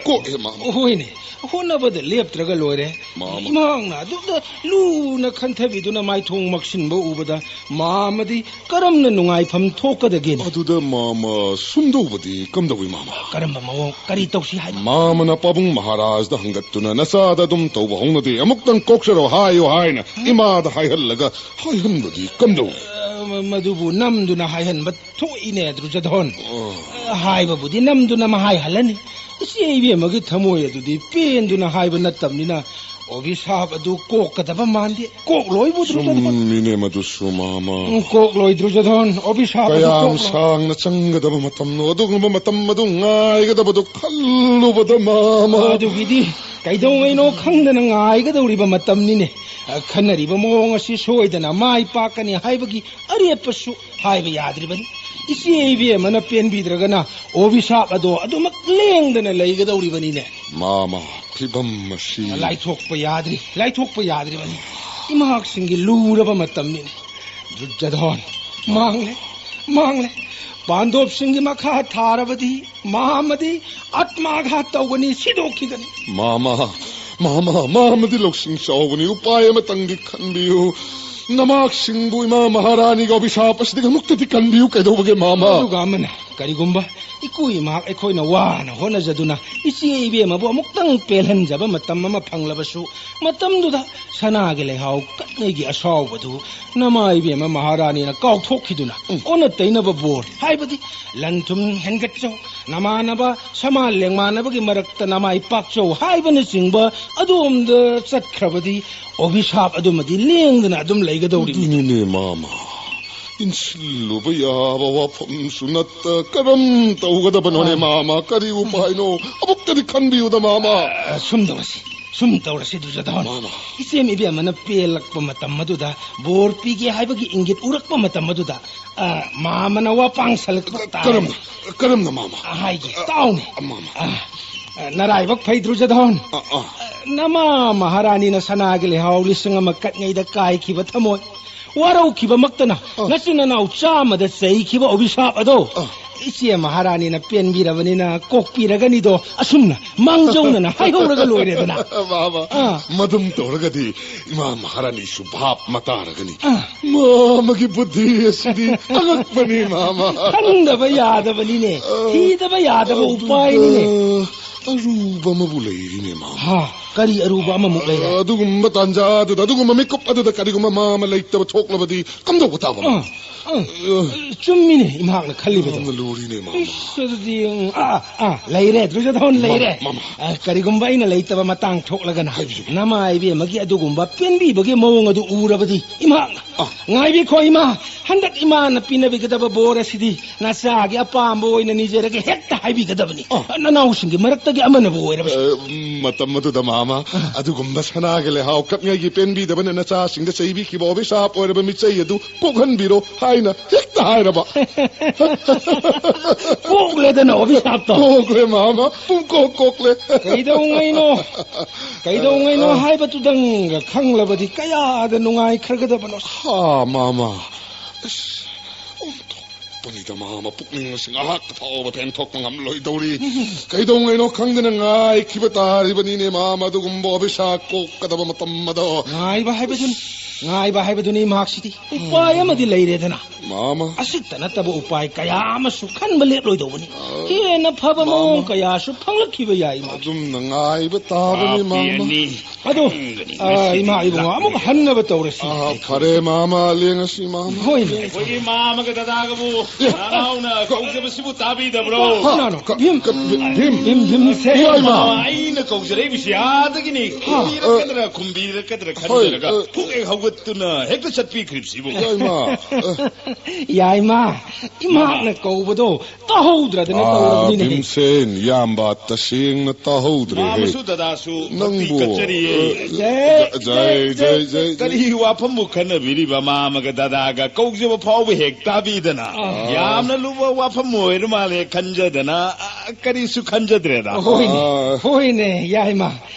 ꯀꯣꯛꯑꯦ, ꯃꯥꯃ꯫ ꯍꯣꯏꯅꯦ, ꯍꯣꯠꯅꯕꯗ ꯂꯦꯞꯇ꯭ꯔꯒ ꯂꯣꯏꯔꯦ꯫ ꯃꯥꯃ꯫ ꯏꯃꯥꯅ ꯑꯗꯨꯗ ꯂꯨꯅ ꯈꯟꯊꯕꯤꯗꯨꯅ ꯃꯥꯏꯊꯣꯡ ꯃꯛꯁꯤꯟꯕ ꯎꯕꯗ ꯃꯥꯃꯗꯤ ꯀꯔꯝꯅ ꯅꯨꯡꯉꯥꯏꯐꯝ ꯊꯣꯛꯀꯗꯒꯦꯅꯦ? ꯑꯗꯨꯗ ꯃꯥꯃ, ꯁꯨꯝꯗꯧꯕꯗꯤ ꯀꯝꯗꯧꯏ, ꯃꯥꯃ? ꯀꯔꯝꯕ ꯃꯑꯣꯡ? ꯀꯔꯤ ꯇꯧꯁꯤ ꯍꯥꯏꯅꯣ? ꯃꯥꯃꯅ ꯄꯥꯕꯨꯡ ꯃꯍꯥꯔꯥꯖꯗ ꯍꯪꯒꯠꯇꯨꯅ, "ꯅꯆꯥꯗ ꯑꯗꯨꯝ ꯇꯧꯕ ꯍꯧꯅꯗꯦ, ꯑꯃꯨꯛꯇꯪ ꯀꯣꯛꯆꯔꯣ, ꯍꯥꯏꯌꯨ" ꯍꯥꯏꯅ ꯏꯃꯥꯗ ꯍꯥꯏꯍꯜꯂꯒ ꯍꯥꯏꯍꯟꯕꯗꯤ ꯀꯝꯗꯧꯏ? ꯑ, ꯃ-, ꯃꯗꯨꯕꯨ ꯅꯝꯗꯨꯅ ꯍꯥꯏꯍꯟꯕ ꯊꯣꯛꯏꯅꯦ, ꯗꯨꯔꯖꯣꯙꯣꯟ꯫ ꯑꯣ꯫ ꯑ, ꯍꯥꯏꯕꯕꯨꯗꯤ ꯅꯝꯗꯨꯅ ꯃꯍꯥꯏ ꯍꯜꯂꯅꯤ꯫ ꯏꯆꯦ ꯏꯕꯦꯝꯃꯒꯤ ꯊꯃꯣꯏ ꯑꯗꯨꯗꯤ ꯄꯦꯟꯗꯨꯅ ꯍꯥꯏꯕ ꯅꯠꯇꯕꯅꯤꯅ, ꯑꯣꯕꯤꯁꯥꯞ ꯑꯗꯨ ꯀꯣꯛꯀꯗꯕ ꯃꯥꯟꯗꯦ꯫ ꯀꯣꯛꯂꯣꯏꯕꯨ, ꯗꯨꯔꯖꯣꯙꯣꯟ꯫ ꯆꯨꯝꯃꯤꯅꯦ ꯃꯗꯨꯁꯨ, ꯃꯥꯃ꯫ ꯎꯝ, ꯀꯣꯛꯂꯣꯏ, ꯗꯨꯔꯖꯣꯙꯣꯟ꯫ ꯑꯣꯕꯤꯁꯥꯞ ꯑꯗꯨ ꯀꯌꯥꯝ ꯀꯣꯛꯂꯣꯏ꯫ ꯁꯥꯡꯅ ꯆꯪꯒꯗꯕ ꯃꯇꯝꯅꯣ? ꯑꯗꯨꯒꯨꯝꯕ ꯃꯇꯝ ꯑꯗꯨ ꯉꯥꯏꯒꯗꯕꯗꯨ ꯈꯜꯂꯨꯕꯗ, ꯃꯥꯃ꯫ ꯑꯗꯨꯒꯤꯗꯤ ꯀꯩꯗꯧꯉꯩꯅꯣ ꯈꯪꯗꯅ ꯉꯥꯏꯒꯗꯧꯔꯤꯕ ꯃꯇꯝꯅꯤꯅꯦ꯫ ꯑ, ꯈꯟꯅꯔꯤꯕ ꯃꯑꯣꯡ ꯑꯁꯤ ꯁꯣꯏꯗꯅ ꯃꯥꯏ ꯄꯥꯛꯀꯅꯤ ꯍꯥꯏꯕꯒꯤ ꯑꯔꯦꯞꯄꯁꯨ ꯍꯥꯏꯕ ꯌꯥꯗ꯭ꯔꯤꯕꯅꯤ꯫ ꯏꯆꯦ ꯏꯕꯦꯝꯃꯅ ꯄꯦꯟꯕꯤꯗ꯭ꯔꯒꯅ ꯑꯣꯕꯤꯁꯥꯞ ꯑꯗꯣ ꯑꯗꯨꯃꯛ ꯂꯦꯡꯗꯅ ꯂꯩꯒꯗꯧꯔꯤꯕꯅꯤꯅꯦ꯫ ꯃꯥꯃ, ꯐꯤꯕꯝ ꯑꯁꯤ꯫ ꯂꯥꯏꯊꯣꯛꯄ ꯌꯥꯗ꯭ꯔꯤ, ꯂꯥꯏꯊꯣꯛꯄ ꯌꯥꯗ꯭ꯔꯤꯕꯅꯤ꯫ ꯏꯃꯥꯁꯤꯡꯒꯤ ꯂꯨꯔꯕ ꯃꯇꯝꯅꯤꯅꯦ꯫ ꯗꯨꯔꯖꯣꯙꯣꯟ, ꯃꯥꯡꯂꯦ, ꯃꯥꯡꯂꯦ꯫ ꯄꯥꯟꯗꯣꯞꯁꯤꯡꯒꯤ ꯃꯈꯥ ꯊꯥꯔꯕꯗꯤ ꯃꯥꯃꯗꯤ ꯑꯥꯠꯃꯥꯘꯥꯠ ꯇꯧꯒꯅꯤ, ꯁꯤꯗꯣꯛꯈꯤꯒꯅꯤ꯫ ꯃꯥꯃ, ꯃꯥꯃ, ꯃꯥꯃꯗꯤ ꯂꯧꯁꯤꯡ ꯆꯥꯎꯕꯅꯤ, ꯎꯄꯥꯏ ꯑꯃꯇꯪꯗꯤ ꯈꯟꯕꯤꯌꯨ꯫ ꯅꯃꯥꯛꯁꯤꯡꯕꯨ ꯏꯃꯥ ꯃꯍꯥꯔꯥꯅꯤꯒꯤ ꯑꯣꯕꯤꯁꯥꯞ ꯑꯁꯤꯗꯒꯤ ꯑꯃꯨꯛꯇꯗꯤ ꯀꯟꯕꯤꯌꯨ, ꯀꯩꯗꯧꯕꯒꯦ, ꯃꯥꯃ? ꯑꯗꯨꯒ ꯑꯃꯅ, ꯀꯔꯤꯒꯨꯝꯕ ꯏꯀꯨ ꯏꯃꯥ ꯑꯩꯈꯣꯏꯅ ꯋꯥꯅ ꯍꯣꯠꯅꯖꯗꯨꯅ ꯏꯆꯦ ꯏꯕꯦꯝꯃꯕꯨ ꯑꯃꯨꯛꯇꯪ ꯄꯦꯜꯍꯟꯖꯕ ꯃꯇꯝ ꯑꯃ ꯐꯪꯂꯕꯁꯨ, ꯃꯇꯝꯗꯨꯗ ꯁꯅꯥꯒꯤ ꯂꯩꯍꯥꯎ ꯀꯠꯅꯩꯒꯤ ꯑꯁꯥꯎꯕꯗꯨ ꯅꯃꯥ ꯏꯕꯦꯝꯃ ꯃꯍꯥꯔꯥꯅꯤꯅ ꯀꯥꯎꯊꯣꯛꯈꯤꯗꯨꯅ, ꯎꯝ꯫ ꯑꯣꯟꯅ ꯇꯩꯅꯕ ꯕꯣꯔ, ꯍꯥꯏꯕꯗꯤ ꯂꯟ ꯊꯨꯝ ꯍꯦꯟꯒꯠꯆꯧ, ꯅꯃꯥꯟꯅꯕ ꯁꯃꯥꯟ ꯂꯦꯡꯃꯥꯟꯅꯕꯒꯤ ꯃꯔꯛꯇ ꯅꯃꯥꯏ ꯄꯥꯛꯆꯧ ꯍꯥꯏꯕꯅꯆꯤꯡꯕ ꯑꯗꯣꯝꯗ ꯆꯠꯈ꯭ꯔꯕꯗꯤ ꯑꯣꯕꯤꯁꯥꯞ ꯑꯗꯨꯃꯗꯤ ꯂꯦꯡꯗꯅ ꯑꯗꯨꯝ ꯂꯩꯒꯗꯧꯔꯤꯕꯅꯤ꯫ ꯑꯗꯨꯅꯤꯅꯦ, ꯃꯥꯃ꯫ ꯏꯟꯁꯤꯜꯂꯨꯕ ꯌꯥꯕ ꯋꯥꯐꯝꯁꯨ ꯅꯠꯇ ꯀꯔꯝ ꯇꯧꯒꯗꯕꯅꯣꯅꯦ, ꯑꯥ꯫ ꯃꯥꯃ? ꯀꯔꯤ ꯎꯄꯥꯏꯅꯣ? ꯑꯃꯨꯛꯇꯗꯤ ꯈꯟꯕꯤꯌꯨꯗ, ꯃꯥꯃ꯫ ꯑ, ꯁꯨꯝ ꯇꯧꯔꯁꯤ, ꯁꯨꯝ ꯇꯧꯔꯁꯤ, ꯗꯨꯔꯖꯣꯙꯣꯟ꯫ ꯃꯥꯃ꯫ ꯏꯆꯦꯝ ꯏꯕꯦꯝꯃꯅ ꯄꯦꯜꯂꯛꯄ ꯃꯇꯝ ꯑꯗꯨꯗ, ꯕꯣꯔ ꯄꯤꯒꯦ ꯍꯥꯏꯕꯒꯤ ꯏꯪꯒꯤꯠ ꯎꯔꯛꯄ ꯃꯇꯝ ꯑꯗꯨꯗ, ꯑ, ꯃꯥꯃꯅ ꯋꯥ ꯄꯥꯡꯁꯜꯂꯛꯄ ꯇꯥꯔꯦ꯫ ꯀꯔꯝꯅ? ꯀꯔꯝꯅ, ꯃꯥꯃ? ꯑ, ꯍꯥꯏꯒꯦ, ꯑ, ꯇꯥꯎꯅꯦ꯫ ꯑ, ꯃꯥꯃ꯫ ꯑ, ꯑ, ꯅꯔꯥꯏꯕꯛ ꯐꯩ, ꯗꯨꯔꯖꯣꯙꯣꯟ꯫ ꯑ, ꯑ꯫ ꯑ, ꯅꯃꯥ ꯃꯍꯥꯔꯥꯅꯤꯅ ꯁꯅꯥꯒꯤ ꯂꯩꯍꯥꯎ ꯂꯤꯁꯤꯡ ꯑꯃ ꯀꯠꯉꯩꯗ ꯀꯥꯏꯈꯤꯕ ꯊꯃꯣꯏ, ꯋꯥꯔꯧꯈꯤꯕꯃꯛꯇꯅ ꯑ꯫ ꯅꯆꯤꯟ ꯅꯅꯥꯎ ꯆꯥꯝꯃꯗ ꯆꯩꯈꯤꯕ ꯑꯣꯕꯤꯁꯥꯞ ꯑꯗꯣ ꯑ꯫ ꯏꯆꯦ ꯃꯍꯥꯔꯥꯅꯤꯅ ꯄꯦꯟꯕꯤꯔꯕꯅꯤꯅ ꯀꯣꯛꯄꯤꯔꯒꯅꯤꯗꯣ, ꯑꯁꯨꯝꯅ ꯃꯥꯡꯖꯧꯅꯅ ꯍꯥꯏꯍꯧꯔꯒ ꯂꯣꯏꯔꯦꯗꯅ꯫ ꯃꯥꯃ, ꯑꯥ꯫ ꯃꯗꯨꯝ ꯇꯧꯔꯒꯗꯤ ꯏꯃꯥ ꯃꯍꯥꯔꯥꯅꯤꯁꯨ ꯚꯥꯞ ꯑꯃ ꯇꯥꯔꯒꯅꯤ꯫ ꯑꯥ꯫ ꯃꯥꯃꯒꯤ ꯕꯨꯙꯤ ꯑꯁꯤꯗꯤ ꯑꯉꯛꯄꯅꯤ, ꯃꯥꯃ꯫ ꯈꯟꯗꯕ ꯌꯥꯗꯕꯅꯤꯅꯦ, ꯊꯤꯗꯕ ꯌꯥꯗꯕ ꯑꯗꯨꯒ ꯎꯄꯥꯏꯅꯤꯅꯦ꯫ ꯑꯔꯨꯕ ꯑꯃꯕꯨ ꯂꯩꯔꯤꯅꯦ, ꯃꯥꯃ꯫ ꯍꯥ, ꯀꯔꯤ ꯑꯔꯨꯕ ꯑꯃꯃꯨꯛ ꯂꯩꯔꯦ? ꯑꯗꯨꯒꯨꯝꯕ ꯇꯥꯟꯖꯥ ꯑꯗꯨꯗ, ꯑꯗꯨꯒꯨꯝꯕ ꯃꯤꯀꯨꯞ ꯑꯗꯨꯗ ꯀꯔꯤꯒꯨꯝꯕ ꯃꯥꯃ ꯂꯩꯇꯕ ꯊꯣꯛꯂꯕꯗꯤ ꯀꯝꯗꯧꯕ ꯇꯥꯕ? ꯑꯥ, ꯑꯥ, ꯆꯨꯝꯃꯤꯅꯦ ꯏꯃꯥꯅ ꯈꯜꯂꯤꯕꯗꯣ꯫ ꯌꯥꯝꯅ ꯂꯨꯔꯤꯅꯦ, ꯃꯥꯃ꯫ ꯏꯁ, ꯑꯗꯨꯗꯤ, ꯎꯝ, ꯑꯥ, ꯑꯥ, ꯂꯩꯔꯦ, ꯗꯨꯔꯖꯣꯙꯟ ꯂꯩꯔꯦ꯫ ꯃꯥꯃ, ꯃꯥꯃ꯫ ꯑ, ꯀꯔꯤꯒꯨꯝꯕ ꯑꯩꯅ ꯂꯩꯇꯕ ꯃꯇꯥꯡ ꯊꯣꯛꯂꯒꯅ, ꯍꯥꯏꯕꯤꯌꯨ꯫ ꯅꯃꯥ ꯏꯕꯦꯝꯃꯒꯤ ꯑꯗꯨꯒꯨꯝꯕ ꯄꯦꯟꯕꯤꯕꯒꯤ ꯃꯑꯣꯡ ꯑꯗꯨ ꯎꯔꯕꯗꯤ, ꯏꯃꯥ, ꯑꯥ꯫ ꯉꯥꯏꯕꯤꯈꯣ ꯏꯃꯥ, ꯍꯟꯗꯛ ꯏꯃꯥꯅ ꯄꯤꯅꯕꯤꯒꯗꯕ ꯕꯣꯔ ꯑꯁꯤꯗꯤ ꯅꯆꯥꯒꯤ ꯑꯄꯥꯝꯕ ꯑꯣꯏꯅ ꯅꯤꯖꯔꯒꯦ, ꯍꯦꯛꯇ ꯍꯥꯏꯕꯤꯒꯗꯕꯅꯤ꯫ ꯑ, ꯅꯅꯥꯎꯁꯤꯡꯒꯤ ꯃꯔꯛꯇꯒꯤ ꯑꯃꯅꯕꯨ ꯑꯣꯏꯔꯕꯁꯨ꯫ ꯑ, ꯃꯇꯝ ꯑꯗꯨꯗ ꯃꯥꯃ, ꯑꯗꯨꯒꯨꯝꯕ ꯁꯅꯥꯒꯤ ꯂꯩꯍꯥꯎ ꯀꯠꯉꯩꯒꯤ ꯄꯦꯟꯕꯤꯗꯕꯅ ꯅꯆꯥꯁꯤꯡꯗ ꯆꯩꯕꯤꯈꯤꯕ ꯑꯣꯕꯤꯁꯥꯞ ꯑꯣꯏꯔꯕ ꯃꯤꯆꯩ ꯑꯗꯨ ꯀꯣꯛꯍꯟꯕꯤꯔꯣ ꯍꯥꯏꯅ ꯍꯦꯛꯇ ꯍꯥꯏꯔꯕ꯫ ꯀꯣꯛꯂꯦꯗꯅ ꯑꯣꯕꯤꯁꯥꯞꯇꯣ꯫ ꯀꯣꯛꯂꯦ ꯃꯥꯃ, ꯄꯨꯡꯀꯣꯛ ꯀꯣꯛꯂꯦ꯫ ꯀꯩꯗꯧꯉꯩꯅꯣ, ꯀꯩꯗꯧꯉꯩꯅꯣ ꯍꯥꯏꯕꯗꯨꯗꯪꯒ ꯈꯪꯂꯕꯗꯤ ꯀꯌꯥꯗ ꯅꯨꯡꯉꯥꯏꯈ꯭ꯔꯒꯗꯕꯅꯣ꯫ ꯍꯥ, ꯃꯥꯃ꯫ ꯑꯁ, ꯑꯣꯟꯊꯣꯛꯄꯅꯤꯗ, ꯃꯥꯃ, ꯄꯨꯛꯅꯤꯡ ꯑꯁꯤ ꯉꯥꯏꯍꯥꯛ ꯐꯥꯎꯕ ꯄꯦꯟꯊꯣꯛꯄ ꯉꯝꯂꯣꯏꯗꯧꯔꯤ꯫ ꯀꯩꯗꯧꯉꯩꯅꯣ ꯈꯪꯗꯅ ꯉꯥꯏꯈꯤꯕ ꯇꯥꯔꯤꯕꯅꯤꯅꯦ, ꯃꯥꯃ, ꯑꯗꯨꯒꯨꯝꯕ ꯑꯣꯕꯤꯁꯥꯞ ꯀꯣꯛꯀꯗꯕ ꯃꯇꯝ ꯑꯗꯣ꯫ ꯉꯥꯏꯕ ꯍꯥꯏꯕꯗꯨꯅꯤ, ꯉꯥꯏꯕ ꯍꯥꯏꯕꯗꯨꯅꯤ ꯃꯍꯥꯛꯁꯤꯗꯤ꯫ ꯎꯄꯥꯏ ꯑꯃꯗꯤ ꯂꯩꯔꯦꯗꯅ꯫ ꯃꯥꯃ꯫ ꯑꯁꯤꯇ ꯅꯠꯇꯕ ꯎꯄꯥꯏ ꯀꯌꯥ ꯑꯃꯁꯨ ꯈꯟꯕ ꯂꯦꯞꯂꯣꯏꯗꯧꯕꯅꯤ꯫ ꯍꯦꯟꯅ ꯐꯕ ꯃꯑꯣꯡ ꯀꯌꯥꯁꯨ ꯐꯪꯂꯛꯈꯤꯕ ꯌꯥꯏ, ꯏꯃꯥ꯫ ꯑꯗꯨꯝꯅ ꯉꯥꯏꯕ ꯇꯥꯕꯅꯤ, ꯃꯥꯃ꯫ ꯑꯗꯣ, ꯑ, ꯏꯃꯥ ꯏꯕꯨꯡꯉꯣ, ꯑꯃꯨꯛ ꯍꯟꯅꯕ ꯇꯧꯔꯁꯤ꯫ ꯑꯥ, ꯐꯔꯦ, ꯃꯥꯃ, ꯂꯦꯡꯉꯁꯤ, ꯃꯥꯃ꯫ ꯍꯣꯏꯅꯦ꯫ ꯑꯩꯈꯣꯏꯒꯤ ꯃꯥꯃꯒ ꯗꯗꯥꯒꯕꯨ ꯅꯅꯥꯎꯅ ꯀꯧꯖꯕꯁꯤꯕꯨ ꯇꯥꯕꯤꯗꯕ꯭ꯔꯣ? ꯀꯅꯥꯅꯣ? ꯚꯤꯝ, ꯀ-, ꯚꯤꯝ, ꯚꯤꯝ꯫ ꯚꯤꯝ, ꯚꯤꯝꯁꯦ꯫ ꯏꯃꯥ, ꯏꯃꯥ꯫ ꯑꯩꯅ ꯀꯧꯖꯔꯛꯏꯕꯁꯤ ꯑꯥꯗꯒꯤꯅꯤ꯫ ꯈꯨꯝꯕꯤꯔꯛꯀꯗ꯭ꯔꯥ, ꯈꯨꯝꯕꯤꯔꯛꯀꯗ꯭ꯔꯥ ꯍꯣꯏ, ꯈꯟꯖꯔꯒ ꯑ, ꯄꯨꯛ ꯍꯦꯛ ꯍꯧꯒꯠꯇꯨꯅ ꯍꯦꯛꯇ ꯆꯠꯄꯤꯈ꯭ꯔꯤꯕꯁꯤꯕꯨ꯫ ꯌꯥꯏꯃ꯫ ꯑ, ꯌꯥꯏꯃ, ꯏꯃꯥꯅ ꯀꯧꯕꯗꯣ ꯇꯥꯍꯧꯗ꯭ꯔꯗꯅ ꯑꯥ, ꯇꯧꯔꯕꯅꯤꯅꯦ꯫ ꯚꯤꯝꯁꯦꯟ, ꯏꯌꯥꯝꯕ, ꯇꯁꯦꯡꯅ ꯇꯥꯍꯧꯗ꯭ꯔꯦꯍꯦ꯫ ꯃꯥꯃꯁꯨ ꯗꯗꯥꯁꯨ ꯃꯇꯤ ꯅꯪꯕꯨ, ꯀꯠꯆꯔꯤꯌꯦ꯫ ꯑ, ꯖꯥꯏ, ꯖꯥꯏ, ꯖꯥꯏ, ꯖꯥꯏ꯫ ꯀꯔꯤ ꯋꯥꯐꯝꯕꯨ ꯈꯟꯅꯕꯤꯔꯤꯕ ꯃꯥꯃꯒ ꯗꯗꯥꯒ ꯀꯧꯖꯕ ꯐꯥꯎꯕ ꯍꯦꯛ ꯇꯥꯕꯤꯗꯅ? ꯌꯥꯝꯅ ꯂꯨꯕ ꯋꯥꯐꯝ ꯑꯣꯏꯔ ꯃꯥꯜꯂꯦ ꯈꯟꯖꯗꯅ, ꯑ, ꯀꯔꯤꯁꯨ ꯈꯟꯖꯗ꯭ꯔꯦꯗ꯫ ꯍꯣꯏꯅꯦ, ꯑꯥ꯫ ꯍꯣꯏꯅꯦ, ꯌꯥꯏꯃ꯫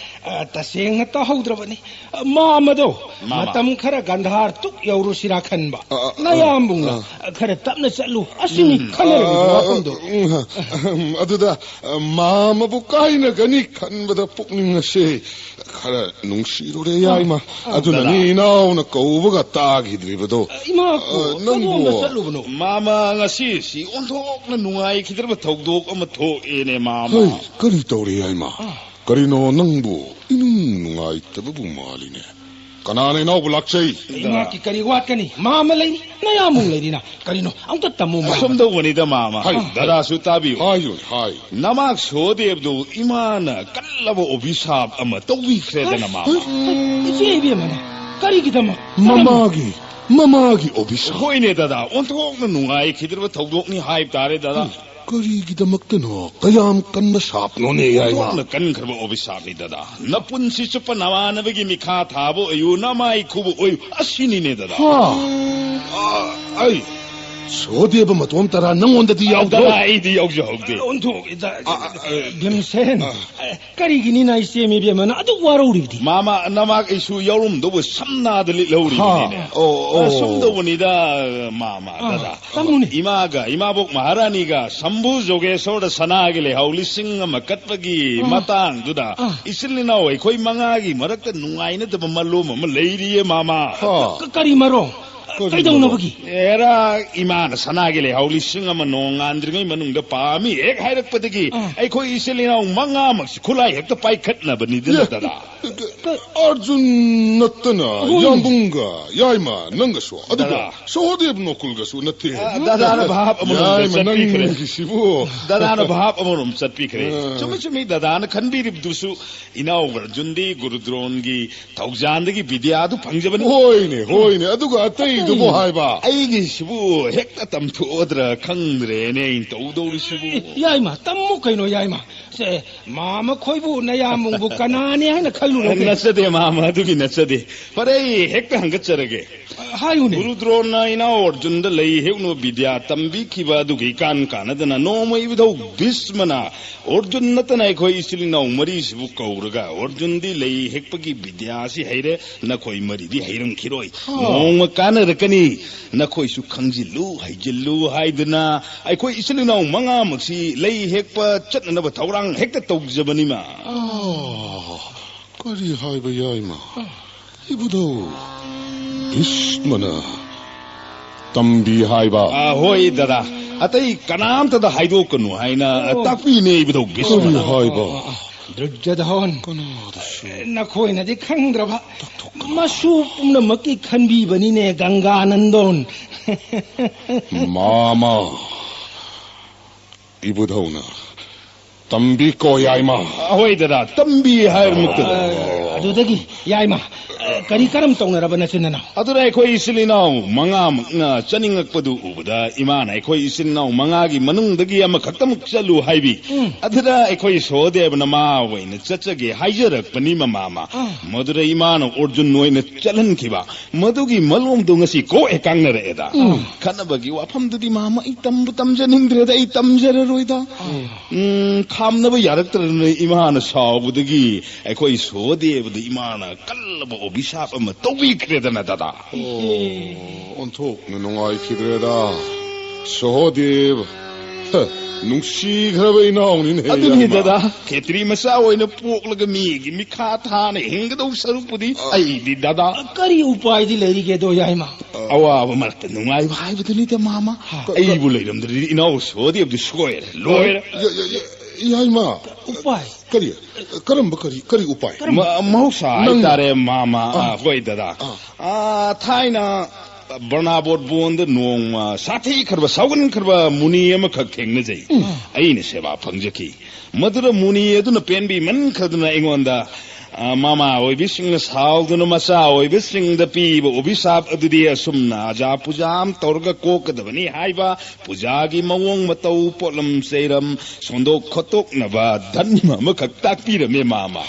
ꯑ, ꯇꯁꯦꯡꯅ ꯇꯥꯍꯧꯗ꯭ꯔꯕꯅꯤ꯫ ꯑ, ꯃꯥꯃꯗꯣ, ꯃꯥꯃ꯫ ꯃꯇꯝ ꯈꯔ ꯒꯟꯙꯥꯔ ꯇꯨꯛ ꯌꯧꯔꯨꯁꯤꯔꯥ ꯈꯟꯕ꯫ ꯑ, ꯑ, ꯅꯌꯥꯝꯕꯨꯡꯅ, ꯑ꯫ "ꯈꯔ ꯇꯞꯅ ꯆꯠꯂꯨ", ꯑꯁꯤꯅꯤ ꯎꯝ꯫ ꯈꯟꯅꯔꯝꯃꯤꯕ ꯑ, ꯋꯥꯐꯝꯗꯣ꯫ ꯎꯝ, ꯑꯗꯨꯗ, ꯑ, ꯃꯥꯃꯕꯨ ꯀꯥꯏꯅꯒꯅꯤ ꯈꯟꯕꯗ ꯄꯨꯛꯅꯤꯡ ꯑꯁꯦ ꯈꯔ ꯅꯨꯡꯁꯤꯔꯨꯔꯦ, ꯌꯥꯏꯃ꯫ ꯑ, ꯑ꯫ ꯑꯗꯨꯅꯅꯤ ꯗꯗꯥ꯫ ꯏꯅꯥꯎꯅ ꯀꯧꯕꯒ ꯇꯥꯈꯤꯗ꯭ꯔꯤꯕꯗꯣ꯫ ꯑ, ꯏꯃꯥ, ꯑ, ꯅꯪꯕꯨ ꯀꯗꯣꯝꯗ ꯆꯠꯂꯨꯕꯅꯣ? ꯃꯥꯃ, ꯉꯁꯤꯁꯤ ꯑꯣꯟꯊꯣꯛꯅ ꯅꯨꯡꯉꯥꯏꯈꯤꯗ꯭ꯔꯕ ꯊꯧꯗꯣꯛ ꯑꯃ ꯊꯣꯛꯑꯦꯅꯦ, ꯃꯥꯃ꯫ ꯍꯩ, ꯀꯔꯤ ꯇꯧꯔꯦ, ꯌꯥꯏꯃ? ꯑ꯫ ꯀꯔꯤꯅꯣ ꯅꯪꯕꯨ ꯏꯅꯨꯡ ꯅꯨꯡꯉꯥꯏꯇꯕꯕꯨ ꯃꯥꯜꯂꯤꯅꯦ? ꯀꯅꯥꯅ ꯏꯅꯥꯎꯕꯨ ꯂꯥꯛꯆꯩ? ꯏꯃꯥꯀꯤ ꯀꯔꯤ ꯋꯥꯠꯀꯅꯤ? ꯃꯥꯃ ꯂꯩꯔꯤ, ꯅꯌꯥꯝꯕꯨꯡ ꯂꯩꯔꯤꯅ꯫ ꯀꯔꯤꯅꯣ? ꯑꯝꯇ ꯇꯝꯃꯨ, ꯃꯥꯃ꯫ ꯑꯁꯨꯝ ꯇꯧꯕꯅꯤꯗ, ꯃꯥꯃ꯫ ꯍꯥꯏ꯫ ꯗꯗꯥꯁꯨ ꯇꯥꯕꯤꯌꯨ꯫ ꯍꯥꯏꯌꯨ, ꯍꯥꯏ꯫ ꯅꯃꯥꯛ ꯁꯣꯗꯦꯕꯗꯨ ꯏꯃꯥꯅ ꯀꯜꯂꯕ ꯑꯣꯕꯤꯁꯥꯞ ꯑꯃ ꯇꯧꯕꯤꯈ꯭ꯔꯦꯗꯅ, ꯃꯥꯃ꯫ ꯍꯩ, ꯏꯆꯦ ꯏꯕꯦꯝꯃꯅ ꯀꯔꯤꯒꯤꯗꯃꯛ? ꯃꯃꯥꯒꯤ, ꯃꯃꯥꯒꯤ ꯑꯣꯕꯤꯁꯥꯞ꯫ ꯍꯣꯏꯅꯦ, ꯗꯗꯥ, ꯑꯣꯟꯊꯣꯛꯅ ꯅꯨꯡꯉꯥꯏꯈꯤꯗ꯭ꯔꯕ ꯊꯧꯗꯣꯛꯅꯤ ꯍꯥꯏꯕ ꯇꯥꯔꯦ, ꯗꯗꯥ꯫ ꯀꯔꯤꯒꯤꯗꯃꯛꯇꯅꯣ? ꯀꯌꯥꯝ ꯀꯟꯕ ꯁꯥꯞꯅꯣꯅꯦ, ꯌꯥꯏꯃ? ꯑꯣꯟꯊꯣꯛꯅ ꯀꯟꯈ꯭ꯔꯕ ꯑꯣꯕꯤꯁꯥꯞꯅꯤ, ꯗꯗꯥ꯫ ꯅꯄꯨꯟꯁꯤ ꯆꯨꯞꯄ ꯅꯃꯥꯟꯅꯕꯒꯤ ꯃꯤꯈꯥ ꯊꯥꯕ ꯑꯣꯏꯌꯨ, ꯅꯃꯥꯏ ꯈꯨꯕ ꯑꯣꯏꯌꯨ, ꯑꯁꯤꯅꯤꯅꯦ, ꯗꯗꯥ꯫ ꯍꯥ? ꯑ, ꯑꯩ, ꯁꯣꯗꯦꯕ ꯃꯇꯣꯝꯇꯔꯥ ꯅꯉꯣꯟꯗꯗꯤ ꯌꯥꯎꯗ꯭ꯔꯣ? ꯗꯗꯥ, ꯑꯩꯗꯤ ꯌꯥꯎꯖꯍꯧꯗꯦ꯫ ꯑꯣꯟꯊꯣꯛꯏꯗ, ꯑ, ꯑ, ꯑ, ꯚꯤꯝꯁꯦꯟ꯫ ꯑ꯫ ꯀꯔꯤꯒꯤꯅꯤꯅ ꯏꯆꯦ ꯃꯤꯕꯦꯝꯃꯅ ꯑꯗꯨꯛ ꯋꯥꯔꯧꯔꯤꯕꯗꯤ? ꯃꯥꯃ, ꯅꯃꯥꯛ ꯑꯩꯁꯨ ꯌꯥꯎꯔꯝꯗꯧꯕ ꯁꯝꯅꯥꯗ ꯂꯤꯠꯍꯧꯔꯤꯕꯅꯤꯅꯦ꯫ ꯍꯥ, ꯑꯣ, ꯑꯣ꯫ ꯑꯁꯨꯝ ꯇꯧꯕꯅꯤꯗ, ꯃꯥꯃ, ꯑꯥ, ꯗꯗꯥ꯫ ꯇꯝꯃꯨꯅꯦ꯫ ꯏꯃꯥꯒ ꯏꯃꯥꯕꯣꯛ ꯃꯍꯥꯔꯥꯅꯤꯒ ꯁꯝꯕꯨ ꯖꯣꯒꯦꯁꯣꯔꯗ ꯁꯅꯥꯒꯤ ꯂꯩꯍꯥꯎ ꯂꯤꯁꯤꯡ ꯑꯃ ꯀꯠꯄꯒꯤ ꯑꯥ, ꯃꯇꯥꯡꯗꯨꯗ ꯑꯥ꯫ ꯏꯆꯤꯜ ꯏꯅꯥꯎ ꯑꯩꯈꯣꯏ ꯃꯉꯥꯒꯤ ꯃꯔꯛꯇ ꯅꯨꯡꯉꯥꯏꯅꯗꯕ ꯃꯔꯣꯝ ꯑꯃ ꯂꯩꯔꯤꯌꯦ, ꯃꯥꯃ꯫ ꯍꯥ꯫ ꯀ-, ꯀꯔꯤ ꯃꯔꯣꯝ? ꯀꯔꯤ ꯀꯩꯗꯧꯅꯕꯒꯤ? ꯃꯔꯣꯝ? ꯑꯦꯔꯥ, ꯏꯃꯥꯅ ꯁꯅꯥꯒꯤ ꯂꯩꯍꯥꯎ ꯂꯤꯁꯤꯡ ꯑꯃ ꯅꯣꯡꯉꯥꯟꯗ꯭ꯔꯤꯉꯩ ꯃꯅꯨꯡꯗ ꯄꯥꯝꯃꯤ ꯍꯦꯛ ꯍꯥꯏꯔꯛꯄꯗꯒꯤ ꯑꯥ꯫ ꯑꯩꯈꯣꯏ ꯏꯆꯤꯜ ꯏꯅꯥꯎ ꯃꯉꯥꯃꯛꯁꯤ ꯈꯨꯠꯂꯥꯏ ꯍꯦꯛꯇ ꯄꯥꯏꯈꯠꯅꯕꯅꯤꯗꯅ, ꯑꯦ, ꯗꯗꯥ꯫ ꯑꯔꯖꯨꯟ ꯅꯠꯇꯅ ꯍꯣꯏ꯫ ꯌꯥꯝꯕꯨꯡꯒ ꯌꯥꯏꯃ ꯅꯪꯒꯁꯨ, ꯑꯗꯨꯒ ꯗꯗꯥ꯫ ꯁꯍꯣꯗꯦꯕ ꯅꯣꯀꯨꯜꯒꯁꯨ ꯅꯠꯇꯦ꯫ ꯑ, ꯗꯗꯥꯅ ꯚꯥꯞ ꯑꯃꯔꯣꯝꯗ ꯌꯥꯏꯃ ꯆꯠꯄꯤꯈ꯭ꯔꯦ꯫ ꯅꯪꯒꯤꯁꯤꯕꯨ꯫ ꯗꯗꯥꯅ ꯚꯥꯞ ꯑꯃꯔꯣꯝ ꯆꯠꯄꯤꯈ꯭ꯔꯦ꯫ ꯑ꯫ ꯆꯨꯝꯃꯤ, ꯆꯨꯝꯃꯤ, ꯗꯗꯥꯅ ꯈꯟꯕꯤꯔꯤꯕꯗꯨꯁꯨ ꯏꯅꯥꯎ ꯑꯔꯖꯨꯟꯗꯤ ꯒꯨꯔꯨ ꯗ꯭ꯔꯣꯟꯒꯤ ꯊꯧꯖꯥꯟꯗꯒꯤ ꯕꯤꯗ꯭ꯌꯥꯗꯨ ꯐꯪꯖꯕꯅꯤ꯫ ꯍꯣꯏꯅꯦ, ꯍꯣꯏꯅꯦ, ꯑꯗꯨꯒ ꯑꯇꯩꯗꯨꯕꯨ ꯍꯥꯏꯕ? ꯑꯩꯒꯤꯁꯤꯕꯨ ꯍꯦꯛꯇ ꯇꯝꯊꯣꯛꯑꯗ꯭ꯔꯥ ꯈꯪꯗ꯭ꯔꯦꯅꯦ ꯑꯩꯅ ꯇꯧꯗꯧꯔꯤꯁꯤꯕꯨ꯫ ꯑꯦ, ꯌꯥꯏꯃ, ꯇꯝꯃꯨ ꯀꯩꯅꯣ, ꯌꯥꯏꯃ꯫ ꯁꯦ, ꯃꯥꯃ ꯈꯣꯏꯕꯨ ꯅꯌꯥꯝꯕꯨꯡꯕꯨ ꯀꯅꯥꯅꯤ ꯍꯥꯏꯅ ꯈꯜꯂꯨꯔꯒꯦ? ꯅꯠꯆꯗꯦ, ꯃꯥꯃ, ꯑꯗꯨꯒꯤ ꯅꯠꯆꯗꯦ꯫ ꯐꯔꯦ, ꯑꯩ ꯍꯦꯛꯇ ꯍꯪꯒꯠꯆꯔꯒꯦ꯫ ꯍꯥꯏꯌꯨꯅꯦ꯫ ꯒꯨꯔꯨ ꯗ꯭ꯔꯣꯟꯅ ꯏꯅꯥꯎ ꯑꯔꯖꯨꯟꯗ ꯂꯩ ꯍꯦꯛꯅꯕ ꯕꯤꯗ꯭ꯌꯥ ꯇꯝꯕꯤꯈꯤꯕ ꯑꯗꯨꯒ ꯏꯀꯥꯟ ꯀꯥꯟꯅꯗꯅ ꯅꯣꯡꯃ ꯏꯕꯨꯙꯧ ꯚꯤꯁꯃꯅ ꯑꯔꯖꯨꯟ ꯅꯠꯇꯅ ꯑꯩꯈꯣꯏ ꯏꯆꯤꯜ ꯏꯅꯥꯎ ꯃꯔꯤꯁꯤꯕꯨ ꯀꯧꯔꯒ, "ꯑꯔꯖꯨꯟꯗꯤ ꯂꯩ ꯍꯦꯛꯄꯒꯤ ꯕꯤꯗ꯭ꯌꯥꯁꯤ ꯍꯩꯔꯦ, ꯅꯈꯣꯏ ꯃꯔꯤꯗꯤ ꯍꯩꯔꯝꯈꯤꯔꯣꯏ꯫ ꯍꯥ꯫ ꯅꯣꯡꯃ ꯀꯥꯟꯅꯔꯛꯀꯅꯤ꯫ ꯅꯈꯣꯏꯁꯨ ꯈꯪꯖꯤꯜꯂꯨ, ꯍꯩꯖꯤꯜꯂꯨ" ꯍꯥꯏꯗꯨꯅ ꯑꯩꯈꯣꯏ ꯏꯆꯤꯜ ꯏꯅꯥꯎ ꯃꯉꯥꯃꯛꯁꯤ ꯂꯩ ꯍꯦꯛꯄ ꯆꯠꯅꯅꯕ ꯊꯧꯔꯥꯡ ꯍꯦꯛꯇ ꯇꯧꯖꯕꯅꯤꯃ꯫ ꯑꯥ, ꯀꯔꯤ ꯍꯥꯏꯕ ꯌꯥꯏꯃ? ꯏꯕꯨꯙꯧ ꯚꯤꯁꯃꯅ ꯇꯝꯕꯤ ꯍꯥꯏꯕ? ꯑꯥ, ꯍꯣꯏ, ꯗꯗꯥ꯫ ꯑꯇꯩ ꯀꯅꯥꯝꯇꯗ ꯍꯥꯏꯗꯣꯛꯀꯅꯨ ꯍꯥꯏꯅ ꯑꯣ꯫ ꯇꯥꯛꯄꯤꯅꯦ, ꯏꯕꯨꯙꯧ ꯚꯤꯁꯃꯅ꯫ ꯀꯔꯤ ꯍꯥꯏꯕ? ꯑꯥ, ꯑꯥ, ꯑꯥ꯫ ꯗꯨꯔꯖꯣꯙꯣꯟ꯫ ꯀꯅꯥꯗꯁꯨ? ꯅꯈꯣꯏꯅꯗꯤ ꯈꯪꯗ꯭ꯔꯕ꯫ ꯇꯥꯛꯊꯣꯛꯀꯅꯨ꯫ ꯃꯁꯨ ꯄꯨꯝꯅꯃꯛꯀꯤ ꯈꯟꯕꯤꯕꯅꯤꯅꯦ, ꯒꯪꯒꯥꯅꯟꯗꯣꯟ꯫ ꯃꯥꯃ, ꯏꯕꯨꯙꯧꯅ ꯇꯝꯕꯤꯀꯣ, ꯌꯥꯏꯃ꯫ ꯑꯍꯣꯏ, ꯗꯗꯥ, ꯇꯝꯕꯤ ꯍꯥꯏꯔꯃꯛꯇ꯫ ꯑ, ꯑꯗꯨꯗꯒꯤ, ꯌꯥꯏꯃ, ꯑ, ꯀꯔꯤ ꯀꯔꯝ ꯇꯧꯅꯔꯕ ꯅꯆꯤꯟ ꯅꯅꯥꯎ? ꯑꯗꯨꯅ ꯑꯩꯈꯣꯏ ꯏꯆꯤꯜ ꯏꯅꯥꯎ ꯃꯉꯥꯃꯛꯅ ꯆꯠꯅꯤꯡꯉꯛꯄꯗꯨ ꯎꯕꯗ, ꯏꯃꯥꯅ ꯑꯩꯈꯣꯏ ꯏꯆꯤꯜ ꯏꯅꯥꯎ ꯃꯉꯥꯒꯤ ꯃꯅꯨꯡꯗꯒꯤ ꯑꯃꯈꯛꯇꯃꯛ ꯆꯠꯂꯨ ꯍꯥꯏꯕꯤ꯫ ꯎꯝ꯫ ꯑꯗꯨꯗ ꯑꯩꯈꯣꯏ ꯁꯣꯍꯗꯦꯕꯅ ꯃꯥ ꯑꯣꯏꯅ ꯆꯠꯆꯒꯦ ꯍꯥꯏꯖꯔꯛꯄꯅꯤ, ꯃꯃꯥꯃ꯫ ꯑꯥ꯫ ꯃꯗꯨꯗ ꯏꯃꯥꯅ ꯑꯔꯖꯨꯟ ꯑꯣꯏꯅ ꯆꯠꯍꯟꯈꯤꯕ꯫ ꯃꯗꯨꯒꯤ ꯃꯂꯣꯝꯗꯣ ꯉꯁꯤ ꯀꯣꯛ ꯍꯦꯛ ꯀꯥꯡꯅꯔꯛꯑꯦꯗ꯫ ꯎꯝ꯫ ꯈꯠꯅꯕꯒꯤ ꯋꯥꯐꯝꯗꯨꯗꯤ, ꯃꯥꯃ, ꯑꯩ ꯇꯝꯕꯨ ꯇꯝꯖꯅꯤꯡꯗ꯭ꯔꯦꯗ, ꯑꯩ ꯇꯝꯖꯔꯔꯣꯏꯗ꯫ ꯎꯝ꯫ ꯎꯝ, ꯈꯥꯝꯅꯕ ꯌꯥꯔꯛꯇ꯭ꯔꯗꯅ ꯏꯃꯥꯅ ꯁꯥꯎꯕꯗꯒꯤ ꯑꯩꯈꯣꯏ ꯁꯣꯍꯗꯦꯕꯗ ꯏꯃꯥꯅ ꯀꯜꯂꯕ ꯑꯣꯕꯤꯁꯥꯞ ꯑꯃ ꯇꯧꯕꯤꯈ꯭ꯔꯦꯗꯅ, ꯗꯗꯥ꯫ ꯑꯣ, ꯑꯣꯟꯊꯣꯛꯅ ꯅꯨꯡꯉꯥꯏꯈꯤꯗ꯭ꯔꯦꯗ꯫ ꯁꯣꯍꯗꯦꯕ, ꯍ, ꯅꯨꯡꯁꯤꯈ꯭ꯔꯕ ꯏꯅꯥꯎꯅꯤꯅꯦ, ꯑꯗꯨꯅꯤ, ꯏꯌꯥꯝꯕ꯫ ꯗꯗꯥ, ꯈꯦꯇ꯭ꯔꯤ ꯃꯆꯥ ꯑꯣꯏꯅ ꯄꯣꯛꯂꯒ ꯃꯤꯒꯤ ꯃꯤꯈꯥ ꯊꯥꯅ ꯍꯤꯡꯒꯗꯧ ꯁꯔꯨꯛꯄꯨꯗꯤ ꯑ꯫ ꯑꯩꯗꯤ, ꯗꯗꯥ꯫ ꯀꯔꯤ ꯎꯄꯥꯏꯗꯤ ꯂꯩꯔꯤꯒꯦꯗꯣ, ꯌꯥꯏꯃ? ꯑꯋꯥꯕ ꯃꯔꯛꯇ ꯅꯨꯡꯉꯥꯏꯕ ꯍꯥꯏꯕꯗꯨꯅꯤꯗ, ꯃꯥꯃ꯫ ꯍꯥ꯫ ꯑꯩꯕꯨ ꯂꯩꯔꯝꯗ꯭ꯔꯗꯤ ꯏꯅꯥꯎ ꯁꯣꯍꯗꯦꯕꯗꯤ ꯁꯣꯏꯔꯦ, ꯂꯣꯏꯔꯦ꯫ ꯌ-, ꯌ-, ꯌ-, ꯌꯥꯏꯃ꯫ ꯎꯄꯥꯏ? ꯀꯔꯤ? ꯀꯔꯝꯕ ꯀꯔꯤ, ꯀꯔꯤ ꯎꯄꯥꯏ? ꯀꯔꯝꯕ? ꯃ-, ꯃꯍꯧꯁꯥ ꯅꯪꯅ? ꯍꯥꯏꯇꯥꯔꯦ, ꯃꯥꯃ꯫ ꯑꯥ꯫ ꯑꯥ, ꯍꯣꯏ, ꯗꯗꯥ꯫ ꯑꯥ꯫ ꯑꯥ, ꯊꯥꯏꯅ ꯕꯔꯅꯥꯕꯣꯠ ꯕꯣꯟꯗ ꯅꯣꯡꯃ ꯁꯥꯊꯤꯈ꯭ꯔꯕ, ꯁꯥꯎꯒꯟꯈ꯭ꯔꯕ ꯃꯨꯅꯤ ꯑꯃꯈꯛ ꯊꯦꯡꯅꯖꯩ꯫ ꯎꯝ꯫ ꯑꯩꯅ ꯁꯦꯕꯥ ꯐꯪꯖꯈꯤ꯫ ꯃꯗꯨꯗ ꯃꯨꯅꯤ ꯑꯗꯨꯅ ꯄꯦꯟꯕꯤꯃꯟꯈ꯭ꯔꯗꯨꯅ ꯑꯩꯉꯣꯟꯗ, ꯑ, ꯃꯃꯥ ꯑꯣꯏꯕꯤꯁꯤꯡꯅ ꯁꯥꯎꯗꯨꯅ ꯃꯆꯥ ꯑꯣꯏꯕꯁꯤꯡꯗ ꯄꯤꯕ ꯑꯣꯕꯤꯁꯥꯞ ꯑꯗꯨꯗꯤ ꯑꯁꯨꯝꯅ ꯑꯖꯥ ꯄꯨꯖꯥ ꯑꯃ ꯇꯧꯔꯒ ꯀꯣꯛꯀꯗꯕꯅꯤ ꯍꯥꯏꯕ, ꯄꯨꯖꯥꯒꯤ ꯃꯑꯣꯡ ꯃꯇꯧ, ꯄꯣꯠꯂꯝ ꯆꯩꯔꯝ ꯁꯣꯟꯗꯣꯛ ꯈꯣꯠꯇꯣꯛꯅꯕ ꯙꯔꯃ ꯑꯃꯈꯛ ꯇꯥꯛꯄꯤꯔꯝꯃꯦ, ꯃꯥꯃ꯫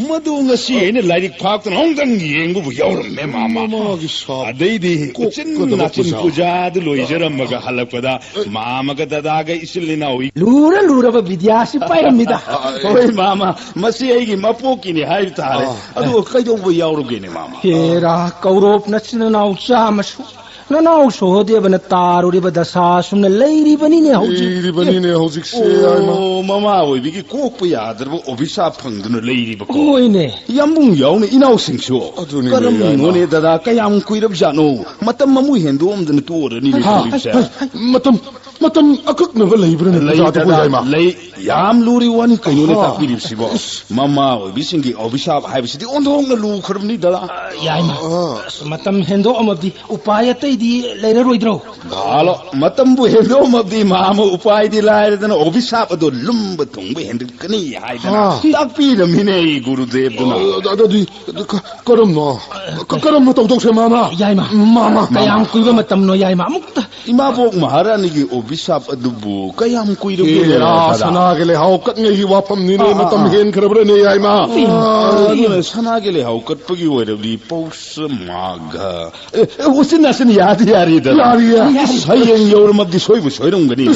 ꯃꯗꯨ ꯉꯁꯤ ꯑꯩꯅ ꯂꯥꯏꯔꯤꯛ ꯐꯥꯛꯇꯨꯅ ꯑꯃꯨꯛꯇꯪ ꯌꯦꯡꯕꯕꯨ ꯌꯥꯎꯔꯝꯃꯦ, ꯃꯥꯃ꯫ ꯃꯃꯥꯒꯤ ꯁꯥꯞ ꯑꯗꯩꯗꯤ ꯎꯆꯤꯟ ꯀꯣꯛꯀꯗꯕ ꯅꯥꯆꯤꯟ ꯄꯨꯖꯥ꯫ ꯄꯨꯖꯥꯗꯨ ꯂꯣꯏꯖꯔꯝꯃꯒ ꯍꯜꯂꯛꯄꯗ ꯃꯥꯃꯒ ꯗꯗꯥꯒ ꯏꯆꯤꯜ ꯏꯅꯥꯎ ꯂꯨꯔ ꯂꯨꯔꯕ ꯕꯤꯗ꯭ꯌꯥꯁꯤ ꯄꯥꯏꯔꯝꯃꯤꯗ꯫ ꯍꯣꯏ, ꯃꯥꯃ, ꯃꯁꯤ ꯑꯩꯒꯤ ꯃꯄꯣꯛꯀꯤꯅꯤ ꯍꯥꯏꯕ ꯇꯥꯔꯦ꯫ ꯑꯥ꯫ ꯑꯗꯨꯒ ꯀꯩꯗꯧꯕ ꯌꯥꯎꯔꯨꯒꯦꯅꯦ, ꯃꯥꯃ? ꯍꯦꯔꯥ, ꯀꯧꯔꯣꯞ ꯅꯆꯤꯟ ꯅꯅꯥꯎ ꯆꯥꯝꯃꯁꯨ ꯅꯅꯥꯎ ꯁꯣꯍꯣꯗꯦꯕꯅ ꯇꯥꯔꯨꯔꯤꯕ ꯗꯁꯥ ꯑꯁꯨꯝꯅ ꯂꯩꯔꯤꯕꯅꯤꯅꯦ ꯍꯧꯖꯤꯛ꯫ ꯂꯩꯔꯤꯕꯅꯤꯅꯦ ꯍꯧꯖꯤꯛꯁꯦ, ꯌꯥꯏꯃ꯫ ꯑꯣ, ꯃꯃꯥ ꯑꯣꯏꯕꯤꯒꯤ ꯀꯣꯛꯄ ꯌꯥꯗ꯭ꯔꯕ ꯑꯣꯕꯤꯁꯥꯞ ꯐꯪꯗꯨꯅ ꯂꯩꯔꯤꯕꯀꯣ꯫ ꯍꯣꯏꯅꯦ꯫ ꯌꯥꯝꯕꯨꯡ ꯌꯥꯎꯅ ꯏꯅꯥꯎꯁꯤꯡꯁꯨ꯫ ꯑꯗꯨꯅꯤꯅꯦ, ꯀꯔꯝꯅꯣꯅꯦ, ꯌꯥꯏꯃ꯫ ꯗꯗꯥ, ꯀꯌꯥꯝ ꯀꯨꯏꯔꯕꯖꯥꯠꯅꯣ? ꯃꯇꯝ ꯑꯃꯨꯛ ꯍꯦꯟꯗꯣꯛꯑꯝꯗꯅ ꯇꯣꯛꯑꯔꯅꯤꯅꯦ ꯍꯥ, ꯇꯧꯔꯤꯕꯁꯦ꯫ ꯍꯥ, ꯍꯥ, ꯃꯇꯝ, ꯃꯇꯝ ꯑꯀꯛꯅꯕ ꯂꯩꯕ꯭ꯔꯅꯦ ꯂꯩ, ꯄꯨꯖꯥꯗꯨꯕꯨ, ꯗꯗꯥ, ꯌꯥꯏꯃ? ꯂꯩ꯫ ꯌꯥꯝ ꯂꯨꯔꯤ ꯋꯥꯅꯤ ꯀꯩꯅꯣꯅꯦ ꯍꯥ꯫ ꯇꯥꯛꯄꯤꯔꯤꯕꯁꯤꯕꯣ? ꯏꯁ꯫ ꯃꯃꯥ ꯑꯣꯏꯕꯤꯁꯤꯡꯒꯤ ꯑꯣꯕꯤꯁꯥꯞ ꯍꯥꯏꯕꯁꯤꯗꯤ ꯑꯣꯟꯊꯣꯛꯅ ꯂꯨꯈ꯭ꯔꯕꯅꯤꯗ꯫ ꯑ, ꯌꯥꯏꯃ꯫ ꯑꯥ꯫ ꯑꯁ, ꯃꯇꯝ ꯍꯦꯟꯗꯣꯛꯑꯝꯃꯗꯤ ꯎꯄꯥꯏ ꯑꯇꯩꯗꯤ ꯂꯩꯔꯔꯣꯏꯗ꯭ꯔꯣ? ꯍꯥꯂꯣ, ꯃꯇꯝꯕꯨ ꯍꯦꯟꯗꯣꯛꯑꯝꯃꯕꯗꯤ ꯃꯥꯃ ꯎꯄꯥꯏꯗꯤ ꯂꯥꯏꯔꯗꯅ ꯑꯣꯕꯤꯁꯥꯞ ꯑꯗꯣ ꯂꯨꯝꯕ ꯊꯨꯡꯕ ꯍꯦꯟꯒꯠꯀꯅꯤ ꯍꯥꯏꯗꯅ ꯍꯥ꯫ ꯇꯥꯛꯄꯤꯔꯝꯃꯤꯅꯦ ꯑꯩ ꯒꯨꯔꯨꯗꯦꯕꯗꯨꯅ꯫ ꯑ, ꯑꯗꯨꯗꯤ ꯀ-, ꯀꯔꯝꯅꯣ? ꯀ-, ꯀꯔꯝꯅ ꯇꯧꯗꯧꯁꯦ, ꯃꯥꯃ? ꯌꯥꯏꯃ, ꯃꯥꯃ, ꯀꯌꯥꯝ ꯃꯥꯃ꯫ ꯀꯨꯏꯕ ꯃꯇꯝꯅꯣ, ꯌꯥꯏꯃ? ꯑꯃꯨꯛꯇ ꯏꯃꯥꯕꯣꯛ ꯃꯍꯥꯔꯥꯅꯤꯒꯤ ꯑꯣꯕꯤꯁꯥꯞ ꯑꯗꯨꯕꯨ ꯀꯌꯥꯝ ꯀꯨꯏꯔꯒꯦ, ꯍꯦꯔꯥ, ꯗꯗꯥ? ꯁꯅꯥꯒꯤ ꯂꯩꯍꯥꯎ ꯀꯠꯉꯩꯒꯤ ꯋꯥꯐꯝꯅꯤꯅꯦ, ꯑꯥ, ꯑꯥ, ꯃꯇꯝ ꯑꯥ꯫ ꯍꯦꯟꯈ꯭ꯔꯕ꯭ꯔꯅꯦ, ꯌꯥꯏꯃ? ꯑꯥ, ꯑꯗꯨꯅ ꯁꯅꯥꯒꯤ ꯂꯩꯍꯥꯎ ꯀꯠꯄꯒꯤ ꯑꯣꯏꯔꯕꯗꯤ ꯄꯧꯁ ꯃꯥꯒ ꯑꯦ, ꯑꯦ, ꯎꯆꯤꯟ ꯅꯥꯆꯤꯟ ꯌꯥꯗꯤ ꯌꯥꯔꯤꯗ꯫ ꯌꯥꯔꯤꯌꯦ꯫ ꯑꯁ, ꯍꯌꯦꯡ ꯌꯧꯔꯝꯃꯕꯗꯤ ꯁꯣꯏꯕꯨ ꯁꯣꯏꯔꯝꯒꯅꯤ꯫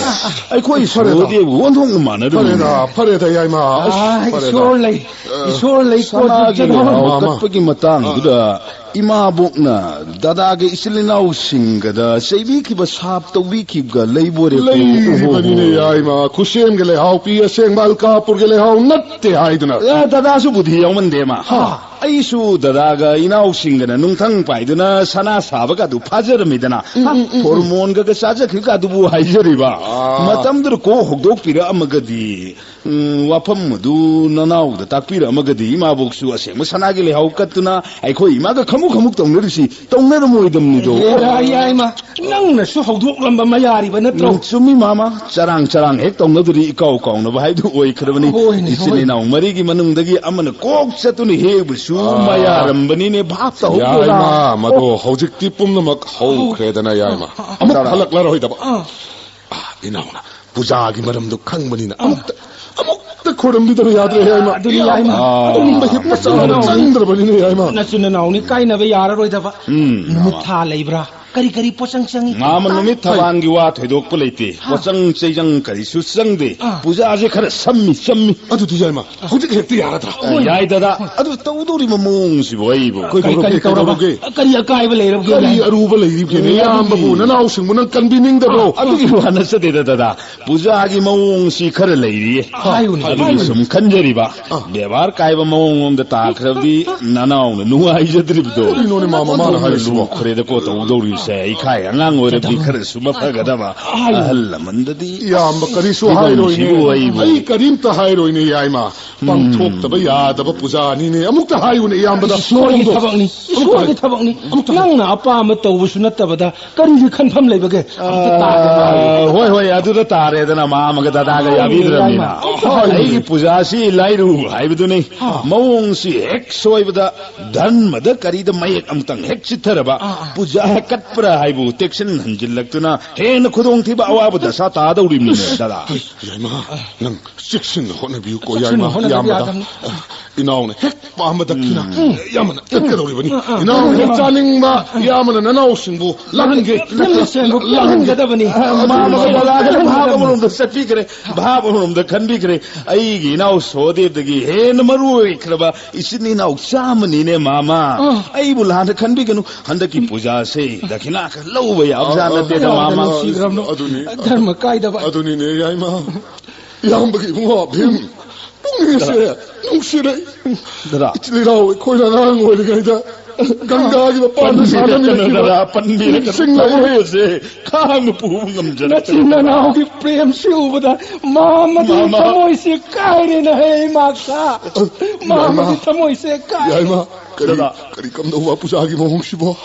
ꯑꯩꯈꯣꯏ ꯐꯔꯦꯗ꯫ ꯁꯣꯗꯦꯕꯨ ꯑꯣꯟꯊꯣꯛꯅ ꯃꯥꯟꯅꯔꯨꯕꯅꯤ꯫ ꯐꯔꯦꯗ, ꯐꯔꯦꯗ, ꯌꯥꯏꯃ꯫ ꯑꯁ, ꯑꯥ, ꯐꯔꯦꯗ꯫ ꯏꯁꯣꯔ ꯂꯩ, ꯑ, ꯏꯁꯣꯔ ꯂꯩ, ꯁꯅꯥꯒꯤ ꯀꯣꯟꯕꯤꯖꯅꯣ꯫ ꯂꯩꯍꯥꯎ ꯃꯥꯃ꯫ ꯀꯠꯄꯒꯤ ꯃꯇꯥꯡꯗꯨꯗ ꯏꯃꯥꯕꯣꯛꯅ ꯗꯗꯥꯒ ꯏꯆꯤꯜ ꯏꯅꯥꯎꯁꯤꯡꯒꯗ ꯆꯩꯕꯤꯈꯤꯕ, ꯁꯥꯞ ꯇꯧꯕꯤꯈꯤꯕꯒ ꯂꯩꯕꯣꯔꯦ꯫ ꯂꯩꯔꯤꯕꯅꯤꯅꯦ, ꯑꯣꯍꯣ꯫ ꯌꯥꯏꯃ꯫ ꯈꯨꯠꯁꯦꯝꯒꯤ ꯂꯩꯍꯥꯎ ꯄꯤ, ꯑꯁꯦꯡꯕ ꯑꯜꯀꯥꯄꯨꯔꯒꯤ ꯂꯩꯍꯥꯎ ꯅꯠꯇꯦ ꯍꯥꯏꯗꯨꯅ꯫ ꯑꯦ, ꯗꯗꯥꯁꯨ ꯕꯨꯙꯤ ꯌꯥꯎꯃꯟꯗꯦ ꯃꯥ꯫ ꯍꯥ꯫ ꯑꯩꯁꯨ ꯗꯗꯥꯒ ꯏꯅꯥꯎꯁꯤꯡꯒꯅ ꯅꯨꯡꯊꯪ ꯄꯥꯏꯗꯨꯅ ꯁꯅꯥ ꯁꯥꯕꯒ ꯑꯗꯨ ꯐꯥꯖꯔꯝꯃꯤꯗꯅ꯫ ꯎꯝ, ꯎꯝ, ꯎꯝ, ꯎꯝ꯫ ꯍꯣꯔꯃꯣꯟꯒ ꯆꯥꯖꯈꯤꯕꯒ ꯑꯗꯨꯕꯨ ꯍꯥꯏꯖꯔꯤꯕ꯫ ꯑꯥ꯫ ꯃꯇꯝꯗꯨꯗ ꯀꯣꯛ ꯍꯧꯗꯣꯛꯄꯤꯔꯛꯑꯝꯃꯒꯗꯤ, ꯎꯝ, ꯋꯥꯐꯝ ꯑꯗꯨ ꯅꯅꯥꯎꯗ ꯇꯥꯛꯄꯤꯔꯛꯑꯝꯃꯒꯗꯤ ꯏꯃꯥꯕꯣꯛꯁꯨ ꯑꯁꯦꯡꯕ ꯁꯅꯥꯒꯤ ꯂꯩꯍꯥꯎ ꯀꯠꯇꯨꯅ ꯑꯩꯈꯣꯏ ꯏꯃꯥꯒ ꯈꯃꯨꯛ ꯈꯃꯨꯛ ꯇꯧꯅꯔꯤꯁꯤ ꯇꯧꯅꯔꯝꯃꯣꯏꯗꯕꯅꯤꯗꯣ꯫ ꯍꯦꯔꯥ, ꯌꯥꯏꯃ, ꯅꯪꯅꯁꯨ ꯍꯧꯗꯣꯛꯂꯝꯕ ꯃꯌꯥꯔꯤꯕ ꯅꯠꯇ꯭ꯔꯣ? ꯎꯝ, ꯆꯨꯝꯃꯤ ꯃꯥꯃ, ꯆꯔꯥꯡ ꯆꯔꯥꯡ ꯍꯦꯛ ꯇꯧꯅꯗꯨꯅ ꯏꯀꯥꯎ ꯀꯥꯎꯅꯕ ꯍꯥꯏꯗꯨ ꯑꯣꯏꯈ꯭ꯔꯕꯅꯤ꯫ ꯍꯣꯏꯅꯦ, ꯏꯆꯤꯟ ꯍꯣꯏꯅꯦ꯫ ꯏꯅꯥꯎ ꯃꯔꯤꯒꯤ ꯃꯅꯨꯡꯗꯒꯤ ꯑꯃꯅ ꯀꯣꯛ ꯆꯠꯇꯨꯅ ꯍꯦꯛꯕꯁꯨ ꯑꯥ꯫ ꯃꯌꯥꯔꯝꯕꯅꯤꯅꯦ, ꯚꯥꯞ ꯇꯧꯍꯧꯗꯦꯗ꯫ ꯌꯥꯏꯃ, ꯃꯗꯣ ꯍꯧꯖꯤꯛꯇꯤ ꯄꯨꯝꯅꯃꯛ ꯍꯧꯈ꯭ꯔꯦꯗꯅ, ꯌꯥꯏꯃ꯫ ꯑꯥ, ꯑꯃꯨꯛ ꯇꯔꯥ꯫ ꯍꯜꯂꯛꯂꯔꯣꯏꯗꯕ꯫ ꯑꯥ꯫ ꯑꯥ, ꯏꯅꯥꯎꯅ ꯄꯨꯖꯥꯒꯤ ꯃꯔꯝꯗꯣ ꯈꯪꯕꯅꯤꯅ ꯑꯥ꯫ ꯑꯃꯨꯛꯇ, ꯑꯃꯨꯛꯇ ꯈꯣꯏꯔꯝꯕꯤꯗꯕ ꯌꯥꯗ꯭ꯔꯦ, ꯌꯥꯏꯃ꯫ ꯑꯗꯨꯅꯤ, ꯌꯥꯏꯃ꯫ ꯑꯥ꯫ ꯑꯗꯨꯒꯨꯝꯕ ꯍꯦꯛ ꯃꯆꯥ ꯑꯃ ꯆꯪꯗ꯭ꯔꯕꯅꯤꯅꯦ, ꯌꯥꯏꯃ꯫ ꯅꯆꯤꯟ ꯅꯅꯥꯎꯅꯤ ꯀꯥꯏꯅꯕ ꯌꯥꯔꯔꯣꯏꯗꯕ꯫ ꯎꯝ, ꯅꯨꯃꯤꯠ ꯃꯥꯃ꯫ ꯊꯥ ꯂꯩꯕ꯭ꯔꯥ? ꯀꯔꯤ ꯀꯔꯤ ꯄꯣꯠꯆꯪ ꯆꯪꯏ? ꯃꯥꯃ, ꯅꯨꯃꯤꯠ ꯊꯕꯥꯟꯒꯤ ꯋꯥ ꯊꯣꯏꯗꯣꯛꯄ ꯂꯩꯇꯦ꯫ ꯍꯥ꯫ ꯄꯣꯠꯆꯪ ꯆꯩꯖꯪ ꯀꯔꯤꯁꯨ ꯆꯪꯗꯦ꯫ ꯑꯥ꯫ ꯄꯨꯖꯥꯁꯦ ꯈꯔ ꯁꯝꯃꯤ, ꯁꯝꯃꯤ꯫ ꯑꯗꯨꯗꯤ ꯌꯥꯏꯃ, ꯍꯧꯖꯤꯛ ꯍꯦꯛꯇ ꯌꯥꯔꯗ꯭ꯔꯥ? ꯑ, ꯍꯣꯏ꯫ ꯌꯥꯏ ꯗꯗꯥ꯫ ꯑꯗꯨ ꯇꯧꯗꯧꯔꯤꯕ ꯃꯑꯣꯡꯁꯤꯕꯨ ꯑꯩꯕꯨ꯫ ꯀꯩ ꯀꯔꯤ, ꯀꯔꯤ ꯇꯧꯔꯕ? ꯀꯩꯗꯧꯔꯒꯦ? ꯀꯔꯤ ꯑꯀꯥꯏꯕ ꯂꯩꯔꯕꯒꯦ? ꯀꯔꯤ ꯑꯔꯨꯕ ꯂꯩꯔꯤꯕꯒꯦꯅꯦ? ꯑꯦ, ꯏꯌꯥꯝꯕꯕꯨ, ꯑꯗꯨꯗꯤ ꯅꯅꯥꯎꯁꯤꯡꯕꯨ ꯅꯪ ꯀꯟꯕꯤꯅꯤꯡꯗꯕ꯭ꯔꯣ? ꯑ, ꯑꯗꯨꯒꯤ ꯋꯥ ꯅꯠꯆꯗꯦꯗ ꯗꯗꯥ꯫ ꯄꯨꯖꯥꯒꯤ ꯃꯑꯣꯡꯁꯤ ꯈꯔ ꯂꯩꯔꯤꯌꯦ꯫ ꯍꯥꯏꯌꯨꯅꯦ, ꯑꯗꯨꯒꯤ ꯍꯥꯏꯌꯨꯅꯦ꯫ ꯁꯨꯝ ꯈꯟꯖꯔꯤꯕ꯫ ꯑ꯫ ꯕꯦꯕꯥꯔ ꯀꯥꯏꯕ ꯃꯑꯣꯡꯂꯣꯝꯗ ꯇꯥꯈ꯭ꯔꯕꯗꯤ ꯅꯅꯥꯎꯅ ꯅꯨꯡꯉꯥꯏꯖꯗ꯭ꯔꯤꯕꯗꯣ꯫ ꯀꯔꯤꯅꯣꯅꯦ ꯃꯥꯃ ꯃꯥꯅ ꯍꯥꯏꯔꯤꯁꯤꯕꯣ? ꯂꯨꯈ꯭ꯔꯦꯗꯀꯣ ꯇꯧꯗꯧꯔꯤꯕꯁꯦ꯫ ꯏꯈꯥꯏ ꯑꯉꯥꯡ ꯑꯣꯏꯔꯕꯗꯤ ꯈꯔꯁꯨ ꯃꯐꯒꯗꯕ꯫ ꯍꯥꯏꯌꯨꯅꯦ꯫ ꯑꯍꯜ ꯂꯃꯟꯗꯗꯤ ꯏꯌꯥꯝꯕ ꯀꯔꯤꯁꯨ ꯐꯤꯕꯝꯁꯤꯕꯨ ꯍꯥꯏꯔꯣꯏꯅꯦ꯫ ꯑꯩꯕꯨ꯫ ꯑꯩ ꯀꯔꯤꯝꯇ ꯍꯥꯏꯔꯣꯏꯅꯦ, ꯌꯥꯏꯃ꯫ ꯎꯝ꯫ ꯄꯥꯡꯊꯣꯛꯇꯕ ꯌꯥꯗꯕ ꯄꯨꯖꯥꯅꯤꯅꯦ꯫ ꯑꯃꯨꯛꯇ ꯍꯥꯏꯌꯨꯅꯦ, ꯏꯌꯥꯝꯕꯗ꯫ ꯏꯁꯣꯔꯒꯤ ꯃꯑꯣꯡꯗꯣ꯫ ꯊꯕꯛꯅꯤ꯫ ꯑꯃꯨꯛꯇ ꯏꯁꯣꯔꯒꯤ ꯍꯥꯏꯌꯨ꯫ ꯊꯕꯛꯅꯤ꯫ ꯑꯃꯨꯛꯇ ꯍꯥꯏꯌꯨ꯫ ꯅꯪꯅ ꯑꯄꯥꯝꯕ ꯇꯧꯕꯁꯨ ꯅꯠꯇꯕꯗ ꯀꯔꯤꯒꯤ ꯈꯟꯐꯝ ꯂꯩꯕꯒꯦ? ꯑꯝꯇ ꯇꯥꯒꯦ꯫ ꯑꯥ, ꯍꯣꯏ, ꯍꯣꯏ, ꯑꯗꯨꯗ ꯇꯥꯔꯦꯗꯅ, ꯃꯥꯃꯒ ꯗꯗꯥꯒ ꯍꯣꯏ, ꯌꯥꯕꯤꯗ꯭ꯔꯕꯅꯤꯅ꯫ ꯌꯥꯏꯃ꯫ ꯑꯝꯇ ꯍꯥꯏꯌꯨꯅꯦ꯫ ꯑꯩꯒꯤ ꯄꯨꯖꯥꯁꯤ ꯂꯥꯏꯔꯨ ꯍꯥꯏꯕꯗꯨꯅꯤ꯫ ꯑꯥ꯫ ꯃꯑꯣꯡꯁꯤ ꯍꯦꯛ ꯁꯣꯏꯕꯗ ꯙꯔꯃꯗ ꯀꯔꯤꯗ ꯃꯌꯦꯛ ꯑꯃꯇꯪ ꯍꯦꯛ ꯆꯤꯠꯊꯔꯕ, ꯑꯥ, ꯑꯥ꯫ ꯄꯨꯖꯥ ꯀꯠꯄ꯭ꯔꯥ ꯍꯥꯏꯕꯨ ꯇꯦꯛꯁꯤꯟ ꯍꯟꯖꯤꯜꯂꯛꯇꯨꯅ ꯍꯦꯟꯅ ꯈꯨꯗꯣꯡꯊꯤꯕ ꯑꯋꯥꯕ ꯗꯁꯥ ꯇꯥꯗꯧꯔꯤꯕꯅꯤꯅꯦ, ꯗꯗꯥ꯫ ꯌꯥꯏꯃ, ꯅꯪ ꯆꯦꯛꯁꯤꯟꯅ ꯍꯣꯠꯅꯕꯤꯌꯨꯀꯣ, ꯆꯦꯛꯁꯤꯟꯅ ꯌꯥꯏꯃ, ꯍꯣꯠꯅꯗꯕ ꯏꯌꯥꯝꯕꯗ꯫ ꯌꯥꯗꯕꯅꯤ꯫ ꯏꯅꯥꯎꯅ ꯍꯦꯛ ꯄꯥꯝꯕ ꯗꯛꯈꯤꯅ ꯎꯝ꯫ ꯏꯌꯥꯝꯕꯅ ꯆꯠꯀꯗꯧꯔꯤꯕꯅꯤ꯫ ꯑꯥ, ꯑꯥ꯫ ꯏꯅꯥꯎꯅ ꯍꯦꯛ ꯆꯥꯅꯤꯡꯕ ꯏꯌꯥꯝꯕꯅ ꯅꯅꯥꯎꯁꯤꯡꯕꯨ ꯂꯥꯛꯍꯟꯒꯦ꯫ ꯂꯥꯛꯍꯟꯒꯦ꯫ ꯂꯥꯛꯍꯟꯒꯗꯕꯅꯤ꯫ ꯑꯥ, ꯃꯥꯃꯒ ꯕꯂꯥꯒꯅ ꯚꯥꯕ ꯑꯃꯔꯣꯝꯗ ꯆꯠꯄꯤꯈ꯭ꯔꯦ꯫ ꯚꯥꯕ ꯑꯃꯔꯣꯝꯗ ꯈꯟꯕꯤꯈ꯭ꯔꯦ꯫ ꯑꯩꯒꯤ ꯏꯅꯥꯎ ꯁꯣꯗꯦꯕꯗꯒꯤ ꯍꯦꯟꯅ ꯃꯔꯨ ꯑꯣꯏꯈ꯭ꯔꯕ ꯏꯆꯤꯟ ꯏꯅꯥꯎ ꯆꯥꯝꯃꯅꯤꯅꯦ, ꯃꯥꯃ꯫ ꯑꯥ꯫ ꯑꯩꯕꯨ ꯂꯥꯟꯅ ꯈꯟꯕꯤꯒꯅꯨ꯫ ꯍꯟꯗꯛꯀꯤ ꯄꯨꯖꯥꯁꯦ ꯗꯈꯤꯅꯥ ꯈꯔ ꯂꯧꯕ ꯌꯥꯕꯖꯥꯠ ꯑꯥ, ꯑꯥ, ꯅꯠꯇꯦꯗ, ꯑꯥ, ꯃꯥꯃ꯫ ꯅꯨꯡꯁꯤꯈ꯭ꯔꯕꯅꯣ? ꯑꯗꯨꯅꯤ꯫ ꯙꯔꯃ ꯀꯥꯏꯗꯕ꯫ ꯑꯗꯨꯅꯤꯅꯦ, ꯌꯥꯏꯃ꯫ ꯏꯌꯥꯝꯕꯒꯤ ꯏꯕꯨꯡꯉꯣ ꯚꯤꯝ꯫ ꯅꯨꯡꯁꯤꯔꯦ, ꯅꯨꯡꯁꯤꯔꯦ꯫ ꯗꯗꯥ꯫ ꯏꯆꯤꯜ ꯏꯅꯥꯎ ꯑꯩꯈꯣꯏꯅ ꯑꯉꯥꯡ ꯑꯣꯏꯔꯤꯉꯩꯗ ꯒꯪꯒꯥꯒꯤ ꯃꯄꯥꯟꯗ ꯄꯟꯕꯤꯔꯛꯀꯅꯨ, ꯁꯥꯟꯅꯃꯤꯟꯅꯈꯤꯕ ꯗꯗꯥ, ꯄꯟꯕꯤꯔꯛꯀꯅꯨ꯫ ꯅꯤꯡꯁꯤꯡꯂꯛꯑꯦ꯫ ꯊꯃꯣꯏ ꯑꯁꯦ ꯈꯥꯡꯅ ꯄꯨꯕ ꯉꯝꯖꯔꯛꯇ꯭ꯔꯦ, ꯅꯆꯤꯟ ꯗꯗꯥ꯫ ꯅꯅꯥꯎꯒꯤ ꯄ꯭ꯔꯦꯝꯁꯤ ꯎꯕꯗ ꯃꯥꯃꯗꯤ ꯃꯥꯃ꯫ ꯊꯃꯣꯏꯁꯦ ꯀꯥꯏꯔꯦꯅꯦ, ꯍꯦ ꯏꯃꯥꯛꯁꯥ꯫ ꯃꯥꯃꯗꯤ ꯌꯥꯏꯃ꯫ ꯊꯃꯣꯏꯁꯦ ꯀꯥꯏꯔꯦ꯫ ꯌꯥꯏꯃ, ꯀꯔꯤ, ꯗꯗꯥ꯫ ꯀꯔꯤ ꯀꯝꯗꯧꯕ ꯄꯨꯖꯥꯒꯤ ꯃꯑꯣꯡꯁꯤꯕꯣ?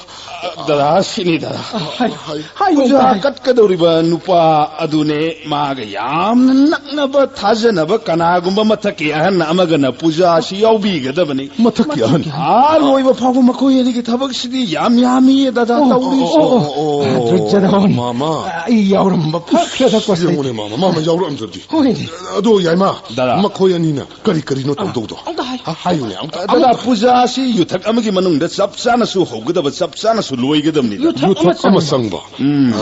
ꯗꯗꯥ, ꯁꯤꯅꯤ, ꯗꯗꯥ꯫ ꯍꯥꯏ-, ꯍꯥꯏ-, ꯍꯥꯏꯌꯨ, ꯄꯨꯖꯥ ꯍꯥꯏ꯫ ꯀꯠꯀꯗꯧꯔꯤꯕ ꯅꯨꯄꯥ ꯑꯗꯨꯅꯦ ꯃꯥꯒ ꯌꯥꯝꯅ ꯅꯛꯅꯕ ꯊꯥꯖꯅꯕ ꯀꯅꯥꯒꯨꯝꯕ ꯃꯊꯛꯀꯤ ꯑꯍꯟ ꯑꯃꯒꯅ ꯄꯨꯖꯥꯁꯤ ꯌꯥꯎꯕꯤꯒꯗꯕꯅꯤ꯫ ꯃꯊꯛꯀꯤ ꯑꯍꯟ? ꯑꯥ ꯂꯣꯏꯕ ꯐꯥꯎꯕ ꯃꯈꯣꯏ ꯑꯅꯤꯒꯤ ꯊꯕꯛꯁꯤꯗꯤ ꯌꯥꯝ ꯌꯥꯝꯃꯤꯌꯦ, ꯗꯗꯥ, ꯑꯣ, ꯇꯧꯔꯤꯁꯤ꯫ ꯑꯣ, ꯑꯣ, ꯑꯣ, ꯑꯣ꯫ ꯗ꯭ꯔꯖꯗꯣꯟ꯫ ꯃꯥꯃ꯫ ꯑꯩ ꯌꯥꯎꯔꯝꯕ ꯐꯈ꯭ꯔꯦꯗꯀꯣ, ꯁꯦ꯫ ꯌꯦꯡꯉꯨꯅꯦ, ꯃꯥꯃ, ꯃꯥꯃ ꯌꯥꯎꯔꯛꯑꯝꯗ꯭ꯔꯗꯤ꯫ ꯍꯣꯏꯅꯦ꯫ ꯑꯗꯣ, ꯌꯥꯏꯃ, ꯗꯗꯥ꯫ ꯃꯈꯣꯏ ꯑꯅꯤꯅ ꯀꯔꯤ ꯀꯔꯤꯅꯣ ꯇꯧꯗꯧꯗꯣ? ꯑꯝꯇ ꯍꯥꯏ-, ꯍꯥ, ꯍꯥꯏꯌꯨꯅꯦ, ꯑꯝꯇ꯫ ꯗꯗꯥ, ꯄꯨꯖꯥ ꯑꯁꯤ ꯌꯨꯊꯛ ꯑꯃꯒꯤ ꯃꯅꯨꯡꯗ ꯆꯞ ꯆꯥꯅꯁꯨ ꯍꯧꯒꯗꯕ, ꯆꯞ ꯆꯥꯅꯁꯨ ꯂꯣꯏꯒꯗꯕꯅꯤ꯫ ꯌꯨꯊꯛ ꯌꯨꯊꯛ ꯑꯃ ꯑꯃ ꯆꯪꯕ꯫ ꯆꯪꯕ꯫ ꯎꯝ꯫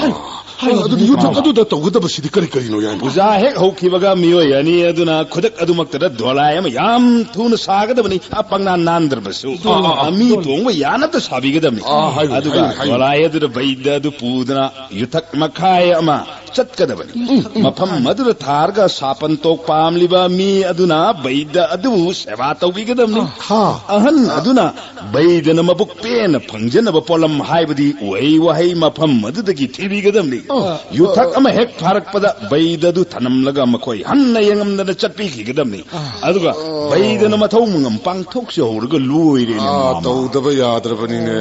ꯍꯥꯏꯌꯨ, ꯍꯥꯏꯌꯨ, ꯑꯗꯨꯗꯤ ꯌꯨꯊꯛ ꯃꯥꯃ꯫ ꯑꯗꯨꯗ ꯇꯧꯒꯗꯕꯁꯤꯗꯤ ꯀꯔꯤ ꯀꯔꯤꯅꯣ, ꯌꯥꯏꯃ? ꯄꯨꯖꯥ ꯍꯦꯛ ꯍꯧꯈꯤꯕꯒ ꯃꯤꯑꯣꯏ ꯑꯅꯤ ꯑꯗꯨꯅ ꯈꯨꯗꯛ ꯑꯗꯨꯃꯛꯇꯗ ꯗꯣꯂꯥꯏ ꯑꯃ ꯌꯥꯝ ꯊꯨꯅ ꯁꯥꯒꯗꯕꯅꯤ, ꯑ, ꯄꯪꯅꯥꯟ ꯅꯥꯟꯗ꯭ꯔꯕꯁꯨ꯫ ꯑꯥ, ꯑꯥ, ꯑꯥ꯫ ꯑ, ꯃꯤ ꯇꯣꯡꯕ ꯌꯥꯅꯕ ꯁꯥꯕꯤꯒꯗꯕꯅꯤ꯫ ꯑꯥ, ꯍꯥꯏꯌꯨꯅꯦ, ꯑꯗꯨꯒ ꯍꯥꯏꯌꯨꯅꯦ, ꯍꯥꯏꯌꯨꯅꯦ꯫ ꯗꯣꯂꯥꯏ ꯑꯗꯨꯗ ꯕꯩꯗ ꯑꯗꯨ ꯄꯨꯗꯨꯅ ꯌꯨꯊꯛ ꯃꯈꯥꯏ ꯑꯃ ꯆꯠꯀꯗꯕꯅꯤ꯫ ꯎꯝ, ꯎꯝ꯫ ꯃꯐꯝ ꯑꯗꯨꯗ ꯊꯥꯔꯒ ꯁꯥꯄꯟ ꯇꯣꯛ ꯄꯥꯝꯂꯤꯕ ꯃꯤ ꯑꯗꯨꯅ ꯕꯩꯗ ꯑꯗꯨꯕꯨ ꯁꯦꯕꯥ ꯇꯧꯕꯤꯒꯗꯕꯅꯤ꯫ ꯍꯥ꯫ ꯑꯍꯟ ꯑꯗꯨꯅ ꯕꯩꯗꯅ ꯃꯕꯨꯛ ꯄꯦꯟꯅ ꯐꯪꯖꯅꯕ ꯄꯣꯠꯂꯝ, ꯍꯥꯏꯕꯗꯤ ꯎꯍꯩ ꯋꯥꯍꯩ, ꯃꯐꯝ ꯑꯗꯨꯗꯒꯤ ꯊꯤꯕꯤꯒꯗꯕꯅꯤ꯫ ꯑ, ꯌꯨꯊꯛ ꯑ, ꯑꯃ ꯍꯦꯛ ꯐꯥꯔꯛꯄꯗ ꯕꯩꯗ ꯑꯗꯨ ꯊꯅꯝꯂꯒ ꯃꯈꯣꯏ ꯍꯟꯅ ꯌꯦꯡꯉꯝꯗꯅ ꯆꯠꯄꯤꯈꯤꯒꯗꯕꯅꯤ꯫ ꯑ꯫ ꯑꯗꯨꯒ ꯑ, ꯕꯩꯗꯅ ꯃꯊꯧ ꯃꯉꯝ ꯄꯥꯡꯊꯣꯛꯆꯍꯧꯔꯒ ꯂꯣꯏꯔꯦꯅꯦ, ꯑꯥ, ꯃꯥꯃ꯫ ꯇꯧꯗꯕ ꯌꯥꯗ꯭ꯔꯕꯅꯤꯅꯦ,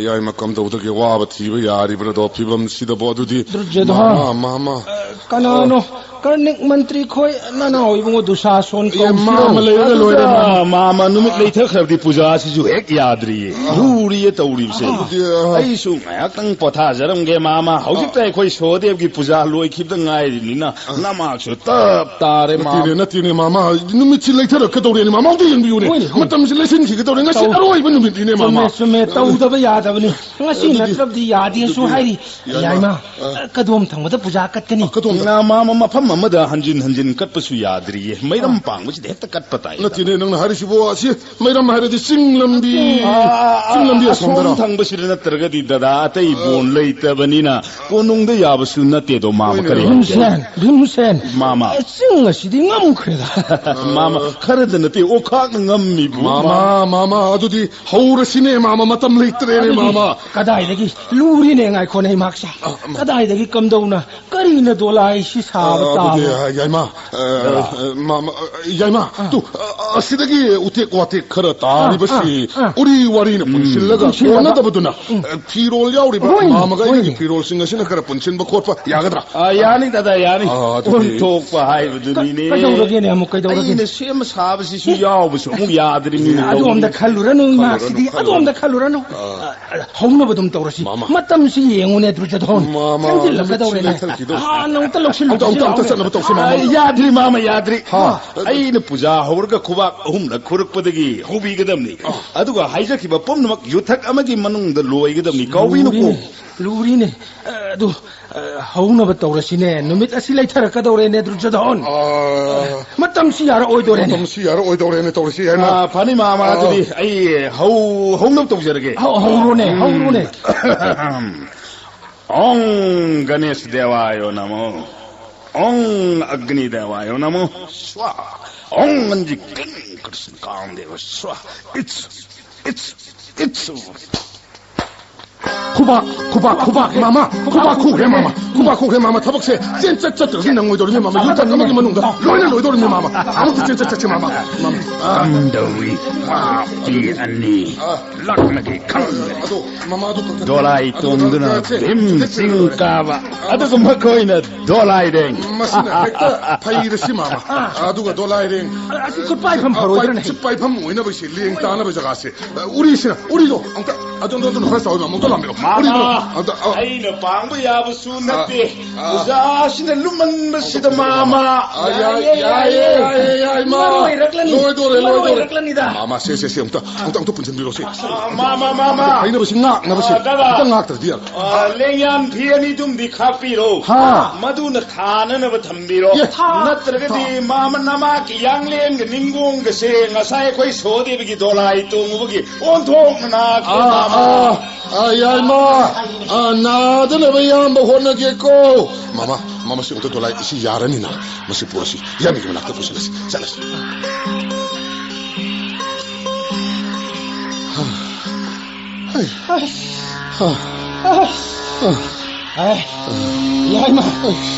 ꯌꯥꯏꯃ, ꯀꯝꯗꯧꯗꯒꯦ ꯋꯥꯕ ꯊꯤꯕ ꯌꯥꯔꯤꯕ꯭ꯔꯗꯣ ꯐꯤꯕꯝꯁꯤꯗꯕꯣ? ꯑꯗꯨꯗꯤ ꯗꯨꯔꯖꯣꯙꯟ꯫ ꯃꯥꯃ, ꯃꯥꯃ꯫ ꯑ, ꯀꯅꯥꯅꯣ? ꯀꯔꯅꯤꯛ ꯃꯟꯇ꯭ꯔꯤ ꯈꯣꯏ ꯅꯅꯥꯎ ꯏꯕꯨꯡꯉꯣ ꯗꯨꯁꯥꯁꯣꯟ ꯑꯦ, ꯀꯧꯁꯤꯔꯣ? ꯃꯥꯃ ꯂꯩꯔꯒ ꯂꯣꯏꯔꯦ, ꯑꯗꯨꯒ ꯃꯥꯃ꯫ ꯃꯥꯃ ꯅꯨꯃꯤꯠ ꯂꯩꯊꯈ꯭ꯔꯕꯗꯤ ꯄꯨꯖꯥꯁꯤꯁꯨ ꯍꯦꯛ ꯌꯥꯗ꯭ꯔꯤꯌꯦ꯫ ꯑꯥ꯫ ꯂꯨꯔꯤꯌꯦ ꯇꯧꯔꯤꯕꯁꯦ꯫ ꯑꯗꯨꯗꯤ, ꯑꯥ꯫ ꯑꯩꯁꯨ ꯉꯥꯏꯍꯥꯛꯇꯪ ꯄꯣꯊꯥꯖꯔꯝꯒꯦ, ꯃꯥꯃ꯫ ꯍꯧꯖꯤꯛꯇ ꯑꯥ꯫ ꯑꯩꯈꯣꯏ ꯁꯣꯍꯗꯦꯕꯒꯤ ꯄꯨꯖꯥ ꯂꯣꯏꯈꯤꯕꯗ ꯉꯥꯏꯔꯤꯕꯅꯤꯅ ꯑꯥ꯫ ꯅꯃꯥꯛꯁꯨ ꯇꯞ ꯇꯥꯔꯦ, ꯃꯥꯃ꯫ ꯅꯠꯇꯦꯅꯦ, ꯅꯠꯇꯦꯅꯦ, ꯃꯥꯃ꯫ ꯅꯨꯃꯤꯠꯁꯤ ꯂꯩꯊꯔꯛꯀꯗꯧꯔꯦꯅꯦ, ꯃꯥꯃ꯫ ꯑꯝꯇ ꯌꯦꯡꯕꯤꯌꯨꯅꯦ꯫ ꯍꯣꯏꯅꯦ, ꯍꯣꯏꯅꯦ꯫ ꯃꯇꯝꯁꯤ ꯂꯩꯁꯤꯟꯈꯤꯒꯗꯧꯔꯦ꯫ ꯉꯁꯤ ꯇꯧ-, ꯑꯔꯣꯏꯕ ꯅꯨꯃꯤꯠꯅꯤꯅꯦ, ꯆꯨꯝꯃꯦ, ꯃꯥꯃ꯫ ꯆꯨꯝꯃꯦ꯫ ꯇꯧꯗꯕ ꯌꯥꯗꯕꯅꯤ꯫ ꯉꯁꯤ ꯑꯗꯨꯗꯤ, ꯅꯠꯇ꯭ꯔꯕꯗꯤ ꯌꯥꯗꯦꯁꯨ ꯑꯗꯨꯗꯤ, ꯍꯥꯏꯔꯤ꯫ ꯌꯥꯏꯃ, ꯌꯥꯏꯃ, ꯑ, ꯀꯗꯣꯝ ꯊꯪꯕꯗ ꯄꯨꯖꯥ ꯀꯠꯀꯅꯤ? ꯑ, ꯀꯗꯣꯝꯗ? ꯅꯃꯥ ꯃꯐꯝ ꯑꯃꯗ ꯍꯟꯖꯤꯟ ꯍꯟꯖꯤꯟ ꯀꯠꯄꯁꯨ ꯌꯥꯗ꯭ꯔꯤꯌꯦ꯫ ꯃꯩꯔꯝ ꯄꯥꯡꯕꯁꯤꯗ ꯍꯦꯛꯇ ꯀꯠꯄ ꯇꯥꯏ꯫ ꯅꯠꯇꯦꯅꯦ, ꯅꯪꯅ ꯍꯥꯏꯔꯤꯁꯤꯕꯨ? ꯑꯁꯤ ꯃꯩꯔꯝ ꯍꯥꯏꯔꯗꯤ ꯆꯤꯡ ꯂꯝꯕꯤ, ꯑꯥ, ꯆꯤꯡ ꯂꯝꯕꯤ ꯑꯁꯣꯝ ꯑꯁꯣꯝꯗꯔꯣ? ꯊꯪꯕꯁꯤꯗ ꯅꯠꯇ꯭ꯔꯒꯗꯤ ꯗꯗꯥ ꯑꯇꯩ ꯕꯣꯟ ꯂꯩꯇꯕꯅꯤꯅ ꯀꯣꯅꯨꯡꯗ ꯌꯥꯕꯁꯨ ꯅꯠꯇꯦꯗꯣ, ꯃꯥꯃ꯫ ꯍꯣꯏꯅꯦ꯫ ꯀꯔꯤ ꯍꯥꯏꯒꯦ? ꯚꯤꯝꯁꯦꯟ, ꯚꯤꯝꯁꯦꯟ꯫ ꯃꯥꯃ꯫ ꯑꯦ, ꯆꯤꯡ ꯑꯁꯤꯗꯤ ꯉꯝꯈ꯭ꯔꯦꯗ꯫ ꯃꯥꯃ, ꯈꯔꯗ ꯅꯠꯇꯦ, ꯑꯣꯈꯥꯛꯅ ꯉꯝꯃꯤꯕꯨ, ꯃꯥꯃ, ꯃꯥꯃ꯫ ꯃꯥꯃ, ꯑꯗꯨꯗꯤ ꯍꯧꯔꯁꯤꯅꯦ, ꯃꯥꯃ, ꯃꯇꯝ ꯂꯩꯇ꯭ꯔꯦꯅꯦ, ꯑꯗꯨꯗꯤ ꯃꯥꯃ꯫ ꯀꯗꯥꯏꯗꯒꯤ ꯂꯨꯔꯤꯅꯦ, ꯉꯥꯏꯈꯣꯅꯦ, ꯏꯃꯥꯛꯁꯦ꯫ ꯑ, ꯃꯥ- ꯀꯗꯥꯏꯗꯒꯤ ꯀꯝꯗꯧꯅ ꯀꯔꯤꯅ ꯗꯣꯂꯥꯏ ꯁꯤ ꯁꯥꯕ ꯑ, ꯑꯗꯨꯗꯤ, ꯇꯥꯕ? ꯑ, ꯌꯥꯏꯃ, ꯑ, ꯑ, ꯃꯥ-, ꯃꯥ-, ꯑ, ꯌꯥꯏꯃ, ꯑꯥ꯫ ꯇꯨ, ꯑ, ꯑꯁꯤꯗꯒꯤ ꯎꯇꯦꯛ ꯋꯥꯇꯦꯛ ꯈꯔ ꯇꯥꯔꯤꯕꯁꯤ ꯑꯥ, ꯑꯥ, ꯑꯥ꯫ ꯎꯔꯤ ꯋꯥꯔꯤꯅ ꯎꯝ꯫ ꯄꯨꯟꯁꯤꯜꯂꯒ ꯄꯨꯟꯁꯤꯜꯂꯒ꯫ ꯀꯣꯟꯅꯗꯕꯗꯨꯅ, ꯎꯝ꯫ ꯑ, ꯐꯤꯔꯣꯜ ꯌꯥꯎꯔꯤꯕ ꯍꯣꯏꯅꯦ, ꯃꯥꯃꯒ ꯑꯩꯒꯤ ꯍꯣꯏꯅꯦ꯫ ꯐꯤꯔꯣꯜꯁꯤꯡ ꯑꯁꯤꯅ ꯈꯔ ꯄꯨꯟꯁꯤꯟꯕ ꯈꯣꯠꯄ ꯌꯥꯒꯗ꯭ꯔꯥ? ꯑ, ꯌꯥꯅꯤ, ꯗꯗꯥ, ꯌꯥꯅꯤ꯫ ꯑ, ꯑꯗꯨꯗꯤ ꯑꯣꯟꯊꯣꯛꯄ ꯍꯥꯏꯕꯗꯨꯅꯤꯅꯦ꯫ ꯀ-, ꯀꯩꯗꯧꯔꯒꯦꯅꯦ ꯑꯃꯨꯛ, ꯀꯩꯗꯧꯔꯒꯦ? ꯑꯩꯅ ꯁꯦꯝꯕ ꯁꯥꯕꯁꯤꯁꯨ ꯌꯥꯎꯕꯁꯨ ꯑꯃꯨꯛ ꯌꯥꯗ꯭ꯔꯤꯃꯤꯅꯦ, ꯑꯗꯨ ꯑꯝꯇ ꯇꯧꯔꯤ꯫ ꯈꯜꯂꯨꯔꯅꯨ, ꯏꯃꯥꯁꯤꯗꯤ ꯈꯜꯂꯨꯔꯅꯨ, ꯑꯗꯨ ꯑꯝꯇ ꯈꯜꯂꯨꯔꯅꯨ꯫ ꯑ, ꯑ, ꯍꯧꯅꯕ ꯑꯗꯨꯝ ꯇꯧꯔꯁꯤ꯫ ꯃꯥꯃ꯫ ꯃꯇꯝꯁꯤ ꯌꯦꯡꯉꯨꯅꯦ, ꯗꯨꯔꯖꯣꯙꯣꯟ꯫ ꯃꯥꯃ, ꯊꯦꯡꯖꯤꯜꯂꯛꯀꯗꯧꯔꯦꯅꯦ꯫ ꯅꯨꯃꯤꯠꯁꯤ ꯂꯩꯊꯔꯛꯈꯤꯗꯧꯔꯦ꯫ ꯍꯥꯟꯅ ꯑꯃꯨꯛꯇ ꯂꯧꯁꯤꯜꯂꯨ, ꯑꯝꯇ, ꯑꯝꯇ, ꯑꯝꯇ ꯂꯧꯁꯤꯜꯂꯨ꯫ ꯆꯠꯅꯕ ꯇꯧꯁꯤ, ꯃꯥꯃ꯫ ꯑ, ꯌꯥꯗ꯭ꯔꯤ, ꯃꯥꯃ, ꯌꯥꯗ꯭ꯔꯤ꯫ ꯍꯥ꯫ ꯑꯩꯅ ꯄꯨꯖꯥ ꯍꯧꯔꯒ ꯈꯨꯕꯥꯛ ꯑꯍꯨꯝꯂꯛ ꯈꯨꯔꯛꯄꯗꯒꯤ ꯍꯧꯕꯤꯒꯗꯕꯅꯤ꯫ ꯑ꯫ ꯑꯗꯨꯒ ꯍꯥꯏꯖꯈꯤꯕ ꯄꯨꯝꯅꯃꯛ ꯌꯨꯊꯛ ꯑꯃꯒꯤ ꯃꯅꯨꯡꯗ ꯂꯣꯏꯒꯗꯕꯅꯤ꯫ ꯀꯥꯎꯕꯤꯅꯨꯀꯣ꯫ ꯂꯨꯔꯤꯅꯦ, ꯂꯨꯔꯤꯅꯦ꯫ ꯑ, ꯑꯗꯨ, ꯑ, ꯍꯧꯅꯕ ꯇꯧꯔꯁꯤꯅꯦ꯫ ꯅꯨꯃꯤꯠ ꯑꯁꯤ ꯂꯩꯊꯔꯛꯀꯗꯧꯔꯦꯅꯦ, ꯗꯨꯔꯖꯣꯙꯣꯟ꯫ ꯑ, ꯃꯇꯝꯁꯤ ꯌꯥꯔꯛꯑꯣꯏꯗꯣꯔꯦꯅꯦ꯫ ꯃꯇꯝꯁꯤ ꯌꯥꯔꯛꯑꯣꯏꯗꯧꯔꯦꯅꯦ ꯇꯧꯔꯤꯁꯤ, ꯌꯥꯏꯃ꯫ ꯑ, ꯐꯅꯤ, ꯃꯥꯃ, ꯑ꯫ ꯑꯗꯨꯗꯤ ꯑꯩ ꯍꯧ-, ꯍꯧꯅꯕ ꯇꯧꯖꯔꯒꯦ꯫ ꯍꯧ-, ꯍꯧꯔꯣꯅꯦ, ꯎꯝ꯫ ꯍꯧꯔꯣꯅꯦ꯫ ꯎꯝ꯫ ꯒꯅꯦꯁ ꯗꯦꯋꯥꯌꯣ ꯅꯃꯣ꯫ ꯑꯣꯡ ꯑꯒꯅꯤ ꯗꯦꯋꯥꯌꯣ ꯅꯃꯣ ꯁ꯭ꯋꯥ꯫ ꯑꯣꯡ ꯑꯟꯖꯤ ꯀ꯭ꯂꯤꯡ Krishna ꯀꯥꯃꯗꯦꯕ ꯁ꯭ꯋꯥ꯫ It's, it's, it's over. ꯈꯨꯕꯥꯛ, ꯈꯨꯕꯥꯛ, ꯈꯨꯕꯥꯛ, ꯃꯥꯃ, ꯈꯨꯕꯥꯛ ꯈꯨꯈ꯭ꯔꯦ, ꯃꯥꯃ, ꯈꯨꯕꯥꯛ ꯈꯨꯈ꯭ꯔꯦ, ꯃꯥꯃ꯫ ꯊꯕꯛꯁꯦ ꯆꯦꯟ ꯆꯠ ꯆꯠꯇ꯭ꯔꯗꯤ ꯅꯪꯉꯣꯏꯗꯧꯔꯤꯅꯦ, ꯃꯥꯃ꯫ ꯌꯨꯝꯊꯪ ꯑꯃꯒꯤ ꯃꯅꯨꯡꯗ ꯂꯣꯏꯅ ꯂꯣꯏꯗꯧꯔꯤꯅꯦ, ꯃꯥꯃ꯫ ꯑꯃꯨꯛꯇ ꯆꯦꯟ ꯆꯠ ꯆꯠꯁꯤ, ꯃꯥꯃ꯫ ꯃꯥꯃ꯫ ꯑꯥ꯫ ꯀꯝꯗꯧꯏ, ꯄꯥꯞꯄꯤ ꯑꯅꯤ? ꯑꯥ꯫ ꯂꯥꯛꯅꯒꯦ ꯈꯜꯂꯦ꯫ ꯑꯗꯣ, ꯃꯥꯃ, ꯑꯗꯨ ꯈꯛꯇ ꯗꯣꯂꯥꯏ ꯑꯗꯨ ꯇꯣꯡꯗꯨꯅ ꯈꯛꯇ ꯆꯦꯟ ꯚꯤꯝ ꯆꯠꯁꯤ ꯆꯤꯡ ꯂꯣꯏꯔꯦ꯫ ꯀꯥꯕ꯫ ꯑꯗꯨꯒ ꯃꯈꯣꯏꯅ ꯗꯣꯂꯥꯏꯔꯦꯡ꯫ ꯃꯁꯤꯅ ꯍꯦꯛꯇ ꯐꯩꯔꯁꯤ, ꯃꯥꯃ꯫ ꯑꯗꯨꯒ ꯗꯣꯂꯥꯏꯔꯦꯡ꯫ ꯑꯁꯤ ꯈꯨꯠ ꯄꯥꯏꯐꯝ ꯑ, ꯐꯔꯣꯏꯗ꯭ꯔꯅꯦ? ꯄꯥꯏ-, ꯈꯨꯠ ꯄꯥꯏꯐꯝ ꯑꯣꯏꯅꯕꯁꯤ ꯂꯦꯡ ꯇꯥꯅꯕ ꯖꯒꯥꯁꯦ꯫ ꯑ, ꯎꯔꯤꯁꯤꯅ, ꯎꯔꯤꯗꯣ ꯑꯝꯇ ꯑꯗꯣꯝꯗꯣꯝꯗꯣ ꯈꯔ ꯆꯥꯎꯏ, ꯃꯥꯃ, ꯑꯝꯇ ꯂꯥꯝꯕꯤꯔꯣ꯫ ꯀꯔꯤꯅꯣ? ꯑꯃ, ꯑꯝꯇ, ꯑ, ꯑꯩꯅ ꯄꯥꯡꯕ ꯌꯥꯕꯁꯨ ꯅꯠꯇꯦ꯫ ꯑ, ꯑꯣꯖꯥꯁꯤꯅ ꯂꯨꯝꯃꯟꯕꯁꯤꯗ, ꯃꯥꯃ꯫ ꯑ, ꯌꯥꯏ, ꯌꯥꯏꯌꯦ, ꯌꯥꯏꯌꯦ, ꯌꯥꯏ, ꯃꯥ꯫ ꯂꯣꯏꯔꯛꯂꯅꯤ꯫ ꯂꯣꯏꯗꯣꯔꯦ, ꯂꯣꯏꯗꯣꯔꯦ꯫ ꯂꯣꯏꯔꯛꯂꯅꯤꯗ꯫ ꯃꯥꯃ, ꯁꯦ, ꯁꯦ, ꯁꯦ, ꯑꯝꯇ, ꯑꯝꯇ, ꯑꯝꯇ ꯄꯨꯟꯁꯤꯟꯕꯤꯔꯣꯁꯦ꯫ ꯑ, ꯃꯥꯃ, ꯃꯥꯃ꯫ ꯍꯥꯏꯅꯕꯁꯤ ꯉꯥꯛꯅꯕꯁꯦ꯫ ꯑ, ꯗꯥꯗꯥ꯫ ꯑꯝꯇ ꯉꯥꯛꯇ꯭ꯔꯗꯤ ꯌꯥꯔꯣꯏ꯫ ꯑ, ꯂꯦꯡꯌꯥꯟ ꯐꯤ ꯑꯅꯤꯗꯨꯝꯗꯤ ꯈꯥꯛꯄꯤꯔꯣ꯫ ꯍꯥ꯫ ꯃꯗꯨꯅ ꯊꯥꯅꯅꯕ ꯊꯝꯕꯤꯔꯣ꯫ ꯌꯦ꯫ ꯅꯠꯇ꯭ꯔꯒꯗꯤ ꯊꯥ- ꯃꯥꯃ ꯅꯃꯥꯛꯀꯤ ꯌꯥꯡꯂꯦꯟꯒ ꯅꯤꯡꯒꯣꯡꯒꯁꯦ ꯉꯁꯥꯏ ꯑꯩꯈꯣꯏ ꯁꯣꯗꯦꯕꯒꯤ ꯗꯣꯂꯥꯏ ꯇꯣꯡꯉꯨꯕꯒꯤ ꯑꯣꯟꯊꯣꯛꯅ ꯅꯥꯈ꯭ꯔꯦ, ꯑꯥ, ꯃꯥꯃ꯫ ꯑꯥ, ꯑꯥ, ꯌꯥꯏꯃ꯫ ꯑꯥ, ꯅꯥꯗꯅꯕ ꯏꯌꯥꯝꯕ ꯍꯣꯠꯅꯒꯦꯀꯣ꯫ ꯃꯥꯃ, ꯃꯥꯃ, ꯁꯤ ꯑꯝꯇ ꯗꯣꯂꯥꯏ ꯏꯁꯤ ꯌꯥꯔꯅꯤꯅ꯫ ꯃꯁꯤ ꯄꯨꯔꯁꯤ꯫ ꯏꯌꯥꯝꯕꯒꯤ ꯃꯅꯥꯛꯇ ꯄꯨꯁꯤꯜꯂꯁꯤ꯫ ꯆꯠꯂꯁꯤ꯫ ꯍꯩ꯫ ꯍꯥ꯫ ꯍꯥ꯫ ꯑꯦ, ꯌꯥꯏꯃ꯫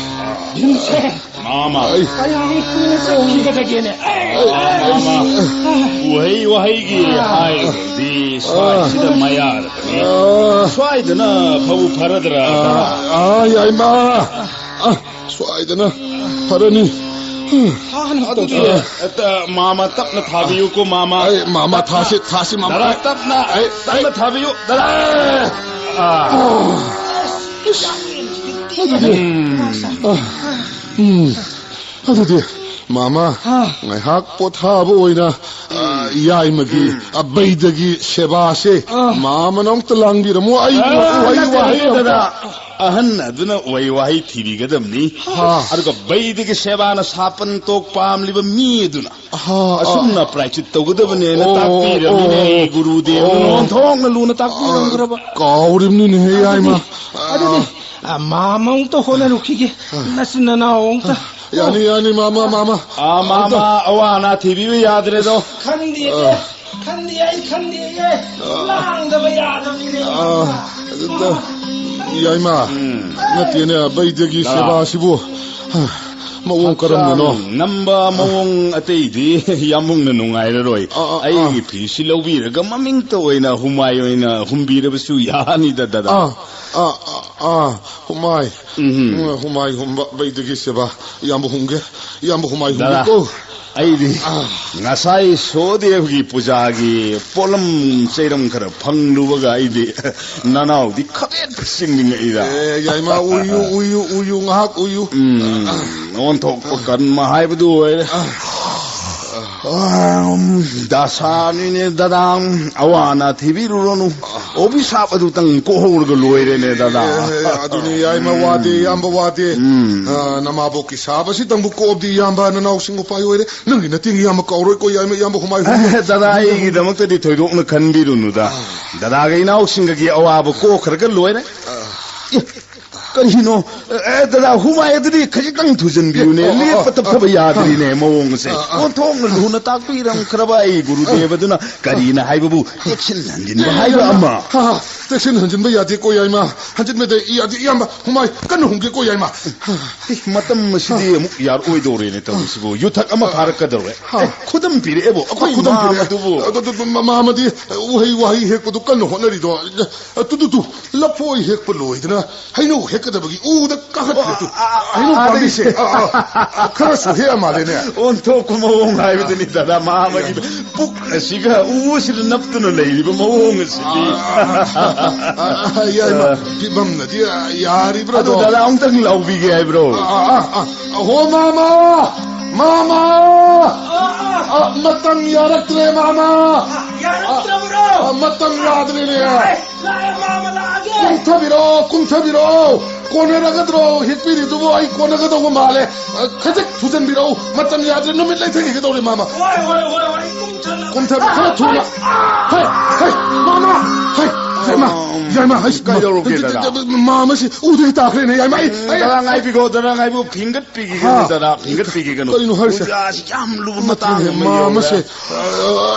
ꯚꯤꯝꯁꯦꯟ꯫ ꯃꯥꯃ꯫ ꯑꯩ ꯀꯌꯥꯝ ꯀꯨꯏꯅ ꯆꯠꯈꯤꯒꯗꯒꯦꯅꯦ? ꯑꯦ, ꯑꯥ, ꯃꯥꯃ꯫ ꯎꯍꯩ ꯋꯥꯍꯩꯒꯤ ꯍꯥꯏꯔꯗꯤ ꯁ꯭ꯋꯥꯏꯁꯤꯗ ꯃꯌꯥꯗꯅꯤ꯫ ꯑꯥ꯫ ꯁ꯭ꯋꯥꯏꯗꯅ ꯐꯕꯨ ꯐꯔꯗ꯭ꯔꯥ? ꯑꯥ, ꯑꯥ, ꯌꯥꯏꯃ꯫ ꯑꯥ, ꯁ꯭ꯋꯥꯏꯗꯅ ꯐꯔꯅꯤ꯫ ꯍꯥꯟꯅ ꯑꯗꯨꯗꯤ, ꯇꯧꯊꯣꯛ- ꯑ, ꯃꯥꯃ ꯇꯞꯅ ꯊꯥꯕꯤꯌꯨꯀꯣ, ꯃꯥꯃ꯫ ꯑꯩ, ꯃꯥꯃ, ꯇꯞꯅ꯫ ꯊꯥꯁꯤ, ꯊꯥꯁꯤ, ꯃꯥꯃ꯫ ꯗꯥꯗꯥ, ꯇꯞꯅ, ꯑꯩ, ꯇꯞꯅ ꯑꯩ ꯊꯥꯕꯤꯌꯨ, ꯗꯥꯗꯥ꯫ ꯑꯥ꯫ ꯑꯗꯨꯗꯤ, ꯎꯝ꯫ ꯑꯥ, ꯎꯝ꯫ ꯑꯗꯨꯗꯤ, ꯃꯥꯃ, ꯑꯥ꯫ ꯉꯥꯏꯍꯥꯛ ꯄꯣꯊꯥꯕ ꯑꯣꯏꯅ, ꯑꯥ, ꯌꯥꯏꯃꯒꯤ, ꯎꯝ꯫ ꯑ, ꯕꯩꯗꯒꯤ ꯁꯦꯕꯥꯁꯦ ꯑꯥ꯫ ꯃꯥꯃꯅ ꯑꯃꯨꯛꯇ ꯂꯥꯡꯕꯤꯔꯝꯃꯣ꯫ ꯑꯩ ꯑꯥ, ꯎꯍꯩ ꯅꯠꯇꯦ, ꯋꯥꯍꯩ ꯅꯠꯇꯦ, ꯑꯝꯇ ꯗꯥꯗꯥ꯫ ꯑꯍꯟ ꯑꯗꯨꯅ ꯎꯍꯩ ꯋꯥꯍꯩ ꯊꯤꯕꯤꯒꯗꯕꯅꯤ꯫ ꯑꯥ꯫ ꯑꯗꯨꯒ ꯕꯩꯗꯒꯤ ꯁꯦꯕꯥꯅ ꯁꯥꯄꯟ ꯇꯣꯛ ꯄꯥꯝꯂꯤꯕ ꯃꯤ ꯑꯗꯨꯅ ꯑꯍꯥ, ꯑꯥ꯫ ꯑꯁꯨꯝꯅ ꯄ꯭ꯔꯥꯏꯆꯤꯠ ꯇꯧꯒꯗꯕꯅꯦꯅ ꯑꯣ, ꯇꯥꯛꯄꯤꯔꯝꯃꯤꯅꯦ ꯑꯣ, ꯑꯩ ꯒꯨꯔꯨꯗꯦꯕꯅ ꯑꯣ꯫ ꯑꯣꯟꯊꯣꯛꯅ ꯂꯨꯅ ꯇꯥꯛꯄꯤꯔꯝꯈ꯭ꯔꯕ꯫ ꯑꯥ, ꯀꯥꯎꯔꯤꯕꯅꯤꯅꯦꯍꯦ, ꯌꯥꯏꯃ꯫ ꯑꯗꯨꯗꯤ, ꯑꯥ꯫ ꯑꯗꯨꯗꯤ, ꯑꯥ, ꯃꯥꯃ ꯑꯃꯨꯛꯇ ꯍꯣꯠꯅꯔꯨꯈꯤꯒꯦ꯫ ꯑꯥ꯫ ꯅꯆꯤꯟ ꯅꯅꯥꯎ ꯑꯃꯨꯛꯇ꯫ ꯑꯥ, ꯌꯥꯅꯤ, ꯌꯥꯅꯤ, ꯃꯥꯃ, ꯃꯥꯃ꯫ ꯑꯥ, ꯃꯥꯃ, ꯑꯃꯨꯛꯇ꯫ ꯑꯋꯥ ꯑꯅꯥ ꯊꯤꯕꯤꯕ ꯌꯥꯗ꯭ꯔꯦꯗꯣ꯫ ꯈꯪꯗꯦ, ꯑꯥ꯫ ꯈꯪꯗꯦ, ꯑꯩ ꯈꯪꯗꯦ, ꯑꯦ꯫ ꯑꯥ꯫ ꯂꯥꯡꯗꯕ ꯌꯥꯗꯕꯅꯤꯅꯦ꯫ ꯑꯥ, ꯑꯗꯨꯗ, ꯌꯥꯏꯃ꯫ ꯎꯝ꯫ ꯅꯠꯇꯦꯅꯦ, ꯕꯩꯗꯒꯤ ꯑꯥ꯫ ꯁꯦꯕꯥꯁꯤꯕꯨ꯫ ꯃꯑꯣꯡ ꯀꯔꯝꯕꯅꯣ? ꯍꯛꯆꯥꯡ ꯅꯝꯕ ꯃꯑꯣꯡ ꯑꯇꯩꯗꯤ ꯌꯥꯝꯕꯨꯡꯅ ꯅꯨꯡꯉꯥꯏꯔꯔꯣꯏ꯫ ꯑꯥ, ꯑꯥ, ꯑꯥ꯫ ꯑꯩꯒꯤ ꯐꯤꯁꯤ ꯂꯧꯕꯤꯔꯒ ꯃꯃꯤꯡꯇ ꯑꯣꯏꯅ ꯍꯨꯃꯥꯏ ꯑꯣꯏꯅ ꯍꯨꯝꯕꯤꯔꯕꯁꯨ ꯌꯥꯅꯤꯗ, ꯗꯥꯗꯥ꯫ ꯑꯥ, ꯑꯥ, ꯑꯥ, ꯑꯥ, ꯍꯨꯃꯥꯏ꯫ ꯎꯝ꯫ ꯎꯝ, ꯍꯨꯃꯥꯏ ꯍꯨꯝꯕ, ꯕꯩꯗꯒꯤ ꯁꯦꯕꯥ꯫ ꯏꯌꯥꯝꯕ ꯍꯨꯝꯒꯦ꯫ ꯏꯌꯥꯝꯕ ꯍꯨꯃꯥꯏ ꯗꯥꯗꯥ꯫ ꯍꯨꯝꯒꯦꯀꯣ꯫ ꯑꯩꯗꯤ ꯉꯁꯥꯏ ꯁꯣꯗꯦꯕꯒꯤ ꯄꯨꯖꯥꯒꯤ ꯄꯣꯠꯂꯝ ꯆꯩꯔꯝ ꯈꯔ ꯐꯪꯂꯨꯕꯒ ꯑꯩꯗꯤ ꯅꯅꯥꯎꯗꯤ ꯈꯕꯦꯠ ꯆꯤꯡꯅꯤꯡꯉꯛꯏꯗ꯫ ꯑꯦ, ꯌꯥꯏꯃ, ꯎꯏꯌꯨ, ꯎꯏꯌꯨ, ꯎꯏꯌꯨ, ꯉꯥꯏꯍꯥꯛ ꯎꯏꯌꯨ꯫ ꯎꯝ, ꯑꯣꯟꯊꯣꯛꯄ ꯀꯟꯕ ꯍꯥꯏꯕꯗꯨ ꯑꯣꯏꯔꯦ꯫ ꯑꯝ, ꯗꯁꯥꯅꯤꯅꯦ ꯗꯗꯥ, ꯑꯋꯥ ꯑꯅꯥ ꯊꯤꯕꯤꯔꯨꯔꯅꯨ꯫ ꯑꯣꯕꯤꯁꯥꯞ ꯑꯗꯨꯇꯪ ꯀꯣꯛꯍꯧꯔꯒ ꯂꯣꯏꯔꯦꯅꯦ ꯗꯗꯥ꯫ ꯑꯦ, ꯑꯗꯨꯅꯤ ꯌꯥꯏꯃ, ꯋꯥꯗꯦ, ꯏꯌꯥꯝꯕ ꯋꯥꯗꯦ꯫ ꯎꯝ꯫ ꯑ, ꯅꯃꯥꯕꯣꯛꯀꯤ ꯁꯥꯕꯁꯤꯇꯪꯕꯨ ꯀꯣꯛꯑꯕꯗꯤ ꯏꯌꯥꯝꯕ ꯅꯅꯥꯎꯁꯤꯡ ꯎꯄꯥꯏ ꯑꯣꯏꯔꯦ꯫ ꯅꯪꯒꯤ ꯅꯇꯦꯡ ꯏꯌꯥꯝꯕ ꯀꯥꯎꯔꯣꯏꯀꯣ ꯌꯥꯏꯃ, ꯏꯌꯥꯝꯕ ꯍꯨꯃꯥꯏ ꯍꯨꯝ꯫ ꯑꯦ, ꯗꯗꯥ, ꯑꯩꯒꯤꯗꯃꯛꯇꯗꯤ ꯊꯣꯏꯗꯣꯛꯅ ꯈꯟꯕꯤꯔꯨꯅꯨꯗ꯫ ꯗꯗꯥꯒ ꯏꯅꯥꯎꯁꯤꯡꯒꯒꯤ ꯑꯋꯥꯕ ꯀꯣꯛꯈ꯭ꯔꯒ ꯂꯣꯏꯔꯦ꯫ ꯑꯦ, ꯀꯔꯤꯅꯣ? ꯑꯦ, ꯗꯗꯥ, ꯍꯨꯃꯥꯏ ꯑꯗꯨꯗꯤ ꯈꯖꯤꯛꯇꯪ ꯊꯨꯖꯟꯕꯤꯌꯨꯅꯦ꯫ ꯑꯣ, ꯑꯣ, ꯂꯦꯞꯄ ꯑꯣ, ꯇꯞꯊꯕ ꯌꯥꯗ꯭ꯔꯤꯅꯦ ꯃꯑꯣꯡꯁꯦ꯫ ꯑꯥ, ꯑꯥ꯫ ꯑꯣꯟꯊꯣꯛꯅ ꯂꯨꯅ ꯇꯥꯛꯄꯤꯔꯝꯈ꯭ꯔꯕ ꯑꯩ ꯒꯨꯔꯨꯗꯦꯕꯗꯨꯅ ꯀꯔꯤꯅ ꯍꯥꯏꯕꯕꯨ ꯆꯦꯛꯁꯤꯟ ꯍꯟꯖꯤꯟꯕ ꯍꯥꯏꯕ ꯑꯃ꯫ ꯍꯥ, ꯍꯥ, ꯆꯦꯛꯁꯤꯟ ꯍꯟꯖꯤꯟꯕ ꯌꯥꯗꯦꯀꯣ ꯌꯥꯏꯃ꯫ ꯍꯟꯖꯤꯟꯕꯗ ꯌꯥꯗꯦ ꯏꯌꯥꯝꯕ꯫ ꯍꯨꯃꯥꯏ ꯀꯟꯅ ꯍꯨꯝꯒꯦꯀꯣ ꯌꯥꯏꯃ꯫ ꯑꯦ, ꯃꯇꯝ ꯑꯁꯤꯗꯤ ꯑꯃꯨꯛ ꯌꯥꯔꯛꯑꯣꯏꯗꯧꯔꯦꯅꯦ ꯇꯧꯔꯤꯁꯤꯕꯨ꯫ ꯌꯨꯊꯛ ꯑꯃ ꯐꯥꯔꯛꯀꯗꯧꯔꯦ꯫ ꯍꯥ꯫ ꯑꯦ, ꯈꯨꯗꯝ ꯄꯤꯔꯛꯑꯦꯕꯨ꯫ ꯑꯩꯈꯣꯏ ꯈꯨꯗꯝ ꯃꯥꯝꯃ ꯄꯤꯔꯛꯑꯦ꯫ ꯑꯗꯨꯕꯨ꯫ ꯑꯗꯨ, ꯑꯗꯨ, ꯃꯥꯝꯃꯗꯤ ꯎꯍꯩ ꯋꯥꯍꯩ ꯍꯦꯛꯄꯗꯨ ꯀꯟꯅ ꯍꯣꯠꯅꯔꯤꯗꯣ꯫ ꯑ, ꯇꯨ, ꯇꯨ, ꯇꯨ, ꯂꯐꯣꯏ ꯍꯦꯛꯄ ꯂꯣꯏꯗꯅ ꯍꯩꯅꯧ ꯍꯦꯛꯀꯗꯕꯒꯤ ꯎꯗ ꯀꯥꯈꯠꯈ꯭ꯔꯦ ꯇꯨ꯫ ꯑꯣ, ꯑ, ꯑ, ꯍꯩꯅꯧ ꯑꯥꯗꯒꯤ꯫ ꯄꯥꯝꯕꯤꯁꯦ꯫ ꯑ, ꯑ, ꯑ, ꯈꯔꯁꯨ ꯍꯦꯛꯑ ꯃꯥꯜꯂꯦꯅꯦ꯫ ꯑꯣꯟꯊꯣꯛꯄ ꯃꯑꯣꯡ ꯍꯥꯏꯕꯗꯨꯅꯤ ꯗꯗꯥ, ꯃꯥꯝꯃꯒꯤ ꯄꯨꯛ ꯑꯁꯤꯒ ꯎ ꯑꯁꯤꯗ ꯅꯞꯇꯨꯅ ꯂꯩꯔꯤꯕ ꯃꯑꯣꯡ ꯑꯁꯤꯗꯤ꯫ ꯑ, ꯑ, ꯑ, ꯑ, ꯌꯥꯏꯃ, ꯑ꯫ ꯐꯤꯕꯝꯅꯗꯤ, ꯑ, ꯌꯥꯔꯤꯕ꯭ꯔꯥ ꯑꯗꯨ ꯑꯗꯣ? ꯗꯗꯥ ꯑꯃꯨꯛꯇꯪ ꯂꯥꯎꯕꯤꯒꯦ ꯍꯥꯏꯕ꯭ꯔꯣ? ꯑ, ꯑ, ꯑ, ꯑ, ꯍꯣ, ꯃꯥꯝꯃ! ꯃꯥꯝꯃ! ꯑ, ꯃꯇꯝ ꯌꯥꯔꯛꯇ꯭ꯔꯦ, ꯃꯥꯝꯃ! ꯌꯥꯔꯛꯇ꯭ꯔꯕ꯭ꯔꯣ? ꯑ, ꯃꯇꯝ ꯌꯥꯗ꯭ꯔꯦꯅꯦ꯫ ꯂꯥꯛꯑꯦ, ꯃꯥꯝꯃ, ꯂꯥꯛꯑꯒꯦ꯫ ꯀꯨꯝꯊꯕꯤꯔꯛꯑꯣ, ꯀꯨꯝꯊꯕꯤꯔꯛꯑꯣ꯫ ꯀꯣꯟꯅꯔꯒꯗ꯭ꯔꯣ? ꯍꯤꯞꯄꯤꯔꯤꯗꯨꯕꯨ ꯑꯩ ꯀꯣꯟꯅꯒꯗꯧꯕ ꯃꯥꯜꯂꯦ꯫ ꯑ, ꯈꯖꯤꯛ ꯊꯨꯖꯟꯕꯤꯔꯛꯎ꯫ ꯃꯇꯝ ꯌꯥꯗ꯭ꯔꯦ, ꯅꯨꯃꯤꯠ ꯂꯩꯊꯒꯤꯒꯗꯧꯔꯦ, ꯃꯥꯝꯃ꯫ ꯍꯣꯏ, ꯍꯣꯏ, ꯍꯣꯏ, ꯍꯣꯏ, ꯀꯨꯝꯊꯔꯛꯑꯣ꯫ ꯀꯨꯝꯊꯕꯤ-, ꯈꯔ ꯊꯨꯅ꯫ ꯍꯩ, ꯍꯩ, ꯃꯥꯝꯃ! ꯍꯩ, ꯌꯥꯏꯃ, ꯌꯥꯏꯃ, ꯍꯩ, ꯀꯩꯗꯧꯔꯒꯦ, ꯗꯗꯥ? ꯃꯥꯝꯃꯁꯤ ꯎꯗꯩ ꯇꯥꯈ꯭ꯔꯦꯅꯦ, ꯌꯥꯏꯃ꯫ ꯑꯩ, ꯑꯩ, ꯗꯗꯥ, ꯉꯥꯏꯕꯤꯈꯣ, ꯗꯗꯥ, ꯉꯥꯏꯕꯤꯈꯣ꯫ ꯐꯤꯡꯒꯠ ꯄꯤꯈꯤꯒꯅꯨ, ꯍꯥ? ꯗꯗꯥ, ꯐꯤꯡꯒꯠ ꯄꯤꯈꯤꯒꯅꯨ꯫ ꯀꯔꯤꯅꯣ ꯍꯥꯏꯔꯤꯁꯦ? ꯄꯨꯖꯥꯁꯤ ꯌꯥꯝ ꯂꯨꯕ ꯃꯇꯥꯡ ꯑꯃ ꯃꯥ ꯌꯧꯔꯦ꯫ ꯑꯃꯁꯦ, ꯑ,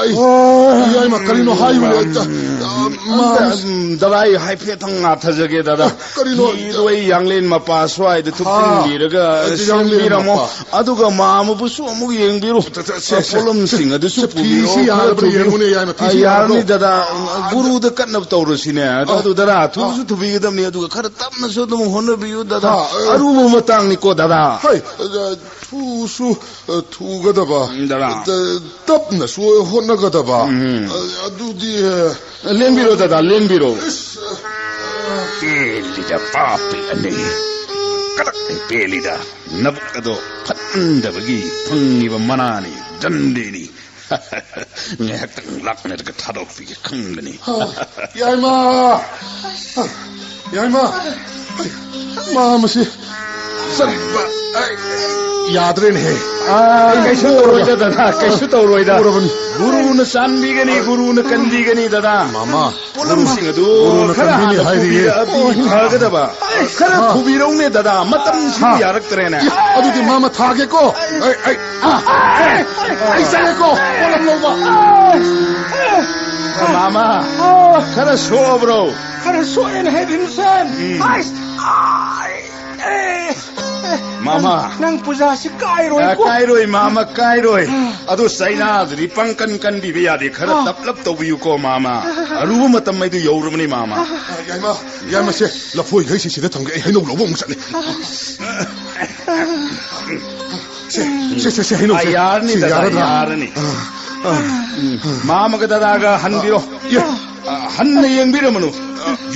ꯑꯩ, ꯑꯣ꯫ ꯏꯌꯥꯏꯃ, ꯀꯔꯤꯅꯣ ꯍꯥꯏꯌꯨꯅꯦ? ꯎꯝ꯫ ꯑ, ꯃꯥ-, ꯑꯝꯇ, ꯎꯝ, ꯗꯗꯥ, ꯑꯩ ꯍꯥꯏꯐꯦꯠꯇꯪ ꯉꯥꯊꯖꯒꯦ, ꯗꯗꯥ꯫ ꯑ, ꯀꯔꯤꯅꯣ? ꯐꯤꯗꯣ ꯑꯩ ꯌꯥꯡꯂꯦꯟ ꯃꯄꯥ ꯁ꯭ꯋꯥꯏꯗ ꯊꯨꯞꯆꯤꯟꯕꯤꯔꯒ ꯑ, ꯌꯥꯡꯂꯦꯟ ꯁꯦꯝꯕꯤꯔꯝꯃꯣ꯫ ꯃꯄꯥ꯫ ꯑꯗꯨꯒ ꯃꯥꯝꯃꯕꯨꯁꯨ ꯑꯃꯨꯛ ꯌꯦꯡꯕꯤꯔꯣ꯫ ꯁꯦ, ꯁꯦ, ꯁꯦ, ꯁꯦ꯫ ꯄꯣꯠꯂꯝꯁꯤꯡ ꯑꯗꯨꯁꯨ ꯁꯦ, ꯄꯨꯕꯤꯔꯣ, ꯐꯤꯁꯤ ꯈꯔ ꯌꯥꯔꯕ꯭ꯔꯥ ꯊꯨꯕꯤꯔꯣ꯫ ꯌꯦꯡꯉꯨꯅꯦ, ꯌꯥꯏꯃ, ꯑ, ꯐꯤꯁꯤ ꯌꯥꯔꯅꯤ, ꯌꯥꯔꯕ꯭ꯔꯣ? ꯗꯗꯥ꯫ ꯑ, ꯒꯨꯔꯨꯗ ꯀꯟꯅ ꯇꯧꯔꯁꯤꯅꯦ꯫ ꯑ, ꯑꯗꯨ, ꯗꯗꯥ, ꯑ꯫ ꯊꯨꯕꯁꯨ ꯊꯨꯕꯤꯒꯗꯕꯅꯤ, ꯑꯗꯨꯒ ꯈꯔ ꯇꯞꯅꯁꯨ ꯑꯗꯨꯝ ꯍꯣꯠꯅꯕꯤꯌꯨ, ꯗꯗꯥ꯫ ꯑ, ꯑ꯫ ꯑꯔꯨꯕ ꯃꯇꯥꯡꯅꯤꯀꯣ, ꯗꯗꯥ꯫ ꯍꯣꯏ, ꯑ, ꯊꯨꯁꯨ, ꯑ, ꯊꯨꯒꯗꯕ꯫ ꯎꯝ, ꯗꯗꯥ꯫ ꯇ-, ꯇꯞꯅꯁꯨ ꯍꯣꯠꯅꯒꯗꯕ꯫ ꯎꯝ꯫ ꯑ, ꯑꯗꯨꯗꯤ, ꯑ, ꯂꯦꯡꯕꯤꯔꯣ, ꯗꯗꯥ, ꯂꯦꯡꯕꯤꯔꯣ꯫ ꯏꯁ, ꯑ, ꯄꯦꯜꯂꯤꯗ, ꯄꯥꯄꯤ ꯑꯅꯤ꯫ ꯀꯂꯛ ꯍꯦꯛ ꯄꯦꯜꯂꯤꯗ꯫ ꯅꯕꯨꯛ ꯑꯗꯣ ꯐꯠꯃꯟꯗꯕꯒꯤ ꯐꯪꯉꯤꯕ ꯃꯅꯥꯅꯤ, ꯗꯟꯗꯤꯅꯤ꯫ ꯉꯥꯏꯍꯥꯛꯇꯪ ꯂꯥꯛꯅꯔꯒ ꯊꯥꯗꯣꯛꯄꯤꯒꯦ ꯈꯪꯒꯅꯤ꯫ ꯍꯥ, ꯌꯥꯏꯃ! ꯌꯥꯏꯃ! ꯃꯥ ꯃꯁꯤ ꯆꯠꯄ, ꯑꯩ, ꯌꯥꯗ꯭ꯔꯦꯅꯦꯍꯦ꯫ ꯑꯥ, ꯀꯩꯁꯨ ꯇꯧꯔꯣꯏꯗ, ꯗꯗꯥ, ꯀꯩꯁꯨ ꯇꯧꯔꯣꯏꯗ꯫ ꯎꯔꯕꯅꯤ꯫ ꯒꯨꯔꯨꯅ ꯆꯥꯟꯕꯤꯒꯅꯤ, ꯒꯨꯔꯨꯅ ꯀꯟꯕꯤꯒꯅꯤ, ꯗꯗꯥ꯫ ꯃꯥꯃ, ꯄꯣꯠꯂꯝꯁꯤꯡ ꯑꯗꯨ ꯒꯨꯔꯨꯅ ꯈꯔ ꯀꯟꯕꯤꯅꯤ ꯍꯥꯟꯅ ꯍꯥꯏꯔꯤꯌꯦ꯫ ꯄꯨꯕꯤꯔꯛꯑꯗꯤ ꯐꯒꯗꯕ꯫ ꯈꯔ ꯍꯥ꯫ ꯄꯨꯕꯤꯔꯧꯅꯦ, ꯗꯗꯥ, ꯃꯇꯝꯁꯤꯕꯨ ꯍꯥ꯫ ꯌꯥꯔꯛꯇ꯭ꯔꯦꯅꯦ꯫ ꯑꯦ, ꯑꯗꯨꯗꯤ ꯃꯥꯃ ꯊꯥꯒꯦꯀꯣ꯫ ꯑꯩ, ꯑꯩ, ꯑꯥ, ꯑꯩ, ꯑꯩ ꯆꯠꯂꯦꯀꯣ, ꯄꯣꯠꯂꯝ ꯂꯧꯕ꯫ ꯃꯥꯃ, ꯈꯔ ꯁꯣꯛꯑꯕ꯭ꯔꯣ? ꯈꯔ ꯁꯣꯛꯑꯦꯅꯦ ꯍꯦ, ꯚꯤꯝꯁꯦꯟ꯫ ꯎꯝ꯫ ꯑꯩꯁ, ꯑꯥꯏ, ꯑꯦ, ꯃꯥꯃ꯫ ꯅꯪ, ꯅꯪ ꯄꯨꯖꯥꯁꯤ ꯀꯥꯏꯔꯣꯏꯀꯣ꯫ ꯑ, ꯀꯥꯏꯔꯣꯏ, ꯃꯥꯃ, ꯀꯥꯏꯔꯣꯏ꯫ ꯑꯗꯨ ꯆꯩꯅꯥꯗꯨꯗꯤ ꯄꯪꯀꯟ ꯀꯟꯕꯤꯕ ꯌꯥꯗꯦ꯫ ꯈꯔ ꯑꯥ꯫ ꯇꯞꯂꯞ ꯇꯧꯕꯤꯌꯨꯀꯣ, ꯃꯥꯃ꯫ ꯑꯔꯨꯕ ꯃꯇꯝ ꯍꯥꯏꯗꯨ ꯌꯧꯔꯕꯅꯤ, ꯃꯥꯃ꯫ ꯑ, ꯌꯥꯏꯃ, ꯌꯥꯏꯃ, ꯁꯦ, ꯂꯐꯣꯏꯈꯩꯁꯤꯁꯤꯗ ꯊꯝꯒꯦ꯫ ꯑꯩ ꯍꯩꯅꯧ ꯂꯧꯕ ꯑꯃꯨꯛ ꯆꯠꯂꯤ꯫ ꯁꯦ, ꯁꯦ, ꯁꯦ, ꯁꯦ, ꯍꯩꯅꯧꯁꯦ꯫ ꯑ, ꯌꯥꯔꯅꯤ, ꯁꯤ ꯗꯗꯥ, ꯌꯥꯔꯗ꯭ꯔꯥ? ꯌꯥꯔꯅꯤ꯫ ꯑ, ꯑ, ꯎꯝ, ꯃꯥꯃꯒ ꯗꯗꯥꯒ ꯍꯟꯕꯤꯔꯣ꯫ ꯑ, ꯍꯟꯅ ꯌꯦꯡꯕꯤꯔꯝꯃꯅꯨ꯫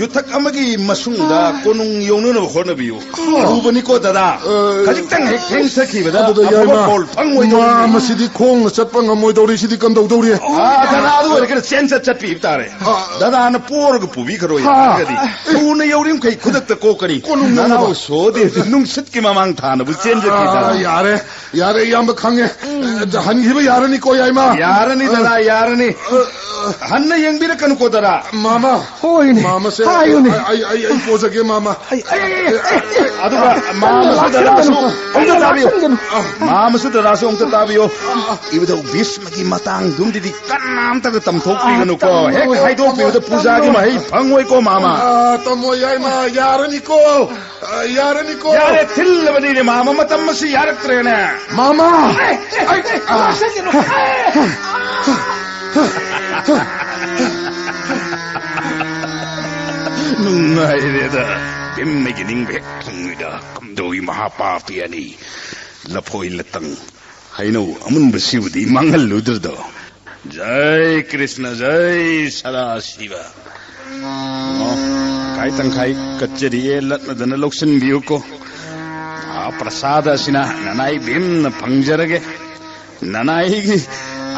ꯌꯨꯊꯛ ꯑꯃꯒꯤ ꯃꯁꯨꯡꯗ ꯀꯣꯅꯨꯡ ꯌꯧꯅꯅꯕ ꯍꯣꯠꯅꯕꯤꯌꯨ꯫ ꯑ꯫ ꯑꯔꯨꯕꯅꯤꯀꯣ, ꯗꯗꯥ꯫ ꯑ, ꯈꯖꯤꯛꯇꯪ ꯍꯦꯛ ꯊꯦꯡꯊꯈꯤꯕꯗ ꯑꯗꯨꯗ ꯑꯐꯕ ꯌꯥꯏꯃ, ꯄꯥꯎꯜ ꯐꯪꯉꯣꯏꯗꯧꯔꯤꯅꯤ꯫ ꯃꯥ ꯃꯁꯤꯗꯤ ꯈꯣꯡꯅ ꯆꯠꯄ ꯉꯝꯃꯣꯏꯗꯧꯔꯤ꯫ ꯁꯤꯗꯤ ꯀꯝꯗꯧꯗꯧꯔꯤ? ꯑ, ꯗꯗꯥ, ꯑꯗꯨ ꯑꯣꯏꯔꯒꯅ ꯆꯦꯟ ꯆꯠ ꯆꯠꯄꯤꯕ ꯇꯥꯔꯦ꯫ ꯑ꯫ ꯗꯗꯥꯅ ꯄꯣꯔꯒ ꯄꯨꯕꯤꯈ꯭ꯔꯣꯏ ꯍꯥ꯫ ꯍꯥꯏꯔꯒꯗꯤ ꯊꯨꯅ ꯌꯧꯔꯤꯃꯈꯩ ꯈꯨꯗꯛꯇ ꯀꯣꯛꯀꯅꯤ꯫ ꯀꯣꯅꯨꯡ ꯅꯅꯥꯎ ꯌꯧꯅꯕ꯫ ꯁꯣꯗꯦꯗꯤ ꯅꯨꯡꯁꯤꯠꯀꯤ ꯃꯃꯥꯡ ꯊꯥꯅꯕꯨ ꯆꯦꯟꯖꯈꯤ, ꯑ, ꯗꯗꯥ꯫ ꯌꯥꯔꯦ, ꯌꯥꯔꯦ, ꯏꯌꯥꯝꯕ ꯈꯪꯉꯦ꯫ ꯑ, ꯍꯟꯈꯤꯕ ꯌꯥꯔꯅꯤꯀꯣ, ꯌꯥꯏꯃ? ꯌꯥꯔꯅꯤ, ꯑ꯫ ꯗꯗꯥ, ꯌꯥꯔꯅꯤ꯫ ꯑ, ꯑ꯫ ꯍꯟꯅ ꯌꯦꯡꯕꯤꯔꯛꯀꯅꯨꯀꯣ, ꯃꯥꯃ꯫ ꯍꯣꯏꯅꯦ꯫ ꯃꯥꯃꯁꯦ꯫ ꯍꯥꯏꯌꯨꯅꯦ꯫ ꯑꯩ, ꯑꯩ, ꯑꯩ, ꯑꯩ ꯄꯣꯖꯒꯦ, ꯃꯥꯃ꯫ ꯑꯩ, ꯑꯩ, ꯑꯩ, ꯑꯩ, ꯑꯗꯨꯒ ꯃꯥꯃꯁꯨ ꯂꯥꯛꯁꯤꯟꯒꯅꯨ꯫ ꯗꯗꯥꯁꯨ ꯑꯝꯇ ꯇꯥꯕꯤꯌꯨ꯫ ꯂꯥꯛꯁꯤꯟꯒꯅꯨ꯫ ꯃꯥꯃꯁꯨ ꯗꯗꯥꯁꯨ ꯑꯝꯇ ꯇꯥꯕꯤꯌꯨ꯫ ꯏꯕꯨꯙꯧ ꯚꯤꯁꯃꯒꯤ ꯃꯇꯥꯡꯗꯨꯝꯗꯤ ꯀꯅꯥꯝꯇꯒ ꯇꯝꯊꯣꯛꯄꯤꯒꯅꯨꯀꯣ꯫ ꯑꯥ, ꯇꯝꯃꯣꯏ, ꯍꯦꯛ ꯍꯥꯏꯗꯣꯛꯄꯤꯕꯗ ꯇꯝꯃꯣꯏ, ꯄꯨꯖꯥꯒꯤ ꯇꯝꯃꯣꯏ꯫ ꯃꯍꯩ ꯐꯪꯉꯣꯏꯀꯣ, ꯃꯥꯃ꯫ ꯑꯥ, ꯇꯝꯃꯣꯏ, ꯌꯥꯏꯃ, ꯌꯥꯔꯅꯤꯀꯣ꯫ ꯑꯥ, ꯌꯥꯔꯅꯤꯀꯣ꯫ ꯌꯥꯔꯦ, ꯊꯤꯜꯂꯕꯅꯤꯅꯦ, ꯃꯥꯃ, ꯃꯇꯝ ꯑꯁꯤ ꯌꯥꯔꯛꯇ꯭ꯔꯦꯅꯦ꯫ ꯃꯥꯃ! ꯑꯩ, ꯑꯩ, ꯑꯩ, ꯑꯥ꯫ ꯂꯥꯛꯁꯤꯟꯒꯅꯨ꯫ ꯅꯨꯡꯉꯥꯏꯔꯦꯗ꯫ ꯚꯤꯝ, ꯑꯩꯒꯤ ꯅꯤꯡꯕ ꯍꯦꯛ ꯊꯨꯡꯉꯤꯗ꯫ ꯀꯝꯗꯧꯏ ꯃꯍꯥꯄꯥꯄꯤ ꯑꯅꯤ? ꯂꯐꯣꯏ ꯂꯇꯪ, ꯍꯩꯅꯧ ꯑꯃꯨꯟꯕꯁꯤꯕꯨꯗꯤ ꯃꯥꯡꯍꯜꯂꯨꯗ꯭ꯔꯗꯣ꯫ ꯖꯩ ꯀ꯭ꯔꯤꯁꯅ, ꯖꯩ ꯁꯗꯥꯁꯤꯕ꯫ ꯑꯣ, ꯇꯪꯈꯥꯏ ꯇꯪꯈꯥꯏ ꯀꯠꯆꯔꯤꯑꯦ, ꯂꯠꯅꯗꯅ ꯂꯧꯁꯤꯟꯕꯤꯌꯨꯀꯣ꯫ ꯃꯍꯥꯄ꯭ꯔꯁꯥꯗ ꯑꯁꯤꯅ ꯅꯅꯥꯏ ꯚꯤꯝꯅ ꯐꯪꯖꯔꯒꯦ꯫ ꯅꯅꯥꯏꯒꯤ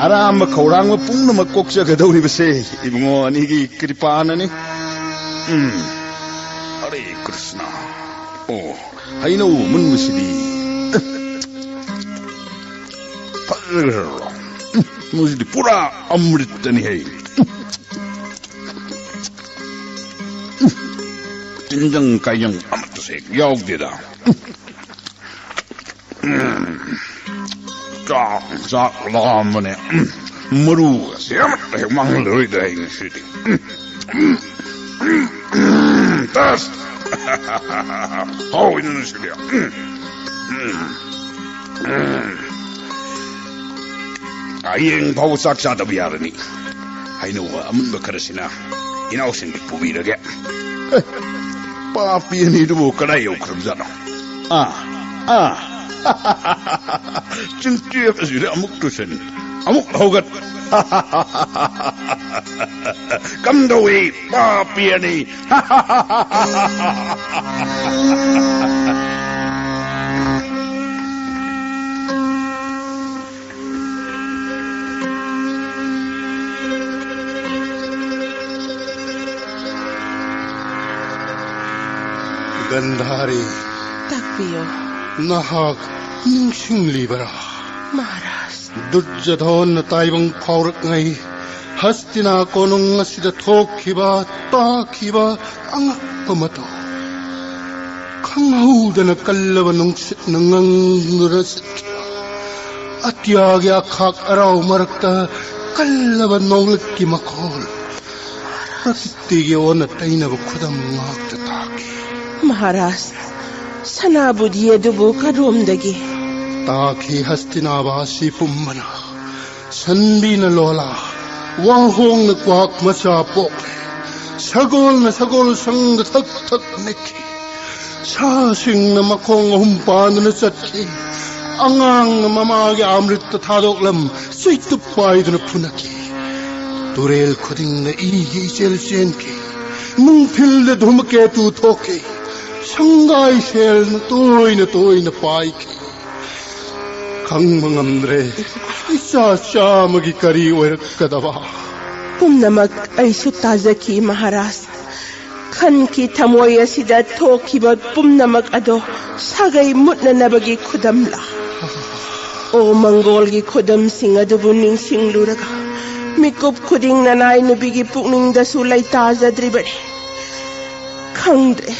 ꯑꯔꯥꯝꯕ ꯈꯧꯔꯥꯡꯕ ꯄꯨꯝꯅꯃꯛ ꯀꯣꯛꯆꯒꯗꯧꯔꯤꯕꯁꯦ ꯏꯕꯨꯡꯉꯣ ꯑꯅꯤꯒꯤ ꯀ꯭ꯔꯤꯄꯥꯅꯅꯤ꯫ ꯎꯝ꯫ ꯍꯔꯦ ꯀ꯭ꯔꯤꯁꯅ꯫ ꯑꯣ, ꯍꯩꯅꯧ ꯑꯃꯨꯟꯕꯁꯤꯗꯤ꯫ ꯐꯖꯈ꯭ꯔꯕ꯭ꯔꯣ? ꯎꯝ, ꯃꯁꯤꯗꯤ ꯄꯨꯔꯥ ꯑꯃ꯭ꯔꯤꯠꯇꯅꯤ ꯍꯩ꯫ ꯎꯝ, ꯇꯤꯟꯖꯪ ꯀꯥꯏꯖꯪ ꯑꯃꯠꯇꯁꯨ ꯍꯦꯛ ꯌꯥꯎꯗꯦꯗ꯫ ꯎꯝ, ꯆꯥꯛ, ꯆꯥꯛ ꯂꯥꯝꯕꯅꯦ꯫ ꯎꯝ, ꯃꯔꯨꯒꯁꯦ ꯑꯃꯠꯇ ꯍꯦꯛ ꯃꯥꯡꯍꯜꯂꯔꯣꯏꯗ ꯑꯩ ꯉꯁꯤꯗꯤ꯫ ꯎꯝ, ꯎꯝ, ꯎꯝ, ꯎꯝ, ꯇꯁ꯫ ꯍꯥꯎꯋꯤꯅ ꯉꯁꯤꯗꯤ꯫ ꯎꯝ, ꯎꯝ, ꯎꯝ꯫ ꯍꯌꯦꯡ ꯐꯥꯎꯕ ꯆꯥꯛ ꯆꯥꯗꯕ ꯌꯥꯔꯅꯤ꯫ ꯍꯩꯅꯧ ꯑꯃꯨꯟꯕ ꯈꯔꯁꯤꯅ ꯏꯅꯥꯎꯁꯤꯡꯒꯤ ꯄꯨꯕꯤꯔꯒꯦ꯫ ꯑꯦ, ꯄꯥꯄꯤ ꯑꯅꯤꯗꯨꯕꯨ ꯀꯗꯥꯏ ꯌꯧꯈ꯭ꯔꯕꯖꯥꯠꯅꯣ? ꯑꯥ, ꯑꯥ꯫ ꯆꯤꯡꯇꯦꯞ ꯑꯁꯤꯗ ꯑꯃꯨꯛ ꯇꯨꯁꯟ, ꯑꯃꯨꯛ ꯍꯧꯒꯠ꯫ ꯀꯝꯗꯧꯏ, ꯄꯥꯄꯤ ꯑꯅꯤ? ꯒꯟꯙꯥꯔꯤ, ꯇꯥꯛꯄꯤꯌꯨ꯫ ꯅꯍꯥꯛ ꯅꯤꯡꯁꯤꯡꯂꯤꯕꯔꯥ? ꯃꯍꯥꯔꯥꯖ꯫ ꯗꯨꯔꯖꯣꯙꯟꯅ ꯇꯥꯏꯕꯪ ꯐꯥꯎꯔꯛꯉꯩ ꯍꯁꯇꯤꯅꯥ ꯀꯣꯅꯨꯡ ꯑꯁꯤꯗ ꯊꯣꯛꯈꯤꯕ, ꯇꯥꯈꯤꯕ ꯑꯉꯛꯄ ꯃꯇꯧ ꯈꯪꯍꯧꯗꯅ ꯀꯜꯂꯕ ꯅꯨꯡꯁꯤꯠꯅ ꯉꯪꯗꯨꯅ ꯆꯠꯈꯤꯕ, ꯑꯇꯤꯌꯥꯒꯤ ꯑꯈꯥꯛ ꯑꯔꯥꯎ ꯃꯔꯛꯇ ꯀꯜꯂꯕ ꯅꯣꯡꯂꯛꯀꯤ ꯃꯈꯣꯜ, ꯄ꯭ꯔꯀꯤꯇꯤꯒꯤ ꯑꯣꯟꯅ ꯇꯩꯅꯕ ꯈꯨꯗꯝ ꯉꯥꯛꯇ ꯇꯥꯈꯤ꯫ ꯃꯍꯥꯔꯥꯖ, ꯁꯅꯥꯕꯨꯗꯤ ꯑꯗꯨꯕꯨ ꯀꯔꯣꯝꯗꯒꯤ? ꯇꯥꯈꯤ ꯍꯁꯇꯤꯅꯥꯕꯥꯁꯤ ꯄꯨꯝꯕꯅ꯫ ꯁꯟꯕꯤꯅ ꯂꯣꯂꯥ, ꯋꯥꯍꯣꯡꯅ ꯀ꯭ꯋꯥꯛ ꯃꯆꯥ ꯄꯣꯛꯂꯦ꯫ ꯁꯒꯣꯜꯅ ꯁꯒꯣꯜ ꯁꯪꯗ ꯊꯛ ꯊꯛ ꯅꯤꯛꯈꯤ꯫ ꯁꯥꯁꯤꯡꯅ ꯃꯈꯣꯡ ꯑꯍꯨꯝ ꯄꯥꯟꯗꯨꯅ ꯆꯠꯈꯤ꯫ ꯑꯉꯥꯡꯅ ꯃꯃꯥꯒꯤ ꯑꯃ꯭ꯔꯤꯠꯇ ꯊꯥꯗꯣꯛꯂꯝ ꯆꯩꯇꯨꯞ ꯄꯥꯏꯗꯨꯅ ꯐꯨꯅꯈꯤ꯫ ꯇꯨꯔꯦꯜ ꯈꯨꯗꯤꯡꯗ ꯏꯒꯤ ꯏꯆꯦꯜ ꯆꯦꯟꯈꯤ꯫ ꯅꯨꯡꯊꯤꯜꯗ ꯙꯨꯃꯀꯦꯇꯨ ꯊꯣꯛꯈꯤ꯫ ꯁꯪꯒꯥꯏ ꯁꯦꯜꯅ ꯇꯣꯏꯅ ꯇꯣꯏꯅ ꯄꯥꯏꯈꯤ꯫ ꯈꯪꯕ ꯉꯝꯗ꯭ꯔꯦ, ꯏꯆꯥ ꯆꯥꯝꯃꯒꯤ ꯀꯔꯤ ꯑꯣꯏꯔꯛꯀꯗꯕ? ꯄꯨꯝꯅꯃꯛ ꯑꯩꯁꯨ ꯇꯥꯖꯈꯤ, ꯃꯍꯥꯔꯥꯖ꯫ ꯈꯟꯈꯤ ꯊꯃꯣꯏ ꯑꯁꯤꯗ ꯊꯣꯛꯈꯤꯕ ꯄꯨꯝꯅꯃꯛ ꯑꯗꯣ ꯁꯥꯒꯩ ꯃꯨꯠꯅꯅꯕꯒꯤ ꯈꯨꯗꯝꯂꯥ? ꯑꯣ, ꯃꯪꯒꯣꯜꯒꯤ ꯈꯨꯗꯝꯁꯤꯡ ꯑꯗꯨꯕꯨ ꯅꯤꯡꯁꯤꯡꯂꯨꯔꯒ ꯃꯤꯀꯨꯞ ꯈꯨꯗꯤꯡ ꯅꯅꯥꯏ ꯅꯨꯄꯤꯒꯤ ꯄꯨꯛꯅꯤꯡꯗꯁꯨ ꯂꯩꯇꯥꯖꯗ꯭ꯔꯤꯕꯅꯤ꯫ ꯈꯪꯗ꯭ꯔꯦ,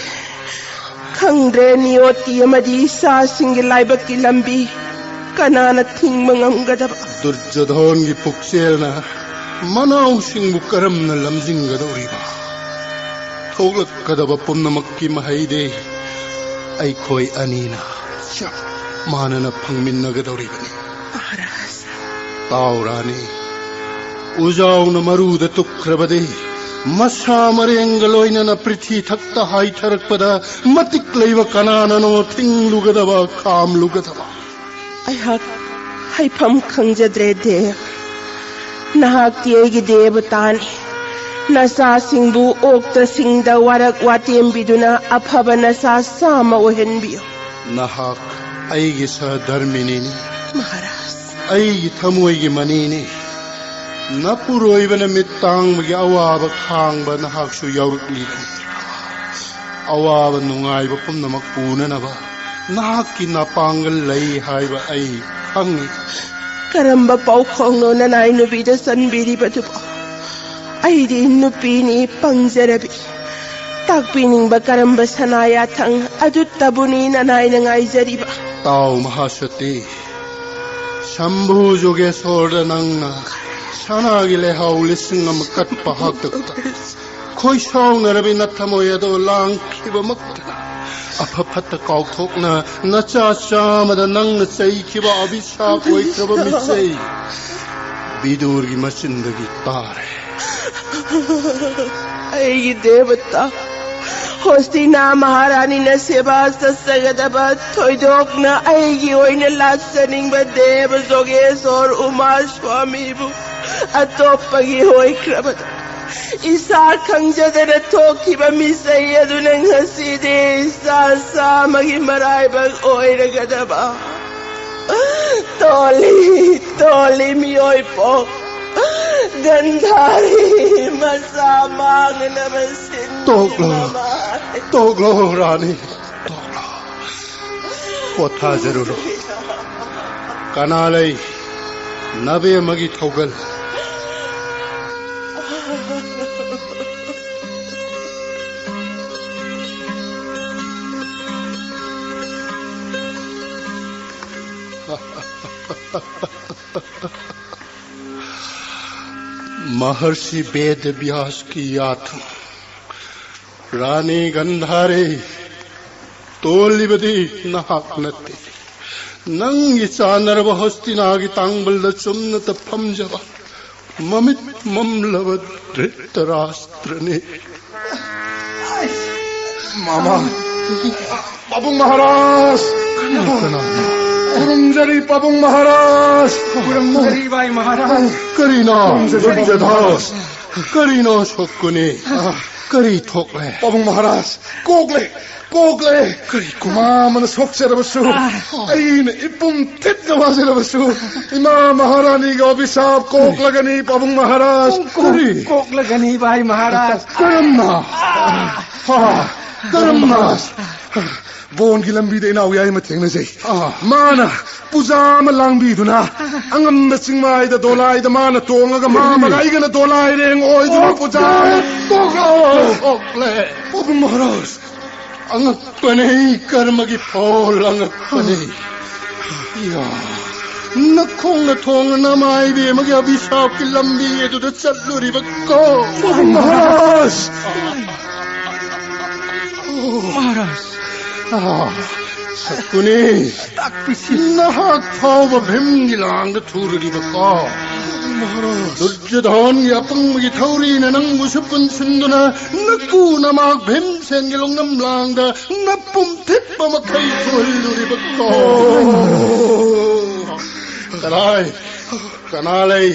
ꯈꯪꯗ꯭ꯔꯦ, ꯅꯤꯌꯣꯇꯤ ꯑꯃꯗꯤ ꯏꯆꯥꯁꯤꯡꯒꯤ ꯂꯥꯏꯕꯛꯀꯤ ꯂꯝꯕꯤ ꯀꯅꯥꯅ ꯊꯤꯡꯕ ꯉꯝꯒꯗꯕ? ꯗꯨꯔꯖꯣꯙꯣꯟꯒꯤ ꯄꯨꯛꯆꯦꯜꯅ ꯃꯅꯥꯎꯁꯤꯡꯕꯨ ꯀꯔꯝꯅ ꯂꯝꯖꯤꯡꯒꯗꯧꯔꯤꯕ? ꯊꯣꯛꯂꯛꯀꯗꯕ ꯄꯨꯝꯅꯃꯛꯀꯤ ꯃꯍꯩꯗꯤ ꯑꯩꯈꯣꯏ ꯑꯅꯤꯅ ꯆꯞ ꯃꯥꯟꯅꯅ ꯐꯪꯃꯤꯟꯅꯒꯗꯧꯔꯤꯕꯅꯤ꯫ ꯃꯍꯥꯔꯥꯖ꯫ ꯇꯥꯎ ꯔꯥꯅꯤ, ꯎꯖꯥꯎꯅ ꯃꯔꯨꯗ ꯇꯨꯞꯈ꯭ꯔꯕꯗꯤ ꯃꯁꯥ ꯃꯔꯦꯡꯒ ꯂꯣꯏꯅꯅ ꯄ꯭ꯔꯤꯊꯤ ꯊꯛꯇ ꯍꯥꯏꯊꯔꯛꯄꯗ ꯃꯇꯤꯛ ꯂꯩꯕ ꯀꯅꯥꯅꯅꯣ ꯊꯤꯡꯂꯨꯒꯗꯕ, ꯈꯥꯝꯂꯨꯒꯗꯕ? ꯑꯩꯍꯥꯛ ꯍꯥꯏꯐꯝ ꯈꯪꯖꯗ꯭ꯔꯦ, ꯗꯦꯕ꯫ ꯅꯍꯥꯛꯇꯤ ꯑꯩꯒꯤ ꯗꯦꯕꯇꯥꯅꯤ꯫ ꯅꯆꯥꯁꯤꯡꯕꯨ ꯑꯣꯛꯇꯁꯤꯡꯗ ꯋꯥꯔꯛ ꯋꯥꯇꯦꯝꯕꯤꯗꯨꯅ ꯑꯐꯕ ꯅꯆꯥ ꯆꯥꯝꯃ ꯑꯣꯏꯍꯟꯕꯤꯌꯨ꯫ ꯅꯍꯥꯛ ꯑꯩꯒꯤ ꯁꯍꯙꯔꯃꯤꯅꯤꯅꯤ꯫ ꯃꯍꯥꯔꯥꯖ꯫ ꯑꯩꯒꯤ ꯊꯃꯣꯏꯒꯤ ꯃꯅꯤꯅꯤ꯫ ꯅꯄꯨꯔꯣꯏꯕꯅ ꯃꯤꯠ ꯇꯥꯡꯕꯒꯤ ꯑꯋꯥꯕ ꯈꯥꯡꯕ ꯅꯍꯥꯛꯁꯨ ꯌꯥꯎꯔꯛꯂꯤꯕꯅꯤ꯫ ꯑꯋꯥꯕ ꯅꯨꯡꯉꯥꯏꯕ ꯄꯨꯝꯅꯃꯛ ꯄꯨꯅꯅꯕ ꯅꯍꯥꯛꯀꯤ ꯅꯄꯥꯡꯒꯜ ꯂꯩ ꯍꯥꯏꯕ ꯑꯩ ꯈꯪꯏ꯫ ꯀꯔꯝꯕ ꯄꯥꯎꯈꯣꯡꯅꯣ ꯅꯅꯥꯏ ꯅꯨꯄꯤꯗ ꯆꯟꯕꯤꯔꯤꯕꯗꯨꯕꯣ? ꯑꯩꯗꯤ ꯅꯨꯄꯤꯅꯤ ꯄꯪꯖꯔꯕꯤ꯫ ꯇꯥꯛꯄꯤꯅꯤꯡꯕ ꯀꯔꯝꯕ ꯁꯅꯥ ꯌꯥꯊꯪ ꯑꯗꯨꯇꯕꯨꯅꯤ ꯅꯅꯥꯏꯅ ꯉꯥꯏꯖꯔꯤꯕ꯫ ꯇꯥꯎ ꯃꯍꯥꯁꯇꯤ, ꯁꯝꯚꯨ ꯖꯣꯒꯦꯁꯣꯔꯗ ꯅꯪꯅ ꯁꯅꯥꯒꯤ ꯂꯩꯍꯥꯎ ꯂꯤꯁꯤꯡ ꯑꯃ ꯀꯠꯄ ꯍꯥꯛꯇꯛꯇ ꯈꯣꯏꯁꯥꯎꯅꯔꯕꯤ ꯅꯊꯃꯣꯏ ꯑꯗꯣ ꯂꯥꯡꯈꯤꯕꯃꯛꯇ ꯑꯐ ꯐꯠꯇ ꯀꯥꯎꯊꯣꯛꯅ ꯅꯆꯥ ꯆꯥꯝꯃꯗ ꯅꯪꯅ ꯆꯩꯈꯤꯕ ꯑꯚꯤꯁꯥꯞ ꯑꯣꯏꯈ꯭ꯔꯕ ꯃꯤꯆꯩ ꯕꯤꯗꯨꯔꯒꯤ ꯃꯆꯤꯟꯗꯒꯤ ꯇꯥꯔꯦ꯫ ꯑꯩꯒꯤ ꯗꯦꯕꯇꯥ, ꯍꯣꯁꯇꯤꯅꯥ ꯃꯍꯥꯔꯥꯅꯤꯅ ꯁꯦꯕꯥ ꯆꯠꯆꯒꯗꯕ, ꯊꯣꯏꯗꯣꯛꯅ ꯑꯩꯒꯤ ꯑꯣꯏꯅ ꯂꯥꯠꯆꯅꯤꯡꯕ ꯗꯦꯕ ꯖꯣꯒꯦꯁꯣꯔ ꯎꯃꯥ ꯁ꯭ꯋꯥꯃꯤꯕꯨ ꯑꯇꯣꯞꯄꯒꯤ ꯑꯣꯏꯈ꯭ꯔꯕꯗ, ꯏꯁꯥ ꯈꯪꯖꯗꯅ ꯊꯣꯛꯈꯤꯕ ꯃꯤꯆꯩ ꯑꯗꯨꯅ ꯉꯁꯤꯗꯤ ꯏꯆꯥ ꯆꯥꯝꯃꯒꯤ ꯃꯔꯥꯏꯕꯛ ꯑꯣꯏꯔꯒꯗꯕ꯫ ꯇꯣꯜꯂꯤ, ꯇꯣꯜꯂꯤ ꯃꯤꯑꯣꯏ ꯄꯣꯛ, ꯒꯟꯙꯥꯔꯤ ꯃꯆꯥ ꯃꯥꯡꯅꯅꯕ ꯁꯤꯟ ꯇꯣꯛꯂꯣ, ꯇꯣꯛꯂꯣ ꯔꯥꯅꯤ, ꯇꯣꯛꯂꯣ꯫ ꯄꯣꯊꯥꯖꯔꯨꯔꯣ꯫ ꯀꯅꯥ ꯂꯩ? ꯅꯕꯦꯝꯃꯒꯤ ꯊꯧꯒꯜ꯫ ꯃꯍꯔꯁꯤ ꯕꯦꯗ ꯕ꯭ꯌꯥꯁꯀꯤ ꯌꯥꯊꯪ꯫ ꯔꯥꯅꯤ ꯒꯟꯙꯥꯔꯤ, ꯇꯣꯜꯂꯤꯕꯗꯤ ꯅꯍꯥꯛ ꯅꯠꯇꯦ꯫ ꯅꯪꯒꯤ ꯆꯥꯟꯅꯔꯕ ꯍꯣꯁꯇꯤꯅꯥꯒꯤ ꯇꯥꯡꯕꯜꯗ ꯆꯨꯝꯅꯇ ꯐꯝꯖꯕ ꯃꯃꯤꯠ ꯃꯝꯂꯕ ꯙ꯭ꯔꯤꯇꯔꯥꯁꯇ꯭ꯔꯅꯤ꯫ ꯃꯃꯥ! ꯄꯥꯕꯨꯡ ꯃꯍꯥꯔꯥꯖ! ꯀꯅꯥꯅꯣ? ꯈꯨꯔꯨꯝꯖꯔꯤ ꯄꯥꯕꯨꯡ ꯃꯍꯥꯔꯥꯖ! ꯈꯨꯔꯨꯝꯖꯔꯤ ꯚꯥꯏ ꯃꯍꯥꯔꯥꯖ! ꯀꯔꯤꯅꯣ? ꯈꯨꯔꯨꯝꯖꯔꯤ ꯄꯥꯕꯨꯡ ꯃꯍꯥꯔꯥꯖ! ꯕꯤꯖꯌꯙꯥꯁ? ꯀꯔꯤꯅꯣ ꯁꯣꯛꯀꯨꯅꯤ? ꯀꯔꯤ ꯊꯣꯛꯂꯦ? ꯄꯥꯕꯨꯡ ꯃꯍꯥꯔꯥꯖ! ꯀꯣꯛꯂꯦ! ꯀꯣꯛꯂꯦ! ꯀꯔꯤ ꯀꯣꯛ? ꯃꯃꯥꯅ ꯁꯣꯛꯆꯔꯕꯁꯨ, ꯑꯩꯅ ꯏꯄꯨꯝ ꯊꯤꯠꯅ ꯋꯥꯖꯔꯕꯁꯨ, ꯏꯃꯥ ꯃꯍꯥꯔꯥꯅꯤꯒꯤ ꯑꯚꯤꯁꯥꯞ ꯀꯣꯛꯂꯒꯅꯤ ꯄꯥꯕꯨꯡ ꯃꯍꯥꯔꯥꯖ! ꯀꯣꯛ-, ꯀꯔꯤ? ꯀꯣꯛꯂꯒꯅꯤ ꯚꯥꯏ ꯃꯍꯥꯔꯥꯖ! ꯀꯔꯝꯅ? ꯍꯥ, ꯀꯔꯝꯅ? ꯕꯣꯟꯒꯤ ꯂꯝꯕꯤꯗ ꯏꯅꯥꯎ ꯌꯥꯏꯃ ꯊꯦꯡꯅꯖꯩ꯫ ꯑꯥ꯫ ꯃꯥꯅ ꯄꯨꯖꯥ ꯑꯃ ꯂꯥꯡꯕꯤꯗꯨꯅ, ꯑꯉꯝꯕ ꯆꯤꯡꯃꯥꯏꯗ ꯗꯣꯂꯥꯏꯗ ꯃꯥꯅ ꯇꯣꯡꯉꯒ, ꯃꯥ ꯑꯃꯒ ꯑꯩꯒꯅ ꯗꯣꯂꯥꯏꯔꯦꯡ ꯑꯣꯏꯗꯨꯅ ꯄꯨꯖꯥ ꯑꯃ ꯇꯣꯛꯂꯛꯑꯣ꯫ ꯄꯥꯕꯨꯡ ꯃꯍꯥꯔꯥꯖ, ꯑꯉꯛꯄꯅꯦ, ꯀꯔꯃꯒꯤ ꯐꯣꯜ ꯑꯉꯛꯄꯅꯦ꯫ ꯌꯥ, ꯅꯈꯣꯡꯅ ꯊꯣꯡꯅ ꯅꯃꯥꯏꯕꯦꯝꯃꯒꯤ ꯑꯚꯤꯁꯥꯞꯀꯤ ꯂꯝꯕꯤ ꯑꯗꯨꯗ ꯆꯠꯂꯨꯔꯤꯕ ꯀꯣ꯫ ꯃꯍꯥꯔꯥꯖ! ꯃꯍꯥꯔꯥꯖ! ꯑꯥ, ꯁꯛꯀꯨꯅꯤ꯫ ꯇꯥꯛꯄꯤꯁꯤ꯫ ꯅꯍꯥꯛ ꯐꯥꯎꯕ ꯚꯤꯝꯒꯤ ꯂꯥꯡꯗ ꯊꯨꯔꯨꯔꯤꯕ ꯀꯣ꯫ ꯃꯍꯥꯔꯥꯖ! ꯗꯨꯔꯖꯣꯙꯟꯒꯤ ꯑꯄꯪꯕꯒꯤ ꯊꯧꯔꯤꯅ ꯅꯪꯕꯨꯁꯨ ꯄꯨꯟꯁꯤꯟꯗꯨꯅ ꯅꯀꯨ ꯅꯃꯥꯛ ꯚꯤꯝꯁꯦꯟꯒꯤ ꯂꯣꯡꯅꯝ ꯂꯥꯡꯗ ꯅꯄꯨꯝ ꯊꯤꯠꯄ ꯃꯈꯩ ꯊꯨꯍꯜꯂꯨꯔꯤꯕ ꯀꯣ꯫ ꯀꯅꯥꯏ? ꯀꯅꯥ ꯂꯩ?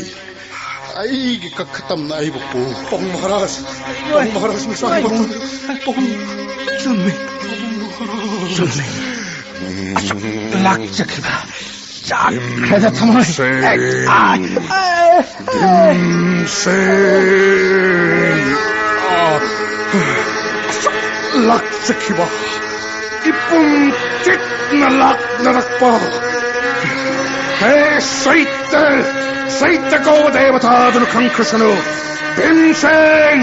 ꯑꯩꯒꯤ ꯀꯛꯈ ꯇꯝꯅ ꯑꯩꯕꯨ ꯄꯨ꯫ ꯄꯥꯕꯨꯡ ꯃꯍꯥꯔꯥꯖ! ꯄꯥꯕꯨꯡ ꯃꯍꯥꯔꯥꯖ, ꯃꯆꯥ ꯑꯃ ꯄꯥꯕꯨꯡ! ꯆꯨꯝꯃꯤ꯫ ꯆꯨꯝꯃꯤ꯫ ꯑꯁꯨꯛ ꯂꯥꯛꯆꯈꯤꯕ ꯆꯥꯛꯈ꯭ꯔꯦꯗ ꯊꯃꯣꯏ꯫ ꯚꯤꯝꯁꯦꯟ! ꯑꯥꯏ! ꯚꯤꯝꯁꯦꯟ! ꯑꯥ! ꯑꯁꯨꯛ ꯂꯥꯛꯆꯈꯤꯕ, ꯏꯄꯨꯝ ꯆꯤꯠꯅ ꯂꯥꯛꯅꯔꯛꯄ꯫ ꯍꯦ ꯁꯩꯇ! ꯁꯩꯇ ꯀꯧꯕ ꯗꯦꯕꯇꯥꯗꯨꯅ ꯈꯪꯈ꯭ꯔꯁꯅꯨ꯫ ꯚꯤꯝꯁꯦꯟ!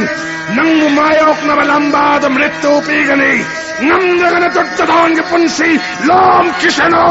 ꯅꯪꯕꯨ ꯃꯥꯌꯣꯛꯅꯕ ꯂꯝꯕꯥꯗ ꯃ꯭ꯔꯤꯇꯨ ꯄꯤꯒꯅꯤ꯫ ꯉꯝꯗ꯭ꯔꯒꯅ ꯗꯨꯔꯖꯣꯙꯟꯒꯤ ꯄꯨꯟꯁꯤ ꯂꯣꯝꯈꯤꯁꯅꯨ꯫